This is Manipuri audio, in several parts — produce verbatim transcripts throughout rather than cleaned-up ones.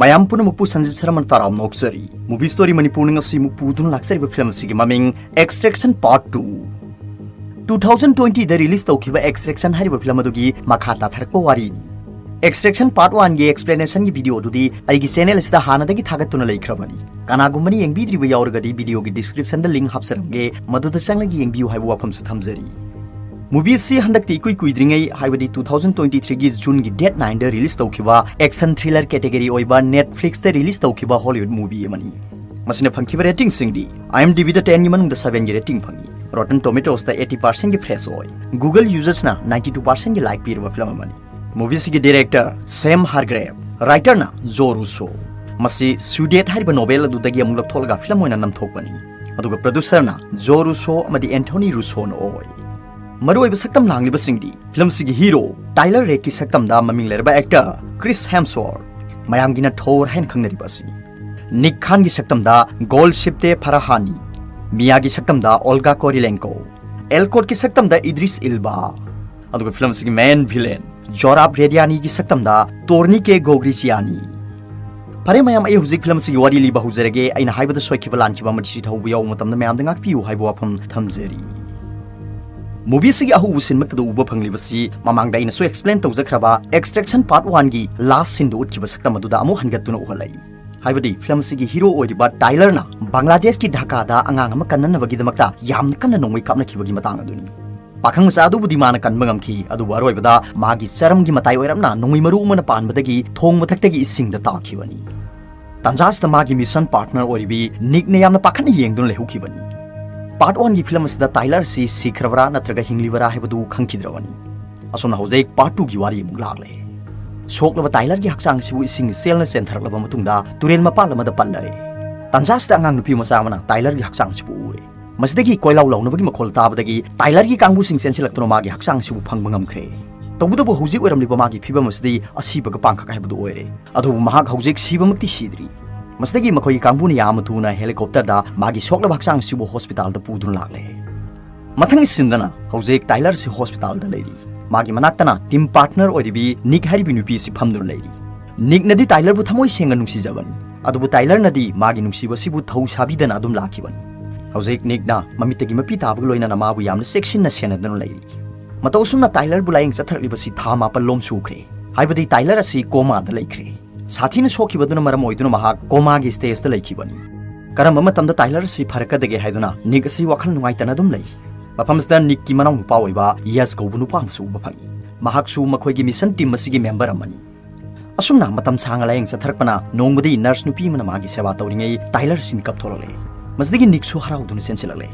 ꯃꯌꯥꯝ ꯄꯨꯝꯅꯃꯛꯄꯨ ꯁꯟꯖꯤꯠ ꯁꯔꯃꯅ ꯇꯔꯥꯝꯅ ꯑꯣꯛꯆꯔꯤ꯫ Movie Story ꯃꯅꯤꯄꯨꯔꯅ ꯉꯁꯤ ꯑꯃꯨꯛ ꯄꯨꯗꯨꯅ ꯂꯥꯛꯆꯔꯤꯕ ꯐꯤꯂꯝ ꯑꯁꯤꯒꯤ ꯃꯃꯤꯡ Extraction Part Two꯫ Two thousand twenty ꯗ release ꯇꯧꯈꯤꯕ Extraction ꯍꯥꯏꯔꯤꯕ ꯐꯤꯂꯝ ꯑꯗꯨꯒꯤ ꯃꯈꯥ ꯇꯥꯊꯔꯛꯄ ꯋꯥꯔꯤꯅꯤ꯫ Extraction Part One ꯒꯤ explanation ꯒꯤ video ꯑꯗꯨꯗꯤ ꯑꯩꯒꯤ channel ꯑꯁꯤꯗ ꯍꯥꯟꯅꯗꯒꯤ ꯊꯥꯒꯠꯇꯨꯅ ꯂꯩꯈ꯭ꯔꯕꯅꯤ꯫ ꯀꯅꯥꯒꯨꯝꯕꯅ ꯌꯦꯡꯕꯤꯗ꯭ꯔꯤꯕ ꯌꯥꯎꯔꯒꯗꯤ video ꯒꯤ description ꯗ link ꯍꯥꯞꯆꯔꯝꯒꯦ, ꯃꯗꯨꯗ ꯆꯪꯂꯒ ꯌꯦꯡꯕꯤꯌꯨ ꯍꯥꯏꯕ ꯋꯥꯐꯝꯁꯨ ꯊꯝꯖꯔꯤ꯫ Movie ꯑꯁꯤ ꯍꯟꯗꯛꯇꯤ ꯏꯀꯨꯏ ꯀꯨꯏꯗ꯭ꯔꯤꯉꯩ, ꯍꯥꯏꯕꯗꯤ two thousand twenty three ꯒꯤ June ꯒꯤ date nine ꯗ release ꯇꯧꯈꯤꯕ action thriller category ꯑꯣꯏꯕ Netflix ꯇ release ꯇꯧꯈꯤꯕ Hollywood movie ꯑꯃꯅꯤ꯫ ꯃꯁꯤꯅ ꯐꯪꯈꯤꯕ rating ꯁꯤꯡꯗꯤ IMDb ꯗ ten ꯒꯤ ꯃꯅꯨꯡꯗ seven ꯒꯤ rating ꯐꯪꯉꯤ, Rotten Tomatoes ꯇ eighty percent ꯒꯤ fresh ꯑꯣꯏ, Google users ꯅ ninety two percent ꯒꯤ like ꯄꯤꯔꯕ ꯐꯤꯂꯝ ꯑꯃꯅꯤ꯫ Movie ꯑꯁꯤꯒꯤ director Sam Hargrave, writer ꯅ Joe Russo꯫ ꯃꯁꯤ Sudeikis ꯍꯥꯏꯔꯤꯕ novel ꯑꯗꯨꯗꯒꯤ ꯑꯃꯨꯛ ꯂꯧꯊꯣꯛꯂꯒ ꯐꯤꯂꯝ ꯑꯣꯏꯅ ꯅꯝꯊꯣꯛꯄꯅꯤ꯫ ꯑꯗꯨꯒ producer ꯅ Joe Russo ꯑꯃꯗꯤ Anthony Russo ꯅ ꯑꯣꯏ꯫ ꯃꯔꯨꯑꯣꯏꯕ ꯁꯛꯇꯝ ꯂꯥꯡꯂꯤꯕꯁꯤꯡꯗꯤ ꯐꯤꯂꯝ ꯑꯁꯤꯒꯤ hero Tyler Rake ꯀꯤ ꯁꯛꯇꯝꯗ ꯃꯃꯤꯡ ꯂꯩꯔꯕ actor Chris Hemsworth, ꯃꯌꯥꯝꯒꯤꯅ Thor ꯍꯥꯏꯅ ꯈꯪꯅꯔꯤꯕ ꯑꯁꯤꯅꯤ꯫ Nick Khan ꯒꯤ ꯁꯛꯇꯝꯗ Golshifteh Farahani, Mia ꯒꯤ ꯁꯛꯇꯝꯗ Olga Kurylenko, Elcott ꯀꯤ ꯁꯛꯇꯝꯗ Idris Elba, ꯑꯗꯨꯒ ꯐꯤꯂꯝ ꯑꯁꯤꯒꯤ main villain Zohrab Radiani ꯒꯤ ꯁꯛꯇꯝꯗ Tornike Gogrichiani꯫ ꯐꯔꯦ ꯃꯌꯥꯝ, ꯑꯩ ꯍꯧꯖꯤꯛ ꯐꯤꯂꯝ ꯑꯁꯤꯒꯤ ꯋꯥꯔꯤ ꯂꯤꯕ ꯍꯧꯖꯔꯒꯦ꯫ ꯑꯩꯅ ꯍꯥꯏꯕꯗ ꯁꯣꯏꯈꯤꯕ ꯂꯥꯟꯈꯤꯕ ꯑꯃꯗꯤ ꯁꯤ ꯊꯧꯕ ꯌꯥꯎꯕ ꯃꯇꯝꯗ ꯃꯌꯥꯝꯗ ꯉꯥꯛꯄꯤꯌꯨ ꯍꯥꯏꯕ ꯋꯥꯐꯝ ꯊꯝꯖꯔꯤ꯫ Movie ꯑꯁꯤꯒꯤ ꯑꯍꯧꯕ scene ꯃꯛꯇꯗ ꯎꯕ ꯐꯪꯂꯤꯕꯁꯤ ꯃꯃꯥꯡꯗ ꯑꯩꯅꯁꯨ explain ꯇꯧꯖꯈ꯭ꯔꯕ Extraction Part One ꯒꯤ last scene ꯗ ꯎꯠꯈꯤꯕ ꯁꯛꯇꯝ ꯑꯗꯨꯗ ꯑꯃꯨꯛ ꯍꯟꯒꯠꯇꯨꯅ ꯎꯍꯜꯂꯛꯏ꯫ ꯍꯥꯏꯕꯗꯤ ꯐꯤꯂꯝ ꯑꯁꯤꯒꯤ hero ꯑꯣꯏꯔꯤꯕ Tyler ꯅ ꯕꯪꯒ꯭ꯂꯥꯗꯦꯁꯀꯤ ꯙꯥꯀꯥꯗ ꯑꯉꯥꯡ ꯑꯃ ꯀꯟꯅꯅꯕꯒꯤꯗꯃꯛꯇ ꯌꯥꯝꯅ ꯀꯟꯅ ꯅꯣꯡꯃꯩ ꯀꯥꯞꯅꯈꯤꯕꯒꯤ ꯃꯇꯥꯡ ꯑꯗꯨꯅꯤ꯫ ꯄꯥꯈꯪ ꯃꯆꯥ ꯑꯗꯨꯕꯨꯗꯤ ꯃꯥꯅ ꯀꯟꯕ ꯉꯝꯈꯤ, ꯑꯗꯨꯕꯨ ꯑꯔꯣꯏꯕꯗ ꯃꯥꯒꯤ ꯆꯔꯝꯒꯤ ꯃꯇꯥꯏ ꯑꯣꯏꯔꯞꯅ ꯅꯣꯡꯃꯩ ꯃꯔꯨ ꯑꯃꯅ ꯄꯥꯟꯕꯗꯒꯤ ꯊꯣꯡ ꯃꯊꯛꯇꯒꯤ ꯏꯁꯤꯡꯗ ꯇꯥꯈꯤꯕꯅꯤ꯫ ꯇꯥꯟꯖꯥꯁꯤꯗ ꯃꯥꯒꯤ mission partner ꯑꯣꯏꯔꯤꯕꯤ Nick ꯅ ꯌꯥꯝꯅ ꯄꯥꯈꯠꯅ ꯌꯦꯡꯗꯨꯅ ꯂꯩꯍꯧꯈꯤꯕꯅꯤ꯫ Part One ꯒꯤ ꯐꯤꯂꯝ ꯑꯁꯤꯗ Tyler ꯑꯁꯤ ꯁꯤꯈ꯭ꯔꯕ꯭ꯔꯥ ꯅꯠꯇ꯭ꯔꯒ ꯍꯤꯡꯂꯤꯕꯔꯥ ꯍꯥꯏꯕꯗꯨ ꯈꯪꯈꯤꯗ꯭ꯔꯕꯅꯤ꯫ ꯑꯁꯣꯝꯅ ꯍꯧꯖꯤꯛ Part Two ꯒꯤ ꯋꯥꯔꯤ ꯑꯃꯨꯛ ꯂꯥꯛꯂꯦ꯫ ꯁꯣꯛꯂꯕ Tyler ꯒꯤ ꯍꯛꯆꯥꯡ ꯑꯁꯤꯕꯨ ꯏꯁꯤꯡ ꯏꯆꯦꯜꯅ ꯆꯦꯟꯊꯔꯛꯂꯕ ꯃꯇꯨꯡꯗ ꯇꯨꯔꯦꯜ ꯃꯄꯥꯟ ꯑꯃꯗ ꯄꯜꯂꯔꯦ꯫ ꯇꯥꯟꯖꯥꯁꯤꯗ ꯑꯉꯥꯡ ꯅꯨꯄꯤ ꯃꯆꯥ ꯑꯃꯅ Tyler ꯒꯤ ꯍꯛꯆꯥꯡ ꯑꯁꯤꯕꯨ ꯎꯔꯦ꯫ ꯃꯁꯤꯗꯒꯤ ꯀꯣꯏꯂꯥꯎ ꯂꯥꯎꯅꯕꯒꯤ ꯃꯈꯣꯜ ꯇꯥꯕꯗꯒꯤ Tyler ꯒꯤ ꯀꯥꯡꯕꯨꯁꯤꯡ ꯆꯦꯟꯁꯤꯜꯂꯛꯇꯨꯅ ꯃꯥꯒꯤ ꯍꯛꯆꯥꯡ ꯑꯁꯤꯕꯨ ꯐꯪꯕ ꯉꯝꯈ꯭ꯔꯦ꯫ ꯇꯧꯕꯇꯕꯨ ꯍꯧꯖꯤꯛ ꯑꯣꯏꯔꯝꯂꯤꯕ ꯃꯥꯒꯤ ꯐꯤꯕꯝ ꯑꯁꯤꯗꯤ ꯑꯁꯤꯕꯒ ꯄꯥꯡꯈꯛ ꯍꯥꯏꯕꯗꯨ ꯑꯣꯏꯔꯦ꯫ ꯑꯗꯨꯕꯨ ꯃꯍꯥꯛ ꯍꯧꯖꯤꯛ ꯁꯤꯕꯃꯛꯇꯤ ꯁꯤꯗ꯭ꯔꯤ꯫ ꯃꯁꯤꯗꯒꯤ ꯃꯈꯣꯏꯒꯤ ꯀꯥꯡꯕꯨꯅ ꯌꯥꯝꯅ ꯊꯨꯅ helicopter ꯗ ꯃꯥꯒꯤ ꯁꯣꯛꯂꯕ ꯍꯛꯆꯥꯡ ꯑꯁꯤꯕꯨ hospital ꯗ ꯄꯨꯗꯨꯅ ꯂꯥꯛꯂꯦ꯫ ꯃꯊꯪꯒꯤ scene ꯗꯅ ꯍꯧꯖꯤꯛ Tyler ꯑꯁꯤ hospital ꯗ ꯂꯩꯔꯤ꯫ ꯃꯥꯒꯤ ꯃꯅꯥꯛꯇꯅ team partner ꯑꯣꯏꯔꯤꯕꯤ Nick ꯍꯥꯏꯔꯤꯕꯤ ꯅꯨꯄꯤ ꯑꯁꯤ ꯐꯝꯗꯨꯅ ꯂꯩꯔꯤ꯫ ꯅꯤꯛꯅꯗꯤ ꯇꯥꯏꯂꯔꯕꯨ ꯊꯃꯣꯏ ꯁꯦꯡꯅ ꯅꯨꯡꯁꯤꯖꯕꯅꯤ, ꯑꯗꯨꯕꯨ ꯇꯥꯏꯂꯔꯅꯗꯤ ꯃꯥꯒꯤ ꯅꯨꯡꯁꯤꯕꯁꯤꯕꯨ ꯊꯧ ꯁꯥꯕꯤꯗꯅ ꯑꯗꯨꯝ ꯂꯥꯛꯈꯤꯕꯅꯤ꯫ ꯍꯧꯖꯤꯛ ꯅꯤꯛꯅ ꯃꯃꯤꯠꯇꯒꯤ ꯃꯄꯤ ꯇꯥꯕꯒ ꯂꯣꯏꯅꯅ ꯃꯥꯕꯨ ꯌꯥꯝꯅ ꯆꯦꯛꯁꯤꯟꯅ ꯁꯦꯟꯅꯗꯨꯅ ꯂꯩꯔꯤ꯫ ꯃꯇꯧ ꯑꯁꯨꯝꯅ ꯇꯥꯏꯂꯔꯕꯨ ꯂꯥꯌꯦꯡ ꯆꯠꯊꯔꯛꯂꯤꯕꯁꯤ ꯊꯥ ꯃꯥꯄꯜ ꯂꯣꯝ ꯁꯨꯈ꯭ꯔꯦ꯫ ꯍꯥꯏꯕꯗꯤ ꯇꯥꯏꯂꯔ ꯑꯁꯤ ꯀꯣꯃꯥꯗ ꯂꯩꯈ꯭ꯔꯦ꯫ ꯁꯥꯊꯤꯅ ꯁꯣꯛꯈꯤꯕꯗꯨꯅ ꯃꯔꯝ ꯑꯣꯏꯗꯨꯅ ꯃꯍꯥꯛ ꯀꯣꯃꯥꯒꯤ ꯁ꯭ꯇꯦꯖꯇ ꯂꯩꯈꯤꯕꯅꯤ꯫ ꯀꯔꯝꯕ ꯃꯇꯝꯗ ꯇꯥꯏꯂꯔ ꯑꯁꯤ ꯐꯔꯛꯀꯗꯒꯦ ꯍꯥꯏꯗꯨꯅ ꯅꯤꯛ ꯑꯁꯤ ꯋꯥꯈꯜ ꯅꯨꯡꯉꯥꯏꯇꯅ ꯑꯗꯨꯝ ꯂꯩ꯫ ꯃꯐꯝꯁꯤꯗ ꯅꯤꯛꯀꯤ ꯃꯅꯥꯎ ꯅꯨꯄꯥ ꯑꯣꯏꯕ ꯌꯁ ꯀꯧꯕ ꯅꯨꯄꯥ ꯑꯃꯁꯨ ꯎꯕ ꯐꯪꯏ꯫ ꯃꯍꯥꯛꯁꯨ ꯃꯈꯣꯏꯒꯤ ꯃꯤꯁꯟ ꯇꯤꯝ ꯑꯁꯤꯒꯤ ꯃꯦꯝꯕꯔ ꯑꯃꯅꯤ꯫ ꯑꯁꯨꯝꯅ ꯃꯇꯝ ꯁꯥꯡꯅ ꯂꯥꯌꯦꯡ ꯆꯠꯊꯔꯛꯄꯅ ꯅꯣꯡꯃꯗꯤ ꯅꯔꯁ ꯅꯨꯄꯤ ꯑꯃꯅ ꯃꯥꯒꯤ ꯁꯦꯕꯥ ꯇꯧꯔꯤꯉꯩ ꯇꯥꯏꯂꯔ ꯑꯁꯤ ꯃꯤꯀꯞ ꯊꯣꯛꯂꯛꯂꯦ꯫ ꯃꯁꯤꯗꯒꯤ ꯅꯤꯛꯁꯨ ꯍꯔꯥꯎꯗꯨꯅ ꯆꯦꯟꯁꯤꯜꯂꯛꯂꯦ꯫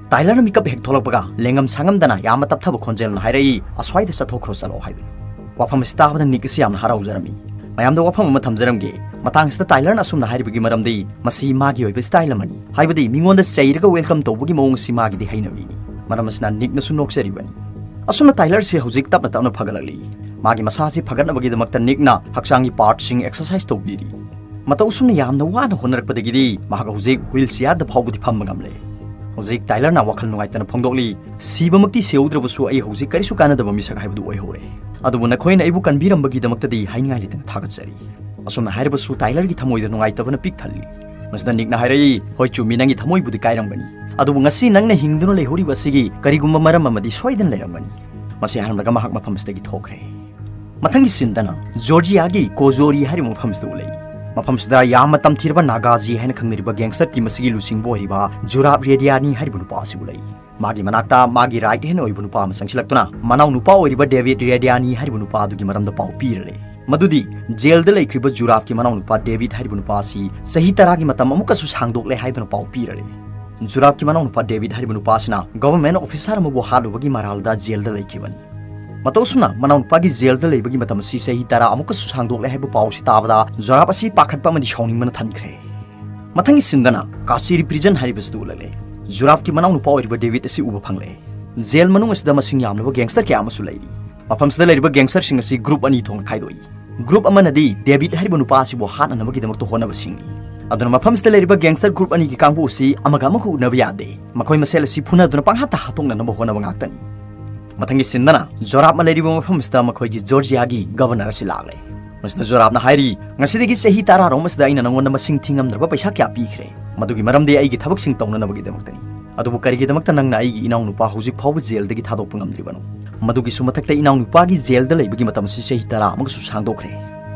ꯇꯥꯏꯂꯔꯅ ꯃꯤꯀꯞ ꯍꯦꯛ ꯊꯣꯛꯂꯛꯄꯒ ꯂꯦꯡꯉꯝ ꯁꯥꯉꯝꯗꯅ ꯌꯥꯝꯅ ꯇꯞꯊꯕ ꯈꯣꯟꯖꯦꯜꯅ ꯍꯥꯏꯔꯛꯏ, "ꯑꯁ꯭ꯋꯥꯏꯗ ꯆꯠꯊꯣꯛꯈ꯭ꯔꯣ ꯆꯠꯂꯣ" ꯍꯥꯏꯗꯨꯅ꯫ ꯋꯥꯐꯝ ꯑꯁꯤ ꯇꯥꯕꯗ ꯅꯤꯛ ꯑꯁꯤ ꯌꯥꯝꯅ ꯍꯔꯥꯎꯖꯔꯝꯃꯤ꯫ ꯃꯌꯥꯝꯗ ꯋꯥꯐꯝ ꯑꯃ ꯊꯝꯖꯔꯝꯒꯦ, ꯃꯇꯥꯡꯁꯤꯗ ꯇꯥꯏꯂꯔꯅ ꯑꯁꯨꯝꯅ ꯍꯥꯏꯔꯤꯕꯒꯤ ꯃꯔꯝꯗꯤ ꯃꯁꯤ ꯃꯥꯒꯤ ꯑꯣꯏꯕ ꯁ꯭ꯇꯥꯏꯜ ꯑꯃꯅꯤ, ꯍꯥꯏꯕꯗꯤ ꯃꯤꯉꯣꯟꯗ ꯆꯩꯔꯒ ꯋꯦꯜꯀꯝ ꯇꯧꯕꯒꯤ ꯃꯑꯣꯡ ꯑꯁꯤ ꯃꯥꯒꯤꯗꯤ ꯍꯩꯅꯕꯤꯅꯤ꯫ ꯃꯔꯝ ꯑꯁꯤꯅ ꯅꯤꯛꯅꯁꯨ ꯅꯣꯛꯆꯔꯤꯕꯅꯤ꯫ ꯑꯁꯨꯝꯅ ꯇꯥꯏꯂꯔꯁꯤ ꯍꯧꯖꯤꯛ ꯇꯞꯅ ꯇꯞꯅ ꯐꯒꯠꯂꯛꯂꯤ꯫ ꯃꯥꯒꯤ ꯃꯁꯥꯁꯤ ꯐꯒꯠꯅꯕꯒꯤꯗꯃꯛꯇ ꯅꯤꯛꯅ ꯍꯛꯆꯥꯡꯒꯤ ꯄꯥꯔꯠꯁꯤꯡ ꯑꯦꯛꯁꯔꯁꯥꯏꯁ ꯇꯧꯕꯤꯔꯤ꯫ ꯃꯇꯧ ꯑꯁꯨꯝꯅ ꯌꯥꯝꯅ ꯋꯥꯅ ꯍꯣꯠꯅꯔꯛꯄꯗꯒꯤꯗꯤ ꯃꯍꯥꯛ ꯍꯧꯖꯤꯛ ꯋꯤꯜ ꯆꯤꯌꯥꯔꯗ ꯐꯥꯎꯕꯗꯤ ꯐꯝꯕ ꯉꯝꯂꯦ꯫ ꯍꯧꯖꯤꯛ ꯇꯥꯏꯂꯔꯅ ꯋꯥꯈꯜ ꯅꯨꯡꯉꯥꯏꯇꯅ ꯐꯣꯡꯗꯣꯛꯂꯤ, "ꯁꯤꯕꯃꯛꯇꯤ ꯁꯤꯍꯧꯗ꯭ꯔꯕꯁꯨ ꯑꯩ ꯍꯧꯖꯤꯛ ꯀꯔꯤꯁꯨ ꯀꯥꯟꯅꯗꯕ ꯃꯤꯁꯛ ꯍꯥꯏꯕꯗꯨ ꯑꯣꯏꯍꯧꯔꯦ꯫ ꯑꯗꯨꯕꯨ ꯅꯈꯣꯏꯅ ꯑꯩꯕꯨ ꯀꯟꯕꯤꯔꯝꯕꯒꯤꯗꯃꯛꯇꯗꯤ ꯍꯥꯏꯅꯤꯡꯉꯥꯏ ꯂꯩꯇꯅ ꯊꯥꯒꯠꯆꯔꯤ"꯫ ꯑꯁꯨꯝꯅ ꯍꯥꯏꯔꯕꯁꯨ ꯇꯥꯏꯂꯔꯒꯤ ꯊꯃꯣꯏꯗ ꯅꯨꯡꯉꯥꯏꯇꯕꯅ ꯄꯤꯛ ꯊꯜꯂꯤ꯫ ꯃꯁꯤꯗ ꯅꯤꯛꯅ ꯍꯥꯏꯔꯛꯏ, "ꯍꯣꯏ ꯆꯨꯝꯃꯤ, ꯅꯪꯒꯤ ꯊꯃꯣꯏꯕꯨꯗꯤ ꯀꯥꯏꯔꯝꯒꯅꯤ, ꯑꯗꯨꯕꯨ ꯉꯁꯤ ꯅꯪꯅ ꯍꯤꯡꯗꯨꯅ ꯂꯩꯍꯧꯔꯤꯕ ꯑꯁꯤꯒꯤ ꯀꯔꯤꯒꯨꯝꯕ ꯃꯔꯝ ꯑꯃꯗꯤ ꯁꯣꯏꯗꯅ ꯂꯩꯔꯝꯒꯅꯤ"꯫ ꯃꯁꯤ ꯍꯥꯏꯔꯝꯂꯒ ꯃꯍꯥꯛ ꯃꯐꯝ ꯑꯁꯤꯗꯒꯤ ꯊꯣꯛꯈ꯭ꯔꯦ꯫ ꯃꯊꯪꯒꯤ ꯁꯤꯟꯗꯅ ꯖꯣꯔꯖꯤꯌꯥꯒꯤ ꯀꯣꯖꯣꯔꯤ ꯍꯥꯏꯔꯤꯕ ꯃꯐꯝꯁꯤꯗ ꯎꯠꯂꯛꯏ꯫ ꯃꯐꯝꯁꯤꯗ ꯌꯥꯝꯅ ꯇꯝꯊꯤꯔꯕ ꯅꯥꯒꯥꯖꯤ ꯍꯥꯏꯅ ꯈꯪꯅꯔꯤꯕ ꯒꯦꯡꯁꯇꯔ ꯇꯤꯝ ꯑꯁꯤꯒꯤ ꯂꯨꯆꯤꯡꯕ ꯑꯣꯏꯔꯤꯕ ꯖꯨꯔꯥꯕ ꯔꯦꯗꯤꯌꯥꯅꯤ ꯍꯥꯏꯔꯤꯕ ꯅꯨꯄꯥ ꯑꯁꯤ ꯎꯠꯂꯛꯏ꯫ ꯃꯥꯒꯤ ꯃꯅꯥꯛꯇ ꯃꯥꯒꯤ ꯔꯥꯏꯠ ꯍꯦꯟ ꯑꯣꯏꯕ ꯅꯨꯄꯥ ꯑꯃ ꯆꯪꯁꯤꯜꯂꯛꯇꯨꯅ ꯃꯅꯥꯎ ꯅꯨꯄꯥ ꯑꯣꯏꯔꯤꯕ ꯗꯦꯕꯤꯗ ꯔꯦꯗꯤꯌꯥꯅꯤ ꯍꯥꯏꯔꯤꯕ ꯅꯨꯄꯥ ꯑꯗꯨꯒꯤ ꯃꯔꯝꯗ ꯄꯥꯎ ꯄꯤꯔꯔꯦ꯫ ꯃꯗꯨꯗꯤ ꯖꯦꯜꯗ ꯂꯩꯈ꯭ꯔꯤꯕ ꯖꯨꯔꯥꯕꯀꯤ ꯃꯅꯥꯎ ꯅꯨꯄꯥ ꯗꯦꯕꯤꯗ ꯍꯥꯏꯔꯤꯕ ꯅꯨꯄꯥ ꯑꯁꯤ ꯆꯍꯤ ꯇꯔꯥꯒꯤ ꯃꯇꯝ ꯑꯃꯨꯛꯀꯁꯨ ꯁꯥꯡꯗꯣꯛꯂꯦ ꯍꯥꯏꯗꯨꯅ ꯄꯥꯎ ꯄꯤꯔꯔꯦ꯫ ꯖꯨꯔꯥꯕꯀꯤ ꯃꯅꯥꯎ ꯅꯨꯄꯥ ꯗꯦꯕꯤꯗ ꯍꯥꯏꯔꯤꯕ ꯅꯨꯄꯥ ꯑꯁꯤꯅ ꯒꯚꯔꯟꯃꯦꯟꯠ ꯑꯣꯐꯤꯁꯥꯔ ꯑꯃꯕꯨ ꯍꯥꯠꯂꯨꯕꯒꯤ ꯃꯔꯥꯜꯗ ꯖꯦꯜꯗ ꯂꯩꯈꯤꯕꯅꯤ꯫ ꯃꯇꯧ ꯑꯁꯨꯝꯅ ꯃꯅꯥꯎ ꯅꯨꯄꯥꯒꯤ ꯖꯦꯜꯗ ꯂꯩꯕꯒꯤ ꯃꯇꯝ ꯑꯁꯤ ꯆꯍꯤ ꯇꯔꯥ ꯑꯃꯨꯛꯀꯁꯨ ꯁꯥꯡꯗꯣꯛꯂꯦ ꯍꯥꯏꯕ ꯄꯥꯎ ꯑꯁꯤ ꯇꯥꯕꯗ ꯖꯨꯔꯥꯕ ꯑꯁꯤ ꯄꯥꯈꯠꯄ ꯑꯃꯗꯤ ꯁꯥꯎꯅꯤꯡꯕꯅ ꯊꯟꯈ꯭ꯔꯦ꯫ ꯃꯊꯪꯒꯤ ꯁꯤꯟꯗꯅ ꯀꯥꯁꯤꯔꯤ ꯄ꯭ꯔꯤꯖꯟ ꯍꯥꯏꯔꯤꯕꯁꯤꯗ ꯎꯠꯂꯛꯂꯦ꯫ ꯖꯨꯔꯥꯕꯀꯤ ꯃꯅꯥꯎ ꯅꯨꯄꯥ ꯑꯣꯏꯔꯤꯕ ꯗꯦꯕꯤꯗ ꯑꯁꯤ ꯎꯕ ꯐꯪꯂꯦ꯫ ꯖꯦꯜ ꯃꯅꯨꯡ ꯑꯁꯤꯗ ꯃꯁꯤꯡ ꯌꯥꯝꯂꯕ ꯒꯦꯡꯁꯇꯔ ꯀꯌꯥ ꯑꯃꯁꯨ ꯂꯩꯔꯤ꯫ ꯃꯐꯝꯁꯤꯗ ꯂꯩꯔꯤꯕ ꯒꯦꯡꯁꯇꯔꯁꯤꯡ ꯑꯁꯤ ꯒ꯭ꯔꯨꯞ ꯑꯅꯤ ꯊꯣꯛꯅ ꯈꯥꯏꯗꯣꯛꯏ꯫ ꯒ꯭ꯔꯨꯞ ꯑꯃꯅꯗꯤ ꯗꯦꯕꯤꯗ ꯍꯥꯏꯔꯤꯕ ꯅꯨꯄꯥ ꯑꯁꯤꯕꯨ ꯍꯥꯠꯅꯅꯕꯒꯤꯗꯃꯛꯇ ꯍꯣꯠꯅꯕꯁꯤꯡꯅꯤ꯫ ꯑꯗꯨꯅ ꯃꯐꯝꯁꯤꯗ ꯂꯩꯔꯤꯕ ꯒꯦꯡꯁꯇꯔ ꯒ꯭ꯔꯨꯞ ꯑꯅꯤꯒꯤ ꯀꯥꯡꯕꯨ ꯑꯁꯤ ꯑꯃꯒ ꯑꯃꯒ ꯎꯅꯕ ꯌꯥꯗꯦ꯫ ꯃꯈꯣꯏ ꯃꯁꯦꯜ ꯑꯁꯤ ꯐꯨꯅꯗꯨꯅ ꯄꯪꯍꯥꯠꯇ ꯍꯥꯠꯇꯣꯛꯅꯅꯕ ꯍꯣꯠꯅꯕ ꯉꯥꯛꯇꯅꯤ꯫ ꯃꯊꯪꯒꯤ ꯁꯤꯟꯗꯅ ꯖꯣꯔꯥꯕꯅ ꯂꯩꯔꯤꯕ ꯃꯐꯝ ꯑꯁꯤꯗ ꯃꯈꯣꯏꯒꯤ ꯖꯣꯔꯖꯤꯌꯥꯒꯤ ꯒꯚꯔꯅꯔ ꯑꯁꯤ ꯂꯥꯛꯂꯦ꯫ ꯃꯁꯤꯗ ꯖꯣꯔꯥꯞꯅ ꯍꯥꯏꯔꯤ, "ꯉꯁꯤꯗꯒꯤ ꯆꯍꯤ ꯇꯔꯥꯔꯣꯝ ꯑꯁꯤꯗ ꯑꯩꯅ ꯅꯪꯉꯣꯟꯗ ꯃꯁꯤꯡ ꯊꯤꯉꯝꯗ꯭ꯔꯕ ꯄꯩꯁꯥ ꯀꯌꯥ ꯄꯤꯈ꯭ꯔꯦ꯫ ꯃꯗꯨꯒꯤ ꯃꯔꯝꯗꯤ ꯑꯩꯒꯤ ꯊꯕꯛꯁꯤꯡ ꯇꯧꯅꯅꯕꯒꯤꯗꯃꯛꯇꯅꯤ꯫ ꯑꯗꯨꯕꯨ ꯀꯔꯤꯒꯤꯗꯃꯛꯇ ꯅꯪꯅ ꯑꯩꯒꯤ ꯏꯅꯥꯎꯅꯨꯄꯥ ꯍꯧꯖꯤꯛ ꯐꯥꯎꯕ ꯖꯦꯜꯗꯒꯤ ꯊꯥꯗꯣꯛꯄ ꯉꯝꯗ꯭ꯔꯤꯕꯅꯣ? ꯃꯗꯨꯒꯤꯁꯨ ꯃꯊꯛꯇ ꯏꯅꯥꯎꯅꯨꯄꯥꯒꯤ ꯖꯦꯜꯗ ꯂꯩꯕꯒꯤ ꯃꯇꯝ ꯑꯁꯤ ꯆꯍꯤ ꯇꯔꯥ ꯑꯃꯒꯁꯨ ꯁꯥꯡꯗꯣꯛꯈ꯭ꯔꯦ꯫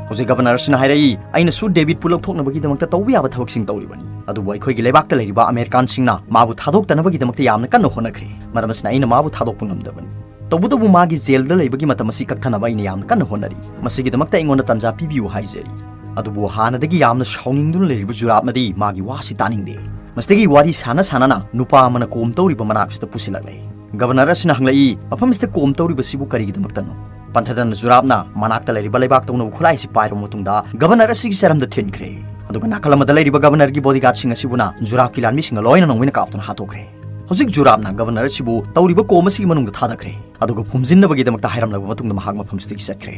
ꯍꯧꯖꯤꯛ ꯒꯕꯔꯅꯔ ꯑꯁꯤꯅ ꯍꯥꯏꯔꯛꯏ, ꯑꯩꯅꯁꯨ ꯗꯦꯕꯤꯠꯄꯨ ꯂꯧꯊꯣꯛꯅꯕꯒꯤꯗꯃꯛꯇ ꯇꯧꯕ ꯌꯥꯕ ꯊꯕꯛꯁꯤꯡ ꯇꯧꯔꯤꯕꯅꯤ꯫ ꯑꯗꯨꯕꯨ ꯑꯩꯈꯣꯏꯒꯤ ꯂꯩꯕꯥꯛꯇ ꯂꯩꯔꯤꯕ ꯑꯃꯦꯔꯤꯀꯥꯟꯁꯤꯡꯅ ꯃꯥꯕꯨ ꯊꯥꯗꯣꯛꯇꯅꯕꯒꯤꯗꯃꯛꯇ ꯌꯥꯝꯅ ꯀꯟꯅ ꯍꯣꯠꯅꯈ꯭ꯔꯦ꯫ ꯃꯔꯝ ꯑꯁꯤꯅ ꯑꯩꯅ ꯃꯥꯕꯨ ꯊꯥꯗꯣꯛꯄ ꯉꯝꯗꯕꯅꯤ꯫ ꯇꯧꯕꯇꯕꯨ ꯃꯥꯒꯤ ꯖꯦꯜꯗ ꯂꯩꯕꯒꯤ ꯃꯇꯝ ꯑꯁꯤ ꯀꯛꯊꯅꯕ ꯑꯩꯅ ꯌꯥꯝꯅ ꯀꯟꯅ ꯍꯣꯠꯅꯔꯤ꯫ ꯃꯁꯤꯒꯤꯗꯃꯛꯇ ꯑꯩꯉꯣꯟꯗ ꯇꯥꯟꯖꯥ ꯄꯤꯕꯤꯌꯨ ꯍꯥꯏꯖꯔꯤ꯫" ꯑꯗꯨꯕꯨ ꯍꯥꯟꯅꯗꯒꯤ ꯌꯥꯝꯅ ꯁꯥꯎꯅꯤꯡꯗꯨꯅ ꯂꯩꯔꯤꯕ ꯖꯨꯔꯥꯞꯅꯗꯤ ꯃꯥꯒꯤ ꯋꯥꯁꯤ ꯇꯥꯅꯤꯡꯗꯦ꯫ ꯃꯁꯤꯗꯒꯤ ꯋꯥꯔꯤ ꯁꯥꯅ ꯁꯥꯅꯅ ꯅꯨꯄꯥ ꯑꯃꯅ ꯀꯣꯝ ꯇꯧꯔꯤꯕ ꯃꯅꯥꯛꯁꯤꯗ ꯄꯨꯁꯤꯜꯂꯛꯂꯦ꯫ ꯒꯕꯔꯅꯔ ꯑꯁꯤꯅ ꯍꯪꯂꯛꯏ, "ꯃꯐꯝꯁꯤꯗ ꯀꯣꯝ ꯇꯧꯔꯤꯕꯁꯤꯕꯨ ꯀꯔꯤꯒꯤꯗꯃꯛꯇꯅꯣ?" ꯄꯟꯊꯗꯅ ꯖꯨꯔꯥꯞꯅ ꯃꯅꯥꯛꯇ ꯂꯩꯔꯤꯕ ꯂꯩꯕꯥꯛ ꯇꯧꯅꯕ ꯈꯨꯠꯂꯥꯏ ꯑꯁꯤ ꯄꯥꯏꯔꯕ ꯃꯇꯨꯡꯗ ꯒꯕꯔꯅꯔ ꯑꯁꯤꯒꯤ ꯆꯔꯝꯗ ꯊꯤꯟꯈ꯭ꯔꯦ꯫ ꯑꯗꯨꯒ ꯅꯥꯀꯜ ꯑꯃꯗ ꯂꯩꯔꯤꯕ ꯒꯕꯔꯅꯔꯒꯤ ꯕꯣꯗꯤꯒꯥꯔꯗꯁꯤꯡ ꯑꯁꯤꯕꯨꯅ ꯖꯨꯔꯥꯞꯀꯤ ꯂꯥꯟꯃꯤꯁꯤꯡꯒ ꯂꯣꯏꯅ ꯅꯣꯡꯃꯩꯅ ꯀꯥꯞꯇꯨꯅ ꯍꯥꯠꯇꯣꯛꯈ꯭ꯔꯦ꯫ ꯍꯧꯖꯤꯛ ꯖꯨꯔꯥꯞꯅ ꯒꯕꯔꯅꯔ ꯑꯁꯤꯕꯨ ꯇꯧꯔꯤꯕ ꯀꯣꯝ ꯑꯁꯤꯒꯤ ꯃꯅꯨꯡꯗ ꯊꯥꯗꯈ꯭ꯔꯦ꯫ ꯑꯗꯨꯒ ꯐꯨꯝꯖꯤꯟꯅꯕꯒꯤꯗꯃꯛꯇ ꯍꯥꯏꯔꯝꯂꯕ ꯃꯇꯨꯡꯗ ꯃꯍꯥꯛ ꯃꯐꯝꯁꯤꯗꯒꯤ ꯆꯠꯈ꯭ꯔꯦ꯫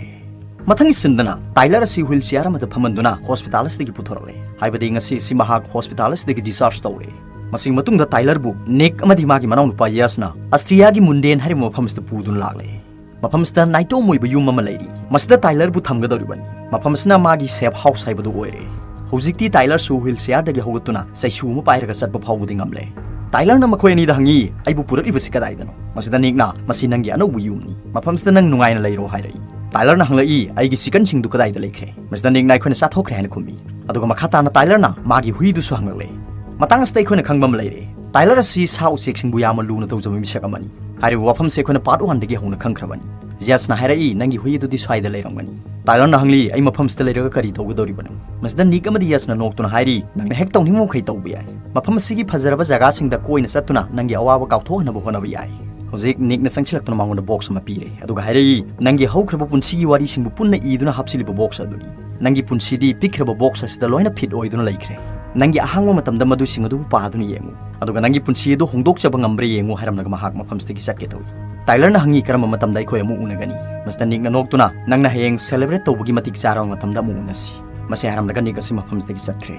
ꯃꯊꯪꯒꯤ ꯁꯤꯟꯗꯅ ꯇꯥꯏꯂꯔ ꯑꯁꯤ ꯍ꯭ꯋꯤꯜ ꯆꯤꯌꯥꯔ ꯑꯃꯗ ꯐꯝꯍꯟꯗꯨꯅ ꯍꯣꯁꯄꯤꯇꯥꯜ ꯑꯁꯤꯗꯒꯤ ꯄꯨꯊꯣꯔꯛꯂꯦ꯫ ꯍꯥꯏꯕꯗꯤ ꯉꯁꯤ ꯑꯁꯤ ꯃꯍꯥꯛ ꯍꯣꯁꯄꯤꯇꯥꯜ ꯑꯁꯤꯗꯒꯤ ꯗꯤꯁꯆꯥꯔꯖ ꯇꯧꯔꯦ꯫ ꯃꯁꯤꯒꯤ ꯃꯇꯨꯡꯗ ꯇꯥꯏꯂꯔꯕꯨ ꯅꯤꯛ ꯑꯃꯗꯤ ꯃꯥꯒꯤ ꯃꯅꯥꯎꯅꯨꯄꯥ ꯌꯁꯅ ꯑꯁꯇ꯭ꯔꯤꯌꯥꯒꯤ ꯃꯨꯟꯗꯦꯟ ꯍꯥꯏꯔꯤꯕ ꯃꯐꯝ ꯑꯁꯤꯗ ꯄꯨꯗꯨꯅ ꯂꯥꯛꯂꯦ꯫ ꯃꯐꯝ ꯑꯁꯤꯗ ꯅꯥꯏꯇꯣꯝ ꯑꯣꯏꯕ ꯌꯨꯝ ꯑꯃ ꯂꯩꯔꯤ꯫ ꯃꯁꯤꯗ ꯇꯥꯏꯂꯔꯕꯨ ꯊꯝꯒꯗꯧꯔꯤꯕꯅꯤ꯫ ꯃꯐꯝ ꯑꯁꯤꯅ ꯃꯥꯒꯤ ꯁꯦꯐ ꯍꯥꯎꯁ ꯍꯥꯏꯕꯗꯨ ꯑꯣꯏꯔꯦ꯫ ꯍꯧꯖꯤꯛꯇꯤ ꯇꯥꯏꯂꯔꯁꯨ ꯍ꯭ꯋꯤꯜ ꯆꯤꯌꯥꯔꯗꯒꯤ ꯍꯧꯒꯠꯇꯨꯅ ꯆꯩꯁꯨ ꯑꯃ ꯄꯥꯏꯔꯒ ꯆꯠꯄ ꯐꯥꯎꯕꯗꯤ ꯉꯝꯂꯦ꯫ ꯇꯥꯏꯂꯔꯅ ꯃꯈꯣꯏ ꯑꯅꯤꯗ ꯍꯪꯉꯤ, "ꯑꯩꯕꯨ ꯄꯨꯔꯛꯂꯤꯕꯁꯤ ꯀꯗꯥꯏꯗꯅꯣ?" ꯃꯁꯤꯗ ꯅꯤꯛꯅ, "ꯃꯁꯤ ꯅꯪꯒꯤ ꯑꯅꯧꯕ ꯌꯨꯝꯅꯤ꯫ ꯃꯐꯝꯁꯤꯗ ꯅꯪ ꯅꯨꯡꯉꯥꯏꯅ ꯂꯩꯔꯣ" ꯍꯥꯏꯔꯛꯏ꯫ ꯇꯥꯏꯂꯔꯅ ꯍꯪꯂꯛꯏ, "ꯑꯩꯒꯤ ꯆꯤꯀꯟꯁꯤꯡꯗꯨ ꯀꯗꯥꯏꯗ ꯂꯩꯈ꯭ꯔꯦ?" ꯃꯁꯤꯗ ꯅꯤꯛꯅ, "ꯑꯩꯈꯣꯏꯅ ꯆꯥꯊꯣꯛꯈ꯭ꯔꯦ" ꯍꯥꯏꯅ ꯈꯨꯝꯃꯤ꯫ ꯑꯗꯨꯒ ꯃꯈꯥ ꯇꯥꯅ ꯇꯥꯏꯂꯔꯅ ꯃꯥꯒꯤ ꯍꯨꯏꯗꯨꯁꯨ ꯍꯪꯂꯛꯂꯦ꯫ ꯃꯇꯥꯡ ꯑꯁꯤꯗ ꯑꯩꯈꯣꯏꯅ ꯈꯪꯕ ꯑꯃ ꯂꯩꯔꯦ꯫ ꯇꯥꯏꯂꯔ ꯑꯁꯤ ꯁꯥ ꯎꯆꯦꯛꯁꯤꯡꯕꯨ ꯌꯥꯝꯅ ꯂꯨꯅ ꯇꯧꯖꯕ ꯃꯤꯁꯛ ꯑꯃꯅꯤ꯫ ꯍꯥꯏꯔꯤꯕ ꯋꯥꯐꯝꯁꯦ ꯑꯩꯈꯣꯏꯅ ꯄꯥꯔꯠ ꯋꯥꯟꯗꯒꯤ ꯍꯧꯅ ꯈꯪꯈ꯭ꯔꯕꯅꯤ꯫ ꯌꯁꯅ ꯍꯥꯏꯔꯛꯏ, "ꯅꯪꯒꯤ ꯍꯨꯏ ꯑꯗꯨꯗꯤ ꯁ꯭ꯋꯥꯏꯗ ꯂꯩꯔꯝꯒꯅꯤ꯫" ꯇꯥꯏꯂꯔꯅ ꯍꯪꯂꯤ, "ꯑꯩ ꯃꯐꯝꯁꯤꯗ ꯂꯩꯔꯒ ꯀꯔꯤ ꯇꯧꯒꯗꯧꯔꯤꯕꯅꯣ?" ꯃꯁꯤꯗ ꯅꯤꯛ ꯑꯃꯗꯤ ꯌꯁꯅ ꯅꯣꯛꯇꯨꯅ ꯍꯥꯏꯔꯤ, "ꯅꯪꯅ ꯍꯦꯛ ꯇꯧꯅꯤꯡꯕ ꯃꯈꯩ ꯇꯧꯕ ꯌꯥꯏ꯫ ꯃꯐꯝ ꯑꯁꯤꯒꯤ ꯐꯖꯔꯕ ꯖꯒꯥꯁꯤꯡꯗ ꯀꯣꯏꯅ ꯆꯠꯇꯨꯅ ꯅꯪꯒꯤ ꯑꯋꯥꯕ ꯀꯥꯎꯊꯣꯛꯍꯟꯅꯕ ꯍꯣꯠꯅꯕ ꯌꯥꯏ꯫" ꯍꯧꯖꯤꯛ ꯅꯤꯛꯅ ꯆꯪꯁꯤꯜꯂꯛꯇꯨꯅ ꯃꯉꯣꯟꯗ ꯕꯣꯛꯁ ꯑꯃ ꯄꯤꯔꯦ, ꯑꯗꯨꯒ ꯍꯥꯏꯔꯛꯏ, "ꯅꯪꯒꯤ ꯍꯧꯈ꯭ꯔꯕ ꯄꯨꯟꯁꯤꯒꯤ ꯋꯥꯔꯤꯁꯤꯡꯕꯨ ꯄꯨꯟꯅ ꯏꯗꯨꯅ ꯍꯥꯞꯆꯤꯜꯂꯤꯕ ꯕꯣꯛꯁ ꯑꯗꯨꯅꯤ꯫ ꯅꯪꯒꯤ ꯄꯨꯟꯁꯤꯗꯤ ꯄꯤꯛꯈ꯭ꯔꯕ ꯕꯣꯛꯁ ꯑꯁꯤꯗ ꯂꯣꯏꯅ ꯐꯤꯠ ꯑꯣꯏꯗꯨꯅ ꯂꯩꯈ꯭ꯔꯦ꯫ ꯅꯪꯒꯤ ꯑꯍꯥꯡꯕ ꯃꯇꯝꯗ ꯃꯗꯨꯁꯤꯡ ꯑꯗꯨꯕꯨ ꯄꯥꯗꯨꯅ ꯌꯦꯡꯉꯨ꯫ ꯑꯗꯨꯒ ꯅꯪꯒꯤ ꯄꯨꯟꯁꯤ ꯑꯗꯨ ꯍꯣꯡꯗꯣꯛꯆꯕ ꯉꯝꯕ꯭ꯔꯥ ꯌꯦꯡꯉꯨ" ꯍꯥꯏꯔꯝꯂꯒ ꯃꯍꯥꯛ ꯃꯐꯝꯁꯤꯗꯒꯤ ꯆꯠꯀꯦ ꯇꯧꯏ꯫ ꯇꯥꯏꯂꯔꯅ ꯍꯪꯉꯤ, "ꯀꯔꯝꯕ ꯃꯇꯝꯗ ꯑꯩꯈꯣꯏ ꯑꯃꯨꯛ ꯎꯅꯒꯅꯤ?" ꯃꯁꯤꯗ ꯅꯤꯛꯅ ꯅꯣꯛꯇꯨꯅ, "ꯅꯪꯅ ꯍꯌꯦꯡ ꯁꯦꯂꯦꯕ꯭ꯔꯦꯠ ꯇꯧꯕꯒꯤ ꯃꯇꯤꯛ ꯆꯥꯔꯕ ꯃꯇꯝꯗ ꯑꯃꯨꯛ ꯎꯅꯁꯤ꯫" ꯃꯁꯤ ꯍꯥꯏꯔꯝꯂꯒ ꯅꯤꯛ ꯑꯁꯤ ꯃꯐꯝꯁꯤꯗꯒꯤ ꯆꯠꯈ꯭ꯔꯦ꯫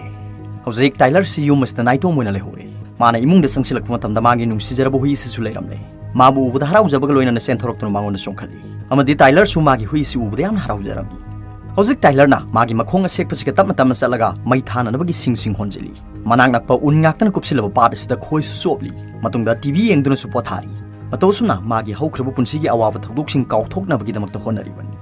ꯍꯧꯖꯤꯛ ꯇꯥꯏꯂꯔꯁꯤ ꯌꯨꯝ ꯑꯁꯤꯗ ꯅꯥꯏꯇꯣꯝ ꯑꯣꯏꯅ ꯂꯩꯍꯧꯔꯦ꯫ ꯃꯥꯅ ꯏꯃꯨꯡꯗ ꯆꯪꯁꯤꯜꯂꯛꯄ ꯃꯇꯝꯗ ꯃꯥꯒꯤ ꯅꯨꯡꯁꯤꯖꯔꯕ ꯍꯨꯏ ꯑꯁꯤꯁꯨ ꯂꯩꯔꯝꯂꯦ꯫ ꯃꯥꯕꯨ ꯎꯕꯗ ꯍꯔꯥꯎꯖꯕꯒ ꯂꯣꯏꯅꯅ ꯆꯦꯟꯊꯣꯔꯛꯇꯨꯅ ꯃꯉꯣꯟꯗ ꯆꯣꯡꯈꯠꯂꯤ꯫ ꯑꯃꯗꯤ ꯇꯥꯏꯂꯔꯁꯨ ꯃꯥꯒꯤ ꯍꯨꯏ ꯑꯁꯤ ꯎꯕꯗ ꯌꯥꯝꯅ ꯍꯔꯥꯎꯖꯔꯝꯃꯤ꯫ ꯍꯧꯖꯤꯛ ꯇꯥꯏꯂꯔꯅ ꯃꯥꯒꯤ ꯃꯈꯣꯡ ꯑꯁꯦꯛꯄꯁꯤꯒ ꯇꯞꯅ ꯇꯞꯅ ꯆꯠꯂꯒ ꯃꯩ ꯊꯥꯅꯅꯕꯒꯤ ꯁꯤꯡ ꯁꯤꯡ ꯍꯣꯟꯖꯤꯜꯂꯤ꯫ ꯃꯅꯥꯛ ꯅꯛꯄ ꯎꯟ ꯉꯥꯛꯇꯅ ꯀꯨꯞꯁꯤꯜꯂꯕ ꯄꯥꯠ ꯑꯁꯤꯗ ꯈꯣꯏꯁꯨ ꯆꯣꯞꯂꯤ꯫ ꯃꯇꯨꯡꯗ ꯇꯤ ꯚꯤ ꯌꯦꯡꯗꯨꯅꯁꯨ ꯄꯣꯊꯥꯔꯤ꯫ ꯃꯇꯧ ꯑꯁꯨꯝꯅ ꯃꯥꯒꯤ ꯍꯧꯈ꯭ꯔꯕ ꯄꯨꯟꯁꯤꯒꯤ ꯑꯋꯥꯕ ꯊꯧꯗꯣꯛꯁꯤꯡ ꯀꯥꯎꯊꯣꯛꯅꯕꯒꯤꯗꯃꯛꯇ ꯍꯣꯠꯅꯔꯤꯕꯅꯤ꯫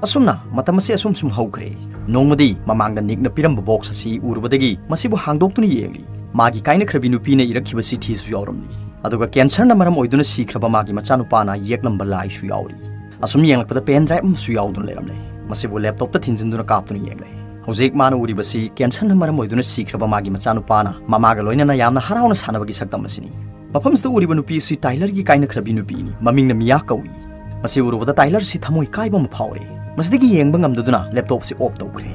ꯑꯁꯨꯝꯅ ꯃꯇꯝ ꯑꯁꯤ ꯑꯁꯨꯝ ꯁꯨꯝ ꯍꯧꯈ꯭ꯔꯦ꯫ ꯅꯣꯡꯃꯗꯤ ꯃꯃꯥꯡꯗ ꯅꯤꯛꯅ ꯄꯤꯔꯝꯕ ꯕꯣꯛꯁ ꯑꯁꯤ ꯎꯔꯨꯕꯗꯒꯤ ꯃꯁꯤꯕꯨ ꯍꯥꯡꯗꯣꯛꯇꯨꯅ ꯌꯦꯡꯂꯤ꯫ ꯃꯥꯒꯤ ꯀꯥꯏꯅꯈ꯭ꯔꯕꯤ ꯅꯨꯄꯤꯅ ꯏꯔꯛꯈꯤꯕ ꯆꯤꯊꯤꯁꯨ ꯌꯥꯎꯔꯝꯂꯤ꯫ ꯑꯗꯨꯒ ꯀꯦꯟꯁꯔꯅ ꯃꯔꯝ ꯑꯣꯏꯗꯨꯅ ꯁꯤꯈ꯭ꯔꯕ ꯃꯥꯒꯤ ꯃꯆꯥꯅꯨꯄꯥꯅ ꯌꯦꯛꯂꯝꯕ ꯂꯥꯏꯁꯨ ꯌꯥꯎꯔꯤ꯫ ꯑꯁꯨꯝ ꯌꯦꯡꯂꯛꯄꯗ ꯄꯦꯟ ꯗ꯭ꯔꯥꯏꯚ ꯑꯃꯁꯨ ꯌꯥꯎꯗꯨꯅ ꯂꯩꯔꯝꯂꯦ꯫ ꯃꯁꯤꯕꯨ ꯂꯦꯞꯇꯣꯞꯇ ꯊꯤꯟꯖꯤꯟꯗꯨꯅ ꯀꯥꯞꯇꯨꯅ ꯌꯦꯡꯂꯦ꯫ ꯍꯧꯖꯤꯛ ꯃꯥꯅ ꯎꯔꯤꯕꯁꯤ ꯀꯦꯟꯁꯔꯅ ꯃꯔꯝ ꯑꯣꯏꯗꯨꯅ ꯁꯤꯈ꯭ꯔꯕ ꯃꯥꯒꯤ ꯃꯆꯥꯅꯨꯄꯥꯅ ꯃꯃꯥꯒ ꯂꯣꯏꯅꯅ ꯌꯥꯝꯅ ꯍꯔꯥꯎꯅ ꯁꯥꯟꯅꯕꯒꯤ ꯁꯛꯇꯝ ꯑꯁꯤꯅꯤ꯫ ꯃꯐꯝꯁꯤꯗ ꯎꯔꯤꯕ ꯅꯨꯄꯤ ꯑꯁꯤ ꯇꯥꯏꯂꯔꯒꯤ ꯀꯥꯏꯅꯈ꯭ꯔꯕꯤ ꯅꯨꯄꯤꯅꯤ꯫ ꯃꯃꯤꯡꯅ ꯃꯤꯌꯥ ꯀꯧꯏ꯫ ꯃꯁꯤ ꯎꯔꯨꯕꯗ ꯇꯥꯏꯂꯔꯁꯤ ꯊꯃꯣꯏ ꯀꯥꯏꯕ ꯑꯃ ꯐꯥꯎꯔꯦ꯫ ꯃꯁꯤꯗꯒꯤ ꯌꯦꯡꯕ ꯉꯝꯗꯗꯨꯅ ꯂꯦꯞꯇꯣꯞ ꯑꯁꯤ ꯑꯣꯐ ꯇꯧꯈ꯭ꯔꯦ꯫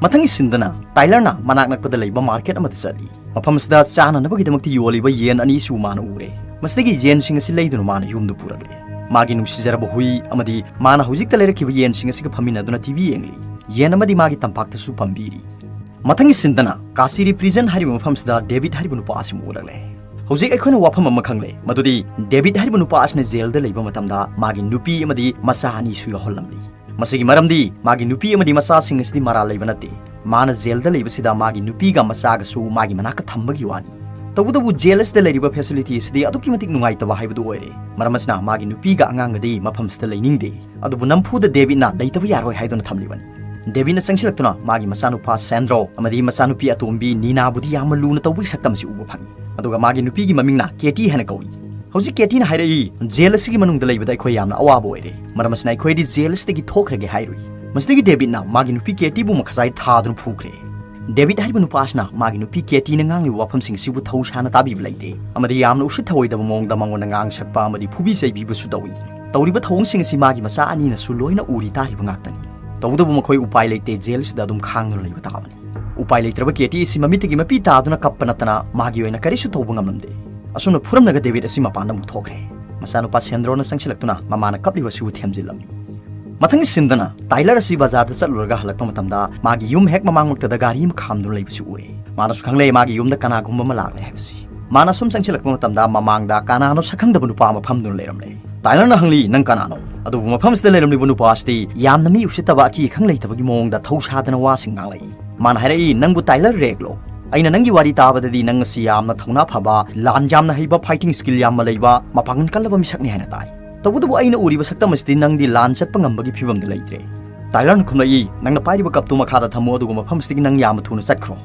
ꯃꯊꯪꯒꯤ ꯁꯤꯟꯗꯅ ꯇꯥꯏꯂꯔꯅ ꯃꯅꯥꯛ ꯅꯛꯄꯗ ꯂꯩꯕ ꯃꯥꯔꯀꯦꯠ ꯑꯃꯗ ꯆꯠꯂꯤ꯫ ꯃꯐꯝ ꯑꯁꯤꯗ ꯆꯥꯅꯅꯕꯒꯤꯗꯃꯛꯇ ꯌꯣꯜꯂꯤꯕ ꯌꯦꯟ ꯑꯅꯤꯁꯨ ꯃꯥꯅ ꯎꯔꯦ꯫ ꯃꯁꯤꯗꯒꯤ ꯌꯦꯟꯁꯤꯡ ꯑꯁꯤ ꯂꯩꯗꯨꯅ ꯃꯥꯅ ꯌꯨꯝꯗ ꯄꯨꯔꯛꯂꯦ꯫ ꯃꯥꯒꯤ ꯅꯨꯡꯁꯤꯖꯔꯕ ꯍꯨꯏ ꯑꯃꯗꯤ ꯃꯥꯅ ꯍꯧꯖꯤꯛꯇ ꯂꯩꯔꯛꯈꯤꯕ ꯌꯦꯟꯁꯤꯡ ꯑꯁꯤꯒ ꯐꯝꯃꯤꯟꯅꯗꯨꯅ ꯇꯤ ꯚꯤ ꯌꯦꯡꯂꯤ꯫ ꯌꯦꯟ ꯑꯃꯗꯤ ꯃꯥꯒꯤ ꯇꯝꯄꯥꯛꯇꯁꯨ ꯄꯝꯕꯤꯔꯤ꯫ ꯃꯊꯪꯒꯤ ꯁꯤꯟꯗꯅ ꯀꯥꯁꯤꯔꯤ ꯄ꯭ꯔꯤꯖꯟ ꯍꯥꯏꯔꯤꯕ ꯃꯐꯝꯁꯤꯗ ꯗꯦꯕꯤꯠ ꯍꯥꯏꯔꯤꯕ ꯅꯨꯄꯥ ꯑꯁꯤꯃꯨꯛ ꯎꯔꯛꯂꯦ꯫ ꯍꯧꯖꯤꯛ ꯑꯩꯈꯣꯏꯅ ꯋꯥꯐꯝ ꯑꯃ ꯈꯪꯂꯦ, ꯃꯗꯨꯗꯤ ꯗꯦꯕꯤꯠ ꯍꯥꯏꯔꯤꯕ ꯅꯨꯄꯥ ꯑꯁꯤꯅ ꯖꯦꯜꯗ ꯂꯩꯕ ꯃꯇꯝꯗ ꯃꯥꯒꯤ ꯅꯨꯄꯤ ꯑꯃꯗꯤ ꯃꯆꯥ ꯑꯅꯤꯁꯨ ꯌꯥꯎꯍꯜꯂꯝꯂꯤ꯫ ꯃꯁꯤꯒꯤ ꯃꯔꯝꯗꯤ ꯃꯥꯒꯤ ꯅꯨꯄꯤ ꯑꯃꯗꯤ ꯃꯆꯥꯁꯤꯡ ꯑꯁꯤꯗꯤ ꯃꯔꯥꯜ ꯂꯩꯕ ꯅꯠꯇꯦ꯫ ꯃꯥꯅ ꯖꯦꯜꯗ ꯂꯩꯕꯁꯤꯗ ꯃꯥꯒꯤ ꯅꯨꯄꯤꯒ ꯃꯆꯥꯒꯁꯨ ꯃꯥꯒꯤ ꯃꯅꯥꯛꯇ ꯊꯝꯕꯒꯤ ꯋꯥꯅꯤ꯫ ꯇꯧꯕꯇꯕꯨ ꯖꯦꯜ ꯑꯁꯤꯗ ꯂꯩꯔꯤꯕ ꯐꯦꯁꯤꯂꯤꯇꯤ ꯑꯁꯤꯗꯤ ꯑꯗꯨꯛꯀꯤ ꯃꯇꯤꯛ ꯅꯨꯡꯉꯥꯏꯇꯕ ꯍꯥꯏꯕꯗꯨ ꯑꯣꯏꯔꯦ꯫ ꯃꯔꯝ ꯑꯁꯤꯅ ꯃꯥꯒꯤ ꯅꯨꯄꯤꯒ ꯑꯉꯥꯡꯒꯗꯤ ꯃꯐꯝꯁꯤꯗ ꯂꯩꯅꯤꯡꯗꯦ꯫ ꯑꯗꯨꯕꯨ ꯅꯝꯐꯨꯗ ꯗꯦꯕꯤꯠꯅ ꯂꯩꯇꯕ ꯌꯥꯔꯣꯏ ꯍꯥꯏꯗꯨꯅ ꯊꯝꯂꯤꯕꯅꯤ꯫ ꯗꯦꯕꯤꯠꯅ ꯆꯪꯁꯤꯜꯂꯛꯇꯨꯅ ꯃꯥꯒꯤ ꯃꯆꯥꯅꯨꯄꯥ ꯁꯦꯟꯗ꯭ꯔꯣ ꯑꯃꯗꯤ ꯃꯆꯥꯅꯨꯄꯤ ꯑꯇꯣꯝꯕꯤ ꯅꯤꯅꯥꯕꯨꯗꯤ ꯌꯥꯝꯅ ꯂꯨꯅ ꯇꯧꯕꯒꯤ ꯁꯛꯇꯝ ꯑꯁꯤ ꯎꯕ ꯐꯪꯏ꯫ ꯑꯗꯨꯒ ꯃꯥꯒꯤ ꯅꯨꯄꯤꯒꯤ ꯃꯃꯤꯡꯅ ꯀꯦꯇꯤ ꯍꯥꯏꯅ ꯀꯧꯏ꯫ ꯍꯧꯖꯤꯛ ꯀꯦꯇꯤꯅ ꯍꯥꯏꯔꯛꯏ, "ꯖꯦꯜ ꯑꯁꯤꯒꯤ ꯃꯅꯨꯡꯗ ꯂꯩꯕꯗ ꯑꯩꯈꯣꯏ ꯌꯥꯝꯅ ꯑꯋꯥꯕ ꯑꯣꯏꯔꯦ꯫ ꯃꯔꯝ ꯑꯁꯤꯅ ꯑꯩꯈꯣꯏꯗꯤ ꯖꯦꯜ ꯑꯁꯤꯗꯒꯤ ꯊꯣꯛꯈ꯭ꯔꯒꯦ" ꯍꯥꯏꯔꯨꯏ꯫ ꯃꯁꯤꯗꯒꯤ ꯗꯦꯕꯤꯠꯅ ꯃꯥꯒꯤ ꯅꯨꯄꯤ ꯀꯦꯇꯤꯕꯨ ꯃꯈꯖꯥꯏ ꯊꯥꯗꯨꯅ ꯐꯨꯈ꯭ꯔꯦ꯫ ꯗꯦꯕꯤꯠ ꯍꯥꯏꯔꯤꯕ ꯅꯨꯄꯥ ꯑꯁꯤꯅ ꯃꯥꯒꯤ ꯅꯨꯄꯤ ꯀꯦꯇꯤꯅ ꯉꯥꯡꯂꯤꯕ ꯋꯥꯐꯝꯁꯤꯡ ꯑꯁꯤꯕꯨ ꯊꯧ ꯁꯥꯅ ꯇꯥꯕꯤꯕ ꯂꯩꯇꯦ ꯑꯃꯗꯤ ꯌꯥꯝꯅ ꯎꯁꯤꯠ ꯊꯑꯣꯏꯗꯕ ꯃꯑꯣꯡꯗ ꯃꯉꯣꯟꯗ ꯉꯥꯡ ꯁꯛꯄ ꯑꯃꯗꯤ ꯐꯨꯕꯤ ꯆꯩꯕꯤꯕꯁꯨ ꯇꯧꯏ꯫ ꯇꯧꯔꯤꯕ ꯊꯧꯑꯣꯡꯁꯤꯡ ꯑꯁꯤ ꯃꯥꯒꯤ ꯃꯆꯥ ꯑꯅꯤꯅꯁꯨ ꯂꯣꯏꯅ ꯎꯔꯤ ꯇꯥꯔꯤꯕ ꯉꯥꯛꯇꯅꯤ꯫ ꯇꯧꯕꯇꯕꯨ ꯃꯈꯣꯏ ꯎꯄꯥꯏ ꯂꯩꯇꯦ, ꯖꯦꯜꯁꯤꯗ ꯑꯗꯨꯝ ꯈꯥꯡꯗꯨꯅ ꯂꯩꯕ ꯇꯥꯕꯅꯤ꯫ ꯎꯄꯥꯏ ꯂꯩꯇ꯭ꯔꯕ ꯀꯦꯇꯤ ꯑꯁꯤ ꯃꯃꯤꯠꯇꯒꯤ ꯃꯄꯤ ꯇꯥꯗꯨꯅ ꯀꯞꯄ ꯅꯠꯇꯅ ꯃꯥꯒꯤ ꯑꯣꯏꯅ ꯀꯔꯤꯁꯨ ꯇꯧꯕ ꯉꯝꯂꯝꯗꯦ꯫ ꯑꯁꯨꯝꯅ ꯐꯨꯔꯝꯂꯒ ꯗꯦꯕꯤꯠ ꯑꯁꯤ ꯃꯄꯥꯟꯗ ꯑꯃꯨꯛ ꯊꯣꯛꯈ꯭ꯔꯦ꯫ ꯃꯆꯥꯅꯨꯄꯥ ꯁꯦꯟꯗ꯭ꯔꯣꯅ ꯆꯪꯁꯤꯜꯂꯛꯇꯨꯅ ꯃꯃꯥꯅ ꯀꯞꯂꯤꯕꯁꯤꯕꯨ ꯊꯦꯝꯖꯤꯜꯂꯝꯃꯤ꯫ ꯃꯊꯪꯒꯤ ꯁꯤꯟꯗꯅ ꯇꯥꯏꯂꯔ ꯑꯁꯤ ꯕꯖꯥꯔꯗ ꯆꯠꯂꯨꯔꯒ ꯍꯜꯂꯛꯄ ꯃꯇꯝꯗ ꯃꯥꯒꯤ ꯌꯨꯝ ꯍꯦꯛ ꯃꯃꯥꯡꯃꯛꯇꯗ ꯒꯥꯔꯤ ꯑꯃ ꯈꯥꯝꯗꯨꯅ ꯂꯩꯕꯁꯤ ꯎꯔꯦ꯫ ꯃꯥꯅꯁꯨ ꯈꯪꯂꯦ ꯃꯥꯒꯤ ꯌꯨꯝꯗ ꯀꯅꯥꯒꯨꯝꯕ ꯑꯃ ꯂꯥꯛꯂꯦ ꯍꯥꯏꯕꯁꯤ꯫ ꯃꯥꯅ ꯁꯨꯝ ꯆꯪꯁꯤꯜꯂꯛꯄ ꯃꯇꯝꯗ ꯃꯃꯥꯡꯗ ꯀꯅꯥꯅꯣ ꯁꯛꯈꯪꯗꯕ ꯅꯨꯄꯥ ꯑꯃ ꯐꯝꯗꯨꯅ ꯂꯩꯔꯝꯂꯦ꯫ ꯇꯥꯏꯂꯔꯅ ꯍꯪꯂꯤ, "ꯅꯪ ꯀꯅꯥꯅꯣ?" ꯑꯗꯨꯕꯨ ꯃꯐꯝꯁꯤꯗ ꯂꯩꯔꯝꯂꯤꯕ ꯅꯨꯄꯥ ꯑꯁꯤꯗꯤ ꯌꯥꯝꯅ ꯃꯤ ꯎꯁꯤꯠꯇꯕ, ꯑꯀꯤ ꯑꯈꯪ ꯂꯩꯇꯕꯒꯤ ꯃꯑꯣꯡꯗ ꯊꯧꯁꯥꯗꯅ ꯋꯥꯁꯤꯡ ꯉꯥꯡꯂꯛꯏ꯫ ꯃꯥꯅ ꯍꯥꯏꯔꯛꯏ, "ꯅꯪꯕꯨ ꯇꯥꯏꯂꯔ ꯔꯦꯒꯂꯣ? ꯑꯩꯅ ꯅꯪꯒꯤ ꯋꯥꯔꯤ ꯇꯥꯕꯗꯗꯤ ꯅꯪ ꯑꯁꯤ ꯌꯥꯝꯅ ꯊꯧꯅꯥ ꯐꯕ, ꯂꯥꯟ ꯌꯥꯝꯅ ꯍꯩꯕ, ꯐꯥꯏꯇꯤꯡ ꯁ꯭ꯀꯤꯜ ꯌꯥꯝꯅ ꯂꯩꯕ, ꯃꯄꯥꯡꯒꯜ ꯀꯜꯂꯕ ꯃꯤꯁꯛꯅꯤ ꯍꯥꯏꯅ ꯇꯥꯏ꯫ ꯇꯧꯕꯇꯕꯨ ꯑꯩꯅ ꯎꯔꯤꯕ ꯁꯛꯇꯝ ꯑꯁꯤꯗꯤ ꯅꯪꯗꯤ ꯂꯥꯟ ꯆꯠꯄ ꯉꯝꯕꯒꯤ ꯐꯤꯕꯝꯗ ꯂꯩꯇ꯭ꯔꯦ꯫" ꯇꯥꯏꯂꯔꯅ ꯈꯨꯝꯂꯛꯏ, "ꯅꯪꯅ ꯄꯥꯏꯔꯤꯕ ꯀꯞꯇꯨ ꯃꯈꯥꯗ ꯊꯝꯃꯨ, ꯑꯗꯨꯒ ꯃꯐꯝꯁꯤꯗꯒꯤ ꯅꯪ ꯌꯥꯝꯅ ꯊꯨꯅ ꯆꯠꯈ꯭ꯔꯣ꯫"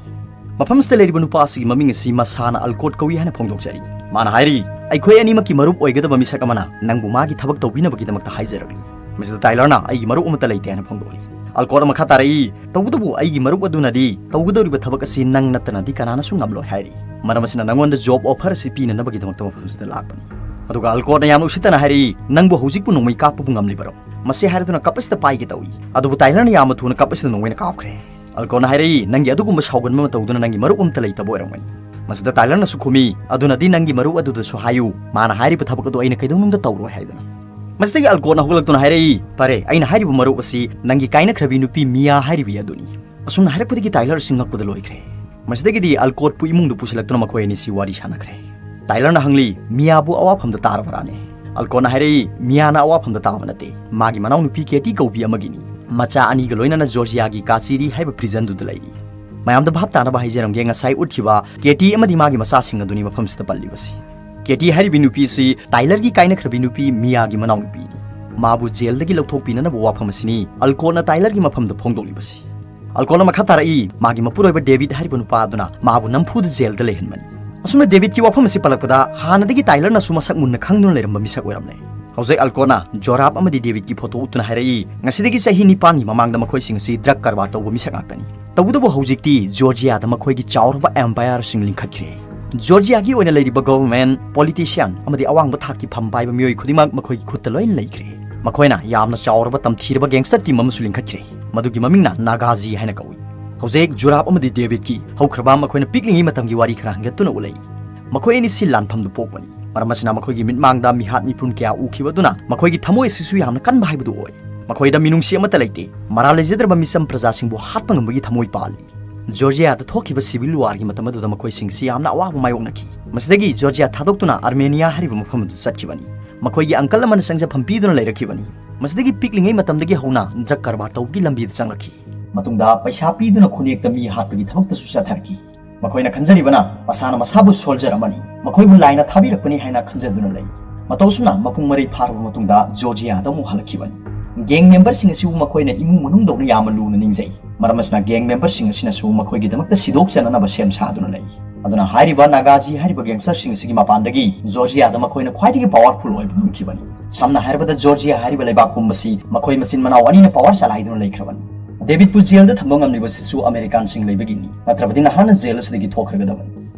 ꯃꯐꯝꯁꯤꯗ ꯂꯩꯔꯤꯕ ꯅꯨꯄꯥ ꯑꯁꯤꯒꯤ ꯃꯃꯤꯡ ꯑꯁꯤ ꯃꯁꯥꯅ ꯑꯜꯀꯣꯠ ꯀꯧꯏ ꯍꯥꯏꯅ ꯐꯣꯡꯗꯣꯛꯆꯔꯤ꯫ ꯃꯥꯅ ꯍꯥꯏꯔꯤ, "ꯑꯩꯈꯣꯏ ꯑꯅꯤꯃꯛꯀꯤ ꯃꯔꯨꯞ ꯑꯣꯏꯒꯗꯕ ꯃꯤꯁꯛ ꯑꯃꯅ ꯅꯪꯕꯨ ꯃꯥꯒꯤ ꯊꯕꯛ ꯇꯧꯕꯤꯅꯕꯒꯤꯗꯃꯛꯇ ꯍꯥꯏꯖꯔꯛꯂꯤ꯫" ꯃꯁꯤꯗ ꯇꯥꯏꯂꯔꯅ, "ꯑꯩꯒꯤ ꯃꯔꯨꯞ ꯑꯃꯠꯇ ꯂꯩꯇꯦ" ꯍꯥꯏꯅ ꯐꯣꯡꯗꯣꯛꯂꯤ꯫ ꯑꯜꯀꯣꯠꯅ ꯃꯈꯥ ꯇꯥꯔꯛꯏ, "ꯇꯧꯕꯇꯕꯨ ꯑꯩꯒꯤ ꯃꯔꯨꯞ ꯑꯗꯨꯅꯗꯤ ꯇꯧꯒꯗꯧꯔꯤꯕ ꯊꯕꯛ ꯑꯁꯤ ꯅꯪ ꯅꯠꯇꯅꯗꯤ ꯀꯅꯥꯅꯁꯨ ꯉꯝꯂꯣꯏ ꯍꯥꯏꯔꯤ꯫ ꯃꯔꯝ ꯑꯁꯤꯅ ꯅꯪꯉꯣꯟꯗ ꯖꯣꯕ ꯑꯣꯐꯔ ꯑꯁꯤ ꯄꯤꯅꯅꯕꯒꯤꯗꯃꯛꯇ ꯃꯐꯝꯁꯤꯗ ꯂꯥꯛꯄꯅꯤ꯫" ꯑꯗꯨꯒ ꯑꯜꯀꯣꯠꯅ ꯌꯥꯝꯅ ꯎꯁꯤꯠꯇꯅ ꯍꯥꯏꯔꯛꯏ, "ꯅꯪꯕꯨ ꯍꯧꯖꯤꯛꯄꯨ ꯅꯣꯡꯃꯩ ꯀꯥꯞꯄꯕꯨ ꯉꯝꯂꯤꯕꯔꯣ?" ꯃꯁꯤ ꯍꯥꯏꯔꯗꯨꯅ ꯀꯞ ꯑꯁꯤꯗ ꯄꯥꯏꯒꯦ ꯇꯧꯏ꯫ ꯑꯗꯨꯕꯨ ꯇꯥꯏꯂꯔꯅ ꯌꯥꯝꯅ ꯊꯨꯅ ꯀꯞ ꯑꯁꯤꯗ ꯅꯣꯡꯃꯩꯅ ꯀꯥꯞꯈ꯭ꯔꯦ꯫ ꯑꯜꯀꯣꯠꯅ ꯍꯥꯏꯔꯛꯏ, "ꯅꯪꯒꯤ ꯑꯗꯨꯒꯨꯝꯕ ꯁꯥꯎꯒꯟꯕ ꯃꯇꯧꯗꯨꯅ ꯅꯪꯒꯤ ꯃꯔꯨꯞ ꯑꯝꯇ ꯂꯩꯇꯕ ꯑꯣꯏꯔꯝꯒꯅꯤ꯫" ꯃꯁꯤꯗ ꯇꯥꯏꯂꯔꯅꯁꯨ ꯈꯨꯝꯃꯤ, "ꯑꯗꯨꯅꯗꯤ ꯅꯪꯒꯤ ꯃꯔꯨꯞ ꯑꯗꯨꯗꯁꯨ ꯍꯥꯏꯌꯨ, ꯃꯥꯅ ꯍꯥꯏꯔꯤꯕ ꯊꯕꯛ ꯑꯗꯨ ꯑꯩꯅ ꯀꯩꯗꯧꯅꯨꯡꯗ ꯇꯧꯔꯣꯏ" ꯍꯥꯏꯗꯨꯅ꯫ ꯃꯁꯤꯗꯒꯤ ꯑꯜꯀꯣꯠꯅ ꯍꯧꯒꯠꯂꯛꯇꯨꯅ ꯍꯥꯏꯔꯛꯏ, "ꯐꯔꯦ, ꯑꯩꯅ ꯍꯥꯏꯔꯤꯕ ꯃꯔꯨꯞ ꯑꯁꯤ ꯅꯪꯒꯤ ꯀꯥꯏꯅꯈ꯭ꯔꯕꯤ ꯅꯨꯄꯤ ꯃꯤꯌꯥ ꯍꯥꯏꯔꯤꯕꯤ ꯑꯗꯨꯅꯤ꯫" ꯑꯁꯨꯝꯅ ꯍꯥꯏꯔꯛꯄꯗꯒꯤ ꯇꯥꯏꯂꯔ ꯑꯁꯤ ꯉꯛꯄꯗ ꯂꯣꯏꯈ꯭ꯔꯦ꯫ ꯃꯁꯤꯗꯒꯤꯗꯤ ꯑꯜꯀꯣꯠꯄꯨ ꯏꯃꯨꯡꯗ ꯄꯨꯁꯤꯜꯂꯛꯇꯨꯅ ꯃꯈꯣꯏ ꯑꯅꯤꯁꯤ ꯋꯥꯔꯤ ꯁꯥꯟꯅꯈ꯭ꯔꯦ꯫ ꯇꯥꯏꯂꯔꯅ ꯍꯪꯂꯤ, "ꯃꯤꯌꯥꯕꯨ ꯑꯋꯥꯐꯝꯗ ꯇꯥꯔꯕ꯭ꯔꯥꯅꯦ?" ꯑꯜꯀꯣꯠꯅ ꯍꯥꯏꯔꯛꯏ, "ꯃꯤꯌꯥꯅ ꯑꯋꯥꯐꯝꯗ ꯇꯥꯕ ꯅꯠꯇꯦ, ꯃꯥꯒꯤ ꯃꯅꯥꯎꯅꯨꯄꯤ ꯀꯦꯇꯤ ꯀꯧꯕꯤ ꯑꯃꯒꯤꯅꯤ꯫ ꯃꯆꯥ ꯑꯅꯤꯒ ꯂꯣꯏꯅꯅ ꯖꯣꯔꯖꯤꯌꯥꯒꯤ ꯀꯥꯆꯤꯔꯤ ꯍꯥꯏꯕ ꯄ꯭ꯔꯤꯖꯟꯗꯨꯗ ꯂꯩꯔꯤ꯫" ꯃꯌꯥꯝꯗ ꯚꯥꯞ ꯇꯥꯅꯕ ꯍꯥꯏꯖꯔꯝꯒꯦ, ꯉꯁꯥꯏ ꯎꯠꯈꯤꯕ ꯀꯦꯇꯤ ꯑꯃꯗꯤ ꯃꯥꯒꯤ ꯃꯆꯥꯁꯤꯡ ꯑꯗꯨꯅꯤ ꯃꯐꯝꯁꯤꯗ ꯄꯜꯂꯤꯕꯁꯤ꯫ ꯀꯦꯇꯤ ꯍꯥꯏꯔꯤꯕꯤ ꯅꯨꯄꯤꯁꯤ ꯇꯥꯏꯂꯔꯒꯤ ꯀꯥꯏꯅꯈ꯭ꯔꯕꯤ ꯅꯨꯄꯤ ꯃꯤꯌꯥꯒꯤ ꯃꯅꯥꯎꯅꯨꯄꯤꯅꯤ꯫ ꯃꯥꯕꯨ ꯖꯦꯜꯗꯒꯤ ꯂꯧꯊꯣꯛꯄꯤꯅꯅꯕ ꯋꯥꯐꯝ ꯑꯁꯤꯅꯤ ꯑꯜꯀꯣꯠꯅ ꯇꯥꯏꯂꯔꯒꯤ ꯃꯐꯝꯗ ꯐꯣꯡꯗꯣꯛꯂꯤꯕꯁꯤ꯫ ꯑꯜꯀꯣꯠꯅ ꯃꯈꯥ ꯇꯥꯔꯛꯏ, ꯃꯥꯒꯤ ꯃꯄꯨꯔꯣꯏꯕ ꯗꯦꯕꯤꯠ ꯍꯥꯏꯔꯤꯕ ꯅꯨꯄꯥ ꯑꯗꯨꯅ ꯃꯥꯕꯨ ꯅꯝꯐꯨꯗ ꯖꯦꯜꯗ ꯂꯩꯍꯟꯕꯅꯤ꯫ ꯑꯁꯨꯝꯅ ꯗꯦꯕꯤꯠꯀꯤ ꯋꯥꯐꯝ ꯑꯁꯤ ꯄꯜꯂꯛꯄꯗ ꯍꯥꯟꯅꯗꯒꯤ ꯇꯥꯏꯂꯔꯅꯁꯨ ꯃꯁꯛ ꯃꯨꯟꯅ ꯈꯪꯗꯨꯅ ꯂꯩꯔꯝꯕ ꯃꯤꯁꯛ ꯑꯣꯏꯔꯝꯂꯦ꯫ ꯍꯧꯖꯤꯛ ꯑꯜꯀꯣꯠꯅ ꯖꯣꯔꯥꯕ ꯑꯃꯗꯤ ꯗꯦꯕꯤꯠꯀꯤ ꯐꯣꯇꯣ ꯎꯠꯇꯨꯅ ꯍꯥꯏꯔꯛꯏ, "ꯉꯁꯤꯗꯒꯤ ꯆꯍꯤ ꯅꯤꯄꯥꯟꯒꯤ ꯃꯃꯥꯡꯗ ꯃꯈꯣꯏꯁꯤꯡ ꯑꯁꯤ ꯗ꯭ꯔꯒ ꯀꯔꯕꯥꯔ ꯇꯧꯕ ꯃꯤꯁꯛ ꯉꯥꯛꯇꯅꯤ꯫ ꯇꯧꯕꯇꯕꯨ ꯍꯧꯖꯤꯛꯇꯤ ꯖꯣꯔꯖꯤꯌꯥꯗ ꯃꯈꯣꯏꯒꯤ ꯆꯥꯎꯔꯕ ꯑꯦꯝꯄꯥꯌꯔꯁꯤꯡ ꯂꯤꯡꯈꯠꯈ꯭ꯔꯦ꯫ ꯖꯣꯔꯖꯤꯌꯥꯒꯤ ꯑꯣꯏꯅ ꯂꯩꯔꯤꯕ ꯒꯚꯔꯟꯃꯦꯟꯠ, ꯄꯣꯂꯤꯇꯤꯁꯤꯌꯟ ꯑꯃꯗꯤ ꯑꯋꯥꯡꯕ ꯊꯥꯛꯀꯤ ꯐꯝ ꯄꯥꯏꯕ ꯃꯤꯑꯣꯏ ꯈꯨꯗꯤꯡꯃꯛ ꯃꯈꯣꯏꯒꯤ ꯈꯨꯠꯇ ꯂꯣꯏꯅ ꯂꯩꯈ꯭ꯔꯦ꯫ ꯃꯈꯣꯏꯅ ꯌꯥꯝꯅ ꯆꯥꯎꯔꯕ ꯇꯝꯊꯤꯔꯕ ꯒꯦꯡꯁꯇꯔ ꯇꯤꯝ ꯑꯃꯁꯨ ꯂꯤꯡꯈꯠꯈ꯭ꯔꯦ, ꯃꯗꯨꯒꯤ ꯃꯃꯤꯡꯅ ꯅꯥꯒꯥꯖꯤ ꯍꯥꯏꯅ ꯀꯧꯏ꯫ ꯍꯧꯖꯤꯛ ꯖꯨꯔꯥꯕ ꯑꯃꯗꯤ ꯗꯦꯕꯤꯠꯀꯤ ꯍꯧꯈ꯭ꯔꯕ ꯃꯈꯣꯏꯅ ꯄꯤꯛꯂꯤꯉꯩ ꯃꯇꯝꯒꯤ ꯋꯥꯔꯤ ꯈꯔ ꯍꯪꯒꯠꯇꯨꯅ ꯎꯠꯂꯛꯏ꯫ ꯃꯈꯣꯏ ꯑꯅꯤꯁꯤ ꯂꯥꯟꯐꯝꯗ ꯄꯣꯛꯄꯅꯤ꯫ ꯃꯔꯝ ꯑꯁꯤꯅ ꯃꯈꯣꯏꯒꯤ ꯃꯤꯠꯃꯥꯡꯗ ꯃꯤꯍꯥꯠ ꯃꯤꯄꯨꯟ ꯀꯌꯥ ꯎꯈꯤꯕ ꯑꯗꯨꯅ ꯃꯈꯣꯏꯒꯤ ꯊꯃꯣꯏ ꯑꯁꯤꯁꯨ ꯌꯥꯝꯅ ꯀꯟꯕ ꯍꯥꯏꯕꯗꯨ ꯑꯣꯏ꯫ ꯃꯈꯣꯏꯗ ꯃꯤꯅꯨꯡꯁꯤ ꯑꯃꯠꯇ ꯂꯩꯇꯦ꯫ ꯃꯔꯥꯜ ꯂꯩꯖꯗ꯭ꯔꯕ ꯃꯤꯆꯝ ꯄ꯭ꯔꯖꯥꯁꯤꯡꯕꯨ ꯍꯥꯠꯄ ꯉꯝꯕꯒꯤ ꯊꯃꯣꯏ ꯄꯥꯜꯂꯤ꯫ ꯖꯣꯔꯖꯤꯌꯥꯗ ꯊꯣꯛꯈꯤꯕ ꯁꯤꯚꯤꯜ ꯋꯥꯔꯒꯤ ꯃꯇꯝ ꯑꯗꯨꯗ ꯃꯈꯣꯏꯁꯤꯡꯁꯤ ꯌꯥꯝꯅ ꯑꯋꯥꯕ ꯃꯥꯌꯣꯛꯅꯈꯤ꯫ ꯃꯁꯤꯗꯒꯤ ꯖꯣꯔꯖꯤꯌꯥ ꯊꯥꯗꯣꯛꯇꯨꯅ ꯑꯥꯔꯃꯦꯅꯤꯌꯥ ꯍꯥꯏꯔꯤꯕ ꯃꯐꯝ ꯑꯗꯨ ꯆꯠꯈꯤꯕꯅꯤ꯫ ꯃꯈꯣꯏꯒꯤ uncle ꯑꯃꯅ ꯆꯪꯖꯐꯝ ꯄꯤꯗꯨꯅ ꯂꯩꯔꯛꯈꯤꯕꯅꯤ꯫ ꯃꯁꯤꯗꯒꯤ ꯄꯤꯛꯂꯤꯉꯩ ꯃꯇꯝꯗꯒꯤ ꯍꯧꯅ drug ꯀꯔꯕꯥꯔ ꯇꯧꯕꯒꯤ ꯂꯝꯕꯤꯗ ꯆꯪꯂꯛꯈꯤ꯫ ꯃꯇꯨꯡꯗ ꯄꯩꯁꯥ ꯄꯤꯗꯨꯅ ꯈꯨꯟꯅꯦꯛꯇ ꯃꯤ ꯍꯥꯠꯄꯒꯤ ꯊꯕꯛꯇꯁꯨ ꯆꯠꯊꯔꯛꯈꯤ꯫ ꯃꯈꯣꯏꯅ ꯈꯟꯖꯔꯤꯕꯅ ꯃꯁꯥꯅ ꯃꯁꯥꯕꯨ soldier ꯑꯃꯅꯤ, ꯃꯈꯣꯏꯕꯨ ꯂꯥꯏꯅ ꯊꯥꯕꯤꯔꯛꯄꯅꯤ ꯍꯥꯏꯅ ꯈꯟꯖꯗꯨꯅ ꯂꯩ꯫ ꯃꯇꯧ ꯑꯁꯨꯝꯅ ꯃꯄꯨꯡ ꯃꯔꯩ ꯐꯥꯔꯕ ꯃꯇꯨꯡꯗ ꯖꯣꯔꯖꯤꯌꯥꯗ ꯑꯃꯨꯛ ꯍꯜꯂꯛꯈꯤꯕꯅꯤ꯫ Gang member ꯁꯤꯡ ꯑꯁꯤꯕꯨ ꯃꯈꯣꯏꯅ ꯏꯃꯨꯡ ꯃꯅꯨꯡꯗꯧꯅ ꯌꯥꯝꯅ ꯂꯨꯅ ꯅꯤꯡꯖꯩ꯫ ꯃꯔꯝ ꯑꯁꯤꯅ gang member ꯁꯤꯡ ꯑꯁꯤꯅꯁꯨ ꯃꯈꯣꯏꯒꯤꯗꯃꯛꯇ ꯁꯤꯗꯣꯛ ꯆꯟꯅꯅꯕ ꯁꯦꯝ ꯁꯥꯗꯨꯅ ꯂꯩ꯫ ꯑꯗꯨꯅ ꯍꯥꯏꯔꯤꯕ ꯅꯥꯒꯥꯖꯤ ꯍꯥꯏꯔꯤꯕ gangster ꯁꯤꯡ ꯑꯁꯤꯒꯤ ꯃꯄꯥꯟꯗꯒꯤ ꯖꯣꯔꯖꯤꯌꯥꯗ ꯃꯈꯣꯏꯅ ꯈ꯭ꯋꯥꯏꯗꯒꯤ powerful ꯑꯣꯏꯕ ꯉꯝꯈꯤꯕꯅꯤ꯫ ꯁꯝꯅ ꯍꯥꯏꯔꯕꯗ ꯖꯣꯔꯖꯤꯌꯥ ꯍꯥꯏꯔꯤꯕ ꯂꯩꯕꯥꯛ ꯄꯨꯝꯕꯁꯤ ꯃꯈꯣꯏ ꯃꯆꯤꯟ ꯃꯅꯥꯎ ꯑꯅꯤꯅ power ꯆꯂꯥꯏꯗꯨꯅ ꯂꯩꯈ꯭ꯔꯕꯅꯤ꯫ ꯗꯦꯕꯤꯠꯄꯨ ꯖꯦꯜꯗ ꯊꯝꯕ ꯉꯝꯂꯤꯕꯁꯤꯁꯨ ꯑꯃꯦꯔꯤꯀꯥꯟꯁꯤꯡ ꯂꯩꯕꯒꯤꯅꯤ, ꯅꯠꯇ꯭ꯔꯕꯗꯤ ꯅꯍꯥꯟꯅ ꯖꯦꯜ ꯑꯁꯤꯗꯒꯤ ꯊꯣꯛꯈ꯭ꯔꯒꯗꯕꯅꯤ꯫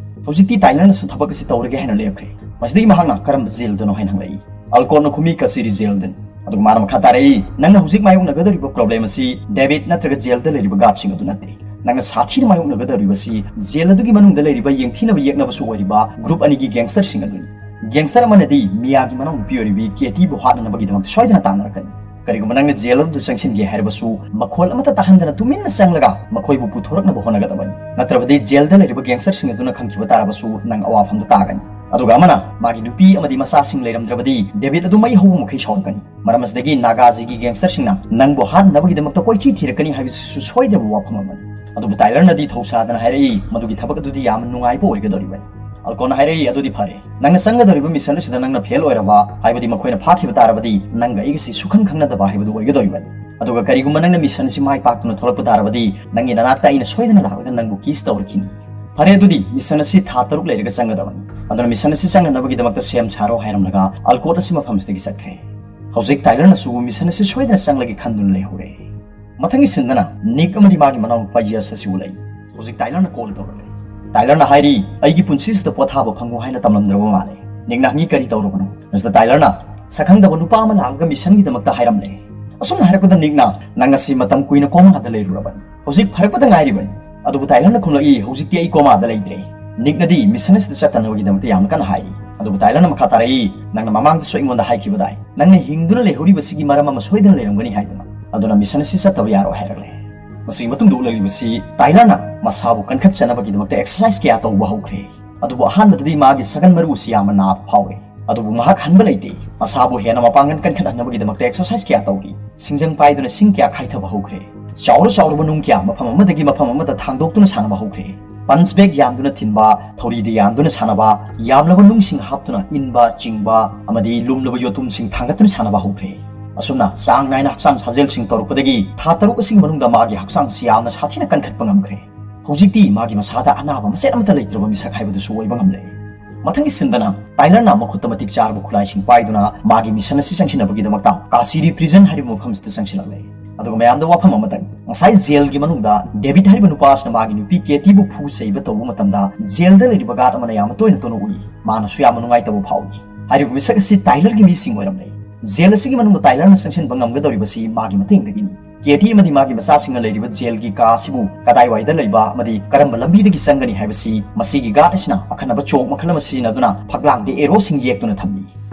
ꯍꯧꯖꯤꯛꯇꯤ ꯇꯥꯏꯂꯔꯅꯁꯨ ꯊꯕꯛ ꯑꯁꯤ ꯇꯧꯔꯒꯦ ꯍꯥꯏꯅ ꯂꯦꯞꯈ꯭ꯔꯦ꯫ ꯃꯁꯤꯗꯒꯤ ꯃꯍꯥꯛꯅ ꯀꯔꯝꯕ ꯖꯦꯜꯗꯅꯣ ꯍꯥꯏꯅ ꯍꯪꯂꯛꯏ꯫ ꯑꯜꯀꯣꯠꯅ ꯈꯨꯝꯃꯤ, ꯀꯆꯦꯔꯤ ꯖꯦꯜꯗꯅꯤ꯫ ꯑꯗꯨꯒ ꯃꯥꯅ ꯃꯈꯥ ꯇꯥꯔꯛꯏ, ꯅꯪꯅ ꯍꯧꯖꯤꯛ ꯃꯥꯌꯣꯛꯅꯒꯗꯧꯔꯤꯕ problem ꯑꯁꯤ ꯗꯦꯕꯤꯠ ꯅꯠꯇ꯭ꯔꯒ ꯖꯦꯜꯗ ꯂꯩꯔꯤꯕ guard ꯁꯤꯡ ꯑꯗꯨ ꯅꯠꯇꯦ꯫ ꯅꯪꯅ ꯁꯥꯊꯤꯅ ꯃꯥꯌꯣꯛꯅꯒꯗꯧꯔꯤꯕꯁꯤ ꯖꯦꯜ ꯑꯗꯨꯒꯤ ꯃꯅꯨꯡꯗ ꯂꯩꯔꯤꯕ ꯌꯦꯡꯊꯤꯅꯕ ꯌꯦꯛꯅꯕꯁꯨ ꯑꯣꯏꯔꯤꯕ group ꯑꯅꯤꯒꯤ gangster ꯁꯤꯡ ꯑꯗꯨꯅꯤ꯫ Gangster ꯑꯃꯅꯗꯤ ꯃꯤꯌꯥꯒꯤ ꯃꯅꯥꯎꯅꯨꯄꯤ ꯑꯣꯏꯔꯤꯕꯤ ꯀꯦꯇꯤꯕꯨ ꯍꯥꯠꯅꯅꯕꯒꯤꯗꯃꯛꯇ ꯁꯣꯏꯗꯅ ꯇꯥꯟꯅꯔꯛꯀꯅꯤ꯫ ꯀꯔꯤꯒꯨꯝꯕ ꯅꯪꯅ ꯖꯦꯜ ꯑꯗꯨꯗ ꯆꯪꯁꯤꯟꯒꯦ ꯍꯥꯏꯔꯕꯁꯨ, ꯃꯈꯣꯜ ꯑꯃꯠꯇ ꯇꯥꯍꯟꯗꯅ ꯇꯨꯃꯤꯟꯅ ꯆꯪꯂꯒ ꯃꯈꯣꯏꯕꯨ ꯄꯨꯊꯣꯔꯛꯅꯕ ꯍꯣꯠꯅꯒꯗꯕꯅꯤ꯫ ꯅꯠꯇ꯭ꯔꯕꯗꯤ ꯖꯦꯜꯗ ꯂꯩꯔꯤꯕ gangster ꯁꯤꯡ ꯑꯗꯨꯅ ꯈꯪꯈꯤꯕ ꯇꯥꯔꯕꯁꯨ, ꯅꯪ ꯑꯋꯥꯐꯝꯗ ꯇꯥꯒꯅꯤ꯫ ꯑꯗꯨꯒ ꯑꯃꯅ ꯃꯥꯒꯤ ꯅꯨꯄꯤ ꯑꯃꯗꯤ ꯃꯆꯥꯁꯤꯡ ꯂꯩꯔꯝꯗ꯭ꯔꯕꯗꯤ, ꯗꯦꯕꯤꯠ ꯑꯗꯨ ꯃꯩ ꯍꯧꯕ ꯃꯈꯩ ꯁꯥꯎꯔꯛꯀꯅꯤ꯫ ꯃꯔꯝ ꯑꯁꯤꯗꯒꯤ ꯅꯥꯒꯥꯖꯤꯒꯤ gangster ꯁꯤꯡꯅ ꯅꯪꯕꯨ ꯍꯥꯠꯅꯕꯒꯤꯗꯃꯛꯇ ꯀꯣꯏꯊꯤ ꯊꯤꯔꯛꯀꯅꯤ ꯍꯥꯏꯕꯁꯤꯁꯨ ꯁꯣꯏꯗ꯭ꯔꯕ ꯋꯥꯐꯝ ꯑꯃꯅꯤ꯫ ꯑꯗꯨꯕꯨ ꯇꯥꯏꯂꯔꯅꯗꯤ ꯊꯧꯁꯥꯗꯅ ꯍꯥꯏꯔꯛꯏ, ꯃꯗꯨꯒꯤ ꯊꯕꯛ ꯑꯗꯨꯗꯤ ꯌꯥꯝꯅ ꯅꯨꯡꯉꯥꯏꯕ ꯑꯣꯏꯒꯗꯧꯔꯤꯕꯅꯤ꯫ ꯑꯜꯀꯣꯠꯅ ꯍꯥꯏꯔꯛꯏ, ꯑꯗꯨꯗꯤ ꯐꯔꯦ, ꯅꯪꯅ ꯆꯪꯒꯗꯧꯔꯤꯕ mission ꯑꯁꯤꯗ ꯅꯪꯅ fail ꯑꯣꯏꯔꯕ, ꯍꯥꯏꯕꯗꯤ ꯃꯈꯣꯏꯅ ꯐꯥꯈꯤꯕ ꯇꯥꯔꯕꯗꯤ, ꯅꯪꯒ ꯑꯩꯒꯁꯤ ꯁꯨꯈꯪ ꯈꯪꯅꯗꯕ ꯍꯥꯏꯕꯗꯨ ꯑꯣꯏꯒꯗꯧꯔꯤꯕꯅꯤ꯫ ꯑꯗꯨꯒ ꯀꯔꯤꯒꯨꯝꯕ ꯅꯪꯅ mission ꯑꯁꯤ ꯃꯥꯏ ꯄꯥꯛꯇꯨꯅ ꯊꯣꯛꯂꯛꯄ ꯇꯥꯔꯕꯗꯤ, ꯅꯪꯒꯤ ꯅꯅꯥꯛꯇ ꯑꯩꯅ ꯁꯣꯏꯗꯅ ꯂꯥꯛꯂꯒ ꯅꯪꯕꯨ kiss ꯇꯧꯔꯛꯈꯤꯅꯤ꯫ ꯐꯔꯦ, ꯑꯗꯨꯗꯤ mission ꯑꯁꯤ ꯊꯥ ꯇꯔꯨꯛ ꯂꯩꯔꯒ ꯆꯪꯒꯗꯕꯅꯤ꯫ ꯑꯗꯨꯅ mission ꯑꯁꯤ ꯆꯪꯅꯅꯕꯒꯤꯗꯃꯛꯇ ꯁꯦꯝ ꯁꯥꯔꯣ ꯍꯥꯏꯔꯝꯂꯒ ꯑꯜꯀꯣꯠ ꯑꯁꯤ ꯃꯐꯝꯁꯤꯗꯒꯤ ꯆꯠꯈ꯭ꯔꯦ꯫ ꯍꯧꯖꯤꯛ ꯇꯥꯏꯂꯔꯅꯁꯨ mission ꯑꯁꯤ ꯁꯣꯏꯗꯅ ꯆꯪꯂꯒꯦ ꯈꯟꯗꯨꯅ ꯂꯩꯍꯧꯔꯦ꯫ ꯃꯊꯪꯒꯤ scene ꯗꯅ ꯅꯤꯛ ꯑꯃꯗꯤ ꯃꯥꯒꯤ ꯃꯅꯥꯎꯅꯨꯄꯥ ꯌꯁ ꯑꯁꯤ ꯎꯠꯂꯛꯏ꯫ ꯍꯧꯖꯤꯛ ꯇꯥꯏꯂꯔꯅ call ꯇꯧꯔꯛꯂꯦ꯫ ꯇꯥꯏꯂꯔꯅ ꯍꯥꯏꯔꯤ, "ꯑꯩꯒꯤ ꯄꯨꯟꯁꯤꯁꯤꯗ ꯄꯣꯊꯥꯕ ꯐꯪꯉꯨ" ꯍꯥꯏꯅ ꯇꯝꯂꯝꯗ꯭ꯔꯕ ꯃꯥꯜꯂꯦ꯫ ꯅꯤꯛꯅ ꯍꯪꯉꯤ, "ꯀꯔꯤ ꯇꯧꯔꯕꯅꯣ?" ꯃꯤꯁꯇꯔ ꯇꯥꯏꯂꯔꯅ ꯁꯛꯈꯪꯗꯕ ꯅꯨꯄꯥ ꯑꯃ ꯂꯥꯛꯂꯒ mission ꯒꯤꯗꯃꯛꯇ ꯍꯥꯏꯔꯝꯂꯦ꯫ ꯑꯁꯨꯝꯅ ꯍꯥꯏꯔꯛꯄꯗ ꯅꯤꯛꯅ, "ꯅꯪ ꯉꯁꯤ ꯃꯇꯝ ꯀꯨꯏꯅ coma ꯗ ꯂꯩꯔꯨꯔꯕꯅꯤ꯫ ꯍꯧꯖꯤꯛ ꯐꯔꯛꯄꯗ ꯉꯥꯏꯔꯤꯕꯅꯤ꯫" ꯑꯗꯨꯕꯨ ꯇꯥꯏꯂꯔꯅ ꯈꯨꯝꯂꯛꯏ, "ꯍꯧꯖꯤꯛꯇꯤ ꯑꯩ coma ꯗ ꯂꯩꯇ꯭ꯔꯦ꯫" ꯅꯤꯛꯅꯗꯤ mission ꯑꯁꯤꯗ ꯆꯠꯇꯅꯕꯒꯤꯗꯃꯛꯇ ꯌꯥꯝꯅ ꯀꯟꯅ ꯍꯥꯏꯔꯤ꯫ ꯑꯗꯨꯕꯨ ꯇꯥꯏꯂꯔꯅ ꯃꯈꯥ ꯇꯥꯔꯛꯏ, "ꯅꯪꯅ ꯃꯃꯥꯡꯗꯁꯨ ꯑꯩꯉꯣꯟꯗ ꯍꯥꯏꯈꯤꯕꯗꯥꯏ, ꯅꯪꯅ ꯍꯤꯡꯗꯨꯅ ꯂꯩꯍꯧꯔꯤꯕꯁꯤꯒꯤ ꯃꯔꯝ ꯑꯃ ꯁꯣꯏꯗꯅ ꯂꯩꯔꯝꯒꯅꯤ ꯍꯥꯏꯗꯨꯅ꯫ ꯑꯗꯨꯅ mission ꯑꯁꯤ ꯆꯠꯇꯕ ꯌꯥꯔꯣꯏ" ꯍꯥꯏꯔꯛꯂꯦ꯫ ꯃꯁꯤꯒꯤ ꯃꯇꯨꯡꯗ ꯎꯠꯂꯛꯂꯤꯕꯁꯤ ꯇꯥꯏꯂꯔꯅ ꯃꯁꯥꯕꯨ ꯀꯟꯈꯠꯆꯅꯕꯒꯤꯗꯃꯛꯇ exercise ꯀꯌꯥ ꯇꯧꯕ ꯍꯧꯈ꯭ꯔꯦ꯫ ꯑꯗꯨꯕꯨ ꯑꯍꯥꯟꯕꯗꯗꯤ ꯃꯥꯒꯤ ꯁꯒꯟ ꯃꯔꯨ ꯑꯁꯤ ꯌꯥꯝꯅ ꯅꯥꯕ ꯐꯥꯎꯔꯦ꯫ ꯑꯗꯨꯕꯨ ꯃꯍꯥꯛ ꯍꯟꯕ ꯂꯩꯇꯦ꯫ ꯃꯁꯥꯕꯨ ꯍꯦꯟꯅ ꯃꯄꯥꯡꯒꯜ ꯀꯟꯈꯠꯍꯟꯅꯕꯒꯤꯗꯃꯛꯇ exercise ꯀꯌꯥ ꯇꯧꯔꯤ꯫ ꯁꯤꯡꯖꯪ ꯄꯥꯏꯗꯨꯅ ꯁꯤꯡ ꯀꯌꯥ ꯈꯥꯏꯊꯕ ꯍꯧꯈ꯭ꯔꯦ꯫ ꯆꯥꯎꯔ ꯆꯥꯎꯔꯕ ꯅꯨꯡ ꯀꯌꯥ ꯃꯐꯝ ꯑꯃꯗꯒꯤ ꯃꯐꯝ ꯑꯃꯗ ꯊꯥꯡꯗꯣꯛꯇꯨꯅ ꯁꯥꯟꯅꯕ ꯍꯧꯈ꯭ꯔꯦ꯫ Punch bag ꯌꯥꯟꯗꯨꯅ ꯊꯤꯟꯕ, ꯊꯧꯔꯤꯗ ꯌꯥꯟꯗꯨꯅ ꯁꯥꯟꯅꯕ, ꯌꯥꯝꯂꯕ ꯅꯨꯡꯁꯤꯡ ꯍꯥꯞꯇꯨꯅ ꯏꯟꯕ, ꯆꯤꯡꯕ ꯑꯃꯗꯤ ꯂꯨꯝꯂꯕ ꯌꯣꯠꯇꯨꯝꯁꯤꯡ ꯊꯥꯡꯒꯠꯇꯨꯅ ꯁꯥꯟꯅꯕ ꯍꯧꯈ꯭ꯔꯦ꯫ ꯑꯁꯨꯝꯅ ꯆꯥꯡ ꯅꯥꯏꯅ ꯍꯛꯆꯥꯡ ꯁꯥꯖꯦꯜꯁꯤꯡ ꯇꯧꯔꯛꯄꯗꯒꯤ ꯊꯥ ꯇꯔꯨꯛ ꯑꯁꯤꯒꯤ ꯃꯅꯨꯡꯗ ꯃꯥꯒꯤ ꯍꯛꯆꯥꯡꯁꯤ ꯌꯥꯝꯅ ꯁꯥꯊꯤꯅ ꯀꯟꯈꯠꯄ ꯉꯝꯈ꯭ꯔꯦ꯫ ꯍꯧꯖꯤꯛꯇꯤ ꯃꯥꯒꯤ ꯃꯁꯥꯗ ꯑꯅꯥꯕ ꯃꯆꯦꯠ ꯑꯃꯠꯇ ꯂꯩꯇ꯭ꯔꯕ ꯃꯤꯁꯛ ꯍꯥꯏꯕꯗꯨꯁꯨ ꯑꯣꯏꯕ ꯉꯝꯂꯦ꯫ ꯃꯊꯪꯒꯤ ꯁꯤꯟꯗꯅ ꯇꯥꯏꯂꯔꯅ ꯃꯈꯨꯠꯇ ꯃꯇꯤꯛ ꯆꯥꯔꯕ ꯈꯨꯠꯂꯥꯏꯁꯤꯡ ꯄꯥꯏꯗꯨꯅ ꯃꯥꯒꯤ ꯃꯤꯁꯟ ꯑꯁꯤ ꯆꯪꯁꯤꯟꯅꯕꯒꯤꯗꯃꯛꯇ ꯀꯥꯁꯤꯔꯤ ꯄ꯭ꯔꯤꯖꯟ ꯍꯥꯏꯔꯤꯕ ꯃꯐꯝꯁꯤꯗ ꯆꯪꯁꯤꯜꯂꯛꯂꯦ꯫ ꯑꯗꯨꯒ ꯃꯌꯥꯝꯗ ꯋꯥꯐꯝ ꯑꯃꯇꯪ, ꯉꯁꯥꯏ ꯖꯦꯜꯒꯤ ꯃꯅꯨꯡꯗ ꯗꯦꯕꯤꯠ ꯍꯥꯏꯔꯤꯕ ꯅꯨꯄꯥ ꯑꯁꯤꯅ ꯃꯥꯒꯤ ꯅꯨꯄꯤ ꯀꯦꯇꯤꯕꯨ ꯐꯨ ꯆꯩꯕ ꯇꯧꯕ ꯃꯇꯝꯗ ꯖꯦꯜꯗ ꯂꯩꯔꯤꯕ ꯒꯥꯔꯗ ꯑꯃꯅ ꯌꯥꯝꯅ ꯇꯣꯏꯅ ꯇꯣꯏꯅ ꯎꯏ꯫ ꯃꯥꯅꯁꯨ ꯌꯥꯝꯅ ꯅꯨꯡꯉꯥꯏꯇꯕ ꯐꯥꯎꯏ꯫ ꯍꯥꯏꯔꯤꯕ ꯃꯤꯁꯛ ꯑꯁꯤ ꯇꯥꯏꯂꯔꯒꯤ ꯃꯤꯁꯤꯡ ꯑꯣꯏꯔꯝꯂꯦ꯫ ꯖꯦꯜ ꯑꯁꯤꯒꯤ ꯃꯅꯨꯡꯗ ꯇꯥꯏꯂꯔꯅ ꯆꯪꯁꯤꯟꯕ ꯉꯝꯒꯗꯧꯔꯤꯕꯁꯤ ꯃꯥꯒꯤ ꯃꯇꯦꯡꯗꯒꯤꯅꯤ꯫ ꯀꯦꯇꯤ ꯑꯃꯗꯤ ꯃꯥꯒꯤ ꯃꯆꯥꯁꯤꯡꯅ ꯂꯩꯔꯤꯕ ꯖꯦꯜꯒꯤ ꯀꯥ ꯑꯁꯤꯕꯨ ꯀꯗꯥꯏꯋꯥꯏꯗ ꯂꯩꯕ ꯑꯃꯗꯤ ꯀꯔꯝꯕ ꯂꯝꯕꯤꯗꯒꯤ ꯆꯪꯒꯅꯤ ꯍꯥꯏꯕꯁꯤ ꯃꯁꯤꯒꯤ ꯒꯥꯔꯗ ꯑꯁꯤꯅ ꯑꯈꯟꯅꯕ ꯆꯣꯛ ꯃꯈꯜ ꯑꯃ ꯁꯤꯖꯤꯟꯅꯗꯨꯅ ꯐꯛꯂꯥꯡꯗ ꯑꯦꯔꯣꯁꯤꯡ ꯌꯦꯛꯇꯨꯅ ꯊꯝꯂꯤ꯫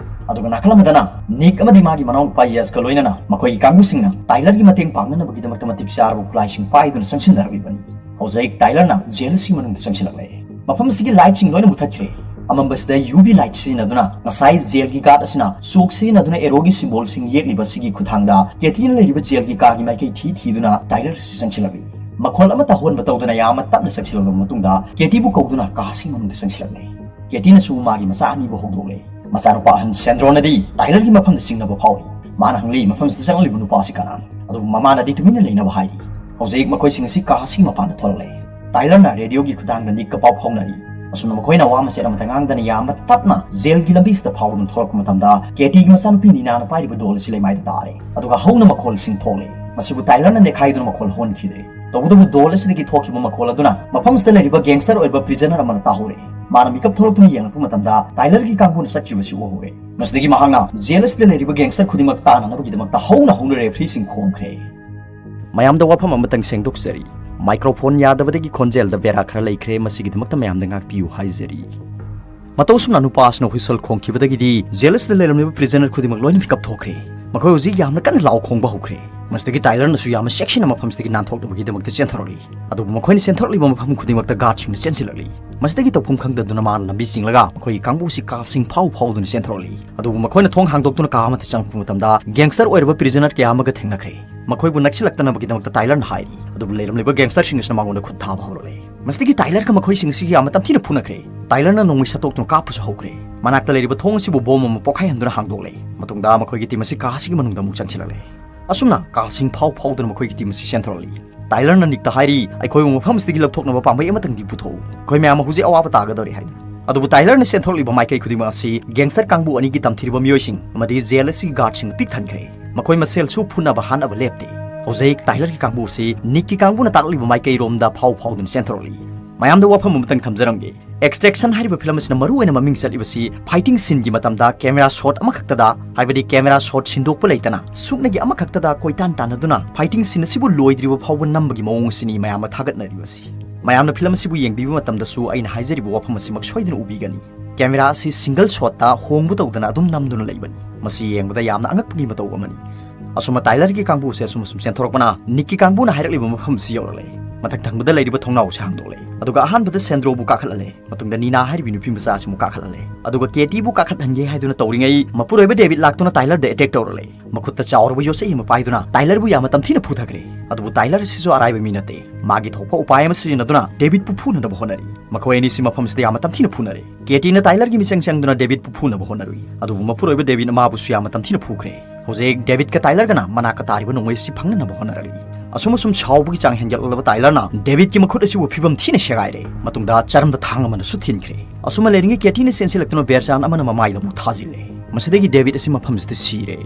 ꯑꯗꯨꯒ ꯅꯥꯀꯜ ꯑꯃꯗꯅ ꯅꯤꯛ ꯑꯃꯗꯤ ꯃꯥꯒꯤ ꯃꯅꯥꯎꯅꯨꯄꯥ ꯌꯦꯁꯀ ꯂꯣꯏꯅꯅ ꯃꯈꯣꯏꯒꯤ ꯀꯥꯡꯕꯨꯁꯤꯡꯅ ꯇꯥꯏꯂꯔꯒꯤ ꯃꯇꯦꯡ ꯄꯥꯡꯅꯅꯕꯒꯤꯗꯃꯛꯇ ꯃꯇꯤꯛ ꯆꯥꯔꯕ ꯈꯨꯠꯂꯥꯏꯁꯤꯡ ꯄꯥꯏꯗꯨꯅ ꯆꯪꯁꯤꯟꯅꯔꯛꯂꯤꯕꯅꯤ꯫ ꯍꯧꯖꯤꯛ ꯇꯥꯏꯂꯔꯅ ꯖꯦꯜ ꯑꯁꯤꯒꯤ ꯃꯅꯨꯡꯗ ꯆꯪꯁꯤꯜꯂꯛꯂꯦ꯫ ꯃꯐꯝ ꯑꯁꯤꯒꯤ ꯂꯥꯏꯠꯁꯤꯡ ꯂꯣꯏꯅ ꯃꯨꯊꯠꯈ꯭ꯔꯦ꯫ ꯑꯃꯝꯕꯁꯤꯗ ꯌꯨ ꯚꯤ ꯂꯥꯏꯠ ꯁꯤꯖꯤꯟꯅꯗꯨꯅ ꯉꯁꯥꯏ ꯖꯦꯜꯒꯤ ꯒꯥꯔꯗ ꯑꯁꯤꯅ ꯆꯣꯛ ꯁꯤꯖꯤꯟꯅꯗꯨꯅ ꯑꯦꯔꯣꯒꯤ ꯁꯤꯝꯕꯣꯜꯁꯤꯡ ꯌꯦꯛꯂꯤꯕ ꯑꯁꯤꯒꯤ ꯈꯨꯠꯊꯥꯡꯗ ꯀꯦꯇꯤꯅ ꯂꯩꯔꯤꯕ ꯖꯦꯜꯒꯤ ꯀꯥꯒꯤ ꯃꯥꯏꯀꯩ ꯊꯤ ꯊꯤꯗꯨꯅ ꯇꯥꯏꯂꯔ ꯑꯁꯤ ꯆꯪꯁꯤꯜꯂꯛꯂꯤ꯫ ꯃꯈꯣꯜ ꯑꯃꯠꯇ ꯍꯣꯟꯕ ꯇꯧꯗꯅ ꯌꯥꯝꯅ ꯇꯞꯅ ꯆꯪꯁꯤꯜꯂꯛꯂꯕ ꯃꯇꯨꯡꯗ ꯀꯦꯇꯤꯕꯨ ꯀꯧꯗꯨꯅ ꯀꯥ ꯑꯁꯤꯒꯤ ꯃꯅꯨꯡꯗ ꯆꯪꯁꯤꯜꯂꯛꯂꯦ꯫ ꯀꯦꯇꯤꯅꯁꯨ ꯃꯥꯒꯤ ꯃꯆꯥ ꯑꯅꯤꯕꯨ ꯍꯧꯗꯣꯛꯂꯦ꯫ ꯃꯆꯥꯅꯨꯄꯥ ꯑꯍꯟ ꯁꯦꯟꯗ꯭ꯔꯣꯅꯗꯤ ꯇꯥꯏꯂꯔꯒꯤ ꯃꯐꯝꯗ ꯆꯤꯡꯅꯕ ꯐꯥꯎꯔꯤ꯫ ꯃꯥꯅ ꯍꯪꯂꯤ, "ꯃꯐꯝꯁꯤꯗ ꯆꯪꯂꯤꯕ ꯅꯨꯄꯥ ꯑꯁꯤ ꯀꯅꯥꯅꯣ?" ꯑꯗꯨꯕꯨ ꯃꯃꯥꯅꯗꯤ ꯇꯨꯃꯤꯟꯅ ꯂꯩꯅꯕ ꯍꯥꯏꯔꯤ꯫ ꯍꯧꯖꯤꯛ ꯃꯈꯣꯏꯁꯤꯡ ꯑꯁꯤ ꯀꯥ ꯑꯁꯤꯒꯤ ꯃꯄꯥꯟꯗ ꯊꯣꯛꯂꯛꯂꯦ꯫ ꯇꯥꯏꯂꯔꯅ ꯔꯦꯗꯤꯑꯣꯒꯤ ꯈꯨꯠꯊꯥꯡꯗ ꯅꯤꯛꯀ ꯄꯥꯎ ꯐꯥꯎꯅꯔꯤ꯫ ꯑꯁꯨꯝꯅ ꯃꯈꯣꯏꯅ ꯋꯥ ꯃꯆꯦꯠ ꯑꯃꯠꯇ ꯉꯥꯡꯗꯅ ꯌꯥꯝꯅ ꯇꯞꯅ ꯖꯦꯜꯒꯤ ꯂꯝꯕꯤꯁꯤꯗ ꯐꯥꯎꯗꯨꯅ ꯊꯣꯛꯂꯛꯄ ꯃꯇꯝꯗ, ꯀꯦꯇꯤꯒꯤ ꯃꯆꯥꯅꯨꯄꯤ ꯅꯤꯅꯥꯅ ꯄꯥꯏꯔꯤꯕ ꯗꯣꯜ ꯑꯁꯤ ꯂꯩꯃꯥꯏꯗ ꯇꯥꯔꯦ꯫ ꯑꯗꯨꯒ ꯍꯧꯅ ꯃꯈꯣꯜꯁꯤꯡ ꯊꯣꯛꯂꯦ꯫ ꯃꯁꯤꯕꯨ ꯇꯥꯏꯂꯔꯅ ꯅꯦꯈꯥꯏꯗꯨꯅ ꯃꯈꯣꯜ ꯍꯣꯟꯈꯤꯗ꯭ꯔꯦ꯫ ꯇꯧꯕꯇꯕꯨ ꯗꯣꯜ ꯑꯁꯤꯗꯒꯤ ꯊꯣꯛꯈꯤꯕ ꯃꯈꯣꯜ ꯑꯗꯨꯅ ꯃꯐꯝꯁꯤꯗ ꯂꯩꯔꯤꯕ ꯒꯦꯡꯁꯇꯔ ꯑꯣꯏꯕ ꯄ꯭ꯔꯤꯖꯅꯔ ꯑꯃꯅ ꯇꯥꯍꯧꯔꯦ꯫ ꯃꯥꯅ ꯃꯤꯀꯞ ꯊꯣꯛꯂꯛꯇꯨꯅ ꯌꯦꯡꯂꯛꯄ ꯃꯇꯝꯗ ꯇꯥꯏꯂꯔꯒꯤ ꯀꯥꯡꯕꯨꯅ ꯆꯠꯈꯤꯕꯁꯤ ꯎꯍꯧꯔꯦ꯫ ꯃꯁꯤꯗꯒꯤ ꯃꯍꯥꯛꯅ ꯖꯦꯜ ꯑꯁꯤꯗ ꯂꯩꯔꯤꯕ ꯒꯦꯡꯁꯇꯔ ꯈꯨꯗꯤꯡꯃꯛ ꯇꯥꯅꯅꯕꯒꯤꯗꯃꯛꯇ ꯍꯧꯅ ꯍꯧꯅ ꯔꯦꯐ꯭ꯔꯤꯁꯤꯡ ꯈꯣꯡꯈ꯭ꯔꯦ꯫ ꯃꯌꯥꯝꯗ ꯋꯥꯐꯝ ꯑꯃꯇꯪ ꯁꯦꯡꯗꯣꯛꯆꯔꯤ꯫ ꯃꯥꯏꯀ꯭ꯔꯣꯐꯣꯟ ꯌꯥꯗꯕꯗꯒꯤ ꯈꯣꯟꯖꯦꯜꯗ ꯕꯦꯔꯥ ꯈꯔ ꯂꯩꯈ꯭ꯔꯦ, ꯃꯁꯤꯒꯤꯗꯃꯛꯇ ꯃꯌꯥꯝꯗ ꯉꯥꯛꯄꯤꯌꯨ ꯍꯥꯏꯖꯔꯤ꯫ ꯃꯇꯧ ꯑꯁꯨꯝꯅ ꯅꯨꯄꯥ ꯑꯁꯤꯅ ꯍꯨꯏꯁꯜ ꯈꯣꯡꯈꯤꯕꯗꯒꯤꯗꯤ ꯖꯦꯜ ꯑꯁꯤꯗ ꯂꯩꯔꯝꯂꯤꯕ ꯄ꯭ꯔꯤꯖꯅꯔ ꯈꯨꯗꯤꯡꯃꯛ ꯂꯣꯏꯅ ꯃꯤꯀꯞ ꯊꯣꯛꯈ꯭ꯔꯦ꯫ ꯃꯈꯣꯏ ꯍꯧꯖꯤꯛ ꯌꯥꯝꯅ ꯀꯟꯅ ꯂꯥꯎ ꯈꯣꯡꯕ ꯍꯧꯈ꯭ꯔꯦ꯫ ꯃꯁꯤꯗꯒꯤ ꯇꯥꯏꯂꯔꯅꯁꯨ ꯌꯥꯝꯅ ꯆꯦꯛꯁꯤꯟꯅ ꯃꯐꯝꯁꯤꯗꯒꯤ ꯅꯥꯟꯊꯣꯛꯅꯕꯒꯤꯗꯃꯛꯇ ꯆꯦꯟꯊꯣꯔꯛꯂꯤ꯫ ꯑꯗꯨꯕꯨ ꯃꯈꯣꯏꯅ ꯆꯦꯟꯊꯣꯔꯛꯂꯤꯕ ꯃꯐꯝ ꯈꯨꯗꯤꯡꯃꯛꯇ ꯒꯥꯔꯗꯁꯤꯡꯅ ꯆꯦꯟꯁꯤꯜꯂꯛꯂꯤ꯫ ꯃꯁꯤꯗꯒꯤ ꯇꯧꯐꯝ ꯈꯪꯗꯗꯨꯅ ꯃꯥꯅ ꯂꯝꯕꯤ ꯆꯤꯡꯂꯒ ꯃꯈꯣꯏꯒꯤ ꯀꯥꯡꯕꯨꯁꯤ ꯀꯥꯁꯤꯡ ꯐꯥꯎ ꯐꯥꯎꯗꯨꯅ ꯆꯦꯟꯊꯣꯔꯛꯂꯤ꯫ ꯑꯗꯨꯕꯨ ꯃꯈꯣꯏꯅ ꯊꯣꯡ ꯍꯥꯡꯗꯣꯛꯇꯨꯅ ꯀꯥ ꯑꯃꯗ ꯆꯪꯂꯛꯄ ꯃꯇꯝꯗ ꯒꯦꯡꯁꯇꯔ ꯑꯣꯏꯔꯕ ꯄ꯭ꯔꯤꯖꯅꯔ ꯀꯌꯥ ꯑꯃꯒ ꯊꯦꯡꯅꯈ꯭ꯔꯦ꯫ ꯃꯈꯣꯏꯕꯨ ꯅꯛꯁꯤꯜꯂꯛꯇꯅꯕꯒꯤꯗꯃꯛꯇ ꯇꯥꯏꯂꯔꯅ ꯍꯥꯏꯔꯤ꯫ ꯑꯗꯨꯕꯨ ꯂꯩꯔꯝꯂꯤꯕ ꯒꯦꯡꯁꯇꯔꯁꯤꯡ ꯑꯁꯤꯅ ꯃꯉꯣꯟꯗ ꯈꯨꯠ ꯊꯥꯕ ꯍꯧꯔꯛꯂꯦ꯫ ꯃꯁꯤꯗꯒꯤ ꯇꯥꯏꯂꯔꯒ ꯃꯈꯣꯏꯁꯤꯡ ꯑꯁꯤꯒꯤ ꯌꯥꯝꯅ ꯇꯝꯊꯤꯅ ꯐꯨꯅꯈ꯭ꯔꯦ꯫ ꯇꯥꯏꯂꯔꯅ ꯅꯣꯡꯃꯩ ꯁꯠꯇꯣꯛꯇꯨꯅ ꯀꯥꯞꯄꯁꯨ ꯍꯧꯈ꯭ꯔꯦ꯫ ꯃꯅꯥꯛꯇ ꯂꯩꯔꯤꯕ ꯊꯣꯡ ꯑꯁꯤꯕꯨ ꯕꯣꯝ ꯑꯃ ꯄꯣꯈꯥꯏꯍꯟꯗꯨꯅ ꯍꯥꯡꯗꯣꯛꯂꯦ꯫ ꯃꯇꯨꯡꯗ ꯃꯈꯣꯏꯒꯤ ꯇꯤꯝ ꯑꯁꯤ ꯀꯥ ꯑꯁꯤꯒꯤ ꯃꯅꯨꯡꯗ ꯑꯃꯨꯛ ꯆꯪꯁꯤꯜꯂꯛꯂꯦ꯫ ꯑꯁꯨꯝꯅ ꯀꯥꯁꯤꯡ ꯐꯥꯎ ꯐꯥꯎꯗꯨꯅ ꯃꯈꯣꯏꯒꯤ ꯇꯤꯝ ꯑꯁꯤ ꯆꯦꯟꯊꯣꯔꯛꯂꯤ꯫ ꯇꯥꯏꯂꯔꯅ ꯅꯤꯛꯇ ꯍꯥꯏꯔꯤ, "ꯑꯩꯈꯣꯏꯕꯨ ꯃꯐꯝ ꯑꯁꯤꯗꯒꯤ ꯂꯧꯊꯣꯛꯅꯕ ꯄꯥꯝꯕꯩ ꯑꯃꯇꯪꯗꯤ ꯄꯨꯊꯣꯛꯎ꯫ ꯑꯩꯈꯣꯏ ꯃꯌꯥꯝ ꯍꯧꯖꯤꯛ ꯑꯋꯥꯕ ꯇꯥꯒꯗꯧꯔꯦ" ꯍꯥꯏꯅ꯫ ꯑꯗꯨꯕꯨ ꯇꯥꯏꯂꯔꯅ ꯆꯦꯟꯊꯣꯔꯛꯂꯤꯕ ꯃꯥꯏꯀꯩ ꯈꯨꯗꯤꯡꯃꯛ ꯑꯁꯤ ꯒꯦꯡꯁꯇꯔ ꯀꯥꯡꯕꯨ ꯑꯅꯤꯒꯤ ꯇꯝꯊꯤꯔꯕ ꯃꯤꯑꯣꯏꯁꯤꯡ ꯑꯃꯗꯤ ꯖꯦꯜ ꯑꯁꯤꯒꯤ ꯒꯥꯔꯗꯁꯤꯡꯅ ꯄꯤꯛ ꯊꯟꯈ꯭ꯔꯦ꯫ ꯃꯈꯣꯏ ꯃꯁꯦꯜꯁꯨ ꯐꯨꯅꯕ ꯍꯥꯠꯅꯕ ꯂꯦꯞꯇꯦ꯫ ꯍꯧꯖꯤꯛ ꯇꯥꯏꯂꯔꯒꯤ ꯀꯥꯡꯕꯨ ꯑꯁꯤ ꯅꯤꯛꯀꯤ ꯀꯥꯡꯕꯨꯅ ꯇꯥꯛꯂꯤꯕ ꯃꯥꯏꯀꯩꯔꯣꯝꯗ ꯐꯥꯎ ꯐꯥꯎꯗꯨꯅ ꯆꯦꯟꯊꯣꯔꯛꯂꯤ꯫ ꯃꯌꯥꯝꯗ ꯋꯥꯐꯝ ꯑꯃꯇꯪ ꯊꯝꯖꯔꯝꯒꯦ꯫ ꯑꯦꯛꯁꯇ꯭ꯔꯦꯛꯁꯟ ꯍꯥꯏꯔꯤꯕ ꯐꯤꯂꯝ ꯑꯁꯤꯅ ꯃꯔꯨ ꯑꯣꯏꯅ ꯃꯃꯤꯡ ꯆꯠꯂꯤꯕꯁꯤ ꯐꯥꯏꯇꯤꯡ ꯁꯤꯟꯒꯤ ꯃꯇꯝꯗ ꯀꯦꯃꯦꯔꯥ ꯁꯣꯠ ꯑꯃꯈꯛꯇꯗ, ꯍꯥꯏꯕꯗꯤ ꯀꯦꯃꯦꯔꯥ ꯁꯣꯠ ꯁꯤꯟꯗꯣꯛꯄ ꯂꯩꯇꯅ ꯁꯨꯞꯅꯒꯤ ꯑꯃꯈꯛꯇꯗ ꯀꯣꯏꯇꯥꯟ ꯇꯥꯟꯅꯗꯨꯅ ꯐꯥꯏꯇꯤꯡ ꯁꯤꯟ ꯑꯁꯤꯕꯨ ꯂꯣꯏꯗ꯭ꯔꯤꯕ ꯐꯥꯎꯕ ꯅꯝꯕꯒꯤ ꯃꯑꯣꯡ ꯑꯁꯤꯅꯤ ꯃꯌꯥꯝꯅ ꯊꯥꯒꯠꯅꯔꯤꯕꯁꯤ꯫ ꯃꯌꯥꯝꯅ ꯐꯤꯂꯝ ꯑꯁꯤꯕꯨ ꯌꯦꯡꯕꯤꯕ ꯃꯇꯝꯗꯁꯨ ꯑꯩꯅ ꯍꯥꯏꯖꯔꯤꯕ ꯋꯥꯐꯝ ꯑꯁꯤꯃꯛ ꯁꯣꯏꯗꯅ ꯎꯕꯤꯒꯅꯤ꯫ ꯀꯦꯃꯦꯔꯥ ꯑꯁꯤ ꯁꯤꯡꯒꯜ ꯁꯣꯠꯇ ꯍꯣꯡꯕ ꯇꯧꯗꯅ ꯑꯗꯨꯝ ꯅꯝꯗꯨꯅ ꯂꯩꯕꯅꯤ꯫ ꯃꯁꯤ ꯌꯦꯡꯕꯗ ꯌꯥꯝꯅ ꯑꯉꯛꯄꯒꯤ ꯃꯇꯧ ꯑꯃꯅꯤ꯫ ꯑꯁꯨꯝꯅ ꯇꯥꯏꯂꯔꯒꯤ ꯀꯥꯡꯕꯨ ꯑꯁꯤ ꯑꯁꯨꯝ ꯑꯁꯨꯝ ꯆꯦꯟꯊꯣꯔꯛꯄꯅ ꯅꯤꯛꯀꯤ ꯀꯥꯡꯕꯨꯅ ꯍꯥꯏꯔꯛꯂꯤꯕ ꯃꯐꯝ ꯑꯁꯤ ꯌꯧꯔꯛꯂꯦ꯫ ꯃꯊꯛ ꯊꯪꯕꯗ ꯂꯩꯔꯤꯕ ꯊꯣꯡꯅꯥꯎ ꯑꯁꯤ ꯍꯥꯡꯗꯣꯛꯂꯦ꯫ ꯑꯗꯨꯒ ꯑꯍꯥꯟꯕꯗ ꯁꯦꯟꯗ꯭ꯔꯣꯕꯨ ꯀꯥꯈꯠꯍꯜꯂꯦ꯫ ꯃꯇꯨꯡꯗ ꯅꯤꯅꯥ ꯍꯥꯏꯔꯤꯕ ꯅꯨꯄꯤ ꯃꯆꯥ ꯑꯁꯤꯃꯨꯛ ꯀꯥꯈꯠꯍꯜꯂꯦ꯫ ꯑꯗꯨꯒ ꯀꯦꯇꯤꯕꯨ ꯀꯥꯈꯠꯍꯟꯒꯦ ꯍꯥꯏꯗꯨꯅ ꯇꯧꯔꯤꯉꯩ ꯃꯄꯨꯔꯣꯏꯕ ꯗꯦꯕꯤꯗ ꯂꯥꯛꯇꯨꯅ ꯇꯥꯏꯂꯔꯗ ꯑꯦꯇꯦꯛ ꯇꯧꯔꯛꯂꯦ꯫ ꯃꯈꯨꯠꯇ ꯆꯥꯎꯔꯕ ꯌꯣꯠꯆꯩ ꯑꯃ ꯄꯥꯏꯗꯨꯅ ꯇꯥꯏꯂꯔꯕꯨ ꯌꯥꯝꯅ ꯇꯝꯊꯤꯅ ꯐꯨꯊꯈ꯭ꯔꯦ꯫ ꯑꯗꯨꯕꯨ ꯇꯥꯏꯂꯔ ꯑꯁꯤꯁꯨ ꯑꯔꯥꯏꯕ ꯃꯤ ꯅꯠꯇꯦ꯫ ꯃꯥꯒꯤ ꯊꯣꯛꯄ ꯎꯄꯥꯏ ꯑꯃ ꯁꯤꯖꯤꯟꯅꯗꯨꯅ ꯗꯦꯕꯤꯗꯄꯨ ꯐꯨꯅꯅꯕ ꯍꯣꯠꯅꯔꯤ꯫ ꯃꯈꯣꯏ ꯑꯅꯤꯁꯤ ꯃꯐꯝꯁꯤꯗ ꯌꯥꯝꯅ ꯇꯝꯊꯤꯅ ꯐꯨꯅꯔꯦ꯫ ꯀꯦꯇꯤꯅ ꯇꯥꯏꯂꯔꯒꯤ ꯃꯤꯆꯪ ꯆꯪꯗꯨꯅ ꯗꯦꯕꯤꯗꯄꯨ ꯐꯨꯅꯕ ꯍꯣꯠꯅꯔꯨꯏ꯫ ꯑꯗꯨꯕꯨ ꯃꯄꯨꯔꯣꯏꯕ ꯗꯦꯕꯤꯗꯅ ꯃꯥꯕꯨꯁꯨ ꯌꯥꯝꯅ ꯇꯝꯊꯤꯅ ꯐꯨꯈ꯭ꯔꯦ꯫ ꯍꯧꯖꯤꯛ ꯗꯦꯕꯤꯗꯀ ꯇꯥꯏꯂꯔꯒꯅ ꯃꯅꯥꯛꯇ ꯇꯥꯔꯤꯕ ꯅꯣꯡꯃꯩ ꯑꯁꯤ ꯐꯪꯅꯅꯕ ꯍꯣꯠꯅꯔꯛꯂꯤ꯫ ꯑꯁꯨꯝ ꯑꯁꯨꯝ ꯁꯥꯎꯕꯒꯤ ꯆꯥꯡ ꯍꯦꯟꯒꯠꯂꯛꯂꯕ ꯇꯥꯏꯂꯔꯅ ꯗꯦꯕꯤꯗꯀꯤ ꯃꯈꯨꯠ ꯑꯁꯤꯕꯨ ꯐꯤꯕꯝ ꯊꯤꯅ ꯁꯦꯒꯥꯏꯔꯦ꯫ ꯃꯇꯨꯡꯗ ꯆꯔꯝꯗ ꯊꯥꯡ ꯑꯃꯅꯁꯨ ꯊꯤꯟꯈ꯭ꯔꯦ꯫ ꯑꯁꯨꯝꯅ ꯂꯩꯔꯤꯉꯩ ꯀꯦꯇꯤꯅ ꯆꯦꯟꯁꯤꯜꯂꯛꯇꯨꯅ ꯕꯦꯔꯆꯥꯟ ꯑꯃꯅ ꯃꯃꯥꯏꯗ ꯑꯃꯨꯛ ꯊꯥꯖꯤꯜꯂꯦ꯫ ꯃꯁꯤꯗꯒꯤ ꯗꯦꯕꯤꯗ ꯑꯁꯤ ꯃꯐꯝꯁꯤꯗ ꯁꯤꯔꯦ꯫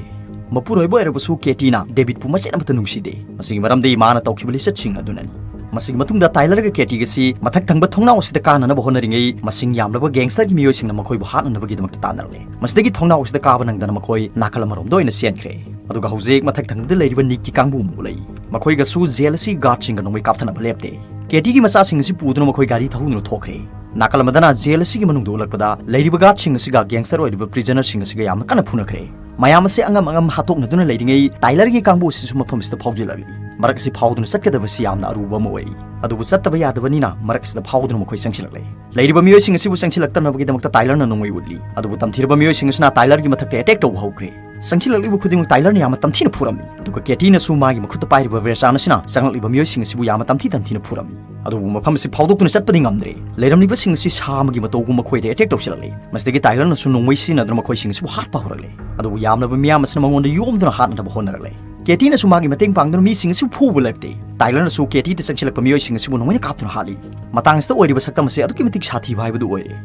ꯃꯄꯨꯔꯣꯏꯕ ꯑꯣꯏꯔꯕꯁꯨ ꯀꯦꯇꯤꯅ ꯗꯦꯕꯤꯗꯄꯨ ꯃꯆꯦꯠ ꯑꯃꯠꯇ ꯅꯨꯡꯁꯤꯗꯦ꯫ ꯃꯁꯤꯒꯤ ꯃꯔꯝꯗꯤ ꯃꯥꯅ ꯇꯧꯈꯤꯕ ꯂꯤꯆꯠꯁꯤꯡ ꯑꯗꯨꯅꯅꯤ꯫ ꯃꯁꯤꯒꯤ ꯃꯇꯨꯡꯗ ꯇꯥꯏꯂꯔꯒ ꯀꯦꯇꯤꯒꯁꯤ ꯃꯊꯛ ꯊꯪꯕ ꯊꯣꯡꯅꯥꯎ ꯑꯁꯤꯗ ꯀꯥꯅꯅꯕ ꯍꯣꯠꯅꯔꯤꯉꯩ ꯃꯁꯤꯡ ꯌꯥꯝꯂꯕ ꯒꯦꯡꯁꯇꯔꯒꯤ ꯃꯤꯑꯣꯏꯁꯤꯡꯅ ꯃꯈꯣꯏꯕꯨ ꯍꯥꯠꯅꯅꯕꯒꯤꯗꯃꯛꯇ ꯇꯥꯟꯅꯔꯛꯂꯦ꯫ ꯃꯁꯤꯗꯒꯤ ꯊꯣꯡꯅꯥꯎ ꯑꯁꯤꯗ ꯀꯥꯕ ꯅꯪꯗꯅ ꯃꯈꯣꯏ ꯅꯥꯀꯜ ꯑꯃꯔꯣꯝꯗ ꯑꯣꯏꯅ ꯆꯦꯟꯈ꯭ꯔꯦ꯫ ꯑꯗꯨꯒ ꯍꯧꯖꯤꯛ ꯃꯊꯛ ꯊꯪꯕꯗ ꯂꯩꯔꯤꯕ ꯅꯤꯛꯀꯤ ꯀꯥꯡꯕꯨ ꯑꯃꯨꯛ ꯂꯩ꯫ ꯃꯈꯣꯏꯒꯁꯨ ꯖꯦꯜ ꯑꯁꯤ ꯒꯥꯔꯗꯁꯤꯡꯒ ꯅꯣꯡꯃꯩ ꯀꯥꯞꯊꯅꯕ ꯂꯦꯞꯇꯦ꯫ ꯀꯦꯇꯤꯒꯤ ꯃꯆꯥꯁꯤꯡ ꯑꯁꯤ ꯄꯨꯗꯨꯅ ꯃꯈꯣꯏ ꯒꯥꯔꯤ ꯊꯧꯗꯨꯅ ꯊꯣꯛꯈ꯭ꯔꯦ꯫ ꯅꯥꯀꯜ ꯑꯃꯗꯅ ꯖꯦꯜ ꯑꯁꯤꯒꯤ ꯃꯅꯨꯡꯗ ꯑꯣꯜꯂꯛꯄꯗ ꯂꯩꯔꯤꯕ ꯒꯥꯔꯗꯁꯤꯡ ꯑꯁꯤꯒ ꯒꯦꯡꯁꯇꯔ ꯑꯣꯏꯔꯤꯕ ꯄ꯭ꯔꯤꯖꯅꯔꯁꯤꯡ ꯑꯁꯤꯒ ꯌꯥꯝꯅ ꯀꯟꯅ ꯐꯨꯅꯈ꯭ꯔꯦ꯫ ꯃꯌꯥꯝ ꯑꯁꯤ ꯑꯉꯝ ꯑꯉꯝ ꯍꯥꯠꯇꯣꯛꯅꯗꯨꯅ ꯂꯩꯔꯤꯉꯩ ꯇꯥꯏꯂꯔꯒꯤ ꯀꯥꯡꯕꯨ ꯑꯁꯤꯁꯨ ꯃꯐꯝ ꯑꯁꯤꯗ ꯐꯥꯎꯖꯤꯜꯂꯛꯂꯤ꯫ ꯃꯔꯛ ꯑꯁꯤ ꯐꯥꯎꯗꯨꯅ ꯆꯠꯀꯗꯕꯁꯤ ꯌꯥꯝꯅ ꯑꯔꯨꯕ ꯑꯃ ꯑꯣꯏ꯫ ꯑꯗꯨꯕꯨ ꯆꯠꯇꯕ ꯌꯥꯗꯕꯅꯤꯅ ꯃꯔꯛ ꯑꯁꯤꯗ ꯐꯥꯎꯗꯨꯅ ꯃꯈꯣꯏ ꯆꯪꯁꯤꯜꯂꯛꯂꯦ꯫ ꯂꯩꯔꯤꯕ ꯃꯤꯑꯣꯏꯁꯤꯡ ꯑꯁꯤꯕꯨ ꯆꯪꯁꯤꯜꯂꯛꯇꯅꯕꯒꯤꯗꯃꯛꯇ ꯇꯥꯏꯂꯔꯅ ꯅꯣꯡꯃꯩ ꯎꯠꯂꯤ꯫ ꯑꯗꯨꯕꯨ ꯇꯝꯊꯤꯔꯕ ꯃꯤꯑꯣꯏꯁꯤꯡ ꯑꯁꯤꯅ ꯇꯥꯏꯂꯔꯒꯤ ꯃꯊꯛꯇ ꯑꯦꯇꯦꯛ ꯇꯧꯕ ꯍꯧꯈ꯭ꯔꯦ꯫ ꯆꯪꯁꯤꯜꯂꯛꯂꯤꯕ ꯈꯨꯗꯤꯡꯃꯛ ꯇꯥꯏꯂꯔꯅ ꯌꯥꯝꯅ ꯇꯝꯊꯤꯅ ꯐꯨꯔꯝꯃꯤ꯫ ꯑꯗꯨꯒ ꯀꯦꯇꯤꯅꯁꯨ ꯃꯥꯒꯤ ꯃꯈꯨꯠꯇ ꯄꯥꯏꯔꯤꯕ ꯕꯦꯔꯆꯥꯟ ꯑꯁꯤꯅ ꯆꯪꯂꯛꯂꯤꯕ ꯃꯤꯑꯣꯏꯁꯤꯡ ꯑꯁꯤꯕꯨ ꯌꯥꯝꯅ ꯇꯝꯊꯤ ꯇꯝꯊꯤꯅ ꯐꯨꯔꯝꯃꯤ꯫ ꯑꯗꯨꯕꯨ ꯃꯐꯝ ꯑꯁꯤ ꯐꯥꯎꯗꯣꯛꯇꯨꯅ ꯆꯠꯄꯗꯤ ꯉꯝꯗ꯭ꯔꯦ꯫ ꯂꯩꯔꯝꯂꯤꯕꯁꯤꯡ ꯑꯁꯤ ꯁꯥ ꯑꯃꯒꯤ ꯃꯇꯧꯒꯨꯝ ꯃꯈꯣꯏꯗ ꯑꯦꯇꯦꯛ ꯇꯧꯁꯤꯜꯂꯛꯂꯦ꯫ ꯃꯁꯤꯗꯒꯤ ꯇꯥꯏꯂꯔꯅꯁꯨ ꯅꯣꯡꯃꯩ ꯁꯤꯖꯤꯟꯅꯗꯨꯅ ꯃꯈꯣꯏꯁꯤꯡ ꯑꯁꯤꯕꯨ ꯍꯥꯠꯄ ꯍꯧꯔꯛꯂꯦ꯫ ꯑꯗꯨꯕꯨ ꯌꯥꯝꯂꯕ ꯃꯤꯌꯥꯝ ꯑꯁꯤꯅ ꯃꯉꯣꯟꯗ ꯌꯣꯝꯗꯨꯅ ꯍꯥꯠꯅꯕ ꯍꯣꯠꯅꯔꯛꯂꯦ꯫ ꯀꯦꯇꯤꯅꯁꯨ ꯃꯥꯒꯤ ꯃꯇꯦꯡ ꯄꯥꯡꯗꯨꯅ ꯃꯤꯁꯤꯡ ꯑꯁꯤꯕꯨ ꯐꯨꯕ ꯂꯦꯞꯇꯦ꯫ ꯇꯥꯏꯂꯔꯅꯁꯨ ꯀꯦꯇꯤꯗ ꯆꯪꯁꯤꯜꯂꯛꯄ ꯃꯤꯑꯣꯏꯁꯤꯡ ꯑꯁꯤꯕꯨ ꯅꯣꯡꯃꯩꯅ ꯀꯥꯞꯇꯨꯅ ꯍꯥꯠꯂꯤ꯫ ꯃꯇꯥꯡ ꯑꯁꯤꯗ ꯑꯣꯏꯔꯤꯕ ꯁꯛꯇꯝ ꯑꯁꯤ ꯑꯗꯨꯛꯀꯤ ꯃꯇꯤꯛ ꯁꯥꯊꯤꯕ ꯍꯥꯏꯕꯗꯨ ꯑꯣꯏꯔꯦ꯫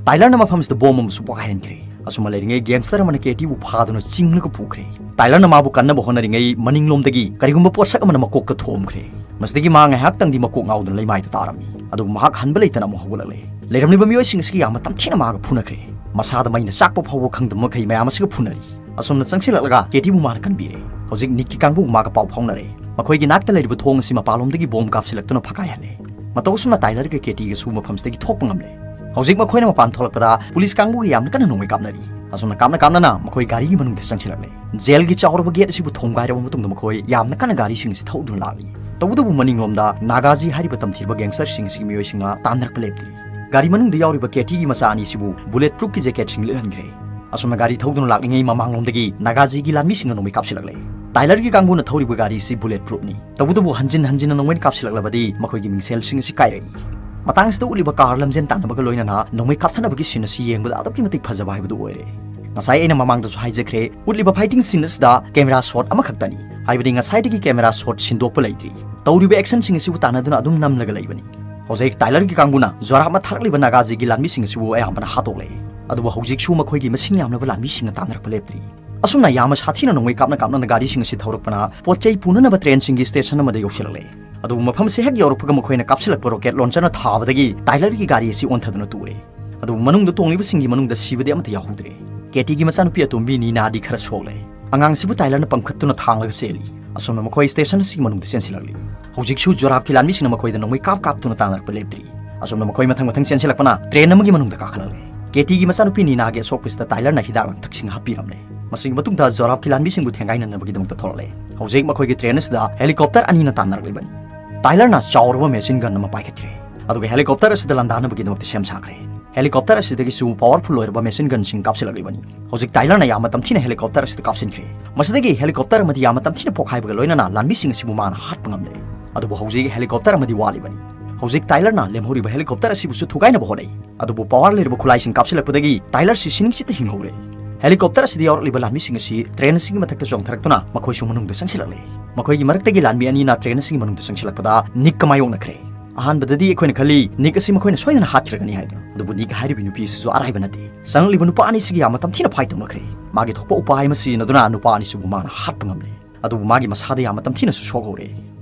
ꯇꯥꯏꯂꯔꯅ ꯃꯐꯝ ꯑꯁꯤꯗ ꯕꯣꯝ ꯑꯃꯁꯨ ꯄꯣꯈꯥꯏꯍꯟꯈ꯭ꯔꯦ꯫ ꯑꯁꯨꯝꯅ ꯂꯩꯔꯤꯉꯩ ꯒꯦꯡꯁꯇꯔ ꯑꯃꯅ ꯀꯦꯇꯤꯕꯨ ꯐꯥꯗꯨꯅ ꯆꯤꯡꯂꯒ ꯄꯨꯈ꯭ꯔꯦ꯫ ꯇꯥꯏꯂꯔꯅ ꯃꯥꯕꯨ ꯀꯟꯅꯕ ꯍꯣꯠꯅꯔꯤꯉꯩ ꯃꯅꯤꯡꯂꯣꯝꯗꯒꯤ ꯀꯔꯤꯒꯨꯝꯕ ꯄꯣꯠꯁꯛ ꯑꯃꯅ ꯃꯀꯣꯛꯇ ꯊꯣꯝꯈ꯭ꯔꯦ꯫ ꯃꯁꯤꯗꯒꯤ ꯃꯥ ꯉꯥꯏꯍꯥꯛꯇꯪꯗꯤ ꯃꯀꯣꯛ ꯉꯥꯎꯗꯨꯅ ꯂꯩꯃꯥꯏꯗ ꯇꯥꯔꯝꯃꯤ꯫ ꯑꯗꯨꯕꯨ ꯃꯍꯥꯛ ꯍꯟꯕ ꯂꯩꯇꯅ ꯑꯃꯨꯛ ꯍꯧꯒꯠꯂꯛꯂꯦ꯫ ꯂꯩꯔꯝꯂꯤꯕ ꯃꯤꯑꯣꯏꯁꯤꯡ ꯑꯁꯤꯒ ꯌꯥꯝꯅ ꯇꯝꯊꯤꯅ ꯃꯥꯒ ꯐꯨꯅꯈ꯭ꯔꯦ꯫ ꯃꯁꯥꯗ ꯃꯩꯅ ꯆꯥꯛꯄ ꯐꯥꯎꯕ ꯈꯪꯗꯕ ꯃꯈꯩ ꯃꯌꯥꯝ ꯑꯁꯤꯒ ꯐꯨꯅꯔꯤ꯫ ꯑꯁꯨꯝꯅ ꯆꯪꯁꯤꯜꯂꯛꯂꯒ ꯀꯦꯇꯤꯕꯨ ꯃꯥꯅ ꯀꯟꯕꯤꯔꯦ꯫ ꯍꯧꯖꯤꯛ ꯅꯤꯛꯀꯤ ꯀꯥꯡꯕꯨ ꯃꯥꯒ ꯄꯥꯎ ꯐꯥꯎꯅꯔꯦ꯫ ꯃꯈꯣꯏꯒꯤ ꯅꯥꯛꯇ ꯂꯩꯔꯤꯕ ꯊꯣꯡ ꯑꯁꯤ ꯃꯄꯥꯟꯂꯣꯝꯗꯒꯤ ꯕꯣꯝ ꯀꯥꯞꯁꯤꯜꯂꯛꯇꯨꯅ ꯐꯛꯀꯥꯏꯍꯜꯂꯦ꯫ ꯃꯇꯧ ꯑꯁꯨꯝꯅ ꯇꯥꯏꯂꯔꯒ ꯀꯦꯇꯤꯒꯁꯨ ꯃꯐꯝꯁꯤꯗꯒꯤ ꯊꯣꯛꯄ ꯉꯝꯂꯦ꯫ ꯍꯧꯖꯤꯛ ꯃꯈꯣꯏꯅ ꯃꯄꯥꯟ ꯊꯣꯛꯂꯛꯄꯗ ꯄꯨꯂꯤꯁ ꯀꯥꯡꯕꯨꯒ ꯌꯥꯝꯅ ꯀꯟꯅ ꯅꯣꯡꯃꯩ ꯀꯥꯞꯅꯔꯤ꯫ ꯑꯁꯨꯝꯅ ꯀꯥꯞꯅ ꯀꯥꯞꯅꯅ ꯃꯈꯣꯏ ꯒꯥꯔꯤꯒꯤ ꯃꯅꯨꯡꯗ ꯆꯪꯁꯤꯜꯂꯛꯂꯦ꯫ ꯖꯦꯜꯒꯤ ꯆꯥꯎꯔꯕ ꯒꯦꯠ ꯑꯁꯤꯕꯨ ꯊꯣꯝꯒꯥꯏꯔꯕ ꯃꯇꯨꯡꯗ ꯃꯈꯣꯏ ꯌꯥꯝꯅ ꯀꯟꯅ ꯒꯥꯔꯤꯁꯤꯡ ꯑꯁꯤ ꯊꯧꯗꯨꯅ ꯂꯥꯛꯂꯤ꯫ ꯇꯧꯕꯇꯕꯨ ꯃꯅꯤꯡꯂꯣꯝꯗ ꯅꯥꯒꯥꯖꯤ ꯍꯥꯏꯔꯤꯕ ꯇꯝꯊꯤꯔꯕ ꯒꯦꯡꯁꯇꯔꯁꯤꯡ ꯑꯁꯤꯒꯤ ꯃꯤꯑꯣꯏꯁꯤꯡꯅ ꯇꯥꯟꯅꯔꯛꯄ ꯂꯦꯞꯇ꯭ꯔꯤ꯫ ꯒꯥꯔꯤ ꯃꯅꯨꯡꯗ ꯌꯥꯎꯔꯤꯕ ꯀꯦꯇꯤꯒꯤ ꯃꯆꯥ ꯑꯅꯤꯁꯤꯕꯨ ꯕꯨꯂꯦꯠ ꯄ꯭ꯔꯨꯐꯀꯤ ꯖꯦꯀꯦꯠꯁꯤꯡ ꯂꯤꯠꯍꯟꯈ꯭ꯔꯦ꯫ ꯑꯁꯨꯝꯅ ꯒꯥꯔꯤ ꯊꯧꯗꯨꯅ ꯂꯥꯛꯂꯤꯉꯩ ꯃꯃꯥꯡꯂꯣꯝꯗꯒꯤ ꯅꯥꯒꯥꯖꯤꯒꯤ ꯂꯥꯟꯃꯤꯁꯤꯡꯅ ꯅꯣꯡꯃꯩ ꯀꯥꯞꯁꯤꯜꯂꯛꯂꯦ꯫ ꯇꯥꯏꯂꯔꯒꯤ ꯀꯥꯡꯕꯨꯅ ꯊꯧꯔꯤꯕ ꯒꯥꯔꯤ ꯑꯁꯤ ꯕꯨꯂꯦꯠ ꯄ꯭ꯔꯨꯐꯅꯤ꯫ ꯇꯧꯕꯇꯕꯨ ꯍꯟꯖꯤꯟ ꯍꯟꯖꯤꯟꯅ ꯅꯣꯡꯃꯩꯅ ꯀꯥꯞꯁꯤꯜꯂꯛꯂꯕꯗꯤ ꯃꯈꯣꯏꯒꯤ ꯃꯤꯡꯁꯦꯜꯁꯤꯡ ꯑꯁꯤ ꯀꯥꯏꯔꯛꯏ꯫ ꯃꯇꯥꯡ ꯑꯁꯤꯗ ꯎꯠꯂꯤꯕ ꯀꯥꯔ ꯂꯝꯖꯦꯟ ꯇꯥꯟꯅꯕꯒ ꯂꯣꯏꯅꯅ ꯅꯣꯡꯃꯩ ꯀꯥꯞꯊꯅꯕꯒꯤ ꯁꯤꯟ ꯑꯁꯤ ꯌꯦꯡꯕꯗ ꯑꯗꯨꯛꯀꯤ ꯃꯇꯤꯛ ꯐꯖꯕ ꯍꯥꯏꯕꯗꯨ ꯑꯣꯏꯔꯦ꯫ ꯉꯁꯥꯏ ꯑꯩꯅ ꯃꯃꯥꯡꯗꯁꯨ ꯍꯥꯏꯖꯈ꯭ꯔꯦ, ꯎꯠꯂꯤꯕ ꯐꯥꯏꯇꯤꯡ ꯁꯤꯟ ꯑꯁꯤꯗ ꯀꯦꯃꯦꯔꯥ ꯁꯣꯠ ꯑꯃꯈꯛꯇꯅꯤ, ꯍꯥꯏꯕꯗꯤ ꯉꯁꯥꯏꯗꯒꯤ ꯀꯦꯃꯦꯔꯥ ꯁꯣꯠ ꯁꯤꯟꯗꯣꯛꯄ ꯂꯩꯇ꯭ꯔꯤ꯫ ꯇꯧꯔꯤꯕ ꯑꯦꯛꯁꯟꯁꯤꯡ ꯑꯁꯤꯕꯨ ꯇꯥꯟꯅꯗꯨꯅ ꯑꯗꯨꯝ ꯅꯝꯂꯒ ꯂꯩꯕꯅꯤ꯫ ꯍꯧꯖꯤꯛ ꯇꯥꯏꯂꯔꯒꯤ ꯀꯥꯡꯕꯨꯅ ꯖꯣꯔꯥꯞꯅ ꯊꯥꯔꯛꯂꯤꯕ ꯅꯥꯒꯥꯖꯤꯒꯤ ꯂꯥꯟꯃꯤꯁꯤꯡ ꯑꯁꯤꯕꯨ ꯑꯌꯥꯝꯕꯅ ꯍꯥꯠꯇꯣꯛꯂꯦ꯫ ꯑꯗꯨꯕꯨ ꯍꯧꯖꯤꯛꯁꯨ ꯃꯈꯣꯏꯒꯤ ꯃꯁꯤꯡ ꯌꯥꯝꯂꯕ ꯂꯥꯟꯃꯤꯁꯤꯡꯅ ꯇꯥꯟꯅꯔꯛꯄ ꯂꯦꯞꯇ꯭ꯔꯤ꯫ ꯑꯁꯨꯝꯅ ꯌꯥꯝꯅ ꯁꯥꯊꯤꯅ ꯅꯣꯡꯃꯩ ꯀꯥꯞꯅ ꯀꯥꯞꯅꯅ ꯒꯥꯔꯤꯁꯤꯡ ꯑꯁꯤ ꯊꯧꯔꯛꯄꯅ ꯄꯣꯠ ꯆꯩ ꯄꯨꯅꯅꯕ ꯇ꯭ꯔꯦꯟꯁꯤꯡꯒꯤ ꯁ꯭ꯇꯦꯁꯟ ꯑꯃꯗ ꯌꯧꯁꯤꯜꯂꯛꯂꯦ꯫ ꯑꯗꯨꯕꯨ ꯃꯐꯝ ꯑꯁꯤ ꯍꯦꯛ ꯌꯧꯔꯛꯄꯒ ꯃꯈꯣꯏꯅ ꯀꯥꯞꯁꯤꯜꯂꯛꯄ ꯔꯣꯀꯦꯠ ꯂꯣꯟꯆꯔꯅ ꯊꯥꯕꯗꯒꯤ ꯇꯥꯏꯂꯔꯒꯤ ꯒꯥꯔꯤ ꯑꯁꯤ ꯑꯣꯟꯊꯗꯨꯅ ꯇꯨꯔꯦ꯫ ꯑꯗꯨꯕꯨ ꯃꯅꯨꯡꯗ ꯇꯣꯡꯂꯤꯕꯁꯤꯡꯒꯤ ꯃꯅꯨꯡꯗ ꯁꯤꯕꯗꯤ ꯑꯃꯠꯇ ꯌꯥꯎꯍꯧꯗ꯭ꯔꯦ꯫ ꯀꯦꯇꯤꯒꯤ ꯃꯆꯥꯅꯨꯄꯤ ꯑꯇꯣꯝꯕꯤ ꯅꯤꯅꯥꯗꯤ ꯈꯔ ꯁꯣꯛꯂꯦ꯫ ꯑꯉꯥꯡꯁꯤꯕꯨ ꯇꯥꯏꯂꯔꯅ ꯄꯝꯈꯠꯇꯨꯅ ꯊꯥꯡꯂꯒ ꯆꯦꯜꯂꯤ꯫ ꯑꯁꯨꯝꯅ ꯃꯈꯣꯏ ꯁ꯭ꯇꯦꯁꯟ ꯑꯁꯤꯒꯤ ꯃꯅꯨꯡꯗ ꯆꯦꯟꯁꯤꯜꯂꯛꯂꯤ꯫ ꯍꯧꯖꯤꯛꯁꯨ ꯖꯣꯔꯥꯞꯀꯤ ꯂꯥꯟꯃꯤꯁꯤꯡꯅ ꯃꯈꯣꯏꯗ ꯅꯣꯡꯃꯩ ꯀꯥꯞ ꯀꯥꯞꯇꯨꯅ ꯇꯥꯟꯅꯔꯛꯄ ꯂꯦꯞꯇ꯭ꯔꯤ꯫ ꯑꯁꯨꯝꯅ ꯃꯈꯣꯏ ꯃꯊꯪ ꯃꯊꯪ ꯆꯦꯟꯁꯤꯜꯂꯛꯄꯅ ꯇ꯭ꯔꯦꯟ ꯑꯃꯒꯤ ꯃꯅꯨꯡꯗ ꯀꯥꯈꯠꯂꯛꯂꯦ꯫ ꯀꯦꯇꯤꯒꯤ ꯃꯆꯥꯅꯨꯄꯤ ꯅꯤꯅꯥꯒꯤ ꯑꯁꯣꯛꯄꯁꯤꯗ ꯇꯥꯏꯂꯔꯅ ꯍꯤꯗꯥꯛ ꯂꯥꯡꯊꯛꯁꯤꯡ ꯍꯥꯞꯄꯤꯔꯝꯂꯦ꯫ ꯃꯁꯤꯒꯤ ꯃꯇꯨꯡꯗ ꯖꯣꯔꯥꯞꯀꯤ ꯂꯥꯟꯃꯤꯁꯤꯡꯕꯨ ꯊꯦꯡꯒꯥꯏꯅꯅꯕꯒꯤꯗꯃꯛꯇ ꯊꯣꯛꯂꯛꯂꯦ꯫ ꯍꯧꯖꯤꯛ ꯃꯈꯣꯏꯒꯤ ꯇ꯭ꯔꯦꯟ ꯑꯁꯤꯗ ꯍꯦꯂꯤꯀꯣꯞꯇꯔ ꯑꯅꯤꯅ ꯇꯥꯟꯅꯔꯛꯂꯤꯕꯅꯤ꯫ ꯇꯥꯏꯂꯔꯅ ꯆꯥꯎꯔꯕ ꯃꯦꯁꯤꯟ ꯒꯟ ꯑꯃ ꯄꯥꯏꯈꯠꯈ꯭ꯔꯦ, ꯑꯗꯨꯒ ꯍꯦꯂꯤꯀꯣꯞꯇꯔ ꯑꯁꯤꯗ ꯂꯥꯟꯗꯥꯅꯕꯒꯤꯗꯃꯛꯇ ꯁꯦꯝ ꯁꯥꯈ꯭ꯔꯦ꯫ ꯍꯦꯂꯤꯀꯣꯞꯇꯔ ꯑꯁꯤꯗꯒꯤꯁꯨ ꯄꯥꯋꯔꯐꯨꯜ ꯑꯣꯏꯔꯕ ꯃꯦꯁꯤꯟ ꯒꯟꯁꯤꯡ ꯀꯥꯞꯁꯤꯜꯂꯛꯂꯤꯕꯅꯤ꯫ ꯍꯧꯖꯤꯛ ꯇꯥꯏꯂꯔꯅ ꯌꯥꯝꯅ ꯇꯝꯊꯤꯅ ꯍꯦꯂꯤꯀꯣꯞꯇꯔ ꯑꯁꯤꯗ ꯀꯥꯞꯁꯤꯟꯈ꯭ꯔꯦ꯫ ꯃꯁꯤꯗꯒꯤ ꯍꯦꯂꯤꯀꯣꯞꯇꯔ ꯑꯃꯗꯤ ꯌꯥꯝꯅ ꯇꯝꯊꯤꯅ ꯄꯣꯈꯥꯏꯕꯒ ꯂꯣꯏꯅꯅ ꯂꯥꯟꯃꯤꯁꯤꯡ ꯑꯁꯤꯕꯨ ꯃꯥꯅ ꯍꯥꯠꯄ ꯉꯝꯂꯦ꯫ ꯑꯗꯨꯕꯨ ꯍꯧꯖꯤꯛ ꯍꯦꯂꯤꯀꯣꯞꯇꯔ ꯑꯃꯗꯤ ꯋꯥꯠꯂꯤꯕꯅꯤ꯫ ꯍꯧꯖꯤꯛ ꯇꯥꯏꯂꯔꯅ ꯂꯦꯝꯍꯧꯔꯤꯕ ꯍꯦꯂꯤꯀꯣꯞꯇꯔ ꯑꯁꯤꯕꯨꯁꯨ ꯊꯨꯒꯥꯏꯅꯕ ꯍꯣꯠꯅꯩ꯫ ꯑꯗꯨꯕꯨ ꯄꯥꯋꯔ ꯂꯩꯔꯕ ꯈꯨꯠꯂꯥꯏꯁꯤꯡ ꯀꯥꯞꯁꯤꯜꯂꯛꯄꯗꯒꯤ ꯇꯥꯏꯂꯔꯁꯤ ꯁꯤꯅꯤꯡꯆꯤꯠꯇ ꯍꯤꯡꯍꯧꯔꯦ꯫ ꯍꯦꯂꯤꯀꯣꯞꯇꯔ ꯑꯁꯤꯗ ꯌꯥꯎꯔꯛꯂꯤꯕ ꯂꯥꯟꯃꯤꯁꯤꯡ ꯑꯁꯤ ꯇ꯭ꯔꯦꯟ ꯑꯁꯤꯒꯤ ꯃꯊꯛꯇ ꯆꯣꯡꯊꯔꯛꯇꯨꯅ ꯃꯈꯣꯏꯁꯨ ꯃꯅꯨꯡꯗ ꯆꯪꯁꯤꯜꯂꯛꯂꯦ꯫ ꯃꯈꯣꯏꯒꯤ ꯃꯔꯛꯇꯒꯤ ꯂꯥꯟꯃꯤ ꯑꯅꯤꯅ ꯇ꯭ꯔꯦꯟ ꯑꯁꯤꯒꯤ ꯃꯅꯨꯡꯗ ꯆꯪꯁꯤꯜꯂꯛꯄꯗ ꯅꯤꯛꯀ ꯃꯥꯌꯣꯛꯅꯈ꯭ꯔꯦ꯫ ꯑꯍꯥꯟꯕꯗꯗꯤ ꯑꯩꯈꯣꯏꯅ ꯈꯜꯂꯤ ꯅꯤꯛ ꯑꯁꯤ ꯃꯈꯣꯏꯅ ꯁꯣꯏꯗꯅ ꯍꯥꯠꯈ꯭ꯔꯒꯅꯤ ꯍꯥꯏꯗꯨꯅ, ꯑꯗꯨꯕꯨ ꯅꯤꯛ ꯍꯥꯏꯔꯤꯕ ꯅꯨꯄꯤ ꯑꯁꯤꯁꯨ ꯑꯔꯥꯏꯕ ꯅꯠꯇꯦ꯫ ꯆꯪꯂꯛꯂꯤꯕ ꯅꯨꯄꯥ ꯑꯅꯤꯁꯤꯒ ꯌꯥꯝꯅ ꯇꯝꯊꯤꯅ ꯐꯥꯏꯠ ꯇꯧꯅꯈ꯭ꯔꯦ꯫ ꯃꯥꯒꯤ ꯊꯣꯛꯄ ꯎꯄꯥꯏ ꯑꯃ ꯁꯤꯖꯤꯟꯅꯗꯨꯅ ꯅꯨꯄꯥ ꯑꯅꯤꯁꯤꯕꯨ ꯃꯥꯅ ꯍꯥꯠꯄ ꯉꯝꯂꯦ꯫ ꯑꯗꯨꯕꯨ ꯃꯥꯒꯤ ꯃꯁꯥꯗ ꯌꯥꯝꯅ ꯇꯝꯊꯤꯅꯁꯨ ꯁꯣꯛꯍꯧꯔꯦ꯫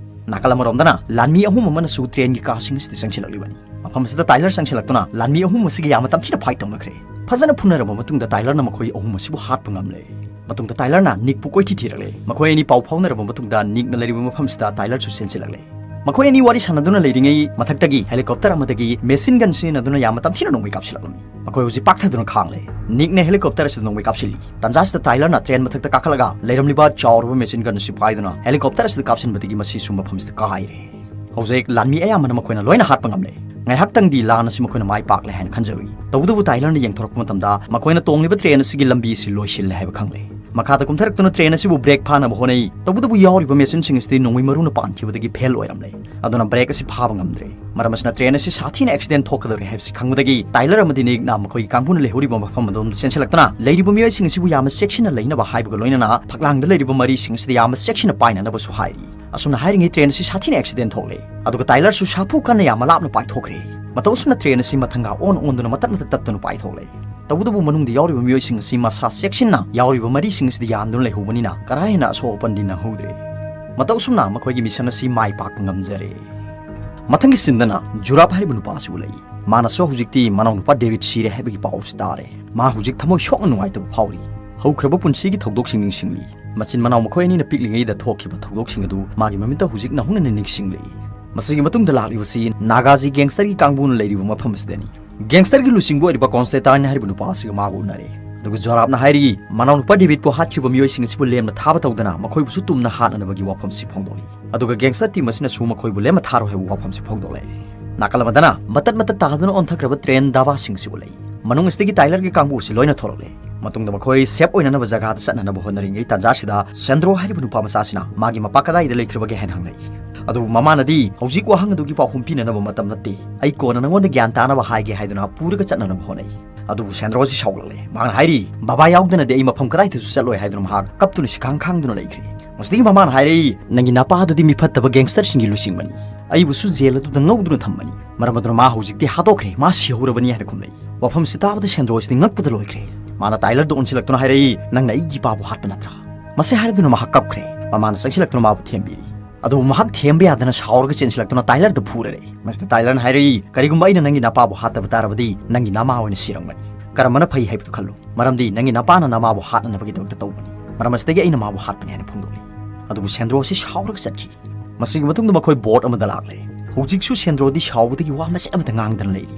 ꯅꯥꯀꯜ ꯑꯃꯔꯣꯝꯗꯅ ꯂꯥꯟꯃꯤ ꯑꯍꯨꯝ ꯑꯃꯅꯁꯨ ꯇ꯭ꯔꯦꯟꯒꯤ ꯀꯥꯁꯤꯡ ꯑꯁꯤꯗ ꯆꯪꯁꯤꯜꯂꯛꯂꯤꯕꯅꯤ꯫ ꯃꯐꯝ ꯑꯁꯤꯗ ꯇꯥꯏꯂꯔ ꯆꯪꯁꯤꯜꯂꯛꯇꯨꯅ ꯂꯥꯟꯃꯤ ꯑꯍꯨꯝ ꯑꯁꯤꯒ ꯌꯥꯝꯅ ꯇꯝꯊꯤꯅ ꯐꯥꯏꯠ ꯇꯧꯅꯈ꯭ꯔꯦ꯫ ꯐꯖꯅ ꯐꯨꯅꯔꯕ ꯃꯇꯨꯡꯗ ꯇꯥꯏꯂꯔꯅ ꯃꯈꯣꯏ ꯑꯍꯨꯝ ꯑꯁꯤꯕꯨ ꯍꯥꯠꯄ ꯉꯝꯂꯦ꯫ ꯃꯇꯨꯡꯗ ꯇꯥꯏꯂꯔꯅ ꯅꯤꯛꯄꯨ ꯀꯣꯏꯊꯤ ꯊꯤꯔꯛꯂꯦ꯫ ꯃꯈꯣꯏ ꯑꯅꯤ ꯄꯥꯎ ꯐꯥꯎꯅꯔꯕ ꯃꯇꯨꯡꯗ ꯅꯤꯛꯅ ꯂꯩꯔꯤꯕ ꯃꯐꯝꯁꯤꯗ ꯇꯥꯏꯂꯔꯁꯨ ꯆꯦꯟꯁꯤꯜꯂꯛꯂꯦ꯫ ꯃꯈꯣꯏ ꯑꯅꯤ ꯋꯥꯔꯤ ꯁꯥꯟꯅꯗꯨꯅ ꯂꯩꯔꯤꯉꯩ ꯃꯊꯛꯇꯒꯤ ꯍꯦꯂꯤꯀꯣꯞꯇꯔ ꯑꯃꯗꯒꯤ ꯃꯦꯁꯤꯟ ꯒꯟ ꯁꯤꯖꯤꯟꯅꯗꯨꯅ ꯌꯥꯝꯅ ꯇꯝꯊꯤꯅ ꯅꯣꯡꯃꯩ ꯀꯥꯞꯁꯤꯜꯂꯛꯂꯝꯃꯤ꯫ ꯃꯈꯣꯏ ꯍꯧꯖꯤꯛ ꯄꯥꯛꯊꯗꯨꯅ ꯈꯥꯡꯂꯦ꯫ ꯅꯤꯛꯅ ꯍꯦꯂꯤꯀꯣꯞꯇꯔ ꯑꯁꯤꯗ ꯅꯣꯡꯃꯩ ꯀꯥꯞꯁꯤꯜꯂꯤ꯫ ꯇꯥꯟꯖꯥꯁꯤꯗ ꯇꯥꯏꯂꯔꯅ ꯇ꯭ꯔꯦꯟ ꯃꯊꯛꯇ ꯀꯥꯈꯠꯂꯒ ꯂꯩꯔꯝꯂꯤꯕ ꯆꯥꯎꯔꯕ ꯃꯦꯁꯤꯟ ꯒꯟ ꯑꯁꯤ ꯄꯥꯏꯗꯨꯅ ꯍꯦꯂꯤꯀꯣꯞꯇꯔ ꯑꯁꯤꯗ ꯀꯥꯞꯁꯤꯟꯕꯗꯒꯤ ꯃꯁꯤꯁꯨ ꯃꯐꯝꯁꯤꯗ ꯀꯥꯏꯔꯦ꯫ ꯍꯧꯖꯤꯛ ꯂꯥꯟꯃꯤ ꯑꯌꯥꯝꯕꯅ ꯃꯈꯣꯏꯅ ꯂꯣꯏꯅ ꯍꯥꯠꯄ ꯉꯝꯂꯦ꯫ ꯉꯥꯏꯍꯥꯛꯇꯪꯗꯤ ꯂꯥꯟ ꯑꯁꯤ ꯃꯈꯣꯏꯅ ꯃꯥꯏ ꯄꯥꯛꯂꯦ ꯍꯥꯏꯅ ꯈꯟꯖꯔꯨꯏ꯫ ꯇꯧꯕꯇꯕꯨ ꯇꯥꯏꯂꯔꯅ ꯌꯦꯡꯊꯣꯔꯛꯄ ꯃꯇꯝꯗ ꯃꯈꯣꯏꯅ ꯇꯣꯡꯂꯤꯕ ꯇ꯭ꯔꯦꯟ ꯑꯁꯤꯒꯤ ꯂꯝꯕꯤ ꯑꯁꯤ ꯂꯣꯏꯁꯤꯜꯂꯦ ꯍꯥꯏꯕ ꯈꯪꯂꯦ꯫ ꯃꯈꯥꯗ ꯀꯨꯝꯊꯔꯛꯇꯨꯅ ꯇ꯭ꯔꯦꯟ ꯑꯁꯤꯕꯨ ꯕ꯭ꯔꯦꯛ ꯐꯥꯅꯕ ꯍꯣꯠꯅꯩ꯫ ꯇꯧꯕꯇꯕꯨ ꯌꯥꯎꯔꯤꯕ ꯃꯦꯁꯤꯟꯁꯤꯡ ꯑꯁꯤꯗꯤ ꯅꯣꯡꯃꯩ ꯃꯔꯨꯅ ꯄꯥꯟꯈꯤꯕꯗꯒꯤ ꯐꯦꯜ ꯑꯣꯏꯔꯝꯂꯦ꯫ ꯑꯗꯨꯅ ꯕ꯭ꯔꯦꯛ ꯑꯁꯤ ꯐꯥꯕ ꯉꯝꯗ꯭ꯔꯦ꯫ ꯃꯔꯝ ꯑꯁꯤꯅ ꯇ꯭ꯔꯦꯟ ꯑꯁꯤ ꯁꯥꯊꯤꯅ ꯑꯦꯛꯁꯤꯗꯦꯟ ꯊꯣꯛꯀꯗꯧꯔꯦ ꯍꯥꯏꯕꯁꯤ ꯈꯪꯕꯗꯒꯤ ꯇꯥꯏꯂꯔ ꯑꯃꯗꯤ ꯅꯤꯛꯅ ꯃꯈꯣꯏꯒꯤ ꯀꯥꯡꯕꯨꯅ ꯂꯩꯍꯧꯔꯤꯕ ꯃꯐꯝ ꯑꯗꯣꯝꯗ ꯆꯦꯟꯁꯤꯜꯂꯛꯇꯨꯅ ꯂꯩꯔꯤꯕ ꯃꯤꯑꯣꯏꯁꯤꯡ ꯑꯁꯤꯕꯨ ꯌꯥꯝꯅ ꯆꯦꯛꯁꯤꯟꯅ ꯂꯩꯅꯕ ꯍꯥꯏꯕꯒ ꯂꯣꯏꯅꯅ ꯐꯛꯂꯥꯡꯗ ꯂꯩꯔꯤꯕ ꯃꯔꯤꯁꯤꯡ ꯑꯁꯤꯗ ꯌꯥꯝꯅ ꯆꯦꯛꯁꯤꯟꯅ ꯄꯥꯏꯅꯅꯕꯁꯨ ꯍꯥꯏꯔꯤ꯫ ꯑꯁꯨꯝꯅ ꯍꯥꯏꯔꯤꯉꯩ ꯇ꯭ꯔꯦꯟ ꯑꯁꯤ ꯁꯥꯊꯤꯅ ꯑꯦꯛꯁꯤꯗꯦꯟ ꯊꯣꯛꯂꯦ꯫ ꯑꯗꯨꯒ ꯇꯥꯏꯂꯔꯁꯨ ꯁꯥꯐꯨ ꯀꯟꯅ ꯌꯥꯝꯅ ꯂꯥꯞꯅ ꯄꯥꯏꯊꯣꯛꯈ꯭ꯔꯦ꯫ ꯃꯇꯧ ꯑꯁꯨꯝꯅ ꯇ꯭ꯔꯦꯟ ꯑꯁꯤ ꯃꯊꯪꯒ ꯑꯣꯟ ꯑꯣꯟꯗꯨꯅ ꯃꯇꯠ ꯃꯇꯠ ꯇꯠꯇꯨꯅ ꯄꯥꯏꯊꯣꯛꯂꯦ꯫ ꯇꯧꯕꯇꯕꯨ ꯃꯅꯨꯡꯗ ꯌꯥꯎꯔꯤꯕ ꯃꯤꯑꯣꯏꯁꯤꯡ ꯑꯁꯤ ꯃꯁꯥ ꯆꯦꯛꯁꯤꯟꯅ ꯌꯥꯎꯔꯤꯕ ꯃꯔꯤꯁꯤꯡ ꯑꯁꯤꯗ ꯌꯥꯟꯗꯨꯅ ꯂꯩꯍꯧꯕꯅꯤꯅ ꯀꯔꯥ ꯍꯦꯟꯅ ꯑꯁꯣꯛ ꯑꯄꯟꯗꯤ ꯅꯪꯍꯧꯗ꯭ꯔꯦ꯫ ꯃꯇꯧ ꯑꯁꯨꯝꯅ ꯃꯈꯣꯏꯒꯤ ꯃꯤꯁꯟ ꯑꯁꯤ ꯃꯥꯏ ꯄꯥꯛꯄ ꯉꯝꯖꯔꯦ꯫ ꯃꯊꯪꯒꯤ ꯁꯤꯟꯗꯅ ꯖꯨꯔꯥꯞ ꯍꯥꯏꯔꯤꯕ ꯅꯨꯄꯥ ꯑꯁꯤ ꯎꯠꯂꯛꯏ꯫ ꯃꯥꯅꯁꯨ ꯍꯧꯖꯤꯛꯇꯤ ꯃꯅꯥꯎꯅꯨꯄꯥ ꯗꯦꯕꯤꯠ ꯁꯤꯔꯦ ꯍꯥꯏꯕꯒꯤ ꯄꯥꯎ ꯑꯁꯤ ꯇꯥꯔꯦ꯫ ꯃꯥ ꯍꯧꯖꯤꯛ ꯊꯃꯣꯏ ꯁꯣꯛꯅ ꯅꯨꯡꯉꯥꯏꯇꯕ ꯐꯥꯎꯔꯤ꯫ ꯍꯧꯈ꯭ꯔꯕ ꯄꯨꯟꯁꯤꯒꯤ ꯊꯧꯗꯣꯛꯁꯤꯡ ꯅꯤꯡꯁꯤꯡꯂꯤ꯫ ꯃꯆꯤꯟ ꯃꯅꯥꯎ ꯃꯈꯣꯏ ꯑꯅꯤꯅ ꯄꯤꯛꯂꯤꯉꯩꯗ ꯊꯣꯛꯈꯤꯕ ꯊꯧꯗꯣꯛꯁꯤꯡ ꯑꯗꯨ ꯃꯥꯒꯤ ꯃꯃꯤꯠꯇ ꯍꯧꯖꯤꯛ ꯅꯧꯍꯧꯅꯅ ꯅꯤꯡꯁꯤꯡꯂꯛꯏ꯫ ꯃꯁꯤꯒꯤ ꯃꯇꯨꯡꯗ ꯂꯥꯛꯂꯤꯕꯁꯤ ꯅꯥꯒꯥꯖꯤ ꯒꯦꯡꯁꯇꯔꯒꯤ ꯀꯥꯡꯕꯨꯅ ꯂꯩꯔꯤꯕ ꯃꯐꯝ ꯑꯁꯤꯗꯅꯤ꯫ ꯒꯦꯡꯁꯇꯔꯒꯤ ꯂꯨꯆꯤꯡꯕ ꯑꯣꯏꯔꯤꯕ ꯀꯣꯟꯁꯇꯦꯟꯇꯥꯏꯟ ꯍꯥꯏꯔꯤꯕ ꯅꯨꯄꯥ ꯑꯁꯤꯒ ꯃꯥꯒ ꯎꯅꯔꯦ꯫ ꯑꯗꯨꯒ ꯖꯣꯔꯥꯞꯅ ꯍꯥꯏꯔꯤ, ꯃꯅꯥꯎꯅꯨꯄꯥ ꯗꯦꯕꯤꯠꯄꯨ ꯍꯥꯠꯈꯤꯕ ꯃꯤꯑꯣꯏꯁꯤꯡ ꯑꯁꯤꯕꯨ ꯂꯦꯝꯅ ꯊꯥꯕ ꯇꯧꯗꯅ ꯃꯈꯣꯏꯕꯨꯁꯨ ꯇꯨꯝꯅ ꯍꯥꯠꯅꯅꯕꯒꯤ ꯋꯥꯐꯝꯁꯤ ꯐꯣꯡꯗꯣꯛꯂꯤ꯫ ꯑꯗꯨꯒ ꯒꯦꯡꯁꯇꯔ ꯇꯤꯝ ꯑꯁꯤꯅꯁꯨ ꯃꯈꯣꯏꯕꯨ ꯂꯦꯝꯅ ꯊꯥꯔꯣꯏ ꯍꯥꯏꯕ ꯋꯥꯐꯝꯁꯤ ꯐꯣꯡꯗꯣꯛꯂꯦ꯫ ꯅꯥꯀꯜ ꯑꯃꯗꯅ ꯃꯇꯠ ꯃꯇꯠ ꯇꯥꯗꯨꯅ ꯑꯣꯟꯊꯈ꯭ꯔꯕ ꯇ꯭ꯔꯦꯟ ꯗꯥꯕꯥꯁꯤꯡꯁꯤ ꯎꯠꯂꯛꯏ꯫ ꯃꯅꯨꯡ ꯑꯁꯤꯗꯒꯤ ꯇꯥꯏꯂꯔꯒꯤ ꯀꯥꯡꯕꯨ ꯑꯁꯤ ꯂꯣꯏꯅ ꯊꯣꯛꯂꯛꯂꯦ꯫ ꯃꯇꯨꯡꯗ ꯃꯈꯣꯏ ꯁꯦꯐ ꯑꯣꯏꯅꯅꯕ ꯖꯒꯥꯗ ꯆꯠꯅꯅꯕ ꯍꯣꯠꯅꯔꯤꯉꯩ ꯇꯥꯟꯖꯥꯁꯤꯗ ꯁꯦꯟꯗ꯭ꯔꯣ ꯍꯥꯏꯔꯤꯕ ꯅꯨꯄꯥ ꯃꯆꯥꯁꯤꯅ ꯃꯥꯒꯤ ꯃꯄꯥ ꯀꯗꯥꯏꯗ ꯂꯩꯈ꯭ꯔꯕꯒꯦ ꯍꯥꯏꯅ ꯍꯪꯂꯛꯏ꯫ ꯑꯗꯨꯕꯨ ꯃꯃꯥꯅꯗꯤ, "ꯍꯧꯖꯤꯛ ꯋꯥꯍꯪ ꯑꯗꯨꯒꯤ ꯄꯥꯎꯈꯨꯝ ꯄꯤꯅꯅꯕ ꯃꯇꯝ ꯅꯠꯇꯦ, ꯑꯩ ꯀꯣꯟꯅ ꯅꯉꯣꯟꯗ ꯒ꯭ꯌꯥꯟ ꯇꯥꯅꯕ ꯍꯥꯏꯒꯦ" ꯍꯥꯏꯗꯨꯅ ꯄꯨꯔꯒ ꯆꯠꯅꯅꯕ ꯍꯣꯠꯅꯩ꯫ ꯑꯗꯨꯕꯨ ꯁꯦꯟꯗ꯭ꯔꯣ ꯑꯁꯤ ꯁꯥꯎꯒꯠꯂꯛꯂꯦ꯫ ꯃꯍꯥꯛꯅ ꯍꯥꯏꯔꯤ, "ꯕꯕꯥ ꯌꯥꯎꯗꯅꯗꯤ ꯑꯩ ꯃꯐꯝ ꯀꯗꯥꯏꯗꯁꯨ ꯆꯠꯂꯣꯏ" ꯍꯥꯏꯗꯨꯅ ꯃꯍꯥꯛ ꯀꯞꯇꯨꯅ ꯁꯤꯈꯥꯡ ꯈꯥꯡꯗꯨꯅ ꯂꯩꯈ꯭ꯔꯦ꯫ ꯃꯁꯤꯗꯒꯤ ꯃꯃꯥꯅ ꯍꯥꯏꯔꯛꯏ, "ꯅꯪꯒꯤ ꯅꯄꯥ ꯑꯗꯨꯗꯤ ꯃꯤꯐꯠꯇꯕ ꯒꯦꯡꯁꯇꯔꯁꯤꯡꯒꯤ ꯂꯨꯆꯤꯡꯕꯅꯤ꯫ ꯑꯩꯕꯨꯁꯨ ꯖꯦꯜ ꯑꯗꯨꯗ ꯉꯧꯗꯨꯅ ꯊꯝꯕꯅꯤ꯫ ꯃꯔꯝ ꯑꯗꯨꯅ ꯃꯥ ꯍꯧꯖꯤꯛꯇꯤ ꯍꯥꯠꯇꯣꯛꯈ꯭ꯔꯦ, ꯃꯥ ꯁꯤꯍꯧꯔꯕꯅꯤ" ꯍꯥꯏꯅ ꯈꯨꯝꯂꯛꯏ꯫ ꯋꯥꯐꯝꯁꯤ ꯇꯥꯕꯗ ꯁꯦꯟꯗ꯭ꯔꯣ ꯑꯁꯤꯗꯤ ꯉꯛꯄꯗ ꯂꯣꯏꯈ꯭ꯔꯦ꯫ ꯃꯥꯅ ꯇꯥꯏꯂꯔꯗ ꯑꯣꯟꯁꯤꯜꯂꯛꯇꯨꯅ ꯍꯥꯏꯔꯛꯏ, "ꯅꯪꯅ ꯑꯩꯒꯤ ꯏꯄꯥꯕꯨ ꯍꯥꯠꯄ ꯅꯠꯇ꯭ꯔꯥ? ꯃꯁꯤ" ꯍꯥꯏꯔꯗꯨꯅ ꯃꯍꯥꯛ ꯀꯞꯈ꯭ꯔꯦ꯫ ꯃꯃꯥꯅ ꯆꯪꯁꯤꯜꯂꯛꯇꯨꯅ ꯃꯥꯕꯨ ꯊꯦꯝꯕꯤꯔꯤ꯫ ꯑꯗꯨꯕꯨ ꯃꯍꯥꯛ ꯊꯦꯝꯕ ꯌꯥꯗꯅ ꯁꯥꯎꯔꯒ ꯆꯦꯟꯁꯤꯜꯂꯛꯇꯨꯅ ꯇꯥꯏꯂꯔꯗ ꯐꯨꯔꯔꯦ꯫ ꯃꯁꯤꯗ ꯇꯥꯏꯂꯔꯅ ꯍꯥꯏꯔꯛꯏ, "ꯀꯔꯤꯒꯨꯝꯕ ꯑꯩꯅ ꯅꯪꯒꯤ ꯅꯄꯥꯕꯨ ꯍꯥꯠꯇꯕ ꯇꯥꯔꯕꯗꯤ ꯅꯪꯒꯤ ꯅꯃꯥ ꯑꯣꯏꯅ ꯁꯤꯔꯝꯒꯅꯤ꯫ ꯀꯔꯝꯕꯅ ꯐꯩ ꯍꯥꯏꯕꯗꯨ ꯈꯜꯂꯨ, ꯃꯔꯝꯗꯤ ꯅꯪꯒꯤ ꯅꯄꯥꯅ ꯅꯃꯥꯕꯨ ꯍꯥꯠꯅꯅꯕꯒꯤꯗꯃꯛꯇ ꯇꯧꯕꯅꯤ꯫ ꯃꯔꯝ ꯑꯁꯤꯗꯒꯤ ꯑꯩꯅ ꯃꯥꯕꯨ ꯍꯥꯠꯄꯅꯤ" ꯍꯥꯏꯅ ꯐꯣꯡꯗꯣꯛꯂꯤ꯫ ꯑꯗꯨꯕꯨ ꯁꯦꯟꯗ꯭ꯔꯣ ꯑꯁꯤ ꯁꯥꯎꯔꯒ ꯆꯠꯈꯤ꯫ ꯃꯁꯤꯒꯤ ꯃꯇꯨꯡꯗ ꯃꯈꯣꯏ ꯕꯣꯠ ꯑꯃꯗ ꯂꯥꯛꯂꯦ꯫ ꯍꯧꯖꯤꯛꯁꯨ ꯁꯦꯟꯗ꯭ꯔꯣꯗꯤ ꯁꯥꯎꯕꯗꯒꯤ ꯋꯥ ꯃꯆꯦꯠ ꯑꯃꯠꯇ ꯉꯥꯡꯗꯅ ꯂꯩꯔꯤ꯫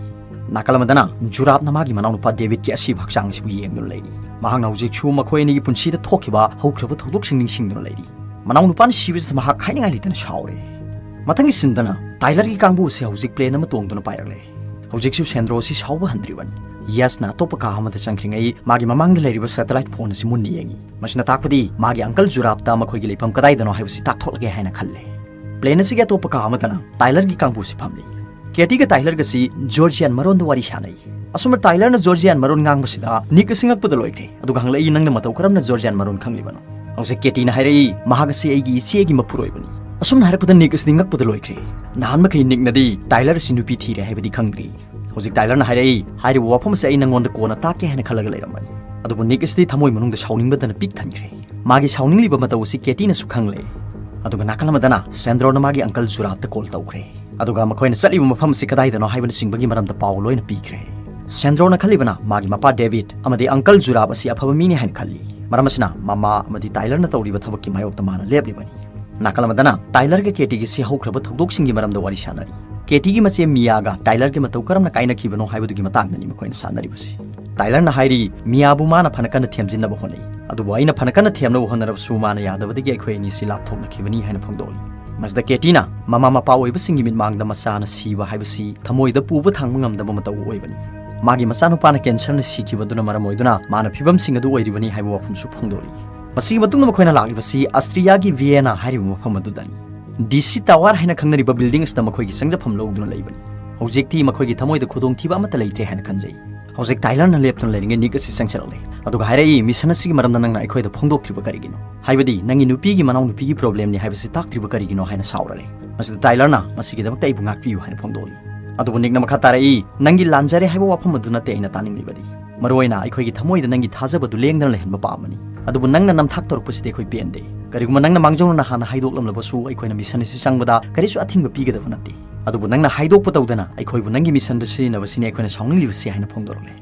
ꯅꯥꯀꯜ ꯑꯃꯗꯅ ꯖꯨꯔꯥꯞꯅ ꯃꯥꯒꯤ ꯃꯅꯥꯎꯅꯨꯄꯥ ꯗꯦꯕꯤꯠꯀꯤ ꯑꯁꯤꯕ ꯍꯛꯆꯥꯡ ꯑꯁꯤꯕꯨ ꯌꯦꯡꯗꯨꯅ ꯂꯩꯔꯤ꯫ ꯃꯍꯥꯛꯅ ꯍꯧꯖꯤꯛꯁꯨ ꯃꯈꯣꯏ ꯑꯅꯤꯒꯤ ꯄꯨꯟꯁꯤꯗ ꯊꯣꯛꯈꯤꯕ ꯍꯧꯈ꯭ꯔꯕ ꯊꯧꯗꯣꯛꯁꯤꯡ ꯅꯤꯡꯁꯤꯡꯗꯨꯅ ꯂꯩꯔꯤ꯫ ꯃꯅꯥꯎꯅꯨꯄꯥꯅ ꯁꯤꯕꯁꯤꯗ ꯃꯍꯥꯛ ꯍꯥꯏꯅꯤꯡꯉꯥꯏ ꯂꯩꯇꯅ ꯁꯥꯎꯔꯦ꯫ ꯃꯊꯪꯒꯤ ꯁꯤꯟꯗꯅ ꯇꯥꯏꯂꯔꯒꯤ ꯀꯥꯡꯕꯨ ꯑꯁꯤ ꯍꯧꯖꯤꯛ ꯄ꯭ꯂꯦꯟ ꯑꯃ ꯇꯣꯡꯗꯨꯅ ꯄꯥꯏꯔꯛꯂꯦ꯫ ꯍꯧꯖꯤꯛꯁꯨ ꯁꯦꯟꯗ꯭ꯔꯣ ꯑꯁꯤ ꯁꯥꯎꯕ ꯍꯟꯗ꯭ꯔꯤꯕꯅꯤ꯫ ꯌꯁꯅ ꯑꯇꯣꯞꯄ ꯀꯥ ꯑꯃꯗ ꯆꯪꯈ꯭ꯔꯤꯉꯩ ꯃꯥꯒꯤ ꯃꯃꯥꯡꯗ ꯂꯩꯔꯤꯕ ꯁꯦꯇꯦꯂꯥꯏꯠ ꯐꯣꯟ ꯑꯁꯤ ꯃꯨꯟꯅ ꯌꯦꯡꯉꯤ꯫ ꯃꯁꯤꯅ ꯇꯥꯛꯄꯗꯤ ꯃꯥꯒꯤ ꯑꯪꯀꯜ ꯖꯨꯔꯥꯞꯇ ꯃꯈꯣꯏꯒꯤ ꯂꯩꯐꯝ ꯀꯗꯥꯏꯗꯅꯣ ꯍꯥꯏꯕꯁꯤ ꯇꯥꯛꯊꯣꯛꯂꯒꯦ ꯍꯥꯏꯅ ꯈꯜꯂꯦ꯫ ꯄ꯭ꯂꯦꯟ ꯑꯁꯤꯒꯤ ꯑꯇꯣꯞꯄ ꯀꯥ ꯑꯃꯗꯅ ꯇꯥꯏꯂꯔꯒꯤ ꯀꯥꯡꯕꯨꯁꯤ ꯐꯝꯂꯤ꯫ ꯀꯦꯇꯤꯒ ꯇꯥꯏꯂꯔꯒꯁꯤ ꯖꯣꯔꯖꯤꯌꯥꯟ ꯃꯔꯣꯟꯗ ꯋꯥꯔꯤ ꯁꯥꯟꯅꯩ꯫ ꯑꯁꯨꯝꯅ ꯇꯥꯏꯂꯔꯅ ꯖꯣꯔꯖꯤꯌꯥꯟ ꯃꯔꯣꯟ ꯉꯥꯡꯕꯁꯤꯗ ꯅꯤꯛ ꯑꯁꯤ ꯉꯛꯄꯗ ꯂꯣꯏꯈ꯭ꯔꯦ꯫ ꯑꯗꯨꯒ ꯍꯪꯂꯛꯏ, "ꯅꯪꯅ ꯃꯇꯧ ꯀꯔꯝꯅ ꯖꯣꯔꯖꯤꯌꯥꯟ ꯃꯔꯣꯟ ꯈꯪꯂꯤꯕꯅꯣ?" ꯍꯧꯖꯤꯛ ꯀꯦꯇꯤꯅ ꯍꯥꯏꯔꯛꯏ, "ꯃꯍꯥꯛ ꯑꯁꯤ ꯑꯩꯒꯤ ꯏꯆꯦꯒꯤ ꯃꯄꯨꯔꯣꯏꯕꯅꯤ꯫" ꯑꯁꯨꯝꯅ ꯍꯥꯏꯔꯛꯄꯗ ꯅꯤꯛ ꯑꯁꯤꯗꯤ ꯉꯛꯄꯗ ꯂꯣꯏꯈ꯭ꯔꯦ꯫ ꯅꯍꯥꯟ ꯃꯈꯩ ꯅꯤꯛꯅꯗꯤ ꯇꯥꯏꯂꯔ ꯑꯁꯤ ꯅꯨꯄꯤ ꯊꯤꯔꯦ ꯍꯥꯏꯕꯗꯤ ꯈꯪꯗ꯭ꯔꯤ꯫ ꯍꯧꯖꯤꯛ ꯇꯥꯏꯂꯔꯅ ꯍꯥꯏꯔꯛꯏ, "ꯍꯥꯏꯔꯤꯕ ꯋꯥꯐꯝ ꯑꯁꯤ ꯑꯩ ꯅꯪꯉꯣꯟꯗ ꯀꯣꯟꯅ ꯇꯥꯛꯀꯦ ꯍꯥꯏꯅ ꯈꯜꯂꯒ ꯂꯩꯔꯝꯕꯅꯤ꯫" ꯑꯗꯨꯕꯨ ꯅꯤꯛ ꯑꯁꯤꯗꯤ ꯊꯃꯣꯏ ꯃꯅꯨꯡꯗ ꯁꯥꯎꯅꯤꯡꯕꯗꯅ ꯄꯤꯛ ꯊꯟꯈ꯭ꯔꯦ꯫ ꯃꯥꯒꯤ ꯁꯥꯎꯅꯤꯡꯂꯤꯕ ꯃꯇꯧ ꯑꯁꯤ ꯀꯦꯇꯤꯅꯁꯨ ꯈꯪꯂꯦ꯫ ꯑꯗꯨꯒ ꯅꯥꯀꯜ ꯑꯃꯗꯅ ꯁꯦꯟꯗ꯭ꯔꯣꯅ ꯃꯥꯒꯤ ꯑꯪꯀꯜ ꯖꯨꯔꯥꯞꯇ ꯀꯣꯜ ꯇꯧꯈ꯭ꯔꯦ꯫ ꯑꯗꯨꯒ ꯃꯈꯣꯏꯅ ꯆꯠꯂꯤꯕ ꯃꯐꯝ ꯑꯁꯤ ꯀꯗꯥꯏꯗꯅꯣ ꯍꯥꯏꯕꯅꯆꯤꯡꯕꯒꯤ ꯃꯔꯝꯗ ꯄꯥꯎ ꯂꯣꯏꯅ ꯄꯤꯈ꯭ꯔꯦ꯫ ꯁꯦꯟꯗ꯭ꯔꯣꯅ ꯈꯜꯂꯤꯕꯅ ꯃꯥꯒꯤ ꯃꯄꯥ ꯗꯦꯕꯤꯠ ꯑꯃꯗꯤ ꯑꯪꯀꯜ ꯖꯨꯔꯥꯞ ꯑꯁꯤ ꯑꯐꯕ ꯃꯤꯅꯤ ꯍꯥꯏꯅ ꯈꯜꯂꯤ꯫ ꯃꯔꯝ ꯑꯁꯤꯅ ꯃꯃꯥ ꯑꯃꯗꯤ ꯇꯥꯏꯂꯔꯅ ꯇꯧꯔꯤꯕ ꯊꯕꯛꯀꯤ ꯃꯥꯌꯣꯛꯇ ꯃꯥꯅ ꯂꯦꯞꯂꯤꯕꯅꯤ꯫ ꯅꯥꯀꯜ ꯑꯃꯗꯅ ꯇꯥꯏꯂꯔꯒ ꯀꯦꯇꯤꯒꯤꯁꯤ ꯍꯧꯈ꯭ꯔꯕ ꯊꯧꯗꯣꯛꯁꯤꯡꯒꯤ ꯃꯔꯝꯗ ꯋꯥꯔꯤ ꯁꯥꯟꯅꯔꯤ꯫ ꯀꯦꯇꯤꯒꯤ ꯃꯆꯦ ꯃꯤꯌꯥꯒ ꯇꯥꯏꯂꯔꯒꯤ ꯃꯇꯧ ꯀꯔꯝꯅ ꯀꯥꯏꯅꯈꯤꯕꯅꯣ ꯍꯥꯏꯕꯗꯨꯒꯤ ꯃꯇꯥꯡꯗꯅꯤ ꯃꯈꯣꯏꯅ ꯁꯥꯟꯅꯔꯤꯕꯁꯤ꯫ ꯇꯥꯏꯂꯔꯅ ꯍꯥꯏꯔꯤ, "ꯃꯤꯌꯥꯕꯨ ꯃꯥꯅ ꯐꯅ ꯀꯟꯅ ꯊꯦꯝꯖꯤꯟꯅꯕ ꯍꯣꯠꯅꯩ, ꯑꯗꯨꯕꯨ ꯑꯩꯅ ꯐꯅ ꯀꯟꯅ ꯊꯦꯝꯅꯕ ꯍꯣꯠꯅꯔꯕꯁꯨ ꯃꯥꯅ ꯌꯥꯗꯕꯗꯒꯤ ꯑꯩꯈꯣꯏ ꯑꯅꯤꯁꯤ ꯂꯥꯞꯊꯣꯛꯅꯈꯤꯕꯅꯤ" ꯍꯥꯏꯅ ꯐꯣꯡꯗꯣꯛꯂꯤ꯫ ꯃꯁꯤꯗ ꯀꯦꯇꯤꯅ ꯃꯃꯥ ꯃꯄꯥ ꯑꯣꯏꯕꯁꯤꯡꯒꯤ ꯃꯤꯠꯃꯥꯡꯗ ꯃꯆꯥꯅ ꯁꯤꯕ ꯍꯥꯏꯕꯁꯤ ꯊꯃꯣꯏꯗ ꯄꯨꯕ ꯊꯥꯡꯕ ꯉꯝꯗꯕ ꯃꯇꯧ ꯑꯣꯏꯕꯅꯤ꯫ ꯃꯥꯒꯤ ꯃꯆꯥꯅꯨꯄꯥꯅ ꯀꯦꯟꯁꯔꯅ ꯁꯤꯈꯤꯕ ꯑꯗꯨꯅ ꯃꯔꯝ ꯑꯣꯏꯗꯨꯅ ꯃꯥꯅ ꯐꯤꯕꯝꯁꯤꯡ ꯑꯗꯨ ꯑꯣꯏꯔꯤꯕꯅꯤ ꯍꯥꯏꯕ ꯋꯥꯐꯝꯁꯨ ꯐꯣꯡꯗꯣꯛꯂꯤ꯫ ꯃꯁꯤꯒꯤ ꯃꯇꯨꯡꯗ ꯃꯈꯣꯏꯅ ꯂꯥꯛꯂꯤꯕꯁꯤ ꯑꯁꯇ꯭ꯔꯤꯌꯥꯒꯤ ꯚꯤꯌꯦꯅꯥ ꯍꯥꯏꯔꯤꯕ ꯃꯐꯝ ꯑꯗꯨꯗꯅꯤ꯫ ꯗꯤ ꯁꯤ ꯇꯋꯥꯔ ꯍꯥꯏꯅ ꯈꯪꯅꯔꯤꯕ ꯕꯤꯜꯗꯤꯡ ꯑꯁꯤꯗ ꯃꯈꯣꯏꯒꯤ ꯆꯪꯖꯐꯝ ꯂꯧꯗꯨꯅ ꯂꯩꯕꯅꯤ꯫ ꯍꯧꯖꯤꯛꯇꯤ ꯃꯈꯣꯏꯒꯤ ꯊꯃꯣꯏꯗ ꯈꯨꯗꯣꯡꯊꯤꯕ ꯑꯃꯠꯇ ꯂꯩꯇ꯭ꯔꯦ ꯍꯥꯏꯅ ꯈꯟꯖꯩ꯫ ꯍꯧꯖꯤꯛ ꯇꯥꯏꯂꯔꯅ ꯂꯦꯞꯇꯨꯅ ꯂꯩꯔꯤꯉꯩ ꯅꯤꯛ ꯑꯁꯤ ꯆꯪꯁꯤꯜꯂꯛꯂꯦ, ꯑꯗꯨꯒ ꯍꯥꯏꯔꯛꯏ, "ꯃꯤꯁꯟ ꯑꯁꯤꯒꯤ ꯃꯔꯝꯗ ꯅꯪꯅ ꯑꯩꯈꯣꯏꯗ ꯐꯣꯡꯗꯣꯛꯇ꯭ꯔꯤꯕ ꯀꯔꯤꯒꯤꯅꯣ? ꯍꯥꯏꯕꯗꯤ ꯅꯪꯒꯤ ꯅꯨꯄꯤꯒꯤ ꯃꯅꯥꯎ ꯅꯨꯄꯤꯒꯤ ꯄ꯭ꯔꯣꯕ꯭ꯂꯦꯝꯅꯤ ꯍꯥꯏꯕꯁꯤ ꯇꯥꯛꯇ꯭ꯔꯤꯕ ꯀꯔꯤꯒꯤꯅꯣ?" ꯍꯥꯏꯅ ꯁꯥꯎꯔꯛꯂꯦ꯫ ꯃꯁꯤꯗ ꯇꯥꯏꯂꯔꯅ, "ꯃꯁꯤꯒꯤꯗꯃꯛꯇ ꯑꯩꯕꯨ ꯉꯥꯛꯄꯤꯌꯨ" ꯍꯥꯏꯅ ꯐꯣꯡꯗꯣꯛꯂꯤ꯫ ꯑꯗꯨꯕꯨ ꯅꯤꯛꯅ ꯃꯈꯥ ꯇꯥꯔꯛꯏ, "ꯅꯪꯒꯤ ꯂꯥꯟꯖꯔꯦ ꯍꯥꯏꯕ ꯋꯥꯐꯝ ꯑꯗꯨ ꯅꯠꯇꯦ ꯑꯩꯅ ꯇꯥꯅꯤꯡꯂꯤꯕꯗꯤ꯫ ꯃꯔꯨꯑꯣꯏꯅ ꯑꯩꯈꯣꯏꯒꯤ ꯊꯃꯣꯏꯗ ꯅꯪꯒꯤ ꯊꯥꯖꯕꯗꯨ ꯂꯦꯡꯗꯅ ꯂꯩꯍꯟꯕ ꯄꯥꯝꯕꯅꯤ꯫ ꯑꯗꯨꯕꯨ ꯅꯪꯅ ꯅꯝꯊꯥꯛ ꯇꯧꯔꯛꯄꯁꯤꯗꯤ ꯑꯩꯈꯣꯏ ꯄꯦꯟꯗꯦ꯫ ꯀꯔꯤꯒꯨꯝꯕ ꯅꯪꯅ ꯃꯥꯡꯖꯧꯅꯅ ꯍꯥꯟꯅ ꯍꯥꯏꯗꯣꯛꯂꯝꯂꯕꯁꯨ ꯑꯩꯈꯣꯏꯅ ꯃꯤꯁꯟ ꯑꯁꯤ ꯆꯪꯕꯗ ꯀꯔꯤꯁꯨ ꯑꯊꯤꯡꯕ ꯄꯤꯒꯗꯕ ꯅꯠꯇꯦ꯫ ꯑꯗꯨꯕꯨ ꯅꯪꯅ ꯍꯥꯏꯗꯣꯛꯄ ꯇꯧꯗꯅ ꯑꯩꯈꯣꯏꯕꯨ ꯅꯪꯒꯤ ꯃꯤꯁꯟꯗ ꯁꯤꯖꯤꯟꯅꯕꯁꯤꯅꯤ ꯑꯩꯈꯣꯏꯅ ꯁꯥꯎꯅꯤꯡꯂꯤꯕꯁꯤ" ꯍꯥꯏꯅ ꯐꯣꯡꯗꯣꯔꯛꯂꯦ꯫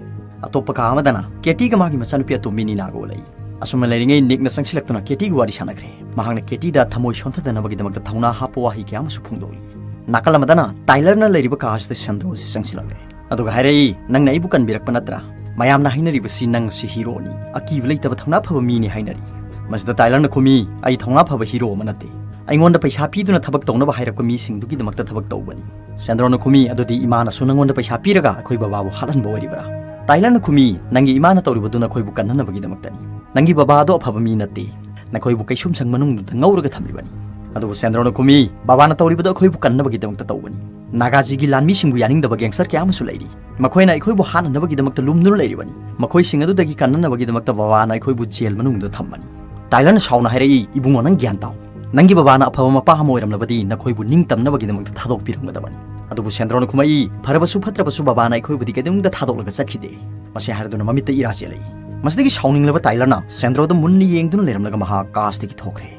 ꯑꯇꯣꯞꯄ ꯀꯥ ꯑꯃꯗꯅ ꯀꯦꯇꯤꯒ ꯃꯥꯒꯤ ꯃꯆꯥꯅꯨꯄꯤ ꯑꯇꯣꯝꯕꯤ ꯅꯤꯅꯥꯒ ꯎꯠꯂꯛꯏ꯫ ꯑꯁꯨꯝꯅ ꯂꯩꯔꯤꯉꯩ ꯅꯤꯛꯅ ꯆꯪꯁꯤꯜꯂꯛꯇꯨꯅ ꯀꯦꯇꯤꯒ ꯋꯥꯔꯤ ꯁꯥꯟꯅꯈ꯭ꯔꯦ꯫ ꯃꯍꯥꯛꯅ ꯀꯦꯇꯤꯗ ꯊꯃꯣꯏ ꯁꯣꯟꯊꯗꯅꯕꯒꯤꯗꯃꯛꯇ ꯊꯧꯅꯥ ꯍꯥꯞꯄ ꯋꯥꯍꯩ ꯀꯌꯥ ꯑꯃꯁꯨ ꯐꯣꯡꯗꯣꯛꯂꯤ꯫ ꯅꯥꯀꯜ ꯑꯃꯗꯅ ꯇꯥꯏꯂꯔꯅ ꯂꯩꯔꯤꯕ ꯀꯥ ꯑꯁꯤꯗ ꯁꯦꯟꯗ꯭ꯔꯣ ꯑꯁꯤ ꯆꯪꯁꯤꯜꯂꯛꯂꯦ꯫ ꯑꯗꯨꯒ ꯍꯥꯏꯔꯛꯏ, "ꯅꯪꯅ ꯑꯩꯕꯨ ꯀꯟꯕꯤꯔꯛꯄ ꯅꯠꯇ꯭ꯔꯥ? ꯃꯌꯥꯝꯅ ꯍꯥꯏꯅꯔꯤꯕꯁꯤ ꯅꯪ ꯑꯁꯤ ꯍꯤꯔꯣꯅꯤ, ꯑꯀꯤꯕ ꯂꯩꯇꯕ ꯊꯧꯅꯥ ꯐꯕ ꯃꯤꯅꯤ ꯍꯥꯏꯅꯔꯤ꯫" ꯃꯁꯤꯗ ꯇꯥꯏꯂꯔꯅ ꯈꯨꯝꯃꯤ, "ꯑꯩ ꯊꯧꯅꯥ ꯐꯕ ꯍꯤꯔꯣ ꯑꯃ ꯅꯠꯇꯦ꯫ ꯑꯩꯉꯣꯟꯗ ꯄꯩꯁꯥ ꯄꯤꯗꯨꯅ ꯊꯕꯛ ꯇꯧꯅꯕ ꯍꯥꯏꯔꯛꯄ ꯃꯤꯁꯤꯡꯗꯨꯒꯤꯗꯃꯛꯇ ꯊꯕꯛ ꯇꯧꯕꯅꯤ꯫" ꯁꯦꯟꯗ꯭ꯔꯣꯅ ꯈꯨꯝꯃꯤ, "ꯑꯗꯨꯗꯤ ꯏꯃꯥꯅꯁꯨ ꯅꯪꯉꯣꯟꯗ ꯄꯩꯁꯥ ꯄꯤꯔꯒ ꯑꯩꯈꯣꯏ ꯕꯕꯥꯕꯨ ꯍꯥꯠꯍꯟꯕ ꯑꯣꯏꯔꯤꯕ꯭ꯔꯥ?" ꯇꯥꯏꯂꯔꯅ ꯈꯨꯝꯃꯤ, "ꯅꯪꯒꯤ ꯏꯃꯥꯅ ꯇꯧꯔꯤꯕꯗꯨ ꯅꯈꯣꯏꯕꯨ ꯀꯟꯅꯅꯕꯒꯤꯗꯃꯛꯇꯅꯤ꯫ ꯅꯪꯒꯤ ꯕꯕꯥ ꯑꯗꯣ ꯑꯐꯕ ꯃꯤ ꯅꯠꯇꯦ꯫ ꯅꯈꯣꯏꯕꯨ ꯀꯩꯁꯨꯝꯁꯪ ꯃꯅꯨꯡꯗꯨꯗ ꯉꯧꯔꯒ ꯊꯝꯂꯤꯕꯅꯤ꯫" ꯑꯗꯨꯕꯨ ꯁꯦꯟꯗ꯭ꯔꯣꯅ ꯈꯨꯝꯃꯤ, "ꯕꯕꯥꯅ ꯇꯧꯔꯤꯕꯗꯨ ꯑꯩꯈꯣꯏꯕꯨ ꯀꯟꯅꯕꯒꯤꯗꯃꯛꯇ ꯇꯧꯕꯅꯤ꯫ ꯅꯥꯒꯥꯖꯤꯒꯤ ꯂꯥꯟꯃꯤꯁꯤꯡꯕꯨ ꯌꯥꯅꯤꯡꯗꯕ ꯒꯦꯡꯁꯇꯔ ꯀꯌꯥ ꯑꯃꯁꯨ ꯂꯩꯔꯤ꯫ ꯃꯈꯣꯏꯅ ꯑꯩꯈꯣꯏꯕꯨ ꯍꯥꯠꯅꯅꯕꯒꯤꯗꯃꯛꯇ ꯂꯨꯝꯗꯨꯅ ꯂꯩꯔꯤꯕꯅꯤ꯫ ꯃꯈꯣꯏꯁꯤꯡ ꯑꯗꯨꯗꯒꯤ ꯀꯟꯅꯅꯕꯒꯤꯗꯃꯛꯇ ꯕꯕꯥꯅ ꯑꯩꯈꯣꯏꯕꯨ ꯖꯦꯜ ꯃꯅꯨꯡꯗ ꯊꯝꯕꯅꯤ꯫" ꯇꯥꯏꯂꯔꯅ ꯁꯥꯎꯅ ꯍꯥꯏꯔꯛꯏ, "ꯏꯕꯨꯡꯉꯣ, ꯅꯪ ꯒ꯭ꯌꯥꯟ ꯇꯥꯎ꯫ ꯅꯪꯒꯤ ꯕꯕꯥꯅ ꯑꯐꯕ ꯃꯄꯥ ꯑꯃ ꯑꯣꯏꯔꯝꯂꯕꯗꯤ ꯅꯈꯣꯏꯕꯨ ꯅꯤꯡꯇꯝꯅꯕꯒꯤꯗꯃꯛꯇ ꯊꯥꯗꯣꯛꯄꯤꯔꯝꯒꯗꯕꯅꯤ꯫" ꯑꯗꯨꯕꯨ ꯁꯦꯟꯗ꯭ꯔꯣꯅ ꯈꯨꯝꯃꯛꯏ, "ꯐꯔꯕꯁꯨ ꯐꯠꯇ꯭ꯔꯕꯁꯨ ꯕꯕꯥꯅ ꯑꯩꯈꯣꯏꯕꯨꯗꯤ ꯀꯩꯗꯧꯅꯨꯡꯗ ꯊꯥꯗꯣꯛꯂꯒ ꯆꯠꯈꯤꯗꯦ꯫" ꯃꯁꯤ ꯍꯥꯏꯔꯗꯨꯅ ꯃꯃꯤꯠꯇ ꯏꯔꯥ ꯆꯦꯜꯂꯛꯏ꯫ ꯃꯁꯤꯗꯒꯤ ꯁꯥꯎꯅꯤꯡꯂꯕ ꯇꯥꯏꯂꯔꯅ ꯁꯦꯟꯗ꯭ꯔꯣꯗ ꯃꯨꯟꯅ ꯌꯦꯡꯗꯨꯅ ꯂꯩꯔꯝꯂꯒ ꯃꯍꯥꯛ ꯀꯥꯁꯇꯒꯤ ꯊꯣꯛꯈ꯭ꯔꯦ꯫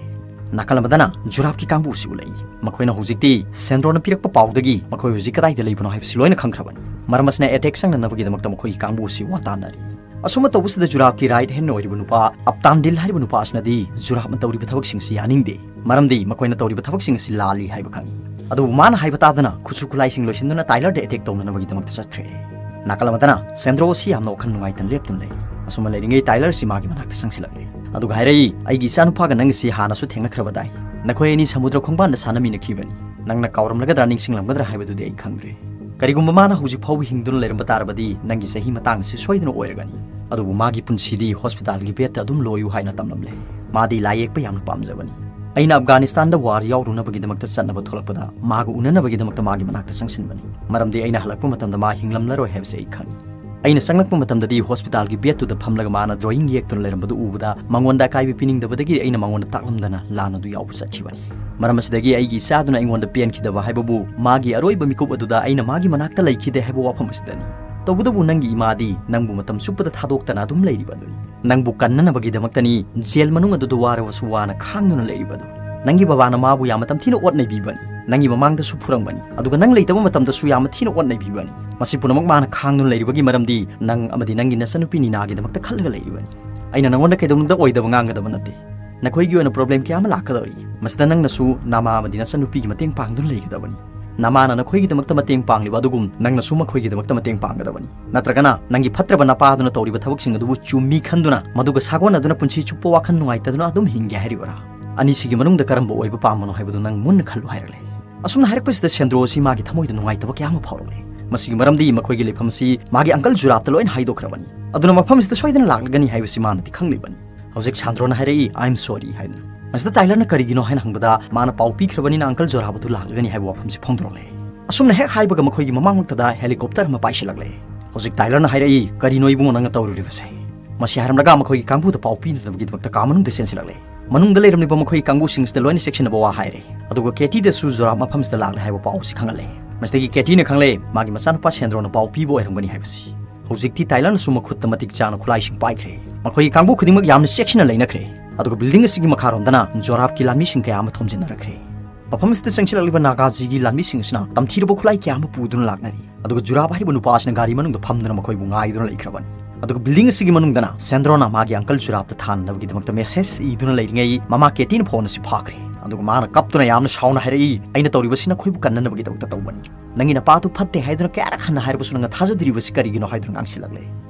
ꯅꯥꯀꯜ ꯑꯃꯗꯅ ꯖꯨꯔꯥꯞꯀꯤ ꯀꯥꯡꯕꯨ ꯑꯁꯤ ꯎꯠꯂꯛꯏ꯫ ꯃꯈꯣꯏꯅ ꯍꯧꯖꯤꯛꯇꯤ ꯁꯦꯟꯗ꯭ꯔꯣꯅ ꯄꯤꯔꯛꯄ ꯄꯥꯎꯗꯒꯤ ꯃꯈꯣꯏ ꯍꯧꯖꯤꯛ ꯀꯗꯥꯏꯗ ꯂꯩꯕꯅꯣ ꯍꯥꯏꯕꯁꯤ ꯂꯣꯏꯅ ꯈꯪꯈ꯭ꯔꯕꯅꯤ꯫ ꯃꯔꯝ ꯑꯁꯤꯅ ꯑꯦꯇꯦꯛ ꯆꯪꯅꯅꯕꯒꯤꯗꯃꯛꯇ ꯃꯈꯣꯏꯒꯤ ꯀꯥꯡꯕꯨ ꯑꯁꯤ ꯋꯥ ꯇꯥꯟꯅꯔꯤ꯫ ꯑꯁꯨꯝꯅ ꯇꯧꯕꯁꯤꯗ ꯖꯨꯔꯥꯞꯀꯤ ꯔꯥꯏꯠ ꯍꯦꯟ ꯑꯣꯏꯔꯤꯕ ꯅꯨꯄꯥ ꯑꯞꯇꯥꯟꯗꯤꯜ ꯍꯥꯏꯔꯤꯕ ꯅꯨꯄꯥ ꯑꯁꯤꯅꯗꯤ ꯖꯨꯔꯥꯞꯅ ꯇꯧꯔꯤꯕ ꯊꯕꯛꯁꯤꯡꯁꯤ ꯌꯥꯅꯤꯡꯗꯦ, ꯃꯔꯝꯗꯤ ꯃꯈꯣꯏꯅ ꯇꯧꯔꯤꯕ ꯊꯕꯛꯁꯤꯡ ꯑꯁꯤ ꯂꯥꯜꯂꯤ ꯍꯥꯏꯕ ꯈꯪꯏ꯫ ꯑꯗꯨꯕꯨ ꯃꯥꯅ ꯍꯥꯏꯕ ꯇꯥꯗꯅ ꯈꯨꯠꯁꯨ ꯈꯨꯠꯂꯥꯏꯁꯤꯡ ꯂꯣꯏꯁꯤꯟꯗꯨꯅ ꯇꯥꯏꯂꯔꯗ ꯑꯦꯇꯦꯛ ꯇꯧꯅꯅꯕꯒꯤꯗꯃꯛꯇ ꯆꯠꯈ꯭ꯔꯦ꯫ ꯅꯥꯀꯜ ꯑꯃꯗꯅ ꯁꯦꯟꯗ꯭ꯔꯣ ꯑꯁꯤ ꯌꯥꯝꯅ ꯋꯥꯈꯜ ꯅꯨꯡꯉꯥꯏꯇꯅ ꯂꯦꯞꯇꯨꯅ ꯂꯩ꯫ ꯑꯁꯨꯝꯅ ꯂꯩꯔꯤꯉꯩ ꯇꯥꯏꯂꯔꯁꯤ ꯃꯥꯒꯤ ꯃꯅꯥꯛꯇ ꯆꯪꯁꯤꯜꯂꯛꯂꯦ꯫ ꯑꯗꯨꯒ ꯍꯥꯏꯔꯛꯏ, "ꯑꯩꯒꯤ ꯏꯆꯥꯅꯨꯄꯥꯒ ꯅꯪꯒꯤꯁꯤ ꯍꯥꯟꯅꯁꯨ ꯊꯦꯡꯅꯈ꯭ꯔꯕꯗꯥꯏ? ꯅꯈꯣꯏ ꯑꯅꯤ ꯁꯃꯨꯗ꯭ꯔ ꯈꯣꯡꯕꯥꯟꯗ ꯁꯥꯟꯅꯃꯤꯟꯅꯈꯤꯕꯅꯤ꯫ ꯅꯪꯅ ꯀꯥꯎꯔꯝꯂꯒꯗ꯭ꯔꯥ, ꯅꯤꯡꯁꯤꯡꯂꯝꯒꯗ꯭ꯔꯥ ꯍꯥꯏꯕꯗꯨꯗꯤ ꯑꯩ ꯈꯪꯗ꯭ꯔꯦ꯫ ꯀꯔꯤꯒꯨꯝꯕ ꯃꯥꯅ ꯍꯧꯖꯤꯛ ꯐꯥꯎꯕ ꯍꯤꯡꯗꯨꯅ ꯂꯩꯔꯝꯕ ꯇꯥꯔꯕꯗꯤ ꯅꯪꯒꯤ ꯆꯍꯤ ꯃꯇꯥꯡ ꯑꯁꯤ ꯁꯣꯏꯗꯅ ꯑꯣꯏꯔꯒꯅꯤ꯫ ꯑꯗꯨꯕꯨ ꯃꯥꯒꯤ ꯄꯨꯟꯁꯤꯗꯤ ꯍꯣꯁꯄꯤꯇꯥꯜꯒꯤ ꯕꯦꯗꯇ ꯑꯗꯨꯝ ꯂꯣꯏꯌꯨ ꯍꯥꯏꯅ ꯇꯝꯂꯝꯂꯦ꯫ ꯃꯥꯗꯤ ꯂꯥꯏ ꯌꯦꯛꯄ ꯌꯥꯝꯅ ꯄꯥꯝꯖꯕꯅꯤ꯫ ꯑꯩꯅ ꯑꯐꯒꯥꯅꯤꯁꯇꯥꯟꯗ ꯋꯥꯔ ꯌꯥꯎꯔꯨꯅꯕꯒꯤꯗꯃꯛꯇ ꯆꯠꯅꯕ ꯊꯣꯛꯂꯛꯄꯗ ꯃꯥꯒ ꯎꯅꯅꯕꯒꯤꯗꯃꯛꯇ ꯃꯥꯒꯤ ꯃꯅꯥꯛꯇ ꯆꯪꯁꯤꯟꯕꯅꯤ, ꯃꯔꯝꯗꯤ ꯑꯩꯅ ꯍꯜꯂꯛꯄ ꯃꯇꯝꯗ ꯃꯥ ꯍꯤꯡꯂꯝꯂꯔꯣꯏ ꯍꯥꯏꯕꯁꯤ ꯑꯩ ꯈꯪꯏ꯫ ꯑꯩꯅ ꯆꯪꯂꯛꯄ ꯃꯇꯝꯗꯗꯤ ꯍꯣꯁꯄꯤꯇꯥꯜꯒꯤ ꯕꯦꯗꯇꯨꯗ ꯐꯝꯂꯒ ꯃꯥꯅ ꯗ꯭ꯔꯣꯌꯤꯡ ꯌꯦꯛꯇꯨꯅ ꯂꯩꯔꯝꯕꯗꯨ ꯎꯕꯗ ꯃꯉꯣꯟꯗ ꯑꯀꯥꯏꯕ ꯄꯤꯅꯤꯡꯗꯕꯗꯒꯤ ꯑꯩꯅ ꯃꯉꯣꯟꯗ ꯇꯥꯛꯂꯝꯗꯅ ꯂꯥꯟ ꯑꯗꯨ ꯌꯥꯎꯕ ꯆꯠꯈꯤꯕꯅꯤ꯫ ꯃꯔꯝ ꯑꯁꯤꯗꯒꯤ ꯑꯩꯒꯤ ꯏꯆꯥꯗꯨꯅ ꯑꯩꯉꯣꯟꯗ ꯄꯦꯟꯈꯤꯗꯕ ꯍꯥꯏꯕꯕꯨ ꯃꯥꯒꯤ ꯑꯔꯣꯏꯕ ꯃꯤꯀꯨꯞ ꯑꯗꯨꯗ ꯑꯩꯅ ꯃꯥꯒꯤ ꯃꯅꯥꯛꯇ ꯂꯩꯈꯤꯗꯦ ꯍꯥꯏꯕ ꯋꯥꯐꯝ ꯑꯁꯤꯗꯅꯤ꯫ ꯇꯧꯕꯇꯕꯨ ꯅꯪꯒꯤ ꯏꯃꯥꯗꯤ ꯅꯪꯕꯨ ꯃꯇꯝ ꯆꯨꯞꯄꯗ ꯊꯥꯗꯣꯛꯇꯅ ꯑꯗꯨꯝ ꯂꯩꯔꯤꯕ ꯑꯗꯨꯅꯤ꯫ ꯅꯪꯕꯨ ꯀꯟꯅꯅꯕꯒꯤꯗꯃꯛꯇꯅꯤ ꯖꯦꯜ ꯃꯅꯨꯡ ꯑꯗꯨꯗ ꯋꯥꯔꯕꯁꯨ ꯋꯥꯅ ꯈꯥꯡꯗꯨꯅ ꯂꯩꯔꯤꯕ ꯑꯗꯨ꯫ ꯅꯪꯒꯤ ꯕꯕꯥꯅ ꯃꯥꯕꯨ ꯌꯥꯝꯅ ꯇꯝꯊꯤꯅ ꯑꯣꯠ ꯅꯩꯕꯤꯕꯅꯤ꯫ ꯅꯪꯒꯤ ꯃꯃꯥꯡꯗꯁꯨ ꯐꯨꯔꯝꯕꯅꯤ꯫ ꯑꯗꯨꯒ ꯅꯪ ꯂꯩꯇꯕ ꯃꯇꯝꯗꯁꯨ ꯌꯥꯝꯅ ꯊꯤꯅ ꯑꯣꯠ ꯅꯩꯕꯤꯕꯅꯤ꯫ ꯃꯁꯤ ꯄꯨꯝꯅꯃꯛ ꯃꯥꯅ ꯈꯥꯡꯗꯨꯅ ꯂꯩꯔꯤꯕꯒꯤ ꯃꯔꯝꯗꯤ ꯅꯪ ꯑꯃꯗꯤ ꯅꯪꯒꯤ ꯅꯆꯟꯅꯨꯄꯤ ꯅꯤꯅꯥꯒꯤꯗꯃꯛꯇ ꯈꯜꯂꯒ ꯂꯩꯔꯤꯕꯅꯤ꯫ ꯑꯩꯅ ꯅꯉꯣꯟꯗ ꯀꯩꯗꯧꯅꯨꯡꯗ ꯑꯣꯏꯗꯕ ꯉꯥꯡꯒꯗꯕ ꯅꯠꯇꯦ꯫ ꯅꯈꯣꯏꯒꯤ ꯑꯣꯏꯅ ꯄ꯭ꯔꯣꯕ꯭ꯂꯦꯝ ꯀꯌꯥ ꯑꯃ ꯂꯥꯛꯀꯗꯧꯔꯤ꯫ ꯃꯁꯤꯗ ꯅꯪꯅꯁꯨ ꯅꯃꯥ ꯑꯃꯗꯤ ꯅꯆꯟꯅꯨꯄꯤꯒꯤ ꯃꯇꯦꯡ ꯄꯥꯡꯗꯨꯅ ꯂꯩꯒꯗꯕꯅꯤ꯫ ꯅꯃꯥꯅ ꯅꯈꯣꯏꯒꯤꯗꯃꯛꯇ ꯃꯇꯦꯡ ꯄꯥꯡꯂꯤꯕ ꯑꯗꯨꯒꯨꯝ ꯅꯪꯅꯁꯨ ꯃꯈꯣꯏꯒꯤꯗꯃꯛꯇ ꯃꯇꯦꯡ ꯄꯥꯡꯒꯗꯕꯅꯤ꯫ ꯅꯠꯇ꯭ꯔꯒꯅ ꯅꯪꯒꯤ ꯐꯠꯇ꯭ꯔꯕ ꯅꯄꯥꯗꯨꯅ ꯇꯧꯔꯤꯕ ꯊꯕꯛꯁꯤꯡ ꯑꯗꯨꯕꯨ ꯆꯨꯝꯃꯤ ꯈꯟꯗꯨꯅ ꯃꯗꯨꯒ ꯁꯥꯒꯣꯟꯅꯗꯨꯅ ꯄꯨꯟꯁꯤ ꯆꯨꯞꯄ ꯋꯥꯈꯜ ꯅꯨꯡꯉꯥꯏꯇꯗꯨꯅ ꯑꯗꯨꯝ ꯍꯤꯡꯒꯦ ꯍꯥꯏꯔꯤꯕꯔꯥ? ꯑꯅꯤꯁꯤꯒꯤ ꯃꯅꯨꯡꯗ ꯀꯔꯝꯕ ꯑꯣꯏꯕ ꯄꯥꯝꯕꯅꯣ ꯍꯥꯏꯕꯗꯨ ꯅꯪ ꯃꯨꯟꯅ ꯈꯜꯂꯨ ꯍꯥꯏꯔꯛꯂꯦ꯫ ꯑꯁꯨꯝꯅ ꯍꯥꯏꯔꯛꯄꯁꯤꯗ ꯁꯦꯟꯗ꯭ꯔꯣ ꯑꯁꯤ ꯃꯥꯒꯤ ꯊꯃꯣꯏꯗ ꯅꯨꯡꯉꯥꯏꯇꯕ ꯀꯌꯥ ꯑꯃ ꯐꯥꯎꯔꯛꯂꯦ꯫ ꯃꯁꯤꯒꯤ ꯃꯔꯝꯗꯤ ꯃꯈꯣꯏꯒꯤ ꯂꯩꯐꯝ ꯑꯁꯤ ꯃꯥꯒꯤ ꯑꯪꯀꯜ ꯖꯨꯔꯥꯞꯇ ꯂꯣꯏꯅ ꯍꯥꯏꯗꯣꯛꯈ꯭ꯔꯕꯅꯤ꯫ ꯑꯗꯨꯅ ꯃꯐꯝ ꯑꯁꯤꯗ ꯁꯣꯏꯗꯅ ꯂꯥꯛꯂꯒꯅꯤ ꯍꯥꯏꯕꯁꯤ ꯃꯥꯅꯗꯤ ꯈꯪꯂꯤꯕꯅꯤ꯫ ꯍꯧꯖꯤꯛ ꯁꯥꯟꯗ꯭ꯔꯣꯅ ꯍꯥꯏꯔꯛꯏ, "I am sorry" ꯍꯥꯏꯗꯨꯅ꯫ ꯃꯁꯤꯗ ꯇꯥꯏꯂꯔꯅ ꯀꯔꯤꯒꯤꯅꯣ ꯍꯥꯏꯅ ꯍꯪꯕꯗ ꯃꯥꯅ ꯄꯥꯎ ꯄꯤꯈ꯭ꯔꯕꯅꯤꯅ ꯑꯪꯀꯜ ꯖꯣꯔꯥꯕ ꯑꯗꯨ ꯂꯥꯛꯂꯒꯅꯤ ꯍꯥꯏꯕ ꯋꯥꯐꯝꯁꯤ ꯐꯣꯡꯗꯣꯔꯛꯂꯦ꯫ ꯑꯁꯨꯝꯅ ꯍꯦꯛ ꯍꯥꯏꯕꯒ ꯃꯈꯣꯏꯒꯤ ꯃꯃꯥꯡꯃꯛꯇꯗ ꯍꯦꯂꯤꯀꯣꯞꯇꯔ ꯑꯃ ꯄꯥꯏꯁꯤꯜꯂꯛꯂꯦ꯫ ꯍꯧꯖꯤꯛ ꯇꯥꯏꯂꯔꯅ ꯍꯥꯏꯔꯛꯏ, "ꯀꯔꯤꯅꯣ ꯏꯕꯨꯡꯉꯣ ꯅꯪꯅ ꯇꯧꯔꯨꯔꯤꯕꯁꯦ?" ꯃꯁꯤ ꯍꯥꯏꯔꯝꯂꯒ ꯃꯈꯣꯏꯒꯤ ꯀꯥꯡꯕꯨꯗ ꯄꯥꯎ ꯄꯤꯅꯅꯕꯒꯤꯗꯃꯛꯇ ꯀꯥ ꯃꯅꯨꯡꯗ ꯆꯦꯟꯁꯤꯜꯂꯛꯂꯦ꯫ ꯃꯅꯨꯡꯗ ꯂꯩꯔꯝꯂꯤꯕ ꯃꯈꯣꯏꯒꯤ ꯀꯥꯡꯕꯨꯁꯤꯡꯁꯤꯗ ꯂꯣꯏꯅ ꯆꯦꯛꯁꯤꯟꯅꯕ ꯋꯥ ꯍꯥꯏꯔꯦ꯫ ꯑꯗꯨꯒ ꯀꯦꯇꯤꯗꯁꯨ ꯖꯣꯔꯥꯕ ꯃꯐꯝꯁꯤꯗ ꯂꯥꯛꯂꯦ ꯍꯥꯏꯕ ꯄꯥꯎ ꯑꯁꯤ ꯈꯪꯍꯜꯂꯦ꯫ ꯃꯁꯤꯗꯒꯤ ꯀꯦꯇꯤꯅ ꯈꯪꯂꯦ ꯃꯥꯒꯤ ꯃꯆꯥꯅꯨꯄꯥ ꯁꯦꯟꯗ꯭ꯔꯣꯅ ꯄꯥꯎ ꯄꯤꯕ ꯑꯣꯏꯔꯝꯒꯅꯤ ꯍꯥꯏꯕꯁꯤ꯫ ꯍꯧꯖꯤꯛꯇꯤ ꯇꯥꯏꯂꯔꯅꯁꯨ ꯃꯈꯨꯠꯇ ꯃꯇꯤꯛ ꯆꯥꯅ ꯈꯨꯠꯂꯥꯏꯁꯤꯡ ꯄꯥꯏꯈ꯭ꯔꯦ꯫ ꯃꯈꯣꯏꯒꯤ ꯀꯥꯡꯕꯨ ꯈꯨꯗꯤꯡꯃꯛ ꯌꯥꯝꯅ ꯆꯦꯛꯁꯤꯟꯅ ꯂꯩꯅꯈ꯭ꯔꯦ꯫ ꯑꯗꯨꯒ ꯕꯤꯜꯗꯤꯡ ꯑꯁꯤꯒꯤ ꯃꯈꯥꯔꯣꯝꯗꯅ ꯖꯣꯔꯥꯕꯀꯤ ꯂꯥꯟꯃꯤꯁꯤꯡ ꯀꯌꯥ ꯑꯃ ꯊꯣꯝꯖꯤꯟꯅꯔꯛꯈ꯭ꯔꯦ꯫ ꯃꯐꯝ ꯑꯁꯤꯗ ꯆꯪꯁꯤꯜꯂꯛꯂꯤꯕ ꯅꯥꯒꯥꯖꯤꯒꯤ ꯂꯥꯟꯃꯤꯁꯤꯡ ꯑꯁꯤꯅ ꯇꯝꯊꯤꯔꯕ ꯈꯨꯠꯂꯥꯏ ꯀꯌꯥ ꯑꯃ ꯄꯨꯗꯨꯅ ꯂꯥꯛꯅꯔꯤ꯫ ꯑꯗꯨꯒ ꯖꯨꯔꯥꯕ ꯍꯥꯏꯔꯤꯕ ꯅꯨꯄꯥ ꯑꯁꯤꯅ ꯒꯥꯔꯤ ꯃꯅꯨꯡꯗ ꯐꯝꯗꯨꯅ ꯃꯈꯣꯏꯕꯨ ꯉꯥꯏꯗꯨꯅ ꯂꯩꯈ꯭ꯔꯕꯅꯤ꯫ ꯑꯗꯨꯒ building ꯑꯁꯤꯒꯤ ꯃꯅꯨꯡꯗꯅ ꯁꯦꯟꯗ꯭ꯔꯣꯅ ꯃꯥꯒꯤ uncle ꯖꯨꯔꯥꯞꯇ ꯊꯥꯅꯅꯕꯒꯤꯗꯃꯛꯇ message ꯏꯗꯨꯅ ꯂꯩꯔꯤꯉꯩ, ꯃꯃꯥ ꯀꯦꯇꯤꯅ phone ꯑꯁꯤ ꯐꯥꯈ꯭ꯔꯦ꯫ ꯑꯗꯨꯒ ꯃꯥꯅ ꯀꯞꯇꯨꯅ ꯌꯥꯝꯅ ꯁꯥꯎꯅ ꯍꯥꯏꯔꯛꯏ, "ꯑꯩꯅ ꯇꯧꯔꯤꯕꯁꯤ ꯅꯈꯣꯏꯕꯨ ꯀꯟꯅꯅꯕꯒꯤꯗꯃꯛꯇ ꯇꯧꯕꯅꯤ꯫ ꯅꯪꯒꯤ ꯅꯄꯥꯗꯨ ꯐꯠꯇꯦ ꯍꯥꯏꯗꯨꯅ ꯀꯌꯥꯔꯛ ꯍꯟꯅ ꯍꯥꯏꯔꯕꯁꯨ ꯅꯪꯅ ꯊꯥꯖꯗ꯭ꯔꯤꯕꯁꯤ ꯀꯔꯤꯒꯤꯅꯣ?" ꯍꯥꯏꯗꯨꯅ ꯉꯥꯡꯁꯤꯜꯂꯛꯂꯦ꯫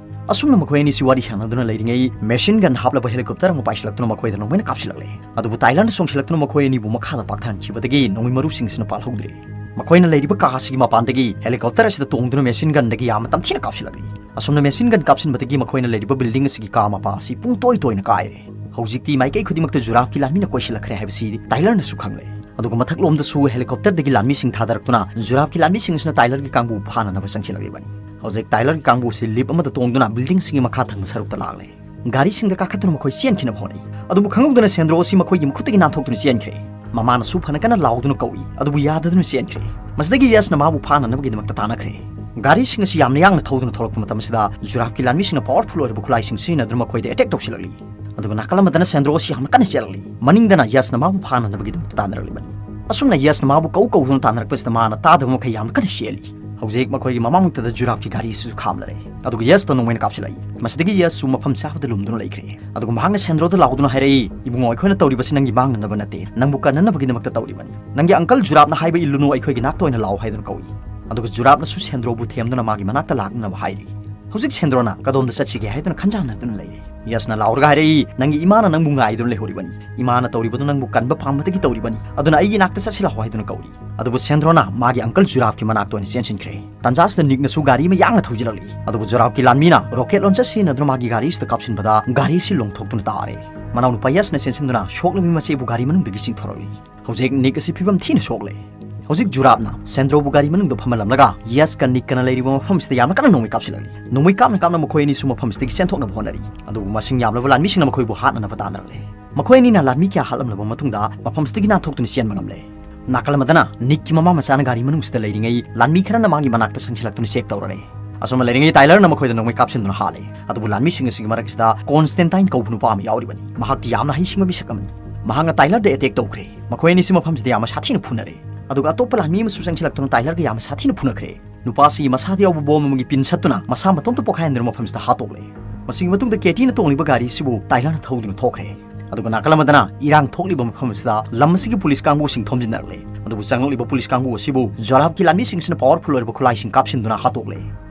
ꯑꯁꯨꯝꯅ ꯃꯈꯣꯏ ꯑꯅꯤꯁꯤ ꯋꯥꯔꯤ ꯁꯥꯟꯅꯗꯨꯅ ꯂꯩꯔꯤꯉꯩ, machine gun ꯍꯥꯞꯂꯕ helicopter ꯑꯃ ꯄꯥꯏꯁꯤꯜꯂꯛꯇꯨꯅ ꯃꯈꯣꯏꯗ ꯅꯣꯡꯃꯩꯅ ꯀꯥꯞꯁꯤꯜꯂꯛꯂꯦ꯫ ꯑꯗꯨꯕꯨ ꯇꯥꯏꯂꯔꯅ ꯆꯣꯡꯁꯤꯜꯂꯛꯇꯨꯅ ꯃꯈꯣꯏ ꯑꯅꯤꯕꯨ ꯃꯈꯥꯗ ꯄꯥꯛꯊꯍꯟꯈꯤꯕꯗꯒꯤ ꯅꯣꯡꯃꯩ ꯃꯔꯨꯁꯤꯡ ꯑꯁꯤꯅ ꯄꯥꯜꯍꯧꯗ꯭ꯔꯦ꯫ ꯃꯈꯣꯏꯅ ꯂꯩꯔꯤꯕ ꯀꯥ ꯑꯁꯤꯒꯤ ꯃꯄꯥꯟꯗꯒꯤ helicopter ꯑꯁꯤꯗ ꯇꯣꯡꯗꯨꯅ machine gunꯗꯒꯤ ꯌꯥꯝꯅ ꯇꯝꯊꯤꯅ ꯀꯥꯞꯁꯤꯜꯂꯛꯂꯤ꯫ ꯑꯁꯨꯝꯅ machine gun ꯀꯥꯞꯁꯤꯟꯕꯗꯒꯤ ꯃꯈꯣꯏꯅ ꯂꯩꯔꯤꯕ building ꯑꯁꯤꯒꯤ ꯀꯥ ꯃꯄꯥ ꯑꯁꯤ ꯄꯨꯡꯇꯣꯏ ꯇꯣꯏꯅ ꯀꯥꯏꯔꯦ꯫ ꯍꯧꯖꯤꯛꯇꯤ ꯃꯥꯏꯀꯩ ꯈꯨꯗꯤꯡꯃꯛꯇ ꯖꯨꯔꯥꯞꯀꯤ ꯂꯥꯟꯃꯤꯅ ꯀꯣꯏꯁꯤꯜꯂꯛꯈ꯭ꯔꯦ ꯍꯥꯏꯕꯁꯤ ꯇꯥꯏꯂꯔꯅꯁꯨ ꯈꯪꯂꯦ꯫ ꯑꯗꯨꯒ ꯃꯊꯛꯂꯣꯝꯗꯁꯨ helicopterꯗꯒꯤ ꯂꯥꯟꯃꯤꯁꯤꯡ ꯊꯥꯗꯔꯛꯇꯨꯅ ꯖꯨꯔꯥꯞꯀꯤ ꯂꯥꯟꯃꯤꯁꯤꯡ ꯑꯁꯤꯅ ꯇꯥꯏꯂꯔꯒꯤ ꯀꯥꯡꯕꯨ ꯐꯥꯅꯅꯕ ꯆꯪꯁꯤꯜꯂꯛꯂꯤꯕꯅꯤ꯫ ꯍꯧꯖꯤꯛ ꯇꯥꯏꯂꯔꯒꯤ ꯀꯥꯡꯕꯨꯁꯤ lift ꯑꯃꯗ ꯇꯣꯡꯗꯨꯅ buildingꯁꯤꯡꯒꯤ ꯃꯈꯥ ꯊꯪꯕ ꯁꯔꯨꯛꯇ ꯂꯥꯛꯂꯦ꯫ ꯒꯥꯔꯤꯁꯤꯡꯗ ꯀꯥꯈꯠꯇꯨꯅ ꯃꯈꯣꯏ ꯆꯦꯟꯈꯤꯅꯕ ꯍꯣꯠꯅꯩ꯫ ꯑꯗꯨꯕꯨ ꯈꯪꯍꯧꯗꯅ ꯁꯦꯟꯗ꯭ꯔꯣ ꯑꯁꯤ ꯃꯈꯣꯏꯒꯤ ꯃꯈꯨꯠꯇꯒꯤ ꯅꯥꯟꯊꯣꯛꯇꯨꯅ ꯆꯦꯟꯈ꯭ꯔꯦ꯫ ꯃꯃꯥꯅꯁꯨ ꯐꯅ ꯀꯟꯅ ꯂꯥꯎꯗꯨꯅ ꯀꯧꯏ, ꯑꯗꯨꯕꯨ ꯌꯥꯗꯗꯨꯅ ꯆꯦꯟꯈ꯭ꯔꯦ꯫ ꯃꯁꯤꯗꯒꯤ ꯌꯁꯅ ꯃꯥꯕꯨ ꯐꯥꯅꯅꯕꯒꯤꯗꯃꯛꯇ ꯇꯥꯟꯅꯈ꯭ꯔꯦ꯫ ꯒꯥꯔꯤꯁꯤꯡ ꯑꯁꯤ ꯌꯥꯝꯅ ꯌꯥꯡꯅ ꯊꯧꯗꯨꯅ ꯊꯣꯛꯂꯛꯄ ꯃꯇꯝ ꯑꯁꯤꯗ ꯖꯨꯔꯥꯞꯀꯤ ꯂꯥꯟꯃꯤꯁꯤꯡꯅ powerful ꯑꯣꯏꯔꯕ ꯈꯨꯠꯂꯥꯏꯁꯤꯡ ꯁꯤꯖꯤꯟꯅꯗꯨꯅ ꯃꯈꯣꯏꯗ attack ꯇꯧꯁꯤꯜꯂꯛꯂꯤ꯫ ꯑꯗꯨꯒ ꯅꯥꯀꯜ ꯑꯃꯗꯅ ꯁꯦꯟꯗ꯭ꯔꯣ ꯑꯁꯤ ꯌꯥꯝꯅ ꯀꯟꯅ ꯆꯦꯜꯂꯛꯂꯤ꯫ ꯃꯅꯤꯡꯗꯅ ꯌꯁꯅ ꯃꯥꯕꯨ ꯐꯥꯅꯅꯕꯒꯤꯗꯃꯛꯇ ꯇꯥꯟꯅꯔꯛꯂꯤꯕꯅꯤ꯫ ꯑꯁꯨꯝꯅ ꯌꯁꯅ ꯃꯥꯕꯨ ꯀꯧ ꯀꯧꯗꯨꯅ ꯇꯥꯟꯅꯔꯛꯄꯁꯤꯗ ꯃꯥꯅ ꯇꯥꯗꯕ ꯃꯈꯩ ꯌꯥꯝꯅ ꯀꯟꯅ ꯆꯦꯜꯂꯤ꯫ ꯍꯧꯖꯤꯛ ꯃꯈꯣꯏꯒꯤ ꯃꯃꯥꯡꯃꯛꯇꯗ ꯖꯨꯔꯥꯞꯀꯤ ꯒꯥꯔꯤ ꯑꯁꯤꯁꯨ ꯈꯥꯝꯂꯔꯦ꯫ ꯑꯗꯨꯒ ꯌꯁꯇ ꯅꯣꯡꯃꯩꯅ ꯀꯥꯞꯁꯤꯜꯂꯛꯏ꯫ ꯃꯁꯤꯗꯒꯤ ꯌꯁꯁꯨ ꯃꯐꯝ ꯆꯥꯕꯗ ꯂꯨꯝꯗꯨꯅ ꯂꯩꯈ꯭ꯔꯦ꯫ ꯑꯗꯨꯒ ꯃꯍꯥꯛꯅ ꯁꯦꯟꯗ꯭ꯔꯣꯗ ꯂꯥꯎꯗꯨꯅ ꯍꯥꯏꯔꯛꯏ, "ꯏꯕꯨꯡꯉꯣ, ꯑꯩꯈꯣꯏꯅ ꯇꯧꯔꯤꯕꯁꯤ ꯅꯪꯒꯤ ꯃꯥꯡꯅꯅꯕ ꯅꯠꯇꯦ, ꯅꯪꯕꯨ ꯀꯟꯅꯅꯕꯒꯤꯗꯃꯛꯇ ꯇꯧꯔꯤꯕꯅꯤ꯫ ꯅꯪꯒꯤ uncle ꯖꯨꯔꯥꯞꯅ ꯍꯥꯏꯕ ꯏꯜꯂꯨꯅꯨ, ꯑꯩꯈꯣꯏꯒꯤ ꯅꯥꯛꯇ ꯑꯣꯏꯅ ꯂꯥꯛꯑꯣ" ꯍꯥꯏꯗꯨꯅ ꯀꯧꯏ꯫ ꯑꯗꯨꯒ ꯖꯨꯔꯥꯞꯅꯁꯨ ꯁꯦꯟꯗ꯭ꯔꯣꯕꯨ ꯊꯦꯝꯗꯨꯅ ꯃꯥꯒꯤ ꯃꯅꯥꯛꯇ ꯂꯥꯛꯅꯅꯕ ꯍꯥꯏꯔꯤ꯫ ꯍꯧꯖꯤꯛ ꯁꯦꯟꯗ꯭ꯔꯣꯅ ꯀꯗꯣꯝꯗ ꯆꯠꯁꯤꯒꯦ ꯍꯥꯏꯗꯨꯅ ꯈꯟꯖꯥꯟꯅꯗꯨꯅ ꯂꯩꯔꯤ꯫ ꯌꯁꯅ ꯂꯥꯎꯔꯒ ꯍꯥꯏꯔꯛꯏ, "ꯅꯪꯒꯤ ꯏꯃꯥꯅ ꯅꯪꯕꯨ ꯉꯥꯏꯗꯨꯅ ꯂꯩꯍꯧꯔꯤꯕꯅꯤ꯫ ꯏꯃꯥꯅ ꯇꯧꯔꯤꯕꯗꯨ ꯅꯪꯕꯨ ꯀꯟꯕ ꯄꯥꯝꯕꯗꯒꯤ ꯇꯧꯔꯤꯕꯅꯤ꯫ ꯑꯗꯨꯅ ꯑꯩꯒꯤ ꯏꯅꯥꯛꯇ ꯆꯠꯁꯤ ꯂꯥꯛꯑꯣ" ꯍꯥꯏꯗꯨꯅ ꯀꯧꯔꯤ꯫ ꯑꯗꯨꯕꯨ ꯁꯦꯟꯗ꯭ꯔꯣꯅ ꯃꯥꯒꯤ uncle ꯖꯨꯔꯥꯞꯀꯤ ꯃꯅꯥꯛꯇ ꯑꯣꯏꯅ ꯆꯦꯟꯁꯤꯟꯈ꯭ꯔꯦ꯫ ꯇꯥꯟꯖꯥꯁꯤꯗ ꯅꯤꯛꯅꯁꯨ ꯒꯥꯔꯤ ꯑꯃ ꯌꯥꯡꯅ ꯊꯧꯖꯤꯜꯂꯛꯂꯤ꯫ ꯑꯗꯨꯕꯨ ꯖꯨꯔꯥꯞꯀꯤ ꯂꯥꯟꯃꯤꯅ rocket launcher ꯁꯤꯖꯤꯟꯅꯗꯨꯅ ꯃꯥꯒꯤ ꯒꯥꯔꯤꯁꯤꯗ ꯀꯥꯞꯁꯤꯟꯕꯗ ꯒꯥꯔꯤꯁꯤ ꯂꯣꯡꯊꯣꯛꯇꯨꯅ ꯇꯥꯔꯦ꯫ ꯃꯅꯥꯎꯅꯨꯄꯥ ꯌꯁꯅ ꯆꯦꯟꯁꯤꯟꯗꯨꯅ ꯁꯣꯛꯂꯕꯤ ꯃꯆꯦꯕꯨ ꯒꯥꯔꯤ ꯃꯅꯨꯡꯗꯒꯤ ꯆꯤꯡꯊꯣꯔꯛꯂꯤ꯫ ꯍꯧꯖꯤꯛ ꯅꯤꯛ ꯑꯁꯤ ꯐꯤꯕꯝ ꯊꯤꯅ ꯁꯣꯛꯂꯦ꯫ ꯍꯧꯖꯤꯛ ꯖꯨꯔꯥꯞꯅ ꯁꯦꯟꯗ꯭ꯔꯣꯕꯨ ꯒꯥꯔꯤ ꯃꯅꯨꯡꯗ ꯐꯝꯍꯜꯂꯝꯂꯒ ꯌꯁꯀ ꯅꯤꯛꯀꯅ ꯂꯩꯔꯤꯕ ꯃꯐꯝꯁꯤꯗ ꯌꯥꯝꯅ ꯀꯟꯅ ꯅꯣꯡꯃꯩ ꯀꯥꯞꯁꯤꯜꯂꯛꯂꯤ꯫ ꯅꯣꯡꯃꯩ ꯀꯥꯞꯅ ꯀꯥꯞꯅ ꯃꯈꯣꯏ ꯑꯅꯤꯁꯨ ꯃꯐꯝꯁꯤꯗꯒꯤ ꯆꯦꯟꯊꯣꯛꯅꯕ ꯍꯣꯠꯅꯔꯤ꯫ ꯑꯗꯨꯕꯨ ꯃꯁꯤꯡ ꯌꯥꯝꯂꯕ ꯂꯥꯟꯃꯤꯁꯤꯡꯅ ꯃꯈꯣꯏꯕꯨ ꯍꯥꯠꯅꯅꯕ ꯇꯥꯟꯅꯔꯛꯂꯦ꯫ ꯃꯈꯣꯏ ꯑꯅꯤꯅ ꯂꯥꯟꯃꯤ ꯀꯌꯥ ꯍꯥꯠꯂꯝꯂꯕ ꯃꯇꯨꯡꯗ ꯃꯐꯝꯁꯤꯗꯒꯤ ꯅꯥꯟꯊꯣꯛꯇꯨꯅ ꯆꯦꯟꯕ ꯉꯝꯂꯦ꯫ ꯅꯥꯀꯜ ꯑꯃꯗꯅ ꯅꯤꯛꯀꯤ ꯃꯃꯥ ꯃꯆꯥꯅ ꯒꯥꯔꯤ ꯃꯅꯨꯡꯁꯤꯗ ꯂꯩꯔꯤꯉꯩ ꯂꯥꯟꯃꯤ ꯈꯔꯅ ꯃꯥꯒꯤ ꯃꯅꯥꯛꯇ ꯆꯪꯁꯤꯜꯂꯛꯇꯨꯅ check ꯇꯧꯔꯔꯦ꯫ ꯑꯁꯨꯝꯅ ꯂꯩꯔꯤꯉꯩ ꯇꯥꯏꯂꯔꯅ ꯃꯈꯣꯏꯗ ꯅꯣꯡꯃꯩ ꯀꯥꯞꯁꯤꯟꯗꯨꯅ ꯍꯥꯠꯂꯦ꯫ ꯑꯗꯨꯕꯨ ꯂꯥꯟꯃꯤꯁꯤꯡ ꯑꯁꯤꯒꯤ ꯃꯔꯛꯁꯤꯗ ꯀꯣꯟꯁꯇꯦꯟꯇꯥꯏꯟ ꯀꯧꯕ ꯅꯨꯄꯥ ꯑꯃ ꯌꯥꯎꯔꯤꯕꯅꯤ꯫ ꯃꯍꯥꯛꯇꯤ ꯌꯥꯝꯅ ꯍꯩꯁꯤꯡꯕ ꯃꯤꯁꯛ ꯑꯃꯅꯤ꯫ ꯃꯍꯥꯛꯅ ꯇꯥꯏꯂꯔꯗ attack ꯇꯧꯈ꯭ꯔꯦ꯫ ꯃꯈꯣꯏ ꯑꯅꯤꯁꯤ ꯃꯐꯝꯁꯤꯗ ꯌꯥꯝꯅ ꯁꯥꯊꯤꯅ ꯐꯨꯅꯔꯦ꯫ ꯑꯗꯨꯒ ꯑꯇꯣꯞꯄ ꯂꯥꯟꯃꯤ ꯑꯃꯁꯨ ꯆꯪꯁꯤꯜꯂꯛꯇꯨꯅ ꯇꯥꯏꯂꯔꯒ ꯌꯥꯝꯅ ꯁꯥꯊꯤꯅ ꯐꯨꯅꯈ꯭ꯔꯦ꯫ ꯅꯨꯄꯥꯁꯤ ꯃꯁꯥꯗ ꯌꯥꯎꯕ ꯕꯣꯝ ꯑꯃꯒꯤ ꯄꯤꯟ ꯁꯠꯇꯨꯅ ꯃꯁꯥ ꯃꯇꯣꯝꯇ ꯄꯣꯈꯥꯏꯍꯟꯗꯨꯅ ꯃꯐꯝꯁꯤꯗ ꯍꯥꯠꯇꯣꯛꯂꯦ꯫ ꯃꯁꯤꯒꯤ ꯃꯇꯨꯡꯗ ꯀꯦꯇꯤꯅ ꯇꯣꯡꯂꯤꯕ ꯒꯥꯔꯤ ꯑꯁꯤꯕꯨ ꯇꯥꯏꯂꯔꯅ ꯊꯧꯗꯨꯅ ꯊꯣꯛꯈ꯭ꯔꯦ꯫ ꯑꯗꯨꯒ ꯅꯥꯀꯜ ꯑꯃꯗꯅ ꯏꯔꯥꯡ ꯊꯣꯛꯂꯤꯕ ꯃꯐꯝ ꯑꯁꯤꯗ ꯂꯝ ꯑꯁꯤꯒꯤ ꯄꯨꯂꯤꯁ ꯀꯥꯡꯕꯨꯁꯤꯡ ꯊꯣꯝꯖꯤꯟꯅꯔꯛꯂꯦ꯫ ꯑꯗꯨꯕꯨ ꯆꯪꯂꯛꯂꯤꯕ ꯄꯨꯂꯤꯁ ꯀꯥꯡꯕꯨ ꯑꯁꯤꯕꯨ ꯖꯣꯔꯥꯞꯀꯤ ꯂꯥꯟꯃꯤꯁꯤꯡ ꯑꯁꯤꯅ ꯄꯥꯋꯔꯐꯨꯜ ꯑꯣꯏꯔꯕ ꯈꯨꯠꯂꯥꯏꯁꯤꯡ ꯀꯥꯞꯁꯤꯟꯗꯨꯅ ꯍꯥꯠꯇꯣꯛꯂꯦ꯫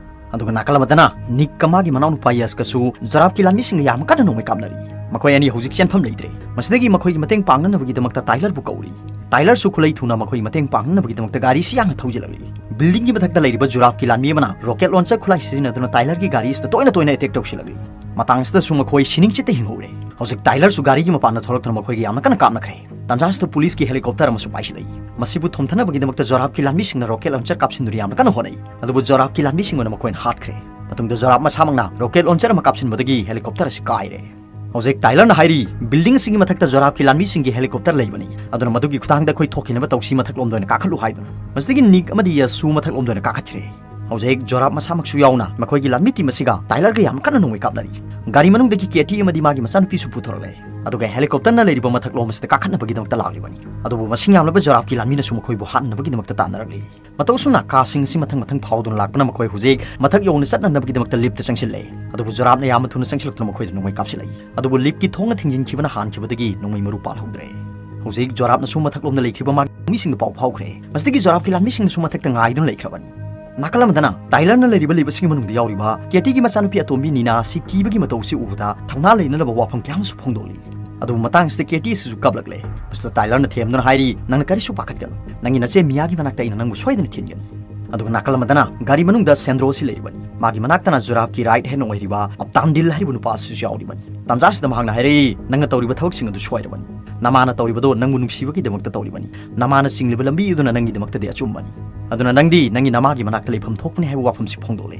ꯑꯗꯨꯒ ꯅꯥꯀꯜ ꯑꯃꯗꯅ ꯅꯤꯛꯀ ꯃꯥꯒꯤ ꯃꯅꯥꯎꯅꯨꯄꯥ ꯌꯁꯀꯁꯨ ꯖꯣꯔꯥꯞꯀꯤ ꯂꯥꯟꯃꯤꯁꯤꯡꯒ ꯌꯥꯝ ꯀꯟꯅ ꯅꯣꯡꯃꯩ ꯀꯥꯞꯅꯔꯤ꯫ ꯃꯈꯣꯏ ꯑꯅꯤ ꯍꯧꯖꯤꯛ ꯆꯦꯟꯐꯝ ꯂꯩꯇ꯭ꯔꯦ꯫ ꯃꯁꯤꯗꯒꯤ ꯃꯈꯣꯏꯒꯤ ꯃꯇꯦꯡ ꯄꯥꯡꯅꯅꯕꯒꯤꯗꯃꯛꯇ ꯇꯥꯏꯂꯔꯕꯨ ꯀꯧꯔꯤ꯫ ꯇꯥꯏꯂꯔꯁꯨ ꯈꯨꯠꯂꯩ ꯊꯨꯅ ꯃꯈꯣꯏꯒꯤ ꯃꯇꯦꯡ ꯄꯥꯡꯅꯅꯕꯒꯤꯗꯃꯛꯇ ꯒꯥꯔꯤꯁꯤ ꯌꯥꯡꯅ ꯊꯧꯖꯤꯜꯂꯛꯂꯤ꯫ ꯕꯤꯜꯗꯤꯡꯒꯤ ꯃꯊꯛꯇ ꯂꯩꯔꯤꯕ ꯖꯣꯔꯥꯞꯀꯤ ꯂꯥꯟꯃꯤ ꯑꯃꯅ ꯔꯣꯀꯦꯠ ꯂꯣꯟꯆꯔ ꯈꯨꯠꯂꯥꯏ ꯁꯤꯖꯤꯟꯅꯗꯨꯅ ꯇꯥꯏꯂꯔꯒꯤ ꯒꯥꯔꯤ ꯑꯁꯤꯗ ꯇꯣꯏꯅ ꯇꯣꯏꯅ ꯑꯦꯇꯦꯛ ꯇꯧꯁꯤꯜꯂꯛꯂꯤ꯫ ꯃꯇꯥꯡ ꯑꯁꯤꯗꯁꯨ ꯃꯈꯣꯏ ꯁꯤꯅꯤꯡꯆꯤꯠꯇ ꯍꯤꯡꯍꯧꯔꯦ꯫ ꯍꯧꯖꯤꯛ ꯇꯥꯏꯂꯔꯁꯨ ꯒꯥꯔꯤꯒꯤ ꯃꯄꯥꯟꯗ ꯊꯣꯛꯂꯛꯇꯨꯅ ꯃꯈꯣꯏꯒ ꯌꯥꯝꯅ ꯀꯟꯅ ꯀꯥꯞꯅꯈ꯭ꯔꯦ꯫ ꯇꯥꯟꯖꯥ ꯑꯁꯤꯗ ꯄꯨꯂꯤꯁꯀꯤ ꯍꯦꯂꯤꯀꯣꯞꯇꯔ ꯑꯃꯁꯨ ꯄꯥꯏꯁꯤꯜꯂꯛꯏ꯫ ꯃꯁꯤꯕꯨ ꯊꯣꯝꯊꯅꯕꯒꯤꯗꯃꯛꯇ ꯖꯣꯔꯥꯞꯀꯤ ꯂꯥꯟꯃꯤꯁꯤꯡꯅ ꯔꯣꯀꯦꯠ ꯂꯣꯟꯆꯔ ꯀꯥꯞꯁꯤꯟꯗꯨꯅ ꯌꯥꯝꯅ ꯀꯟꯅ ꯍꯣꯠꯅꯩ꯫ ꯑꯗꯨꯕꯨ ꯖꯣꯔꯥꯞꯀꯤ ꯂꯥꯟꯃꯤꯁꯤꯡ ꯑꯣꯏꯅ ꯃꯈꯣꯏꯅ ꯍꯥꯠꯈ꯭ꯔꯦ꯫ ꯃꯇꯨꯡꯗ ꯖꯣꯔꯥꯞ ꯃꯁꯥꯃꯛꯅ ꯔꯣꯀꯦꯠ ꯂꯣꯟꯆꯔ ꯑꯃ ꯀꯥꯞꯁꯤꯟꯕꯗꯒꯤ ꯍꯦꯂꯤꯀꯣꯞꯇꯔ ꯑꯁꯤ ꯀꯥꯏꯔꯦ꯫ ꯍꯧꯖꯤꯛ ꯇꯥꯏꯂꯔꯅ ꯍꯥꯏꯔꯤ, "ꯕꯤꯜꯗꯤꯡꯁꯤꯡꯒꯤ ꯃꯊꯛꯇ ꯖꯣꯔꯥꯞꯀꯤ ꯂꯥꯟꯃꯤꯁꯤꯡꯒꯤ ꯍꯦꯂꯤꯀꯣꯞꯇꯔ ꯂꯩꯕꯅꯤ, ꯑꯗꯨꯅ ꯃꯗꯨꯒꯤ ꯈꯨꯊꯥꯡꯗ ꯑꯩꯈꯣꯏ ꯊꯣꯛꯈꯤꯅꯕ ꯇꯧꯁꯤ, ꯃꯊꯛꯂꯣꯝꯗ ꯑꯣꯏꯅ ꯀꯥꯈꯠꯂꯨ" ꯍꯥꯏꯗꯨꯅ꯫ ꯃꯁꯤꯗꯒꯤ ꯅꯤꯛ ꯑꯃꯗꯤ ꯌꯁꯁꯨ ꯃꯊꯛꯂꯣꯝꯗ ꯑꯣꯏꯅ ꯀꯥꯈꯠꯈ꯭ꯔꯦ꯫ ꯍꯧꯖꯤꯛ ꯖꯣꯔꯥꯞ ꯃꯁꯥꯃꯛꯁꯨ ꯌꯥꯎꯅ ꯃꯈꯣꯏꯒꯤ ꯂꯥꯟꯃꯤ ꯇꯤꯝ ꯑꯁꯤꯒ ꯇꯥꯏꯂꯔꯒ ꯌꯥꯝ ꯀꯟꯅ ꯅꯣꯡꯃꯩ ꯀꯥꯞꯅꯔꯤ꯫ ꯒꯥꯔꯤ ꯃꯅꯨꯡꯗꯒꯤ ꯀꯦꯇꯤ ꯑꯃꯗꯤ ꯃꯥꯒꯤ ꯃꯆꯥꯅꯨꯄꯤꯁꯨ ꯄꯨꯊꯣꯔꯛꯂꯦ꯫ ꯑꯗꯨꯒ ꯍꯦꯂꯤꯀꯣꯞꯇꯔꯅ ꯂꯩꯔꯤꯕ ꯃꯊꯛꯂꯣꯝ ꯑꯁꯤꯗ ꯀꯥꯈꯠꯅꯕꯒꯤꯗꯃꯛꯇ ꯂꯥꯛꯂꯤꯕꯅꯤ꯫ ꯑꯗꯨꯕꯨ ꯃꯁꯤꯡ ꯌꯥꯝꯂꯕ ꯖꯣꯔꯥꯞꯀꯤ ꯂꯥꯟꯃꯤꯅꯁꯨ ꯃꯈꯣꯏꯕꯨ ꯍꯥꯠꯅꯕꯒꯤꯗꯃꯛꯇ ꯇꯥꯟꯅꯔꯛꯂꯤ꯫ ꯃꯇꯧ ꯑꯁꯨꯝꯅ ꯀꯥꯁꯤꯡ ꯑꯁꯤ ꯃꯊꯪ ꯃꯊꯪ ꯐꯥꯎꯗꯨꯅ ꯂꯥꯛꯄꯅ ꯃꯈꯣꯏ ꯍꯧꯖꯤꯛ ꯃꯊꯛ ꯌꯧꯅ ꯆꯠꯅꯅꯕꯒꯤꯗꯃꯛꯇ ꯂꯤꯞꯇ ꯆꯪꯁꯤꯜꯂꯦ꯫ ꯑꯗꯨꯕꯨ ꯖꯣꯔꯥꯞꯅ ꯌꯥꯝꯅ ꯊꯨꯅ ꯆꯪꯁꯤꯜꯂꯛꯇꯨꯅ ꯃꯈꯣꯏꯗ ꯅꯣꯡꯃꯩ ꯀꯥꯞꯁꯤꯜꯂꯛꯏ꯫ ꯑꯗꯨꯕꯨ ꯂꯤꯞꯀꯤ ꯊꯣꯡꯅ ꯊꯤꯡꯖꯤꯟꯈꯤꯕꯅ ꯍꯥꯟꯈꯤꯕꯗꯒꯤ ꯅꯣꯡꯃꯩ ꯃꯔꯨ ꯄꯥꯜꯍꯧꯗ꯭ꯔꯦ꯫ ꯍꯧꯖꯤꯛ ꯖꯣꯔꯥꯞꯅꯁꯨ ꯃꯊꯛꯂꯣꯝꯗ ꯂꯩꯈ꯭ꯔꯤꯕ ꯃꯥꯒꯤ ꯃꯤꯁꯤꯡꯗ ꯄꯥꯎ ꯐꯥꯎꯈ꯭ꯔꯦ꯫ ꯃꯁꯤꯗꯒꯤ ꯖꯣꯔꯥꯞꯀꯤ ꯂꯥꯟꯃꯤꯁꯤꯡꯅꯁꯨ ꯃꯊꯛꯇ ꯉꯥꯏꯗꯨꯅ ꯂꯩꯈ꯭ꯔꯕꯅꯤ꯫ ꯅꯥꯀꯜ ꯑꯃꯗꯅ ꯇꯥꯏꯂꯔꯅ ꯂꯩꯔꯤꯕ ꯂꯤꯞ ꯑꯁꯤꯒꯤ ꯃꯅꯨꯡꯗ ꯌꯥꯎꯔꯤꯕ ꯀꯦꯇꯤꯒꯤ ꯃꯆꯥꯅꯨꯄꯤ ꯑꯇꯣꯝꯕꯤ ꯅꯤꯅꯥ ꯑꯁꯤ ꯀꯤꯕꯒꯤ ꯃꯇꯧ ꯑꯁꯤ ꯎꯕꯗ ꯊꯧꯅꯥ ꯂꯩꯅꯅꯕ ꯋꯥꯐꯝ ꯀꯌꯥ ꯑꯃꯁꯨ ꯐꯣꯡꯗꯣꯛꯂꯤ꯫ ꯑꯗꯨꯕꯨ ꯃꯇꯥꯡ ꯑꯁꯤꯗ ꯀꯦꯇꯤ ꯑꯁꯤꯁꯨ ꯀꯞꯂꯛꯂꯦ꯫ ꯃꯁꯤꯗ ꯇꯥꯏꯂꯔꯅ ꯊꯦꯝꯗꯨꯅ ꯍꯥꯏꯔꯤ, "ꯅꯪꯅ ꯀꯔꯤꯁꯨ ꯄꯥꯈꯠꯀꯅꯨ꯫ ꯅꯪꯒꯤ ꯅꯆꯦ ꯃꯤꯌꯥꯒꯤ ꯃꯅꯥꯛꯇ ꯑꯩꯅ ꯅꯪꯕꯨ ꯁꯣꯏꯗꯅ ꯊꯤꯟꯒꯅꯤ"꯫ ꯑꯗꯨꯒ ꯅꯥꯀꯜ ꯑꯃꯗꯅ ꯒꯥꯔꯤ ꯃꯅꯨꯡꯗ ꯁꯦꯟꯗ꯭ꯔꯣ ꯑꯁꯤ ꯂꯩꯔꯤꯕꯅꯤ꯫ ꯃꯥꯒꯤ ꯃꯅꯥꯛꯇꯅ ꯖꯣꯔꯥꯞꯀꯤ ꯔꯥꯏꯠ ꯍꯦꯟ ꯑꯣꯏꯔꯤꯕ ꯑꯞꯇꯥꯟꯗꯤꯜ ꯍꯥꯏꯔꯤꯕ ꯅꯨꯄꯥ ꯑꯁꯤꯁꯨ ꯌꯥꯎꯔꯤꯕꯅꯤ꯫ ꯇꯥꯟꯖꯥ ꯑꯁꯤꯗ ꯃꯍꯥꯛꯅ ꯍꯥꯏꯔꯛꯏ, "ꯅꯪꯅ ꯇꯧꯔꯤꯕ ꯊꯕꯛꯁꯤꯡ ꯑꯗꯨ ꯁꯣꯏꯔꯕꯅꯤ꯫ ꯅꯃꯥꯅ ꯇꯧꯔꯤꯕꯗꯣ ꯅꯪꯕꯨ ꯅꯨꯡꯁꯤꯕꯒꯤꯗꯃꯛꯇ ꯇꯧꯔꯤꯕꯅꯤ꯫ ꯅꯃꯥꯅ ꯆꯤꯡꯂꯤꯕ ꯂꯝꯕꯤ ꯑꯗꯨꯅ ꯅꯪꯒꯤꯗꯃꯛꯇꯗꯤ ꯑꯆꯨꯝꯕꯅꯤ꯫ ꯑꯗꯨꯅ ꯅꯪꯗꯤ ꯅꯪꯒꯤ ꯅꯃꯥꯒꯤ ꯃꯅꯥꯛꯇ ꯂꯩꯐꯝ ꯊꯣꯛꯄꯅꯤ" ꯍꯥꯏꯕ ꯋꯥꯐꯝꯁꯤ ꯐꯣꯡꯗꯣꯛꯂꯦ꯫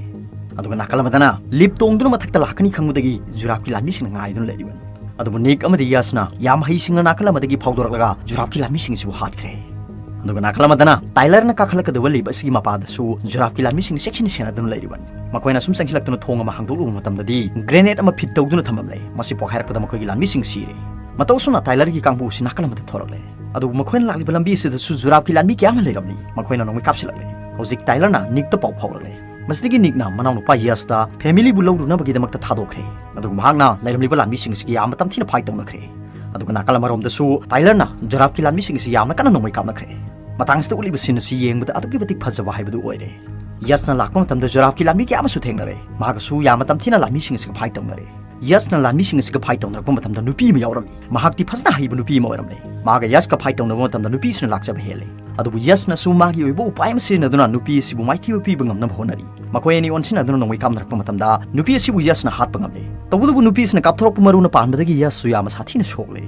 ꯑꯗꯨꯒ ꯅꯥꯀꯜ ꯑꯃꯗꯅ ꯂꯤꯞ ꯇꯣꯡꯗꯨꯅ ꯃꯊꯛꯇ ꯂꯥꯛꯀꯅꯤ ꯈꯪꯕꯗꯒꯤ ꯖꯨꯔꯥꯞꯀꯤ ꯂꯥꯟꯃꯤꯁꯤꯡꯅ ꯉꯥꯏꯗꯨꯅ ꯂꯩꯔꯤꯕꯅꯤ꯫ ꯑꯗꯨꯕꯨ ꯅꯤꯛ ꯑꯃꯗꯤ ꯌꯥꯁꯅ ꯌꯥꯝ ꯍꯩꯁꯤꯡꯅ ꯅꯥꯀꯜ ꯑꯃꯗꯒꯤ ꯐꯥꯎꯗꯣꯔꯛꯂꯒ ꯖꯨꯔꯥꯞꯀꯤ ꯂꯥꯟꯃꯤꯁꯤꯡ ꯑꯁꯤꯕꯨ ꯍꯥꯠꯈ꯭ꯔꯦ꯫ ꯑꯗꯨꯒ ꯅꯥꯀꯜ ꯑꯃꯗꯅ ꯇꯥꯏꯂꯔꯅ ꯀꯥꯈꯠꯂꯛꯀꯗꯕ ꯂꯤꯞ ꯑꯁꯤꯒꯤ ꯃꯄꯥꯗꯁꯨ ꯖꯨꯔꯥꯞꯀꯤ ꯂꯥꯟꯃꯤꯁꯤꯡ ꯆꯦꯛꯁꯤꯟꯅ ꯁꯦꯟꯅꯗꯨꯅ ꯂꯩꯔꯤꯕꯅꯤ꯫ ꯃꯈꯣꯏꯅ ꯁꯨꯝ ꯆꯪꯁꯤꯜꯂꯛꯇꯨꯅ ꯊꯣꯡ ꯑꯃ ꯍꯥꯡꯗꯣꯛꯂꯨꯕ ꯃꯇꯝꯗꯗꯤ ꯒ꯭ꯔꯦꯅꯦꯗ ꯑꯃ ꯐꯤꯠ ꯇꯧꯗꯨꯅ ꯊꯝꯂꯝꯂꯦ꯫ ꯃꯁꯤ ꯄꯣꯈꯥꯏꯔꯛꯄꯗ ꯃꯈꯣꯏꯒꯤ ꯂꯥꯟꯃꯤꯁꯤꯡ ꯁꯤꯔꯦ꯫ ꯃꯇꯧ ꯑꯁꯨꯝꯅ ꯇꯥꯏꯂꯔꯒꯤ ꯀꯥꯡꯕꯨ ꯑꯁꯤ ꯅꯥꯀꯜ ꯑꯃꯗ ꯊꯣꯔꯛꯂꯦ꯫ ꯑꯗꯨꯕꯨ ꯃꯈꯣꯏꯅ ꯂꯥꯛꯂꯤꯕ ꯂꯝꯕꯤ ꯑꯁꯤꯗꯁꯨ ꯖꯤꯔꯥꯐꯀꯤ ꯂꯥꯟꯃꯤ ꯀꯌꯥ ꯑꯃ ꯂꯩꯔꯝꯂꯤ꯫ ꯃꯈꯣꯏꯅ ꯅꯣꯡꯃꯩ ꯀꯥꯞꯁꯤꯜꯂꯛꯂꯦ꯫ ꯍꯧꯖꯤꯛ ꯇꯥꯏꯂꯔꯅ ꯅꯤꯛꯇ ꯄꯥꯎ ꯐꯥꯎꯔꯛꯂꯦ꯫ ꯃꯁꯤꯗꯒꯤ ꯅꯤꯛꯅ ꯃꯅꯥꯎꯅꯨꯄꯥ ꯌꯁꯇ ꯐꯦꯃꯤꯂꯤꯕꯨ ꯂꯧꯔꯨꯅꯕꯒꯤꯗꯃꯛꯇ ꯊꯥꯗꯣꯛꯈ꯭ꯔꯦ꯫ ꯑꯗꯨꯒ ꯃꯍꯥꯛꯅ ꯂꯩꯔꯝꯂꯤꯕ ꯂꯥꯟꯃꯤꯁꯤꯡ ꯑꯁꯤꯒ ꯌꯥꯝꯅ ꯇꯝꯊꯤꯅ ꯐꯥꯏꯠ ꯇꯧꯅꯈ꯭ꯔꯦ꯫ ꯑꯗꯨꯒ ꯅꯥꯀꯜ ꯑꯃꯔꯣꯝꯗꯁꯨ ꯇꯥꯏꯂꯔꯅ ꯖꯤꯔꯥꯐꯀꯤ ꯂꯥꯟꯃꯤꯁꯤꯡ ꯑꯁꯤ ꯌꯥꯝꯅ ꯀꯟꯅ ꯅꯣꯡꯃꯩ ꯀꯥꯞꯅꯈ꯭ꯔꯦ꯫ ꯃꯇꯥꯡ ꯑꯁꯤꯗ ꯎꯠꯂꯤꯕ ꯁꯤꯟ ꯑꯁꯤ ꯌꯦꯡꯕꯗ ꯑꯗꯨꯛꯀꯤ ꯃꯇꯤꯛ ꯐꯖꯕ ꯍꯥꯏꯕꯗꯨ ꯑꯣꯏꯔꯦ꯫ ꯌꯁꯅ ꯂꯥꯛꯄ ꯃꯇꯝꯗ ꯖꯤꯔꯥꯐꯀꯤ ꯂꯥꯟꯃꯤ ꯀꯌꯥ ꯑꯃꯁꯨ ꯊꯦꯡꯅꯔꯦ꯫ ꯃꯥꯒꯁꯨ ꯌꯥꯝꯅ ꯇꯝꯊꯤꯅ ꯂꯥꯟꯃꯤꯁꯤꯡ ꯑꯁꯤꯒ ꯐꯥꯏꯠ ꯇꯧꯅꯔꯦ꯫ ꯌꯁꯅ ꯂꯥꯟꯃꯤꯁꯤꯡ ꯑꯁꯤꯒ ꯐꯥꯏꯠ ꯇꯧꯅꯔꯛꯄ ꯃꯇꯝꯗ ꯅꯨꯄꯤ ꯑꯃ ꯌꯥꯎꯔꯝꯃꯤ꯫ ꯃꯍꯥꯛꯇꯤ ꯐꯖꯅ ꯍꯩꯕ ꯅꯨꯄꯤ ꯑꯃ ꯑꯣꯏꯔꯝꯂꯦ꯫ ꯃꯥꯒ ꯌꯁꯀ ꯐꯥꯏꯠ ꯇꯧꯅꯕ ꯃꯇꯝꯗ ꯅꯨꯄꯤꯁꯤꯅ ꯂꯥꯛꯆꯕ ꯍꯦꯜꯂꯦ꯫ ꯑꯗꯨꯕꯨ ꯌꯁꯅꯁꯨ ꯃꯥꯒꯤ ꯑꯣꯏꯕ ꯎꯄꯥꯏ ꯑꯃ ꯁꯤꯖꯤꯟꯅꯗꯨꯅ ꯅꯨꯄꯤ ꯑꯁꯤꯕꯨ ꯃꯥꯏꯊꯤꯕ ꯄꯤꯕ ꯉꯝꯅꯕ ꯍꯣꯠꯅꯔꯤ꯫ ꯃꯈꯣꯏ ꯑꯅꯤ ꯑꯣꯟꯁꯤꯟꯅꯗꯨꯅ ꯅꯣꯡꯃꯩ ꯀꯥꯞꯅꯔꯛꯄ ꯃꯇꯝꯗ ꯅꯨꯄꯤ ꯑꯁꯤꯕꯨ ꯌꯁꯅ ꯍꯥꯠꯄ ꯉꯝꯂꯦ꯫ ꯇꯧꯕꯇꯕꯨ ꯅꯨꯄꯤ ꯑꯁꯤꯅ ꯀꯥꯞꯊꯣꯔꯛꯄ ꯃꯔꯨꯅ ꯄꯥꯟꯕꯗꯒꯤ ꯌꯁꯁꯨ ꯌꯥꯝꯅ ꯁꯥꯊꯤꯅ ꯁꯣꯛꯂꯦ꯫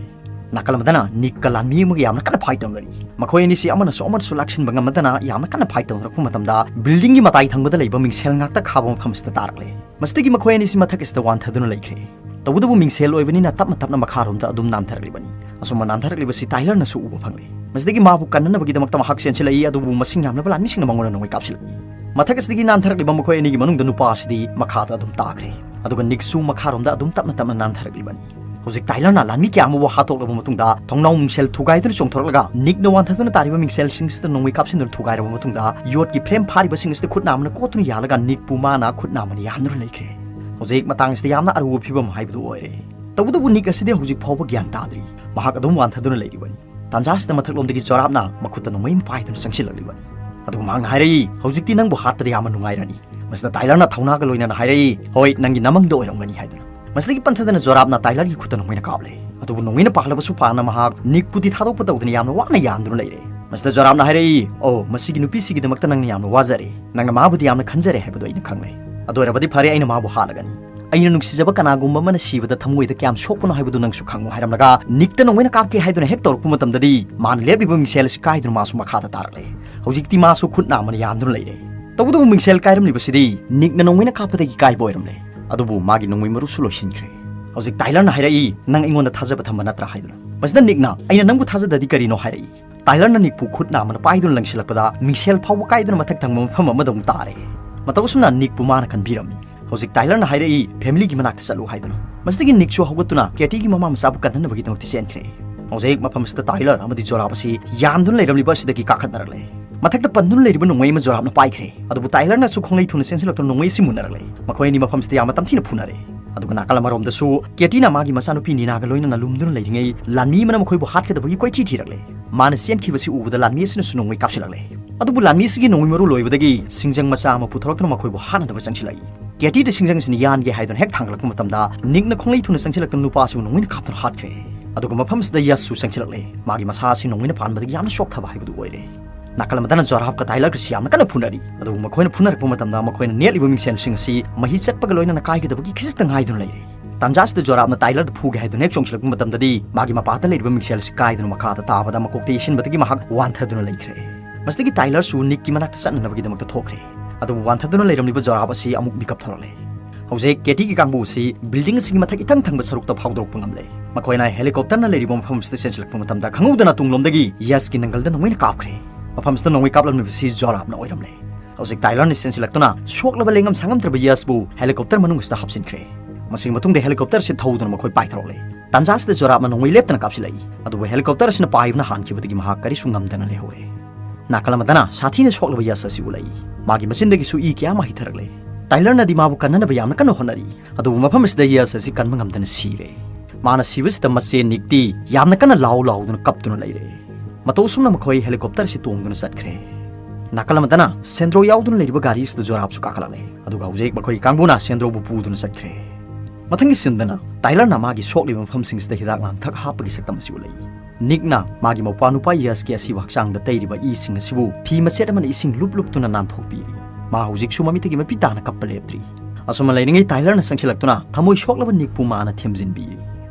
ꯅꯥꯀꯜ ꯑꯃꯗꯅ ꯅꯤꯛꯀ ꯂꯥꯟꯃꯤ ꯑꯃꯒ ꯌꯥꯝꯅ ꯀꯟꯅ ꯐꯥꯏꯠ ꯇꯧꯅꯔꯤ꯫ ꯃꯈꯣꯏ ꯑꯅꯤꯁꯤ ꯑꯃꯅꯁꯨ ꯑꯃꯅꯁꯨ ꯂꯥꯛꯁꯤꯟꯕ ꯉꯝꯃꯗꯅ ꯌꯥꯝꯅ ꯀꯟꯅ ꯐꯥꯏꯠ ꯇꯧꯅꯔꯛꯄ ꯃꯇꯝꯗ ꯕꯤꯜꯗꯤꯡꯒꯤ ꯃꯇꯥꯏ ꯊꯪꯕꯗ ꯂꯩꯕ ꯃꯤꯡꯁꯦꯜ ꯉꯥꯛꯇ ꯈꯥꯕ ꯃꯐꯝ ꯑꯁꯤꯗ ꯇꯥꯔꯛꯂꯦ꯫ ꯃꯁꯤꯗꯒꯤ ꯃꯈꯣꯏ ꯑꯅꯤꯁꯤ ꯃꯊꯛ ꯑꯁꯤꯗ ꯋꯥꯟꯊꯗꯨꯅ ꯂꯩꯈ꯭ꯔꯦ꯫ ꯇꯧꯕꯇꯕꯨ ꯃꯤꯡꯁꯦꯜ ꯑꯣꯏꯕꯅꯤꯅ ꯇꯞꯅ ꯇꯞꯅ ꯃꯈꯥꯔꯣꯝꯗ ꯑꯗꯨꯝ ꯅꯥꯟꯊꯔꯛꯂꯤꯕꯅꯤ꯫ ꯑꯁꯨꯝꯅ ꯅꯥꯟꯊꯔꯛꯂꯤꯕꯁꯤ ꯇꯥꯏꯂꯔꯅꯁꯨ ꯎꯕ ꯐꯪꯂꯦ꯫ ꯃꯁꯤꯗꯒꯤ ꯃꯥꯕꯨ ꯀꯟꯅꯅꯕꯒꯤꯗꯃꯛꯇ ꯃꯍꯥꯛ ꯆꯦꯟꯁꯤꯜꯂꯛꯏ, ꯑꯗꯨꯕꯨ ꯃꯁꯤꯡ ꯌꯥꯝꯂꯕ ꯂꯥꯟꯃꯤꯁꯤꯡꯅ ꯃꯉꯣꯟꯗ ꯅꯣꯡꯃꯩ ꯀꯥꯞꯁꯤꯜꯂꯛꯏ꯫ ꯃꯊꯛ ꯑꯁꯤꯗꯒꯤ ꯅꯥꯟꯊꯔꯛꯂꯤꯕ ꯃꯈꯣꯏ ꯑꯅꯤꯒꯤ ꯃꯅꯨꯡꯗ ꯅꯨꯄꯥ ꯑꯁꯤꯗꯤ ꯃꯈꯥꯗ ꯑꯗꯨꯝ ꯇꯥꯈ꯭ꯔꯦ꯫ ꯑꯗꯨꯒ ꯅꯤꯛꯁꯨ ꯃꯈꯥꯔꯣꯝꯗ ꯑꯗꯨꯝ ꯇꯞꯅ ꯇꯞꯅ ꯅꯥꯟꯊꯔꯛꯂꯤꯕꯅꯤ꯫ ꯍꯧꯖꯤꯛ ꯇꯥꯏꯂꯔꯅ ꯂꯥꯟꯃꯤ ꯀꯌꯥ ꯑꯃꯕꯨ ꯍꯥꯠꯇꯣꯛꯂꯕ ꯃꯇꯨꯡꯗ ꯊꯣꯡꯅꯥꯎ ꯃꯤꯡꯁꯦꯜ ꯊꯨꯒꯥꯏꯗꯨꯅ ꯆꯣꯡꯊꯣꯔꯛꯂꯒ ꯅꯤꯛꯅ ꯋꯥꯟꯊꯗꯨꯅ ꯇꯥꯔꯤꯕ ꯃꯤꯡꯁꯦꯜꯁꯤꯡꯁꯤꯗ ꯅꯣꯡꯃꯩ ꯀꯥꯞꯁꯤꯟꯗꯨꯅ ꯊꯨꯒꯥꯏꯔꯕ ꯃꯇꯨꯡꯗ ꯌꯣꯠꯀꯤ ꯐ꯭ꯔꯦꯝ ꯐꯥꯔꯤꯕꯁꯤꯡ ꯑꯁꯤꯗ ꯈꯨꯠ ꯅꯥꯝꯃꯅ ꯀꯣꯠꯇꯨꯅ ꯌꯥꯜꯂꯒ ꯅꯤꯛꯄꯨ ꯃꯥꯅ ꯈꯨꯠ ꯅꯥꯝꯃꯅ ꯌꯥꯟꯗꯨꯅ ꯂꯩꯈ꯭ꯔꯦ꯫ ꯍꯧꯖꯤꯛ ꯃꯇꯥꯡꯁꯤꯗ ꯌꯥꯝꯅ ꯑꯔꯨꯕ ꯐꯤꯕꯝ ꯍꯥꯏꯕꯗꯨ ꯑꯣꯏꯔꯦ꯫ ꯇꯧꯕꯇꯕꯨ ꯅꯤꯛ ꯑꯁꯤꯗꯤ ꯍꯧꯖꯤꯛ ꯐꯥꯎꯕ ꯒ꯭ꯌꯥꯟ ꯇꯥꯗ꯭ꯔꯤ꯫ ꯃꯍꯥꯛ ꯑꯗꯨꯝ ꯋꯥꯟꯊꯗꯨꯅ ꯂꯩꯔꯤꯕꯅꯤ꯫ ꯇꯥꯟꯖꯥꯁꯤꯗ ꯃꯊꯛꯂꯣꯝꯗꯒꯤ ꯖꯣꯔꯥꯞꯅ ꯃꯈꯨꯠꯇ ꯅꯣꯡꯃꯩ ꯑꯃ ꯄꯥꯏꯗꯨꯅ ꯆꯪꯁꯤꯜꯂꯛꯂꯤꯕꯅꯤ꯫ ꯑꯗꯨꯒ ꯃꯍꯥꯛꯅ ꯍꯥꯏꯔꯛꯏ, "ꯍꯧꯖꯤꯛꯇꯤ ꯅꯪꯕꯨ ꯍꯥꯠꯄꯗ ꯌꯥꯝꯅ ꯅꯨꯡꯉꯥꯏꯔꯅꯤ꯫" ꯃꯁꯤꯗ ꯇꯥꯏꯂꯔꯅ ꯊꯧꯅꯥꯒ ꯂꯣꯏꯅꯅ ꯍꯥꯏꯔꯛꯏ, "ꯍꯣꯏ, ꯅꯪꯒꯤ ꯅꯃꯪꯗ ꯑꯣꯏꯔꯝꯒꯅꯤ" ꯍꯥꯏꯗꯨꯅ꯫ ꯃꯁꯤꯗꯒꯤ ꯄꯟꯊꯗꯅ ꯖꯣꯔꯥꯞꯅ ꯇꯥꯏꯂꯔꯒꯤ ꯈꯨꯠꯇ ꯅꯣꯡꯃꯩꯅ ꯀꯥꯞꯂꯦ꯫ ꯑꯗꯨꯕꯨ ꯅꯣꯡꯃꯩꯅ ꯄꯥꯜꯂꯕꯁꯨ ꯄꯥꯅ ꯃꯍꯥꯛ ꯅꯤꯛꯄꯨꯗꯤ ꯊꯥꯗꯣꯛꯄ ꯇꯧꯗꯅ ꯌꯥꯝꯅ ꯋꯥꯅ ꯌꯥꯟꯗꯨꯅ ꯂꯩꯔꯦ꯫ ꯃꯁꯤꯗ ꯖꯣꯔꯥꯞꯅ ꯍꯥꯏꯔꯛꯏ, "ꯑꯣ, ꯃꯁꯤꯒꯤ ꯅꯨꯄꯤꯁꯤꯒꯤꯗꯃꯛꯇ ꯅꯪꯅ ꯌꯥꯝꯅ ꯋꯥꯖꯔꯦ꯫ ꯅꯪꯅ ꯃꯥꯕꯨꯗꯤ ꯌꯥꯝꯅ ꯈꯟꯖꯔꯦ ꯍꯥꯏꯕꯗꯨ ꯑꯩꯅ ꯈꯪꯂꯦ꯫ ꯑꯗꯨ ꯑꯣꯏꯔꯕꯗꯤ ꯐꯔꯦ, ꯑꯩꯅ ꯃꯥꯕꯨ ꯍꯥꯠꯂꯒꯅꯤ꯫ ꯑꯩꯅ ꯅꯨꯡꯁꯤꯖꯕ ꯀꯅꯥꯒꯨꯝꯕ ꯑꯃꯅ ꯁꯤꯕꯗ ꯊꯃꯣꯏꯗ ꯀꯌꯥꯝ ꯁꯣꯛꯄꯅꯣ ꯍꯥꯏꯕꯗꯨ ꯅꯪꯁꯨ ꯈꯪꯉꯨ" ꯍꯥꯏꯔꯝꯂꯒ ꯅꯤꯛꯇ ꯅꯣꯡꯃꯩꯅ ꯀꯥꯞꯀꯦ ꯍꯥꯏꯗꯨꯅ ꯍꯦꯛ ꯇꯧꯔꯛꯄ ꯃꯇꯝꯗꯗꯤ ꯃꯥꯅ ꯂꯦꯞꯂꯤꯕ ꯃꯤꯡꯁꯦꯜ ꯑꯁꯤ ꯀꯥꯏꯗꯨꯅ ꯃꯥꯁꯨ ꯃꯈꯥꯗ ꯇꯥꯔꯛꯂꯦ꯫ ꯍꯧꯖꯤꯛꯇꯤ ꯃꯥꯁꯨ ꯈꯨꯠ ꯅꯥꯝꯃꯅ ꯌꯥꯟꯗꯨꯅ ꯂꯩꯔꯦ꯫ ꯇꯧꯕꯇꯕꯨ ꯃꯤꯡꯁꯦꯜ ꯀꯥꯏꯔꯝꯂꯤꯕꯁꯤꯗꯤ ꯅꯤꯛꯅ ꯅꯣꯡꯃꯩꯅ ꯀꯥꯞꯄꯗꯒꯤ ꯀꯥꯏꯕ ꯑꯣꯏꯔꯝꯂꯦ꯫ ꯑꯗꯨꯕꯨ ꯃꯥꯒꯤ ꯅꯣꯡꯃꯩ ꯃꯔꯨꯁꯨ ꯂꯣꯏꯁꯤꯟꯈ꯭ꯔꯦ꯫ ꯍꯧꯖꯤꯛ ꯇꯥꯏꯂꯔꯅ ꯍꯥꯏꯔꯛꯏ, "ꯅꯪ ꯑꯩꯉꯣꯟꯗ ꯊꯥꯖꯕ ꯊꯝꯕ ꯅꯠꯇ꯭ꯔꯥ?" ꯍꯥꯏꯗꯨꯅ꯫ ꯃꯁꯤꯗ ꯅꯤꯛꯅ, "ꯑꯩꯅ ꯅꯪꯕꯨ ꯊꯥꯖꯗꯗꯤ ꯀꯔꯤꯅꯣ?" ꯍꯥꯏꯔꯛꯏ꯫ ꯇꯥꯏꯂꯔꯅ ꯅꯤꯛꯄꯨ ꯈꯨꯠ ꯅꯥꯝꯃꯅ ꯄꯥꯏꯗꯨꯅ ꯂꯪꯁꯤꯜꯂꯛꯄꯗ ꯃꯤꯡꯁꯦꯜ ꯐꯥꯎꯕ ꯀꯥꯏꯗꯨꯅ ꯃꯊꯛ ꯊꯪꯕ ꯃꯐꯝ ꯑꯃꯗ ꯑꯃꯨꯛ ꯇꯥꯔꯦ꯫ ꯃꯇꯧ ꯑꯁꯨꯝꯅ ꯅꯤꯛꯄꯨ ꯃꯥꯅ ꯀꯟꯕꯤꯔꯝꯃꯤ꯫ ꯍꯧꯖꯤꯛ ꯇꯥꯏꯂꯔꯅ ꯍꯥꯏꯔꯛꯏ, "ꯐꯦꯃꯤꯂꯤꯒꯤ ꯃꯅꯥꯛꯇ ꯆꯠꯂꯨ" ꯍꯥꯏꯗꯨꯅ꯫ ꯃꯁꯤꯗꯒꯤ ꯅꯤꯛꯁꯨ ꯍꯧꯒꯠꯇꯨꯅ ꯀꯦꯇꯤꯒꯤ ꯃꯃꯥ ꯃꯆꯥꯕꯨ ꯀꯟꯅꯅꯕꯒꯤꯗꯃꯛꯇ ꯆꯦꯟꯈ꯭ꯔꯦ꯫ ꯍꯧꯖꯤꯛ ꯃꯐꯝꯁꯤꯗ ꯇꯥꯏꯂꯔ ꯑꯃꯗꯤ ꯖꯣꯔꯥꯞ ꯑꯁꯤ ꯌꯥꯟꯗꯨꯅ ꯂꯩꯔꯝꯂꯤꯕ ꯑꯁꯤꯗꯒꯤ ꯀꯥꯈꯠꯅꯔꯛꯂꯦ꯫ ꯃꯊꯛꯇ ꯄꯟꯗꯨꯅ ꯂꯩꯔꯤꯕ ꯅꯣꯡꯃꯩ ꯑꯃ ꯖꯣꯔꯥꯞꯅ ꯄꯥꯏꯈ꯭ꯔꯦ꯫ ꯑꯗꯨꯕꯨ ꯇꯥꯏꯂꯔꯅꯁꯨ ꯈꯣꯡꯂꯩ ꯊꯨꯅ ꯆꯦꯟꯁꯤꯜꯂꯛꯇꯨꯅ ꯅꯣꯡꯃꯩ ꯑꯁꯤ ꯃꯨꯟꯅꯔꯛꯂꯦ꯫ ꯃꯈꯣꯏ ꯑꯅꯤ ꯃꯐꯝꯁꯤꯗ ꯌꯥꯝꯅ ꯇꯝꯊꯤꯅ ꯐꯨꯅꯔꯦ꯫ ꯑꯗꯨꯒ ꯅꯥꯀꯜ ꯑꯃꯔꯣꯝꯗꯁꯨ ꯀꯦꯇꯤꯅ ꯃꯥꯒꯤ ꯃꯆꯥꯅꯨꯄꯤ ꯅꯤꯅꯥꯒ ꯂꯣꯏꯅꯅ ꯂꯨꯝꯗꯨꯅ ꯂꯩꯔꯤꯉꯩ ꯂꯥꯟꯃꯤ ꯑꯃꯅ ꯃꯈꯣꯏꯕꯨ ꯍꯥꯠꯀꯗꯕꯒꯤ ꯀꯣꯏꯊꯤ ꯊꯤꯔꯛꯂꯦ꯫ ꯃꯥꯅ ꯆꯦꯟꯈꯤꯕꯁꯤ ꯎꯕꯗ ꯂꯥꯟꯃꯤ ꯑꯁꯤꯅꯁꯨ ꯅꯣꯡꯃꯩ ꯀꯥꯞꯁꯤꯜꯂꯛꯂꯦ꯫ ꯑꯗꯨꯕꯨ ꯂꯥꯟꯃꯤꯁꯤꯒꯤ ꯅꯣꯡꯃꯩ ꯃꯔꯨ ꯂꯣꯏꯕꯗꯒꯤ ꯁꯤꯡꯖꯪ ꯃꯆꯥ ꯑꯃ ꯄꯨꯊꯣꯔꯛꯇꯨꯅ ꯃꯈꯣꯏꯕꯨ ꯍꯥꯠꯅꯅꯕ ꯆꯪꯁꯤꯜꯂꯛꯏ꯫ ꯀꯦꯇꯤꯗ ꯁꯤꯡꯖꯪꯁꯤꯅ ꯌꯥꯟꯒꯦ ꯍꯥꯏꯗꯨꯅ ꯍꯦꯛ ꯊꯥꯡꯒꯠꯂꯛꯄ ꯃꯇꯝꯗ ꯅꯤꯛꯅ ꯈꯣꯡꯂꯩ ꯊꯨꯅ ꯆꯪꯁꯤꯜꯂꯛꯇꯨꯅ ꯅꯨꯄꯥꯁꯤꯕꯨ ꯅꯣꯡꯃꯩꯅ ꯀꯥꯞꯇꯨꯅ ꯍꯥꯠꯈ꯭ꯔꯦ꯫ ꯑꯗꯨꯒ ꯃꯐꯝꯁꯤꯗ ꯌꯁꯁꯨ ꯆꯪꯁꯤꯜꯂꯛꯂꯦ꯫ ꯃꯥꯒꯤ ꯃꯁꯥ ꯑꯁꯤ ꯅꯣꯡꯃꯩꯅ ꯄꯥꯟꯕꯗꯒꯤ ꯌꯥꯝꯅ ꯁꯣꯛꯊꯕ ꯍꯥꯏꯕꯗꯨ ꯑꯣꯏꯔꯦ꯫ ꯅꯥꯀꯜ ꯑꯃꯗꯅ ꯖꯣꯔꯥꯞꯀ ꯇꯥꯏꯂꯔꯒꯁꯤ ꯌꯥꯝꯅ ꯀꯟꯅ ꯐꯨꯅꯔꯤ꯫ ꯑꯗꯨꯕꯨ ꯃꯈꯣꯏꯅ ꯐꯨꯅꯔꯛꯄ ꯃꯇꯝꯗ ꯃꯈꯣꯏꯅ ꯅꯦꯠꯂꯤꯕ ꯃꯤꯡꯁꯦꯜꯁꯤꯡ ꯑꯁꯤ ꯃꯍꯤ ꯆꯠꯄꯒ ꯂꯣꯏꯅꯅ ꯀꯥꯏꯒꯗꯕꯒꯤ ꯈꯖꯤꯛꯇ ꯉꯥꯏꯗꯨꯅ ꯂꯩꯔꯦ꯫ ꯇꯥꯟꯖꯥꯁꯤꯗ ꯖꯣꯔꯥꯞꯅ ꯇꯥꯏꯂꯔꯗ ꯐꯨꯒꯦ ꯍꯥꯏꯗꯨꯅ ꯍꯦꯛ ꯆꯣꯡꯁꯤꯜꯂꯛꯄ ꯃꯇꯝꯗꯗꯤ ꯃꯥꯒꯤ ꯃꯄꯥꯗ ꯂꯩꯔꯤꯕ ꯃꯤꯡꯁꯦꯜ ꯑꯁꯤ ꯀꯥꯏꯗꯨꯅ ꯃꯈꯥꯗ ꯇꯥꯕꯗ ꯃꯀꯣꯛꯇ ꯌꯩꯁꯤꯟꯕꯗꯒꯤ ꯃꯍꯥꯛ ꯋꯥꯟꯊꯗꯨꯅ ꯂꯩꯈ꯭ꯔꯦ꯫ ꯃꯁꯤꯗꯒꯤ ꯇꯥꯏꯂꯔꯁꯨ ꯅꯤꯛꯀꯤ ꯃꯅꯥꯛꯇ ꯆꯠꯅꯅꯕꯒꯤꯗꯃꯛꯇ ꯊꯣꯛꯈ꯭ꯔꯦ꯫ ꯑꯗꯨꯕꯨ ꯋꯥꯟꯊꯗꯨꯅ ꯂꯩꯔꯝꯂꯤꯕ ꯖꯣꯔꯥꯞ ꯑꯁꯤ ꯑꯃꯨꯛ ꯃꯤꯀꯞ ꯊꯣꯔꯛꯂꯦ꯫ ꯍꯧꯖꯤꯛ ꯀꯦꯇꯤꯒꯤ ꯀꯥꯡꯕꯨ ꯑꯁꯤ ꯕꯤꯜꯗꯤꯡ ꯑꯁꯤꯒꯤ ꯃꯊꯛ ꯏꯊꯪ ꯊꯪꯕ ꯁꯔꯨꯛꯇ ꯐꯥꯎꯗꯣꯔꯛꯄ ꯉꯝꯂꯦ꯫ ꯃꯈꯣꯏꯅ ꯍꯦꯂꯤꯀꯣꯞꯇꯔꯅ ꯂꯩꯔꯤꯕ ꯃꯐꯝ ꯑꯁꯤꯗ ꯆꯦꯟꯁꯤꯜꯂꯛꯄ ꯃꯇꯝꯗ ꯈꯪꯍꯧꯗꯅ ꯇꯨꯡꯂꯣꯝꯗꯒꯤ ꯌꯁꯀꯤ ꯅꯪꯒꯜꯗ ꯅꯣꯡꯃꯩꯅ ꯀꯥꯞꯈ꯭ꯔꯦ꯫ ꯃꯐꯝ ꯑꯁꯤꯗ ꯅꯣꯡꯃꯩ ꯀꯥꯞꯂꯝꯂꯤꯕꯁꯤ ꯖꯣꯔꯥꯞꯅ ꯑꯣꯏꯔꯝꯂꯦ꯫ ꯍꯧꯖꯤꯛ ꯇꯥꯏꯂꯔꯅ ꯆꯦꯟꯁꯤꯜꯂꯛꯇꯨꯅ ꯁꯣꯛꯂꯕ ꯂꯦꯡꯉꯝ ꯁꯥꯉꯝꯗ꯭ꯔꯕ ꯌꯁꯄꯨ ꯍꯦꯂꯤꯀꯣꯞꯇꯔ ꯃꯅꯨꯡ ꯑꯁꯤꯗ ꯍꯥꯞꯆꯤꯟꯈ꯭ꯔꯦ꯫ ꯃꯁꯤꯒꯤ ꯃꯇꯨꯡꯗ ꯍꯦꯂꯤꯀꯣꯞꯇꯔ ꯑꯁꯤ ꯊꯧꯗꯨꯅ ꯃꯈꯣꯏ ꯄꯥꯏꯊꯣꯔꯛꯂꯦ꯫ ꯇꯥꯟꯖꯥ ꯑꯁꯤꯗ ꯖꯣꯔꯥꯞꯅ ꯅꯣꯡꯃꯩ ꯂꯦꯞꯇꯅ ꯀꯥꯞꯁꯤꯜꯂꯛꯏ꯫ ꯑꯗꯨꯕꯨ ꯍꯦꯂꯤꯀꯣꯞꯇꯔ ꯑꯁꯤꯅ ꯄꯥꯏꯕꯅ ꯍꯥꯟꯈꯤꯕꯗꯒꯤ ꯃꯍꯥꯛ ꯀꯔꯤꯁꯨ ꯉꯝꯗꯅ ꯂꯩꯍꯧꯔꯦ꯫ ꯅꯥꯀꯜ ꯑꯃꯗꯅ ꯁꯥꯊꯤꯅ ꯁꯣꯛꯂꯕ ꯌꯁ ꯑꯁꯤ ꯎꯠꯂꯛꯏ꯫ ꯃꯥꯒꯤ ꯃꯆꯤꯟꯗꯒꯤꯁꯨ ꯏ ꯀꯌꯥ ꯑꯃ ꯍꯩꯊꯔꯛꯂꯦ꯫ ꯇꯥꯏꯂꯔꯅꯗꯤ ꯃꯥꯕꯨ ꯀꯟꯅꯅꯕ ꯌꯥꯝꯅ ꯀꯟꯅ ꯍꯣꯠꯅꯔꯤ꯫ ꯑꯗꯨꯕꯨ ꯃꯐꯝ ꯑꯁꯤꯗ ꯌꯁ ꯑꯁꯤ ꯀꯟꯕ ꯉꯝꯗꯅ ꯁꯤꯔꯦ꯫ ꯃꯥꯅ ꯁꯤꯕꯁꯤꯗ ꯃꯆꯦ ꯅꯤꯛꯇꯤ ꯌꯥꯝꯅ ꯀꯟꯅ ꯂꯥꯎ ꯂꯥꯎꯗꯨꯅ ꯀꯞꯇꯨꯅ ꯂꯩꯔꯦ꯫ ꯃꯇꯧ ꯑꯁꯨꯝꯅ ꯃꯈꯣꯏ ꯍꯦꯂꯤꯀꯣꯞꯇꯔ ꯑꯁꯤ ꯇꯣꯡꯗꯨꯅ ꯆꯠꯈ꯭ꯔꯦ꯫ ꯅꯥꯀꯜ ꯑꯃꯗꯅ ꯁꯦꯟꯗ꯭ꯔꯣ ꯌꯥꯎꯗꯨꯅ ꯂꯩꯔꯤꯕ ꯒꯥꯔꯤ ꯑꯁꯤꯗ ꯖꯣꯔꯥꯞꯁꯨ ꯀꯥꯈꯠꯂꯛꯂꯦ꯫ ꯑꯗꯨꯒ ꯍꯧꯖꯤꯛ ꯃꯈꯣꯏꯒꯤ ꯀꯥꯡꯕꯨꯅ ꯁꯦꯟꯗ꯭ꯔꯣꯕꯨ ꯄꯨꯗꯨꯅ ꯆꯠꯈ꯭ꯔꯦ꯫ ꯃꯊꯪꯒꯤ ꯁꯤꯟꯗꯅ ꯇꯥꯏꯂꯔꯅ ꯃꯥꯒꯤ ꯁꯣꯛꯂꯤꯕ ꯃꯐꯝꯁꯤꯡꯁꯤꯗ ꯍꯤꯗꯥꯛ ꯂꯥꯡꯊꯛ ꯍꯥꯞꯄꯒꯤ ꯁꯛꯇꯝ ꯑꯁꯤ ꯎꯠꯂꯛꯏ꯫ ꯅꯤꯛꯅ ꯃꯥꯒꯤ ꯃꯧꯄ꯭ꯋꯥ ꯅꯨꯄꯥ ꯌꯁꯀꯤ ꯑꯁꯤꯕ ꯍꯛꯆꯥꯡꯗ ꯇꯩꯔꯤꯕ ꯏꯁꯤꯡ ꯑꯁꯤꯕꯨ ꯐꯤ ꯃꯆꯦꯠ ꯑꯃꯅ ꯏꯁꯤꯡ ꯂꯨꯞ ꯂꯨꯞꯇꯨꯅ ꯅꯥꯟꯊꯣꯛꯄꯤꯔꯤ꯫ ꯃꯥ ꯍꯧꯖꯤꯛꯁꯨ ꯃꯃꯤꯠꯇꯒꯤ ꯃꯄꯤ ꯇꯥꯅ ꯀꯞꯄ ꯂꯦꯞꯇ꯭ꯔꯤ꯫ ꯑꯁꯨꯝꯅ ꯂꯩꯔꯤꯉꯩ ꯇꯥꯏꯂꯔꯅ ꯆꯪꯁꯤꯜꯂꯛꯇꯨꯅ ꯊꯃꯣꯏ ꯁꯣꯛꯂꯕ ꯅꯤꯛꯄꯨ ꯃꯥꯅ ꯊꯦꯝꯖꯤꯟꯕꯤꯔꯤ꯫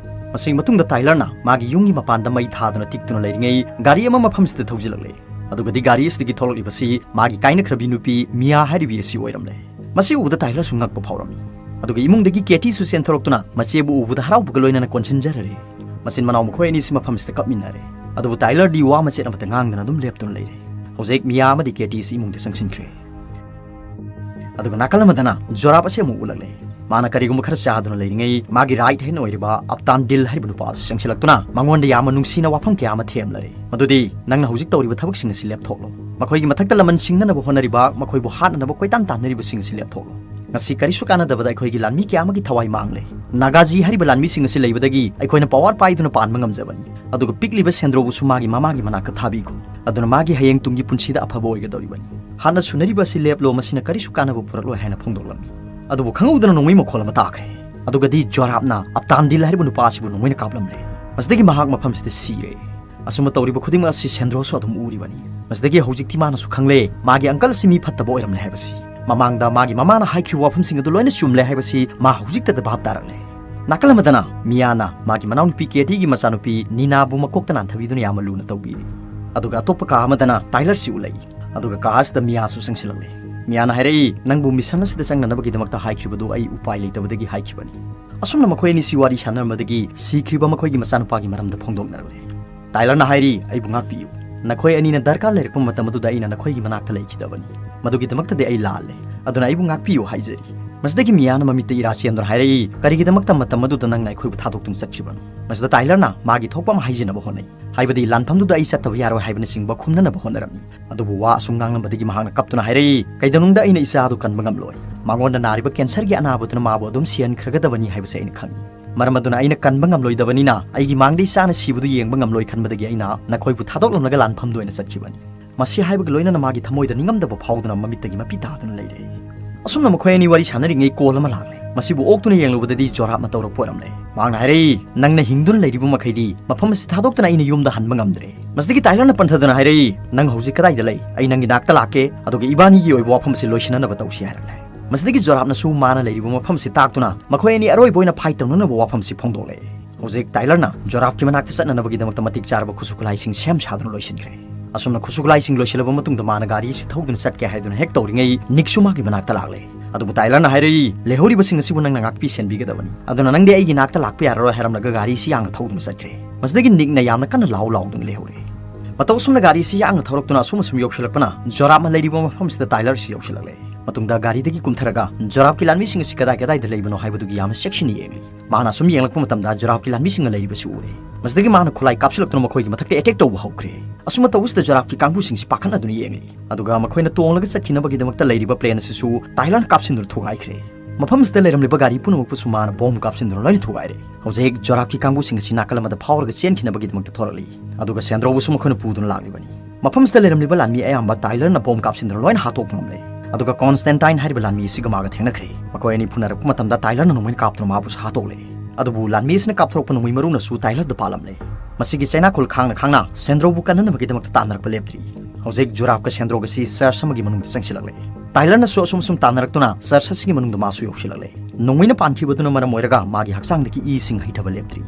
ꯃꯁꯤꯒꯤ ꯃꯇꯨꯡꯗ ꯇꯥꯏꯂꯔꯅ ꯃꯥꯒꯤ ꯌꯨꯝꯒꯤ ꯃꯄꯥꯟꯗ ꯃꯩ ꯊꯥꯗꯨꯅ ꯇꯤꯛꯇꯨꯅ ꯂꯩꯔꯤꯉꯩ ꯒꯥꯔꯤ ꯑꯃ ꯃꯐꯝꯁꯤꯗ ꯊꯧꯖꯤꯜꯂꯛꯂꯦ꯫ ꯑꯗꯨꯒꯗꯤ ꯒꯥꯔꯤ ꯑꯁꯤꯗꯒꯤ ꯊꯣꯛꯂꯛꯂꯤꯕꯁꯤ ꯃꯥꯒꯤ ꯀꯥꯏꯅꯈ꯭ꯔꯕꯤ ꯅꯨꯄꯤ ꯃꯤꯌꯥ ꯍꯥꯏꯔꯤꯕꯤ ꯑꯁꯤ ꯑꯣꯏꯔꯝꯂꯦ꯫ ꯃꯁꯤ ꯎꯕꯗ ꯇꯥꯏꯂꯔꯁꯨ ꯉꯛꯄ ꯐꯥꯎꯔꯝꯃꯤ꯫ ꯑꯗꯨꯒ ꯏꯃꯨꯡꯗꯒꯤ ꯀꯦꯇꯤꯁꯨ ꯆꯦꯟꯊꯣꯔꯛꯇꯨꯅ ꯃꯆꯦꯕꯨ ꯎꯕꯗ ꯍꯔꯥꯎꯕꯒ ꯂꯣꯏꯅꯅ ꯀꯣꯟꯁꯤꯟꯖꯔꯔꯦ꯫ ꯃꯆꯤꯟ ꯃꯅꯥꯎ ꯃꯈꯣꯏ ꯑꯅꯤꯁꯤ ꯃꯐꯝꯁꯤꯗ ꯀꯞꯃꯤꯟꯅꯔꯦ꯫ ꯑꯗꯨꯕꯨ ꯇꯥꯏꯂꯔꯗꯤ ꯋꯥ ꯃꯆꯦꯠ ꯑꯃꯠꯇ ꯉꯥꯡꯗꯅ ꯑꯗꯨꯝ ꯂꯦꯞꯇꯨꯅ ꯂꯩꯔꯦ꯫ ꯍꯧꯖꯤꯛ ꯃꯤꯌꯥ ꯑꯃꯗꯤ ꯀꯦꯇꯤꯁꯤ ꯏꯃꯨꯡꯗ ꯆꯪꯁꯤꯟꯈ꯭ꯔꯦ꯫ ꯑꯗꯨꯒ ꯅꯥꯀꯜ ꯑꯃꯗꯅ ꯖꯣꯔꯥꯞ ꯑꯁꯤ ꯑꯃꯨꯛ ꯎꯠꯂꯛꯂꯦ꯫ ꯃꯥꯅ ꯀꯔꯤꯒꯨꯝꯕ ꯈꯔ ꯆꯥꯗꯨꯅ ꯂꯩꯔꯤꯉꯩ, ꯃꯥꯒꯤ ꯔꯥꯏꯠ ꯍꯦꯟ ꯑꯣꯏꯔꯤꯕ ꯑꯞꯇꯥꯟ ꯗꯤꯜ ꯍꯥꯏꯔꯤꯕ ꯅꯨꯄꯥ ꯑꯗꯨ ꯆꯪꯁꯤꯜꯂꯛꯇꯨꯅ ꯃꯉꯣꯟꯗ ꯌꯥꯝꯅ ꯅꯨꯡꯁꯤꯅ ꯋꯥꯐꯝ ꯀꯌꯥ ꯑꯃ ꯊꯦꯝꯂꯔꯦ꯫ ꯃꯗꯨꯗꯤ, "ꯅꯪꯅ ꯍꯧꯖꯤꯛ ꯇꯧꯔꯤꯕ ꯊꯕꯛꯁꯤꯡ ꯑꯁꯤ ꯂꯦꯞꯊꯣꯛꯂꯣ꯫ ꯃꯈꯣꯏꯒꯤ ꯃꯊꯛꯇ ꯂꯃꯟ ꯁꯤꯡꯅꯅꯕ ꯍꯣꯠꯅꯔꯤꯕ, ꯃꯈꯣꯏꯕꯨ ꯍꯥꯠꯅꯅꯕ ꯀꯣꯏꯇꯥꯟ ꯇꯥꯟꯅꯔꯤꯕꯁꯤꯡ ꯑꯁꯤ ꯂꯦꯞꯊꯣꯛꯂꯣ꯫ ꯉꯁꯤ ꯀꯔꯤꯁꯨ ꯀꯥꯟꯅꯗꯕꯗ ꯑꯩꯈꯣꯏꯒꯤ ꯂꯥꯟꯃꯤ ꯀꯌꯥ ꯑꯃꯒꯤ ꯊꯋꯥꯏ ꯃꯥꯡꯂꯦ꯫ ꯅꯥꯒꯥꯖꯤ ꯍꯥꯏꯔꯤꯕ ꯂꯥꯟꯃꯤꯁꯤꯡ ꯑꯁꯤ ꯂꯩꯕꯗꯒꯤ ꯑꯩꯈꯣꯏꯅ ꯄꯥꯋꯔ ꯄꯥꯏꯗꯨꯅ ꯄꯥꯟꯕ ꯉꯝꯖꯕꯅꯤ꯫ ꯑꯗꯨꯒ ꯄꯤꯛꯂꯤꯕ ꯁꯦꯟꯗ꯭ꯔꯣꯕꯨꯁꯨ ꯃꯥꯒꯤ ꯃꯃꯥꯒꯤ ꯃꯅꯥꯛꯇ ꯊꯥꯕꯤꯈꯣ꯫ ꯑꯗꯨꯅ ꯃꯥꯒꯤ ꯍꯌꯦꯡ ꯇꯨꯡꯒꯤ ꯄꯨꯟꯁꯤꯗ ꯑꯐꯕ ꯑꯣꯏꯒꯗꯧꯔꯤꯕꯅꯤ꯫ ꯍꯥꯟꯅ ꯁꯨꯅꯔꯤꯕ ꯑꯁꯤ ꯂꯦꯞꯂꯣ, ꯃꯁꯤꯅ ꯀꯔꯤꯁꯨ ꯀꯥꯟꯅꯕ ꯄꯨꯔꯛꯂꯣꯏ" ꯍꯥꯏꯅ ꯐꯣꯡꯗꯣꯛꯂꯝꯃꯤ꯫ ꯑꯗꯨꯕꯨ ꯈꯪꯍꯧꯗꯅ ꯅꯣꯡꯃꯩ ꯃꯈꯣꯜ ꯑꯃ ꯇꯥꯈ꯭ꯔꯦ꯫ ꯑꯗꯨꯒꯗꯤ ꯖꯣꯔꯥꯞꯅ ꯑꯞꯇꯥꯟ ꯗꯤꯜ ꯍꯥꯏꯔꯤꯕ ꯅꯨꯄꯥ ꯑꯁꯤꯕꯨ ꯅꯣꯡꯃꯩꯅ ꯀꯥꯞꯂꯝꯂꯦ꯫ ꯃꯁꯤꯗꯒꯤ ꯃꯍꯥꯛ ꯃꯐꯝꯁꯤꯗ ꯁꯤꯔꯦ꯫ ꯑꯁꯨꯝꯅ ꯇꯧꯔꯤꯕ ꯈꯨꯗꯤꯡꯃꯛ ꯑꯁꯤ ꯁꯦꯟꯗ꯭ꯔꯣꯁꯨ ꯑꯗꯨꯝ ꯎꯔꯤꯕꯅꯤ꯫ ꯃꯁꯤꯗꯒꯤ ꯍꯧꯖꯤꯛꯇꯤ ꯃꯥꯅꯁꯨ ꯈꯪꯂꯦ, ꯃꯥꯒꯤ ꯑꯪꯀꯜ ꯑꯁꯤ ꯃꯤ ꯐꯠꯇꯕ ꯑꯣꯏꯔꯝꯂꯦ ꯍꯥꯏꯕꯁꯤ꯫ ꯃꯃꯥꯡꯗ ꯃꯥꯒꯤ ꯃꯃꯥꯅ ꯍꯥꯏꯈꯤꯕ ꯋꯥꯐꯝꯁꯤꯡ ꯑꯗꯨ ꯂꯣꯏꯅ ꯆꯨꯝꯂꯦ ꯍꯥꯏꯕꯁꯤ ꯃꯥ ꯍꯧꯖꯤꯛꯇꯗ ꯚꯥꯞ ꯇꯥꯔꯛꯂꯦ꯫ ꯅꯥꯀꯜ ꯑꯃꯗꯅ ꯃꯤꯌꯥꯅ ꯃꯥꯒꯤ ꯃꯅꯥꯎꯅꯨꯄꯤ ꯀꯦꯇꯤꯒꯤ ꯃꯆꯥꯅꯨꯄꯤ ꯅꯤꯅꯥꯕꯨ ꯃꯀꯣꯛꯇ ꯅꯥꯟꯊꯕꯤꯗꯨꯅ ꯌꯥꯝꯅ ꯂꯨꯅ ꯇꯧꯕꯤꯔꯤ꯫ ꯑꯗꯨꯒ ꯑꯇꯣꯞꯄ ꯀꯥ ꯑꯃꯗꯅ ꯇꯥꯏꯂꯔꯁꯤ ꯎꯠꯂꯛꯏ꯫ ꯑꯗꯨꯒ ꯀꯥ ꯑꯁꯤꯗ ꯃꯤꯌꯥꯁꯨ ꯆꯪꯁꯤꯜꯂꯛꯂꯦ꯫ ꯃꯤꯌꯥꯅ ꯍꯥꯏꯔꯛꯏ, "ꯅꯪꯕꯨ ꯃꯤꯁꯟ ꯑꯁꯤꯗ ꯆꯪꯅꯅꯕꯒꯤꯗꯃꯛꯇ ꯍꯥꯏꯈꯤꯕꯗꯨ ꯑꯩ ꯎꯄꯥꯏ ꯂꯩꯇꯕꯗꯒꯤ ꯍꯥꯏꯈꯤꯕꯅꯤ"꯫ ꯑꯁꯨꯝꯅ ꯃꯈꯣꯏ ꯑꯅꯤꯁꯤ ꯋꯥꯔꯤ ꯁꯥꯟꯅꯔꯝꯕꯗꯒꯤ ꯁꯤꯈ꯭ꯔꯤꯕ ꯃꯈꯣꯏꯒꯤ ꯃꯆꯥꯅꯨꯄꯥꯒꯤ ꯃꯔꯝꯗ ꯐꯣꯡꯗꯣꯛꯅꯔꯛꯂꯦ꯫ ꯇꯥꯏꯂꯔꯅ ꯍꯥꯏꯔꯤ, "ꯑꯩꯕꯨ ꯉꯥꯛꯄꯤꯌꯨ꯫ ꯅꯈꯣꯏ ꯑꯅꯤꯅ ꯗꯔꯀꯥꯔ ꯂꯩꯔꯛꯄ ꯃꯇꯝ ꯑꯗꯨꯗ ꯑꯩꯅ ꯅꯈꯣꯏꯒꯤ ꯃꯅꯥꯛꯇ ꯂꯩꯈꯤꯗꯕꯅꯤ꯫ ꯃꯗꯨꯒꯤꯗꯃꯛꯇꯗꯤ ꯑꯩ ꯂꯥꯜꯂꯦ꯫ ꯑꯗꯨꯅ ꯑꯩꯕꯨ ꯉꯥꯛꯄꯤꯌꯨ" ꯍꯥꯏꯖꯔꯤ꯫ ꯃꯁꯤꯗꯒꯤ ꯃꯤꯌꯥꯅ ꯃꯃꯤꯠꯇ ꯏꯔꯥ ꯆꯦꯟꯗꯨꯅ ꯍꯥꯏꯔꯛꯏ, "ꯀꯔꯤꯒꯤꯗꯃꯛꯇ ꯃꯇꯝ ꯑꯗꯨꯗ ꯅꯪꯅ ꯑꯩꯈꯣꯏꯕꯨ ꯊꯥꯗꯣꯛꯇꯨꯅ ꯆꯠꯈꯤꯕꯅꯣ?" ꯃꯁꯤꯗ ꯇꯥꯏꯂꯔꯅ ꯃꯥꯒꯤ ꯊꯣꯛꯄ ꯑꯃ ꯍꯥꯏꯖꯤꯟꯅꯕ ꯍꯣꯠꯅꯩ꯫ ꯍꯥꯏꯕꯗꯤ ꯂꯥꯟꯐꯝꯗꯨꯗ ꯑꯩ ꯆꯠꯇꯕ ꯌꯥꯔꯣꯏ ꯍꯥꯏꯕꯅꯆꯤꯡꯕ ꯈꯨꯝꯅꯅꯕ ꯍꯣꯠꯅꯔꯝꯃꯤ꯫ ꯑꯗꯨꯕꯨ ꯋꯥ ꯑꯁꯨꯝ ꯉꯥꯡꯂꯝꯕꯗꯒꯤ ꯃꯍꯥꯛꯅ ꯀꯞꯇꯨꯅ ꯍꯥꯏꯔꯛꯏ, "ꯀꯩꯗꯧꯅꯨꯡꯗ ꯑꯩꯅ ꯏꯆꯥ ꯑꯗꯨ ꯀꯟꯕ ꯉꯝꯂꯣꯏ꯫ ꯃꯉꯣꯟꯗ ꯅꯥꯔꯤꯕ ꯀꯦꯟꯁꯔꯒꯤ ꯑꯅꯥꯕꯗꯨꯅ ꯃꯥꯕꯨ ꯑꯗꯨꯝ ꯁꯤꯍꯟꯈ꯭ꯔꯒꯗꯕꯅꯤ ꯍꯥꯏꯕꯁꯦ ꯑꯩꯅ ꯈꯪꯏ꯫ ꯃꯔꯝ ꯑꯗꯨꯅ ꯑꯩꯅ ꯀꯟꯕ ꯉꯝꯂꯣꯏꯗꯕꯅꯤꯅ ꯑꯩꯒꯤ ꯃꯥꯡꯗ ꯏꯆꯥꯅ ꯁꯤꯕꯗꯨ ꯌꯦꯡꯕ ꯉꯝꯂꯣꯏ ꯈꯟꯕꯗꯒꯤ ꯑꯩꯅ ꯅꯈꯣꯏꯕꯨ ꯊꯥꯗꯣꯛꯂꯝꯂꯒ ꯂꯥꯟꯐꯝꯗ ꯑꯣꯏꯅ ꯆꯠꯈꯤꯕꯅꯤ"꯫ ꯃꯁꯤ ꯍꯥꯏꯕꯒ ꯂꯣꯏꯅꯅ ꯃꯥꯒꯤ ꯊꯃꯣꯏꯗ ꯅꯤꯡꯉꯝꯗꯕ ꯐꯥꯎꯗꯨꯅ ꯃꯃꯤꯠꯇꯒꯤ ꯃꯄꯤ ꯇꯥꯗꯨꯅ ꯂꯩꯔꯦ꯫ ꯑꯁꯨꯝꯅ ꯃꯈꯣꯏ ꯑꯅꯤ ꯋꯥꯔꯤ ꯁꯥꯟꯅꯔꯤꯉꯩ ꯀꯣꯜ ꯑꯃ ꯂꯥꯛꯂꯦ꯫ ꯃꯁꯤꯕꯨ ꯑꯣꯛꯇꯨꯅ ꯌꯦꯡꯂꯨꯕꯗꯗꯤ ꯖꯣꯔꯥꯞꯅ ꯇꯧꯔꯛꯄ ꯑꯣꯏꯔꯝꯂꯦ꯫ ꯃꯍꯥꯛꯅ ꯍꯥꯏꯔꯛꯏ, "ꯅꯪꯅ ꯍꯤꯡꯗꯨꯅ ꯂꯩꯔꯤꯕ ꯃꯈꯩꯗꯤ ꯃꯐꯝ ꯑꯁꯤ ꯊꯥꯗꯣꯛꯇꯅ ꯑꯩꯅ ꯌꯨꯝꯗ ꯍꯟꯕ ꯉꯝꯗ꯭ꯔꯦ"꯫ ꯃꯁꯤꯗꯒꯤ ꯇꯥꯏꯂꯔꯅ ꯄꯟꯊꯗꯨꯅ ꯍꯥꯏꯔꯛꯏ, "ꯅꯪ ꯍꯧꯖꯤꯛ ꯀꯗꯥꯏꯗ ꯂꯩ? ꯑꯩ ꯅꯪꯒꯤ ꯅꯥꯛꯇ ꯂꯥꯛꯀꯦ, ꯑꯗꯨꯒ ꯏꯕꯥꯅꯤꯒꯤ ꯑꯣꯏꯕ ꯋꯥꯐꯝ ꯑꯁꯤ ꯂꯣꯏꯁꯤꯟꯅꯅꯕ ꯇꯧꯁꯤ" ꯍꯥꯏꯔꯛꯂꯦ꯫ ꯃꯁꯤꯗꯒꯤ ꯖꯣꯔꯥꯞꯅꯁꯨ ꯃꯥꯅ ꯂꯩꯔꯤꯕ ꯃꯐꯝ ꯑꯁꯤ ꯇꯥꯛꯇꯨꯅ ꯃꯈꯣꯏ ꯑꯅꯤ ꯑꯔꯣꯏꯕ ꯑꯣꯏꯅ ꯐꯥꯏꯠ ꯇꯧꯅꯅꯕ ꯋꯥꯐꯝꯁꯤ ꯐꯣꯡꯗꯣꯛꯂꯛꯏ꯫ ꯍꯧꯖꯤꯛ ꯇꯥꯏꯂꯔꯅ ꯖꯣꯔꯥꯞꯀꯤ ꯃꯅꯥꯛꯇ ꯆꯠꯅꯅꯕꯒꯤꯗꯃꯛꯇ ꯃꯇꯤꯛ ꯆꯥꯔꯕ ꯈꯨꯠꯁꯨ ꯈꯨꯠꯂꯥꯏꯁꯤꯡ ꯁꯦꯝ ꯁꯥꯗꯨꯅ ꯂꯣꯏꯁꯤꯟꯈ꯭ꯔꯦ꯫ ꯑꯁꯨꯝꯅ ꯈꯨꯠꯁꯨ ꯈꯨꯠꯂꯥꯏꯁꯤꯡ ꯂꯣꯏꯁꯤꯜꯂꯕ ꯃꯇꯨꯡꯗ ꯃꯥꯅ ꯒꯥꯔꯤ ꯑꯁꯤ ꯊꯧꯗꯨꯅ ꯆꯠꯀꯦ ꯍꯥꯏꯗꯨꯅ ꯍꯦꯛ ꯇꯧꯔꯤꯉꯩ ꯅꯤꯛꯁꯨ ꯃꯥꯒꯤ ꯃꯅꯥꯛꯇ ꯂꯥꯛꯂꯦ꯫ ꯑꯗꯨꯕꯨ ꯇꯥꯏꯂꯔꯅ ꯍꯥꯏꯔꯛꯏ, "ꯂꯩꯍꯧꯔꯤꯕꯁꯤꯡ ꯑꯁꯤꯕꯨ ꯅꯪꯅ ꯉꯥꯛꯄꯤ ꯁꯦꯟꯕꯤꯒꯗꯕꯅꯤ꯫ ꯑꯗꯨꯅ ꯅꯪꯗꯤ ꯑꯩꯒꯤ ꯅꯥꯛꯇ ꯂꯥꯛꯄ ꯌꯥꯔꯔꯣꯏ" ꯍꯥꯏꯔꯝꯂꯒ ꯒꯥꯔꯤ ꯑꯁꯤ ꯌꯥꯡꯅ ꯊꯧꯗꯨꯅ ꯆꯠꯈ꯭ꯔꯦ꯫ ꯃꯁꯤꯗꯒꯤ ꯅꯤꯛꯅ ꯌꯥꯝꯅ ꯀꯟꯅ ꯂꯥꯎ ꯂꯥꯎꯗꯨꯅ ꯂꯩꯍꯧꯔꯦ꯫ ꯃꯇꯧ ꯑꯁꯨꯝꯅ ꯒꯥꯔꯤ ꯑꯁꯤ ꯌꯥꯡꯅ ꯊꯧꯔꯛꯇꯨꯅ ꯑꯁꯨꯝ ꯑꯁꯨꯝ ꯌꯧꯁꯤꯜꯂꯛꯄꯅ ꯖꯣꯔꯥꯞꯅ ꯂꯩꯔꯤꯕ ꯃꯐꯝꯁꯤꯗ ꯇꯥꯏꯂꯔ ꯑꯁꯤ ꯌꯧꯁꯤꯜꯂꯛꯂꯦ꯫ ꯃꯇꯨꯡꯗ ꯒꯥꯔꯤꯗꯒꯤ ꯀꯨꯝꯊꯔꯒ ꯖꯣꯔꯥꯞꯀꯤ ꯂꯥꯟꯃꯤꯁꯤꯡ ꯑꯁꯤ ꯀꯗꯥꯏ ꯀꯗꯥꯏꯗ ꯂꯩꯕꯅꯣ ꯍꯥꯏꯕꯗꯨꯒꯤ ꯌꯥꯝꯅ ꯆꯦꯛꯁꯤꯟꯅ ꯌꯦꯡꯂꯤ꯫ ꯃꯍꯥꯛꯅ ꯑꯁꯨꯝ ꯌꯦꯡꯂꯛꯄ ꯃꯇꯝꯗ ꯖꯣꯔꯥꯞꯀꯤ ꯂꯥꯟꯃꯤꯁꯤꯡꯅ ꯂꯩꯔꯤꯕꯁꯤ ꯎꯔꯦ꯫ ꯃꯁꯤꯗꯒꯤ ꯃꯍꯥꯛꯅ ꯈꯨꯠꯂꯥꯏ ꯀꯥꯞꯁꯤꯜꯂꯛꯇꯨꯅ ꯃꯈꯣꯏꯒꯤ ꯃꯊꯛꯇ ꯑꯦꯇꯦꯛ ꯇꯧꯕ ꯍꯧꯈ꯭ꯔꯦ꯫ ꯑꯁꯨꯝꯅ ꯇꯧꯕꯁꯤꯗ ꯖꯣꯔꯥꯞꯀꯤ ꯀꯥꯡꯕꯨꯁꯤꯡꯁꯤ ꯄꯥꯈꯠꯅꯗꯨꯅ ꯌꯦꯡꯂꯤ꯫ ꯑꯗꯨꯒ ꯃꯈꯣꯏꯅ ꯇꯣꯡꯂꯒ ꯆꯠꯈꯤꯅꯕꯒꯤꯗꯃꯛꯇ ꯂꯩꯔꯤꯕ ꯄ꯭ꯂꯦꯟ ꯑꯁꯤꯁꯨ ꯇꯥꯏꯂꯔꯅ ꯀꯥꯞꯁꯤꯟꯗꯨꯅ ꯊꯨꯒꯥꯏꯈ꯭ꯔꯦ꯫ ꯃꯐꯝ ꯑꯁꯤꯗ ꯂꯩꯔꯝꯂꯤꯕ ꯒꯥꯔꯤ ꯄꯨꯝꯅꯃꯛꯄꯨꯁꯨ ꯃꯥꯅ ꯕꯣꯝ ꯀꯥꯞꯁꯤꯟꯗꯨꯅ ꯂꯣꯏꯅ ꯊꯨꯒꯥꯏꯔꯦ꯫ ꯍꯧꯖꯤꯛ ꯖꯣꯔꯥꯞꯀꯤ ꯀꯥꯡꯕꯨꯁꯤꯡ ꯑꯁꯤ ꯅꯥꯀꯜ ꯑꯃꯗ ꯐꯥꯎꯔꯒ ꯆꯦꯟꯈꯤꯅꯕꯒꯤꯗꯃꯛꯇ ꯊꯣꯔꯛꯂꯤ꯫ ꯑꯗꯨꯒ ꯁꯦꯟꯗ꯭ꯔꯣꯕꯨꯁꯨ ꯃꯈꯣꯏꯅ ꯄꯨꯗꯨꯅ ꯂꯥꯛꯂꯤꯕꯅꯤ꯫ ꯃꯐꯝꯁꯤꯗ ꯂꯩꯔꯝꯂꯤꯕ ꯂꯥꯟꯃꯤ ꯑꯌꯥꯝꯕ ꯇꯥꯏꯂꯔꯅ ꯕꯣꯝ ꯀꯥꯞꯁꯤꯟꯗꯨꯅ ꯂꯣꯏꯅ ꯍꯥꯠꯇꯣꯛꯄ ꯉꯝꯂꯦ꯫ ꯑꯗꯨꯒ ꯀꯣꯟꯁꯇꯦꯟꯇꯥꯏꯟ ꯍꯥꯏꯔꯤꯕ ꯂꯥꯟꯃꯤ ꯑꯁꯤꯒ ꯃꯥꯒ ꯊꯦꯡꯅꯈ꯭ꯔꯦ꯫ ꯃꯈꯣꯏ ꯑꯅꯤ ꯐꯨꯅꯔꯛꯄ ꯃꯇꯝꯗ ꯇꯥꯏꯂꯔꯅ ꯅꯣꯡꯃꯩꯅ ꯀꯥꯞꯇꯨꯅ ꯃꯥꯕꯨꯁꯨ ꯍꯥꯠꯇꯣꯛꯂꯦ꯫ ꯑꯗꯨꯕꯨ ꯂꯥꯟꯃꯤ ꯑꯁꯤꯅ ꯀꯥꯞꯊꯣꯔꯛꯄ ꯅꯣꯡꯃꯩ ꯃꯔꯨꯅꯁꯨ ꯇꯥꯏꯂꯔꯗ ꯄꯥꯜꯂꯝꯂꯦ꯫ ꯃꯁꯤꯒꯤ ꯆꯩꯅꯥꯈꯣꯜ ꯈꯥꯡꯅ ꯈꯥꯡꯅ ꯁꯦꯟꯗ꯭ꯔꯣꯕꯨ ꯀꯟꯅꯅꯕꯒꯤꯗꯃꯛꯇ ꯇꯥꯟꯅꯔꯛꯄ ꯂꯦꯞꯇ꯭ꯔꯤ꯫ ꯍꯧꯖꯤꯛ ꯖꯨꯔꯥꯞꯀ ꯁꯦꯟꯗ꯭ꯔꯣꯒꯁꯤ ꯆꯔꯆ ꯑꯃꯒꯤ ꯃꯅꯨꯡꯗ ꯆꯪꯁꯤꯜꯂꯛꯂꯦ꯫ ꯇꯥꯏꯂꯔꯅꯁꯨ ꯑꯁꯨꯝ ꯑꯁꯨꯝ ꯇꯥꯟꯅꯔꯛꯇꯨꯅ ꯆꯔꯆ ꯑꯁꯤꯒꯤ ꯃꯅꯨꯡꯗ ꯃꯥꯁꯨ ꯌꯧꯁꯤꯜꯂꯛꯂꯦ꯫ ꯅꯣꯡꯃꯩꯅ ꯄꯥꯟꯈꯤꯕꯗꯨꯅ ꯃꯔꯝ ꯑꯣꯏꯔꯒ ꯃꯥꯒꯤ ꯍꯛꯆꯥꯡꯗꯒꯤ ꯏꯁꯤꯡ ꯍꯩꯊꯕ ꯂꯦꯞꯇ꯭ꯔꯤ꯫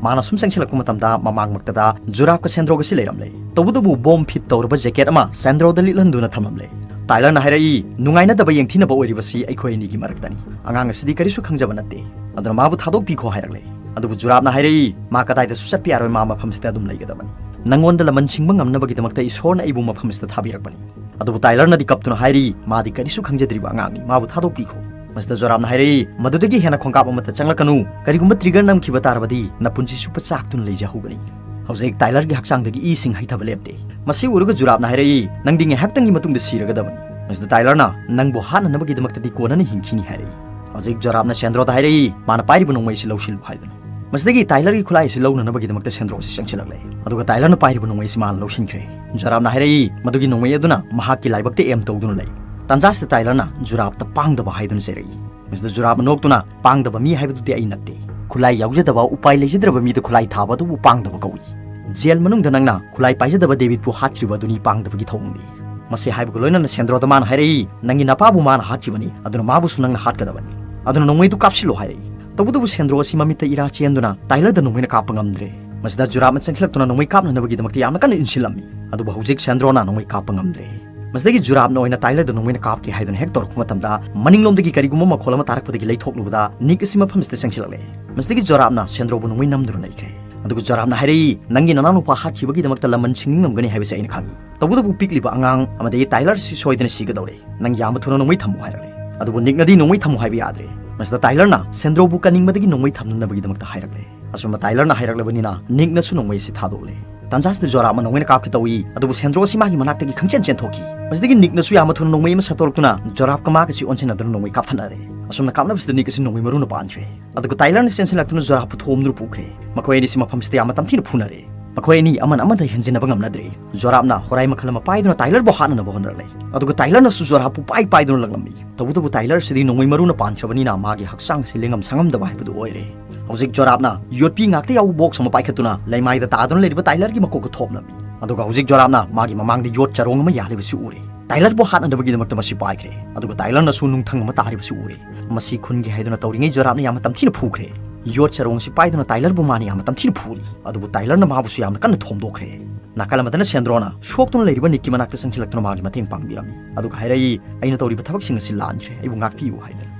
ꯃꯥꯅ ꯁꯨꯝ ꯆꯪꯁꯤꯜꯂꯛꯄ ꯃꯇꯝꯗ ꯃꯃꯥꯡꯃꯛꯇꯗ ꯖꯨꯔꯥꯞꯀ ꯁꯦꯟꯗ꯭ꯔꯣꯒꯁꯤ ꯂꯩꯔꯝꯂꯦ꯫ ꯇꯧꯕꯇꯕꯨ ꯕꯣꯝ ꯐꯤꯠ ꯇꯧꯔꯕ ꯖꯦꯀꯦꯠ ꯑꯃ ꯁꯦꯟꯗ꯭ꯔꯣꯗ ꯂꯤꯠꯍꯟꯗꯨꯅ ꯊꯝꯂꯝꯂꯦ꯫ ꯇꯥꯏꯂꯔꯅ ꯍꯥꯏꯔꯛꯏ, "ꯅꯨꯡꯉꯥꯏꯅꯗꯕ ꯌꯦꯡꯊꯤꯅꯕ ꯑꯣꯏꯔꯤꯕꯁꯤ ꯑꯩꯈꯣꯏ ꯑꯅꯤꯒꯤ ꯃꯔꯛꯇꯅꯤ꯫ ꯑꯉꯥꯡ ꯑꯁꯤꯗꯤ ꯀꯔꯤꯁꯨ ꯈꯪꯖꯕ ꯅꯠꯇꯦ꯫ ꯑꯗꯨꯅ ꯃꯥꯕꯨ ꯊꯥꯗꯣꯛꯄꯤꯈꯣ" ꯍꯥꯏꯔꯛꯂꯦ꯫ ꯑꯗꯨꯕꯨ ꯖꯨꯔꯥꯞꯅ ꯍꯥꯏꯔꯛꯏ, "ꯃꯥ ꯀꯗꯥꯏꯗꯁꯨ ꯆꯠꯄ ꯌꯥꯔꯣꯏ, ꯃꯥ ꯃꯐꯝꯁꯤꯗ ꯑꯗꯨꯝ ꯂꯩꯒꯗꯕꯅꯤ꯫ ꯅꯪꯉꯣꯟꯗ ꯂꯃꯟ ꯁꯤꯡꯕ ꯉꯝꯅꯕꯒꯤꯗꯃꯛꯇ ꯏꯁꯣꯔꯅ ꯑꯩꯕꯨ ꯃꯐꯝꯁꯤꯗ ꯊꯥꯕꯤꯔꯛꯄꯅꯤ"꯫ ꯑꯗꯨꯕꯨ ꯇꯥꯏꯂꯔꯅꯗꯤ ꯀꯞꯇꯨꯅ ꯍꯥꯏꯔꯤ, "ꯃꯥꯗꯤ ꯀꯔꯤꯁꯨ ꯈꯪꯖꯗ꯭ꯔꯤꯕ ꯑꯉꯥꯡꯅꯤ, ꯃꯥꯕꯨ ꯊꯥꯗꯣꯛꯄꯤꯈꯣ"꯫ ꯃꯁꯤꯗ ꯖꯣꯔꯥꯞꯅ ꯍꯥꯏꯔꯛꯏ, "ꯃꯗꯨꯗꯒꯤ ꯍꯦꯟꯅ ꯈꯣꯡꯀꯥꯞ ꯑꯃꯠꯇ ꯆꯪꯂꯛꯀꯅꯨ꯫ ꯀꯔꯤꯒꯨꯝꯕ ꯇ꯭ꯔꯤꯒꯔ ꯅꯝꯈꯤꯕ ꯇꯥꯔꯕꯗꯤ ꯅꯄꯨꯟꯁꯤ ꯆꯨꯞꯄ ꯆꯥꯛꯇꯨꯅ ꯂꯩꯖꯍꯧꯒꯅꯤ"꯫ ꯍꯧꯖꯤꯛ ꯇꯥꯏꯂꯔꯒꯤ ꯍꯛꯆꯥꯡꯗꯒꯤ ꯏꯁꯤꯡ ꯍꯩꯊꯕ ꯂꯦꯞꯇꯦ꯫ ꯃꯁꯤ ꯎꯔꯒ ꯖꯨꯔꯥꯞꯅ ꯍꯥꯏꯔꯛꯏ, "ꯅꯪꯗꯤ ꯉꯥꯏꯍꯥꯛꯇꯪꯒꯤ ꯃꯇꯨꯡꯗ ꯁꯤꯔꯒꯗꯕꯅꯤ"꯫ ꯃꯁꯤꯗ ꯇꯥꯏꯂꯔꯅ, "ꯅꯪꯕꯨ ꯍꯥꯠꯅꯅꯕꯒꯤꯗꯃꯛꯇꯗꯤ ꯀꯣꯟꯅꯅ ꯍꯤꯡꯈꯤꯅꯤ" ꯍꯥꯏꯔꯛꯏ꯫ ꯍꯧꯖꯤꯛ ꯖꯣꯔꯥꯞꯅ ꯁꯦꯟꯗ꯭ꯔꯣꯗ ꯍꯥꯏꯔꯛꯏ, ꯃꯥꯅ ꯄꯥꯏꯔꯤꯕ ꯅꯣꯡꯃꯩ ꯑꯁꯤ ꯂꯧꯁꯤꯜꯂꯨ ꯍꯥꯏꯗꯨꯅ꯫ ꯃꯁꯤꯗꯒꯤ ꯇꯥꯏꯂꯔꯒꯤ ꯈꯨꯠꯂꯥꯏ ꯑꯁꯤ ꯂꯧꯅꯅꯕꯒꯤꯗꯃꯛꯇ ꯁꯦꯟꯗ꯭ꯔꯣ ꯑꯁꯤ ꯆꯪꯁꯤꯜꯂꯛꯂꯦ꯫ ꯑꯗꯨꯒ ꯇꯥꯏꯂꯔꯅ ꯄꯥꯏꯔꯤꯕ ꯅꯣꯡꯃꯩ ꯑꯁꯤ ꯃꯥꯅ ꯂꯧꯁꯤꯟꯈ꯭ꯔꯦ꯫ ꯖꯣꯔꯥꯞꯅ ꯍꯥꯏꯔꯛꯏ, ꯃꯗꯨꯒꯤ ꯅꯣꯡꯃꯩ ꯑꯗꯨꯅ ꯃꯍꯥꯛꯀꯤ ꯂꯥꯏꯕꯛꯇ ꯑꯦꯝ ꯇꯧꯗꯨꯅ ꯂꯩ꯫ ꯇꯥꯟꯖꯥꯁꯤꯗ ꯇꯥꯏꯂꯔꯅ ꯖꯨꯔꯥꯞꯇ ꯄꯥꯡꯗꯕ ꯍꯥꯏꯗꯨꯅ ꯆꯩꯔꯛꯏ꯫ ꯃꯁꯤꯗ ꯖꯨꯔꯥꯞꯅ ꯅꯣꯛꯇꯨꯅ, "ꯄꯥꯡꯗꯕ ꯃꯤ ꯍꯥꯏꯕꯗꯨꯗꯤ ꯑꯩ ꯅꯠꯇꯦ꯫ ꯈꯨꯠꯂꯥꯏ ꯌꯥꯎꯖꯗꯕ, ꯎꯄꯥꯏ ꯂꯩꯖꯗ꯭ꯔꯕ ꯃꯤꯗ ꯈꯨꯠꯂꯥꯏ ꯊꯥꯕ ꯑꯗꯨꯕꯨ ꯄꯥꯡꯗꯕ ꯀꯧꯏ꯫ ꯖꯦꯜ ꯃꯅꯨꯡꯗ ꯅꯪꯅ ꯈꯨꯠꯂꯥꯏ ꯄꯥꯏꯖꯗꯕ ꯗꯦꯕꯤꯠꯄꯨ ꯍꯥꯠꯈ꯭ꯔꯤꯕ ꯑꯗꯨꯅꯤ ꯄꯥꯡꯗꯕꯒꯤ ꯊꯧꯑꯣꯡꯗꯤ"꯫ ꯃꯁꯤ ꯍꯥꯏꯕꯒ ꯂꯣꯏꯅꯅ ꯁꯦꯟꯗ꯭ꯔꯣꯗ ꯃꯥꯅ ꯍꯥꯏꯔꯛꯏ, "ꯅꯪꯒꯤ ꯅꯄꯥꯕꯨ ꯃꯥꯅ ꯍꯥꯠꯈꯤꯕꯅꯤ, ꯑꯗꯨꯅ ꯃꯥꯕꯨꯁꯨ ꯅꯪꯅ ꯍꯥꯠꯀꯗꯕꯅꯤ꯫ ꯑꯗꯨꯅ ꯅꯣꯡꯃꯩꯗꯨ ꯀꯥꯞꯁꯤꯜꯂꯣ" ꯍꯥꯏꯔꯛꯏ꯫ ꯇꯧꯕꯇꯕꯨ ꯁꯦꯟꯗ꯭ꯔꯣ ꯑꯁꯤ ꯃꯃꯤꯠꯇ ꯏꯔꯥ ꯆꯦꯟꯗꯨꯅ ꯇꯥꯏꯂꯔꯗ ꯅꯣꯡꯃꯩꯅ ꯀꯥꯞꯄ ꯉꯝꯗ꯭ꯔꯦ꯫ ꯃꯁꯤꯗ ꯖꯨꯔꯥꯞꯅ ꯆꯪꯁꯤꯜꯂꯛꯇꯨꯅ ꯅꯣꯡꯃꯩ ꯀꯥꯞꯅꯅꯕꯒꯤꯗꯃꯛꯇ ꯌꯥꯝꯅ ꯀꯟꯅ ꯏꯟꯁꯤꯜꯂꯝꯃꯤ꯫ ꯑꯗꯨꯕꯨ ꯍꯧꯖꯤꯛ ꯁꯦꯟꯗ꯭ꯔꯣꯅ ꯅꯣꯡꯃꯩ ꯀꯥꯞꯄ ꯉꯝꯗ꯭ꯔꯦ꯫ ꯃꯁꯤꯗꯒꯤ ꯖꯨꯔꯥꯞꯅ ꯑꯣꯏꯅ ꯇꯥꯏꯂꯔꯗ ꯅꯣꯡꯃꯩꯅ ꯀꯥꯞꯀꯦ ꯍꯥꯏꯗꯨꯅ ꯍꯦꯛ ꯇꯧꯔꯛꯄ ꯃꯇꯝꯗ, ꯃꯅꯤꯡꯂꯣꯝꯗꯒꯤ ꯀꯔꯤꯒꯨꯝꯕ ꯃꯈꯣꯜ ꯑꯃ ꯇꯥꯔꯛꯄꯗꯒꯤ ꯂꯩꯊꯣꯛꯂꯨꯕꯗ ꯅꯤꯛ ꯑꯁꯤ ꯃꯐꯝꯁꯤꯗ ꯆꯪꯁꯤꯜꯂꯛꯂꯦ꯫ ꯃꯁꯤꯗꯒꯤ ꯖꯣꯔꯥꯞꯅ ꯁꯦꯟꯗ꯭ꯔꯣꯕꯨ ꯅꯣꯡꯃꯩ ꯅꯝꯗꯨꯅ ꯂꯩꯈ꯭ꯔꯦ꯫ ꯑꯗꯨꯒ ꯖꯣꯔꯥꯞꯅ ꯍꯥꯏꯔꯛꯏ, "ꯅꯪꯒꯤ ꯅꯅꯥꯎꯅꯨꯄꯥ ꯍꯥꯠꯈꯤꯕꯒꯤꯗꯃꯛꯇ ꯂꯃꯟ ꯁꯤꯡꯅꯤꯡꯂꯝꯒꯅꯤ ꯍꯥꯏꯕꯁꯦ ꯑꯩꯅ ꯈꯪꯏ꯫ ꯇꯧꯕꯇꯕꯨ ꯄꯤꯛꯂꯤꯕ ꯑꯉꯥꯡ ꯑꯃꯗꯤ ꯇꯥꯏꯂꯔ ꯑꯁꯤ ꯁꯣꯏꯗꯅ ꯁꯤꯒꯗꯧꯔꯦ꯫ ꯅꯪ ꯌꯥꯝꯕ ꯊꯨꯅ ꯅꯣꯡꯃꯩ ꯊꯝꯃꯨ" ꯍꯥꯏꯔꯛꯂꯦ꯫ ꯑꯗꯨꯕꯨ ꯅꯤꯛꯅꯗꯤ ꯅꯣꯡꯃꯩ ꯊꯝꯃꯨ ꯍꯥꯏꯕ ꯌꯥꯗ꯭ꯔꯦ꯫ ꯃꯁꯤꯗ ꯇꯥꯏꯂꯔꯅ ꯁꯦꯟꯗ꯭ꯔꯣꯕꯨ ꯀꯟꯅꯤꯡꯕꯗꯒꯤ ꯅꯣꯡꯃꯩ ꯊꯝꯅꯅꯕꯒꯤꯗꯃꯛꯇ ꯍꯥꯏꯔꯛꯂꯦ꯫ ꯑꯁꯨꯝꯅ ꯇꯥꯏꯂꯔꯅ ꯍꯥꯏꯔꯛꯂꯕꯅꯤꯅ ꯅꯤꯛꯅꯁꯨ ꯅꯣꯡꯃꯩ ꯑꯁꯤ ꯊꯥꯗꯣꯛꯂꯦ꯫ ꯇꯥꯟꯖꯥꯁꯤꯗ ꯖꯣꯔꯥꯞꯅ ꯅꯣꯡꯃꯩꯅ ꯀꯥꯞꯀꯦ ꯇꯧꯏ, ꯑꯗꯨꯕꯨ ꯁꯦꯟꯗ꯭ꯔꯣ ꯑꯁꯤ ꯃꯥꯒꯤ ꯃꯅꯥꯛꯇꯒꯤ ꯈꯪꯆꯦꯟ ꯆꯦꯟꯊꯣꯛꯈꯤ꯫ ꯃꯁꯤꯗꯒꯤ ꯅꯤꯛꯅꯁꯨ ꯌꯥꯝꯕ ꯊꯨꯅ ꯅꯣꯡꯃꯩ ꯑꯃ ꯁꯠꯇꯣꯔꯛꯇꯨꯅ ꯖꯣꯔꯥꯞꯀ ꯃꯥꯒꯁꯤ ꯑꯣꯟꯁꯤꯟꯅꯗꯨꯅ ꯅꯣꯡꯃꯩ ꯀꯥꯞꯊꯠꯅꯔꯦ꯫ ꯑꯁꯨꯝꯅ ꯀꯥꯞꯅꯕꯁꯤꯗ ꯅꯤꯛ ꯑꯁꯤ ꯅꯣꯡꯃꯩ ꯃꯔꯨꯅ ꯄꯥꯟꯈ꯭ꯔꯦ꯫ ꯑꯗꯨꯒ ꯇꯥꯏꯂꯔꯅ ꯆꯦꯟꯁꯤꯜꯂꯛꯇꯨꯅ ꯖꯣꯔꯥꯞꯄꯨ ꯊꯣꯝꯗꯨꯅ ꯄꯨꯈ꯭ꯔꯦ꯫ ꯃꯈꯣꯏ ꯑꯅꯤꯁꯤ ꯃꯐꯝꯁꯤꯗ ꯌꯥꯝꯅ ꯇꯝꯊꯤꯅ ꯐꯨꯅꯔꯦ꯫ ꯃꯈꯣꯏ ꯑꯅꯤ ꯑꯃꯅ ꯑꯃꯗ ꯍꯦꯟꯖꯤꯟꯅꯕ ꯉꯝꯅꯗ꯭ꯔꯦ꯫ ꯖꯣꯔꯥꯞꯅ ꯍꯣꯔꯥꯏ ꯃꯈꯜ ꯑꯃ ꯄꯥꯏꯗꯨꯅ ꯇꯥꯏꯂꯔꯕꯨ ꯍꯥꯠꯅꯅꯕ ꯍꯣꯠꯅꯔꯛꯂꯦ꯫ ꯑꯗꯨꯒ ꯇꯥꯏꯂꯔꯅꯁꯨ ꯖꯣꯔꯥꯞꯄꯨ ꯄꯥꯏ ꯄꯥꯏꯗꯨꯅ ꯂꯪꯂꯝꯃꯤ꯫ ꯇꯧꯕꯇꯕꯨ ꯇꯥꯏꯂꯔꯁꯤꯗꯤ ꯅꯣꯡꯃꯩ ꯃꯔꯨꯅ ꯄꯥꯟꯈ꯭ꯔꯕꯅꯤꯅ ꯃꯥꯒꯤ ꯍꯛꯆꯥꯡ ꯑꯁꯤ ꯂꯦꯡꯉꯝ ꯁꯥꯡꯉꯝꯗꯕ ꯍꯥꯏꯕꯗꯨ ꯑꯣꯏꯔꯦ꯫ ꯍꯧꯖꯤꯛ ꯖꯣꯔꯥꯞꯅ ꯌꯣꯠꯄꯤ ꯉꯥꯛꯇ ꯌꯥꯎꯕ ꯕꯣꯛꯁ ꯑꯃ ꯄꯥꯏꯈꯠꯇꯨꯅ ꯂꯩꯃꯥꯏꯗ ꯇꯥꯗꯨꯅ ꯂꯩꯔꯤꯕ ꯇꯥꯏꯂꯔꯒꯤ ꯃꯀꯣꯛꯇ ꯊꯣꯝꯂꯝꯃꯤ꯫ ꯑꯗꯨꯒ ꯍꯧꯖꯤꯛ ꯖꯣꯔꯥꯞꯅ ꯃꯥꯒꯤ ꯃꯃꯥꯡꯗ ꯌꯣꯠ ꯆꯔꯣꯡ ꯑꯃ ꯌꯥꯜꯂꯤꯕꯁꯤ ꯎꯔꯦ꯫ ꯇꯥꯏꯂꯔꯕꯨ ꯍꯥꯠꯅꯅꯕꯒꯤꯗꯃꯛꯇ ꯃꯁꯤ ꯄꯥꯏꯈ꯭ꯔꯦ꯫ ꯑꯗꯨꯒ ꯇꯥꯏꯂꯔꯅꯁꯨ ꯅꯨꯡꯊꯪ ꯑꯃ ꯇꯥꯔꯤꯕꯁꯤ ꯎꯔꯦ꯫ ꯃꯁꯤ ꯈꯨꯟꯒꯦ ꯍꯥꯏꯗꯨꯅ ꯇꯧꯔꯤꯉꯩ ꯖꯣꯔꯥꯞꯅ ꯌꯥꯝꯅ ꯇꯝꯊꯤꯅ ꯐꯨꯈ꯭ꯔꯦ꯫ ꯌꯣꯠ ꯆꯔꯣꯡ ꯑꯁꯤ ꯄꯥꯏꯗꯨꯅ ꯇꯥꯏꯂꯔꯕꯨ ꯃꯥꯅ ꯌꯥꯝꯅ ꯇꯝꯊꯤꯅ ꯐꯨꯔꯤ꯫ ꯑꯗꯨꯕꯨ ꯇꯥꯏꯂꯔꯅ ꯃꯥꯕꯨꯁꯨ ꯌꯥꯝꯅ ꯀꯟꯅ ꯊꯣꯝꯗꯣꯛꯈ꯭ꯔꯦ꯫ ꯅꯥꯀꯜ ꯑꯃꯗꯅ ꯁꯦꯟꯗ꯭ꯔꯣꯅ ꯁꯣꯛꯇꯨꯅ ꯂꯩꯔꯤꯕ ꯅꯤꯛꯀꯤ ꯃꯅꯥꯛꯇ ꯆꯪꯁꯤꯜꯂꯛꯇꯨꯅ ꯃꯥꯒꯤ ꯃꯇꯦꯡ ꯄꯥꯡꯕꯤꯔꯝꯃꯤ꯫ ꯑꯗꯨꯒ ꯍꯥꯏꯔꯛꯏ, "ꯑꯩꯅ ꯇꯧꯔꯤꯕ ꯊꯕꯛꯁꯤꯡ ꯑꯁꯤ ꯂꯥꯟꯈ꯭ꯔꯦ, ꯑꯩꯕꯨ ꯉꯥꯛꯄꯤꯌꯨ" ꯍꯥꯏꯗꯅ꯫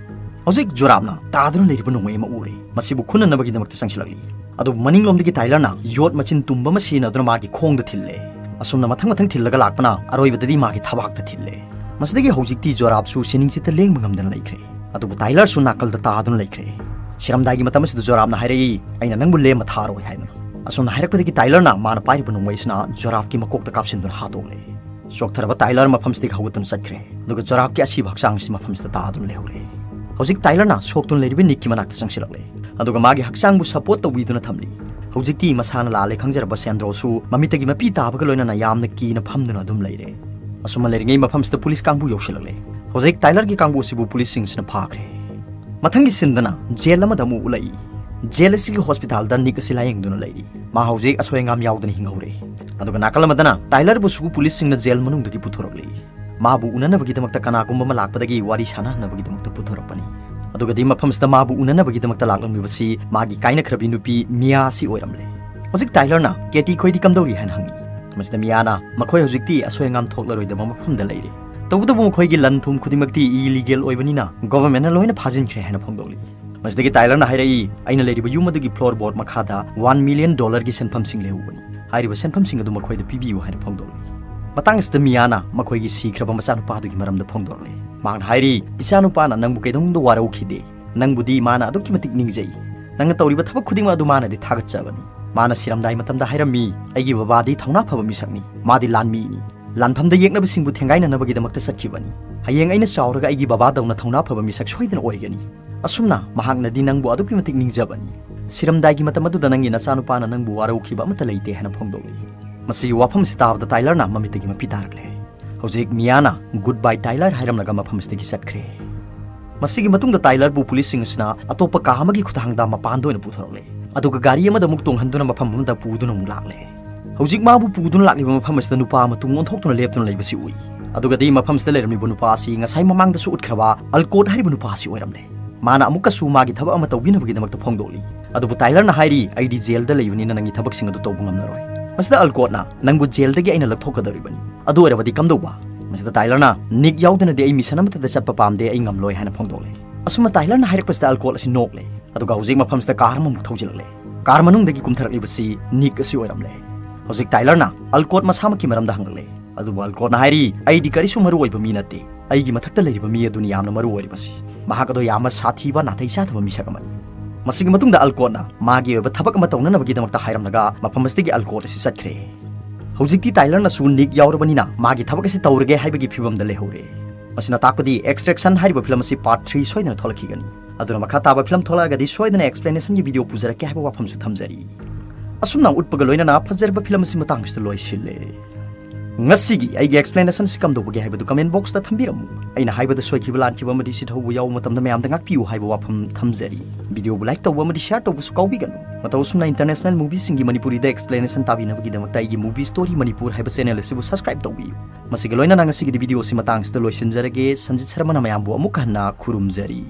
ꯍꯧꯖꯤꯛ ꯖꯣꯔꯥꯞꯅ ꯇꯥꯗꯨꯅ ꯂꯩꯔꯤꯕ ꯅꯣꯡꯃꯩ ꯑꯃ ꯎꯔꯦ꯫ ꯃꯁꯤꯕꯨ ꯈꯨꯟꯅꯅꯕꯒꯤꯗꯃꯛꯇ ꯆꯪꯁꯤꯜꯂꯛꯂꯤ꯫ ꯑꯗꯨꯕꯨ ꯃꯅꯤꯡꯂꯣꯝꯗꯒꯤ ꯇꯥꯏꯂꯔꯅ ꯌꯣꯠ ꯃꯆꯤꯟ ꯇꯨꯝꯕ ꯑꯃ ꯁꯤꯖꯤꯟꯅꯗꯨꯅ ꯃꯥꯒꯤ ꯈꯣꯡꯗ ꯊꯤꯜꯂꯦ꯫ ꯑꯁꯨꯝꯅ ꯃꯊꯪ ꯃꯊꯪ ꯊꯤꯜꯂꯒ ꯂꯥꯛꯄꯅ ꯑꯔꯣꯏꯕꯗꯗꯤ ꯃꯥꯒꯤ ꯊꯕꯥꯛꯇ ꯊꯤꯜꯂꯦ꯫ ꯃꯁꯤꯗꯒꯤ ꯍꯧꯖꯤꯛꯇꯤ ꯖꯣꯔꯥꯞꯁꯨ ꯁꯤꯅꯤꯡꯆꯤꯠꯇ ꯂꯦꯡꯕ ꯉꯝꯗꯅ ꯂꯩꯈ꯭ꯔꯦ꯫ ꯑꯗꯨꯕꯨ ꯇꯥꯏꯂꯔꯁꯨ ꯅꯥꯀꯜꯗ ꯇꯥꯗꯨꯅ ꯂꯩꯈ꯭ꯔꯦ꯫ ꯁꯤꯔꯝꯗꯥꯏꯒꯤ ꯃꯇꯝ ꯑꯁꯤꯗ ꯖꯣꯔꯥꯞꯅ ꯍꯥꯏꯔꯛꯏ, "ꯑꯩꯅ ꯅꯪꯕꯨ ꯂꯦꯝꯕ ꯊꯥꯔꯣꯏ" ꯍꯥꯏꯗꯨꯅ꯫ ꯑꯁꯨꯝꯅ ꯍꯥꯏꯔꯛꯄꯗꯒꯤ ꯇꯥꯏꯂꯔꯅ ꯃꯥꯅ ꯄꯥꯏꯔꯤꯕ ꯅꯣꯡꯃꯩꯁꯤꯅ ꯖꯣꯔꯥꯞꯀꯤ ꯃꯀꯣꯛꯇ ꯀꯥꯞꯁꯤꯟꯗꯨꯅ ꯍꯥꯠꯇꯣꯛꯂꯦ꯫ ꯆꯣꯛꯊꯔꯕ ꯇꯥꯏꯂꯔ ꯃꯐꯝꯁꯤꯗꯒꯤ ꯍꯧꯒꯠꯇꯨꯅ ꯆꯠꯈ꯭ꯔꯦ꯫ ꯑꯗꯨꯒ ꯖꯣꯔꯥꯞꯀꯤ ꯑꯁꯤꯕ ꯍꯛꯆꯥꯡꯁꯤ ꯃꯐꯝꯁꯤꯗ ꯇꯥꯗꯨꯅ ꯂꯩꯍꯧꯔꯦ꯫ ꯍꯧꯖꯤꯛ ꯇꯥꯏꯂꯔꯅ ꯁꯣꯛꯇꯨꯅ ꯂꯩꯔꯤꯕ ꯅꯤꯛꯀꯤ ꯃꯅꯥꯛꯇ ꯆꯪꯁꯤꯜꯂꯛꯂꯦ꯫ ꯑꯗꯨꯒ ꯃꯥꯒꯤ ꯍꯛꯆꯥꯡꯕꯨ ꯁꯄꯣꯔꯠ ꯇꯧꯕꯤꯗꯨꯅ ꯊꯝꯂꯤ꯫ ꯍꯧꯖꯤꯛꯇꯤ ꯃꯁꯥꯅ ꯂꯥꯜꯂꯦ ꯈꯪꯖꯔꯕ ꯁꯦꯟꯗ꯭ꯔꯣꯁꯨ ꯃꯃꯤꯠꯇꯒꯤ ꯃꯄꯤ ꯇꯥꯕꯒ ꯂꯣꯏꯅꯅ ꯌꯥꯝꯅ ꯀꯤꯅ ꯐꯝꯗꯨꯅ ꯑꯗꯨꯝ ꯂꯩꯔꯦ꯫ ꯑꯁꯨꯝꯅ ꯂꯩꯔꯤꯉꯩ ꯃꯐꯝꯁꯤꯗ ꯄꯨꯂꯤꯁ ꯀꯥꯡꯕꯨ ꯌꯧꯁꯤꯜꯂꯛꯂꯦ꯫ ꯍꯧꯖꯤꯛ ꯇꯥꯏꯂꯔꯒꯤ ꯀꯥꯡꯕꯨ ꯑꯁꯤꯕꯨ ꯄꯨꯂꯤꯁꯁꯤꯡꯁꯤꯅ ꯐꯥꯈ꯭ꯔꯦ꯫ ꯃꯊꯪꯒꯤ ꯁꯤꯟꯗꯅ ꯖꯦꯜ ꯑꯃꯗ ꯑꯃꯨꯛ ꯎꯠꯂꯛꯏ꯫ ꯖꯦꯜ ꯑꯁꯤꯒꯤ ꯍꯣꯁꯄꯤꯇꯥꯜꯗ ꯅꯤꯛ ꯑꯁꯤ ꯂꯥꯌꯦꯡꯗꯨꯅ ꯂꯩꯔꯤ꯫ ꯃꯥ ꯍꯧꯖꯤꯛ ꯑꯁꯣꯏ ꯑꯉꯥꯝ ꯌꯥꯎꯗꯅ ꯍꯤꯡꯍꯧꯔꯦ꯫ ꯑꯗꯨꯒ ꯅꯥꯀꯜ ꯑꯃꯗꯅ ꯇꯥꯏꯂꯔꯕꯨꯁꯨ ꯄꯨꯂꯤꯁꯁꯤꯡꯅ ꯖꯦꯜ ꯃꯅꯨꯡꯗꯒꯤ ꯄꯨꯊꯣꯔꯛꯂꯤ꯫ ꯃꯥꯕꯨ ꯎꯅꯅꯕꯒꯤꯗꯃꯛꯇ ꯀꯅꯥꯒꯨꯝꯕ ꯑꯃ ꯂꯥꯛꯄꯗꯒꯤ ꯋꯥꯔꯤ ꯁꯥꯟꯅꯍꯟꯅꯕꯒꯤꯗꯃꯛꯇ ꯄꯨꯊꯣꯔꯛꯄꯅꯤ꯫ ꯑꯗꯨꯒꯗꯤ ꯃꯐꯝꯁꯤꯗ ꯃꯥꯕꯨ ꯎꯅꯅꯕꯒꯤꯗꯃꯛꯇ ꯂꯥꯛꯂꯝꯂꯤꯕꯁꯤ ꯃꯥꯒꯤ ꯀꯥꯏꯅꯈ꯭ꯔꯕꯤ ꯅꯨꯄꯤ ꯃꯤꯌꯥ ꯑꯁꯤ ꯑꯣꯏꯔꯝꯂꯦ꯫ ꯍꯧꯖꯤꯛ ꯇꯥꯏꯂꯔꯅ, "ꯀꯦꯇꯤ ꯈꯣꯏꯗꯤ ꯀꯝꯗꯧꯔꯤ?" ꯍꯥꯏꯅ ꯍꯪꯉꯤ꯫ ꯃꯁꯤꯗ ꯃꯤꯌꯥꯅ, "ꯃꯈꯣꯏ ꯍꯧꯖꯤꯛꯇꯤ ꯑꯁꯣꯏ ꯑꯉꯥꯝ ꯊꯣꯛꯂꯔꯣꯏꯗꯕ ꯃꯐꯝꯗ ꯂꯩꯔꯦ꯫ ꯇꯧꯕꯇꯕꯨ ꯃꯈꯣꯏꯒꯤ ꯂꯟ ꯊꯨꯝ ꯈꯨꯗꯤꯡꯃꯛꯇꯤ ꯏꯂꯤꯒꯦꯜ ꯑꯣꯏꯕꯅꯤꯅ ꯒꯣꯚꯔꯟꯃꯦꯟꯅ ꯂꯣꯏꯅ ꯐꯥꯖꯤꯟꯈ꯭ꯔꯦ" ꯍꯥꯏꯅ ꯐꯣꯡꯗꯣꯛꯂꯤ꯫ ꯃꯁꯤꯗꯒꯤ ꯇꯥꯏꯂꯔꯅ ꯍꯥꯏꯔꯛꯏ, "ꯑꯩꯅ ꯂꯩꯔꯤꯕ ꯌꯨꯝ ꯑꯗꯨꯒꯤ floor board ꯃꯈꯥꯗ one million dollarꯒꯤ ꯁꯦꯟꯐꯝꯁꯤꯡ ꯂꯩꯍꯧꯕꯅꯤ꯫ ꯍꯥꯏꯔꯤꯕ ꯁꯦꯟꯐꯝꯁꯤꯡ ꯑꯗꯨ ꯃꯈꯣꯏꯗ ꯄꯤꯕꯤꯌꯨ" ꯍꯥꯏꯅ ꯐꯣꯡꯗꯣꯛꯂꯤ꯫ ꯃꯇꯥꯡ ꯑꯁꯤꯗ ꯃꯤꯌꯥꯅ ꯃꯈꯣꯏꯒꯤ ꯁꯤꯈ꯭ꯔꯕ ꯃꯆꯥꯅꯨꯄꯥꯗꯨꯒꯤ ꯃꯔꯝꯗ ꯐꯣꯡꯗꯣꯛꯂꯤ꯫ ꯃꯍꯥꯛꯅ ꯍꯥꯏꯔꯤ, "ꯏꯆꯥꯅꯨꯄꯥꯅ ꯅꯪꯕꯨ ꯀꯩꯗꯧꯅꯨꯡꯗ ꯋꯥꯔꯧꯈꯤꯗꯦ꯫ ꯅꯪꯕꯨꯗꯤ ꯃꯥꯅ ꯑꯗꯨꯛꯀꯤ ꯃꯇꯤꯛ ꯅꯤꯡꯖꯩ꯫ ꯅꯪꯅ ꯇꯧꯔꯤꯕ ꯊꯕꯛ ꯈꯨꯗꯤꯡꯃꯛ ꯑꯗꯨ ꯃꯥꯅꯗꯤ ꯊꯥꯒꯠꯆꯕꯅꯤ꯫ ꯃꯥꯅ ꯁꯤꯔꯝꯗꯥꯏ ꯃꯇꯝꯗ ꯍꯥꯏꯔꯝꯃꯤ, 'ꯑꯩꯒꯤ ꯕꯕꯥꯗꯤ ꯊꯧꯅꯥ ꯐꯕ ꯃꯤꯁꯛꯅꯤ꯫ ꯃꯥꯗꯤ ꯂꯥꯟꯃꯤꯅꯤ꯫ ꯂꯥꯟꯐꯝꯗ ꯌꯦꯛꯅꯕꯁꯤꯡꯕꯨ ꯊꯦꯡꯒꯥꯏꯅꯅꯕꯒꯤꯗꯃꯛꯇ ꯆꯠꯈꯤꯕꯅꯤ꯫ ꯍꯌꯦꯡ ꯑꯩꯅ ꯆꯥꯎꯔꯒ ꯑꯩꯒꯤ ꯕꯕꯥꯗꯧꯅ ꯊꯧꯅꯥ ꯐꯕ ꯃꯤꯁꯛ ꯁꯣꯏꯗꯅ ꯑꯣꯏꯒꯅꯤ.' ꯑꯁꯨꯝꯅ ꯃꯍꯥꯛꯅꯗꯤ ꯅꯪꯕꯨ ꯑꯗꯨꯛꯀꯤ ꯃꯇꯤꯛ ꯅꯤꯡꯖꯕꯅꯤ꯫ ꯁꯤꯔꯝꯗꯥꯏꯒꯤ ꯃꯇꯝ ꯑꯗꯨꯗ ꯅꯪꯒꯤ ꯅꯆꯥꯅꯨꯄꯥꯅ ꯅꯪꯕꯨ ꯋꯥꯔꯧꯈꯤꯕ ꯑꯃꯠꯇ ꯂꯩꯇꯦ ꯍꯥꯏꯅ ꯐꯣꯡꯗꯣꯛꯂꯤ꯫ ꯃꯁꯤꯒꯤ ꯋꯥꯐꯝ ꯑꯁꯤ ꯇꯥꯕꯗ ꯇꯥꯏꯂꯔꯅ ꯃꯃꯤꯠꯇꯒꯤ ꯃꯄꯤ ꯇꯥꯔꯛꯂꯦ꯫ ꯍꯧꯖꯤꯛ ꯃꯤꯌꯥꯅ "Goodbye ꯇꯥꯏꯂꯔ" ꯍꯥꯏꯔꯝꯂꯒ ꯃꯐꯝ ꯑꯁꯤꯗꯒꯤ ꯆꯠꯈ꯭ꯔꯦ꯫ ꯃꯁꯤꯒꯤ ꯃꯇꯨꯡꯗ ꯇꯥꯏꯂꯔꯕꯨ ꯄꯨꯂꯤꯁꯁꯤꯡ ꯑꯁꯤꯅ ꯑꯇꯣꯞꯄ ꯀꯥ ꯑꯃꯒꯤ ꯈꯨꯠꯊꯥꯡꯗ ꯃꯄꯥꯟꯗ ꯑꯣꯏꯅ ꯄꯨꯊꯣꯔꯛꯂꯦ꯫ ꯑꯗꯨꯒ ꯒꯥꯔꯤ ꯑꯃꯗ ꯑꯃꯨꯛ ꯇꯣꯡꯍꯟꯗꯨꯅ ꯃꯐꯝ ꯑꯃꯗ ꯄꯨꯗꯨꯅ ꯑꯃꯨꯛ ꯂꯥꯛꯂꯦ꯫ ꯍꯧꯖꯤꯛ ꯃꯥꯕꯨ ꯄꯨꯗꯨꯅ ꯂꯥꯛꯂꯤꯕ ꯃꯐꯝ ꯑꯁꯤꯗ ꯅꯨꯄꯥ ꯑꯃ ꯇꯨꯡ ꯑꯣꯟꯊꯣꯛꯇꯨꯅ ꯂꯦꯞꯇꯨꯅ ꯂꯩꯕꯁꯤ ꯎꯏ꯫ ꯑꯗꯨꯒꯗꯤ ꯃꯐꯝ ꯑꯁꯤꯗ ꯂꯩꯔꯝꯂꯤꯕ ꯅꯨꯄꯥ ꯑꯁꯤ ꯉꯁꯥꯏ ꯃꯃꯥꯡꯗꯁꯨ ꯎꯠꯈ꯭ꯔꯕ ꯑꯜꯀꯣꯠ ꯍꯥꯏꯔꯤꯕ ꯅꯨꯄꯥ ꯑꯁꯤ ꯑꯣꯏꯔꯝꯂꯦ꯫ ꯃꯥꯅ ꯑꯃꯨꯛꯀꯁꯨ ꯃꯥꯒꯤ ꯊꯕꯛ ꯑꯃ ꯇꯧꯕꯤꯅꯕꯒꯤꯗꯃꯛꯇ ꯐꯣꯡꯗꯣꯛꯂꯤ꯫ ꯑꯗꯨꯕꯨ ꯇꯥꯏꯂꯔꯅ ꯍꯥꯏꯔꯤ, "ꯑꯩꯗꯤ ꯖꯦꯜꯗ ꯂꯩꯕꯅꯤꯅ ꯅꯪꯒꯤ ꯊꯕꯛꯁꯤꯡ ꯑꯗꯨ ꯇꯧꯕ ꯉꯝꯂꯔꯣꯏ꯫" ꯃꯁꯤꯗ ꯑꯜꯀꯣꯠꯅ, "ꯅꯪꯕꯨ ꯖꯦꯜꯗꯒꯤ ꯑꯩꯅ ꯂꯧꯊꯣꯛꯀꯗꯧꯔꯤꯕꯅꯤ꯫ ꯑꯗꯨ ꯑꯣꯏꯔꯕꯗꯤ ꯀꯝꯗꯧꯕ?" ꯃꯁꯤꯗ ꯇꯥꯏꯂꯔꯅ, "ꯅꯤꯛ ꯌꯥꯎꯗꯅꯗꯤ ꯑꯩ ꯃꯤꯁꯟ ꯑꯃꯠꯇꯗ ꯆꯠꯄ ꯄꯥꯝꯗꯦ, ꯑꯩ ꯉꯝꯂꯣꯏ" ꯍꯥꯏꯅ ꯐꯣꯡꯗꯣꯛꯂꯦ꯫ ꯑꯁꯨꯝꯅ ꯇꯥꯏꯂꯔꯅ ꯍꯥꯏꯔꯛꯄꯁꯤꯗ ꯑꯜꯀꯣꯠ ꯑꯁꯤ ꯅꯣꯛꯂꯦ꯫ ꯑꯗꯨꯒ ꯍꯧꯖꯤꯛ ꯃꯐꯝꯁꯤꯗ ꯀꯥꯔ ꯑꯃꯃꯨꯛ ꯊꯧꯖꯤꯜꯂꯛꯂꯦ꯫ ꯀꯥꯔ ꯃꯅꯨꯡꯗꯒꯤ ꯀꯨꯝꯊꯔꯛꯂꯤꯕꯁꯤ ꯅꯤꯛ ꯑꯁꯤ ꯑꯣꯏꯔꯝꯂꯦ꯫ ꯍꯧꯖꯤꯛ ꯇꯥꯏꯂꯔꯅ ꯑꯜꯀꯣꯠ ꯃꯁꯥꯃꯛꯀꯤ ꯃꯔꯝꯗ ꯍꯪꯂꯛꯂꯦ꯫ ꯑꯗꯨꯕꯨ ꯑꯜꯀꯣꯠꯅ ꯍꯥꯏꯔꯤ, "ꯑꯩꯗꯤ ꯀꯔꯤꯁꯨ ꯃꯔꯨ ꯑꯣꯏꯕ ꯃꯤ ꯅꯠꯇꯦ꯫ ꯑꯩꯒꯤ ꯃꯊꯛꯇ ꯂꯩꯔꯤꯕ ꯃꯤ ꯑꯗꯨꯅꯤ ꯌꯥꯝꯅ ꯃꯔꯨ ꯑꯣꯏꯔꯤꯕꯁꯤ꯫ ꯃꯍꯥꯛ ꯑꯗꯣ ꯌꯥꯝꯅ ꯁꯥꯊꯤꯕ, ꯅꯥꯇꯩ ꯆꯥꯗꯕ ꯃꯤꯁꯛ ꯑꯃꯅꯤ꯫" ꯃꯁꯤꯒꯤ ꯃꯇꯨꯡꯗ ꯑꯜꯀꯣꯠꯅ ꯃꯥꯒꯤ ꯑꯣꯏꯕ ꯊꯕꯛ ꯑꯃ ꯇꯧꯅꯅꯕꯒꯤꯗꯃꯛꯇ ꯍꯥꯏꯔꯝꯂꯒ ꯃꯐꯝ ꯑꯁꯤꯗꯒꯤ ꯑꯜꯀꯣꯠ ꯑꯁꯤ ꯆꯠꯈ꯭ꯔꯦ꯫ ꯍꯧꯖꯤꯛꯇꯤ ꯇꯥꯏꯂꯔꯅꯁꯨ ꯅꯤꯛ ꯌꯥꯎꯔꯕꯅꯤꯅ ꯃꯥꯒꯤ ꯊꯕꯛ ꯑꯁꯤ ꯇꯧꯔꯒꯦ ꯍꯥꯏꯕꯒꯤ ꯐꯤꯕꯝꯗ ꯂꯩꯍꯧꯔꯦ꯫ ꯃꯁꯤꯅ ꯇꯥꯛꯄꯗꯤ Extraction ꯍꯥꯏꯔꯤꯕ ꯐꯤꯂꯝ ꯑꯁꯤ part three ꯁꯣꯏꯗꯅ ꯊꯣꯛꯂꯛꯈꯤꯒꯅꯤ꯫ ꯑꯗꯨꯅ ꯃꯈꯥ ꯇꯥꯕ ꯐꯤꯂꯝ ꯊꯣꯛꯂꯛꯑꯒꯗꯤ ꯁꯣꯏꯗꯅ explanationꯒꯤ video ꯄꯨꯖꯔꯛꯀꯦ ꯍꯥꯏꯕ ꯋꯥꯐꯝꯁꯨ ꯊꯝꯖꯔꯤ꯫ ꯑꯁꯨꯝꯅ ꯎꯠꯄꯒ ꯂꯣꯏꯅꯅ ꯐꯖꯔꯕ ꯐꯤꯂꯝ ꯑꯁꯤ ꯃꯇꯥꯡꯁꯤꯗ ꯂꯣꯏꯁꯤꯜꯂꯦ꯫ ꯉꯁꯤꯒꯤ ꯑꯩꯒꯤ explanation ꯑꯁꯤ ꯀꯝꯗꯧꯕꯒꯦ ꯍꯥꯏꯕꯗꯨ comment boxꯇ ꯊꯝꯕꯤꯔꯝꯃꯨ꯫ ꯑꯩꯅ ꯍꯥꯏꯕꯗ ꯁꯣꯏꯈꯤꯕ ꯂꯥꯟꯈꯤꯕ ꯑꯃꯗꯤ ꯁꯤꯊꯧꯕ ꯌꯥꯎꯕ ꯃꯇꯝꯗ ꯃꯌꯥꯝꯗ ꯉꯥꯛꯄꯤꯌꯨ ꯍꯥꯏꯕ ꯋꯥꯐꯝ ꯊꯝꯖꯔꯤ꯫ Videoꯕꯨ like ꯇꯧꯕ ꯑꯃꯗꯤ share ꯇꯧꯕꯁꯨ ꯀꯥꯎꯕꯤꯒꯅꯨ꯫ ꯃꯇꯧ ꯑꯁꯨꯝꯅ international movieꯁꯤꯡꯒꯤ ꯃꯅꯤꯄꯨꯔꯤꯗ explanation ꯇꯥꯕꯤꯅꯕꯒꯤꯗꯃꯛꯇ ꯑꯩꯒꯤ Movie Story Manipur ꯍꯥꯏꯕ channel ꯑꯁꯤꯕꯨ subscribe ꯇꯧꯕꯤꯌꯨ꯫ ꯃꯁꯤꯒ ꯂꯣꯏꯅꯅ ꯉꯁꯤꯒꯤꯗꯤ video ꯑꯁꯤ ꯃꯇꯥꯡꯁꯤꯗ ꯂꯣꯏꯁꯤꯟꯖꯔꯒꯦ꯫ ꯁꯟꯖꯤꯠ ꯁꯔꯃꯅ ꯃꯌꯥꯝꯕꯨ ꯑꯃꯨꯛ ꯍꯟꯅ ꯈꯨꯔꯨꯝꯖꯔꯤ꯫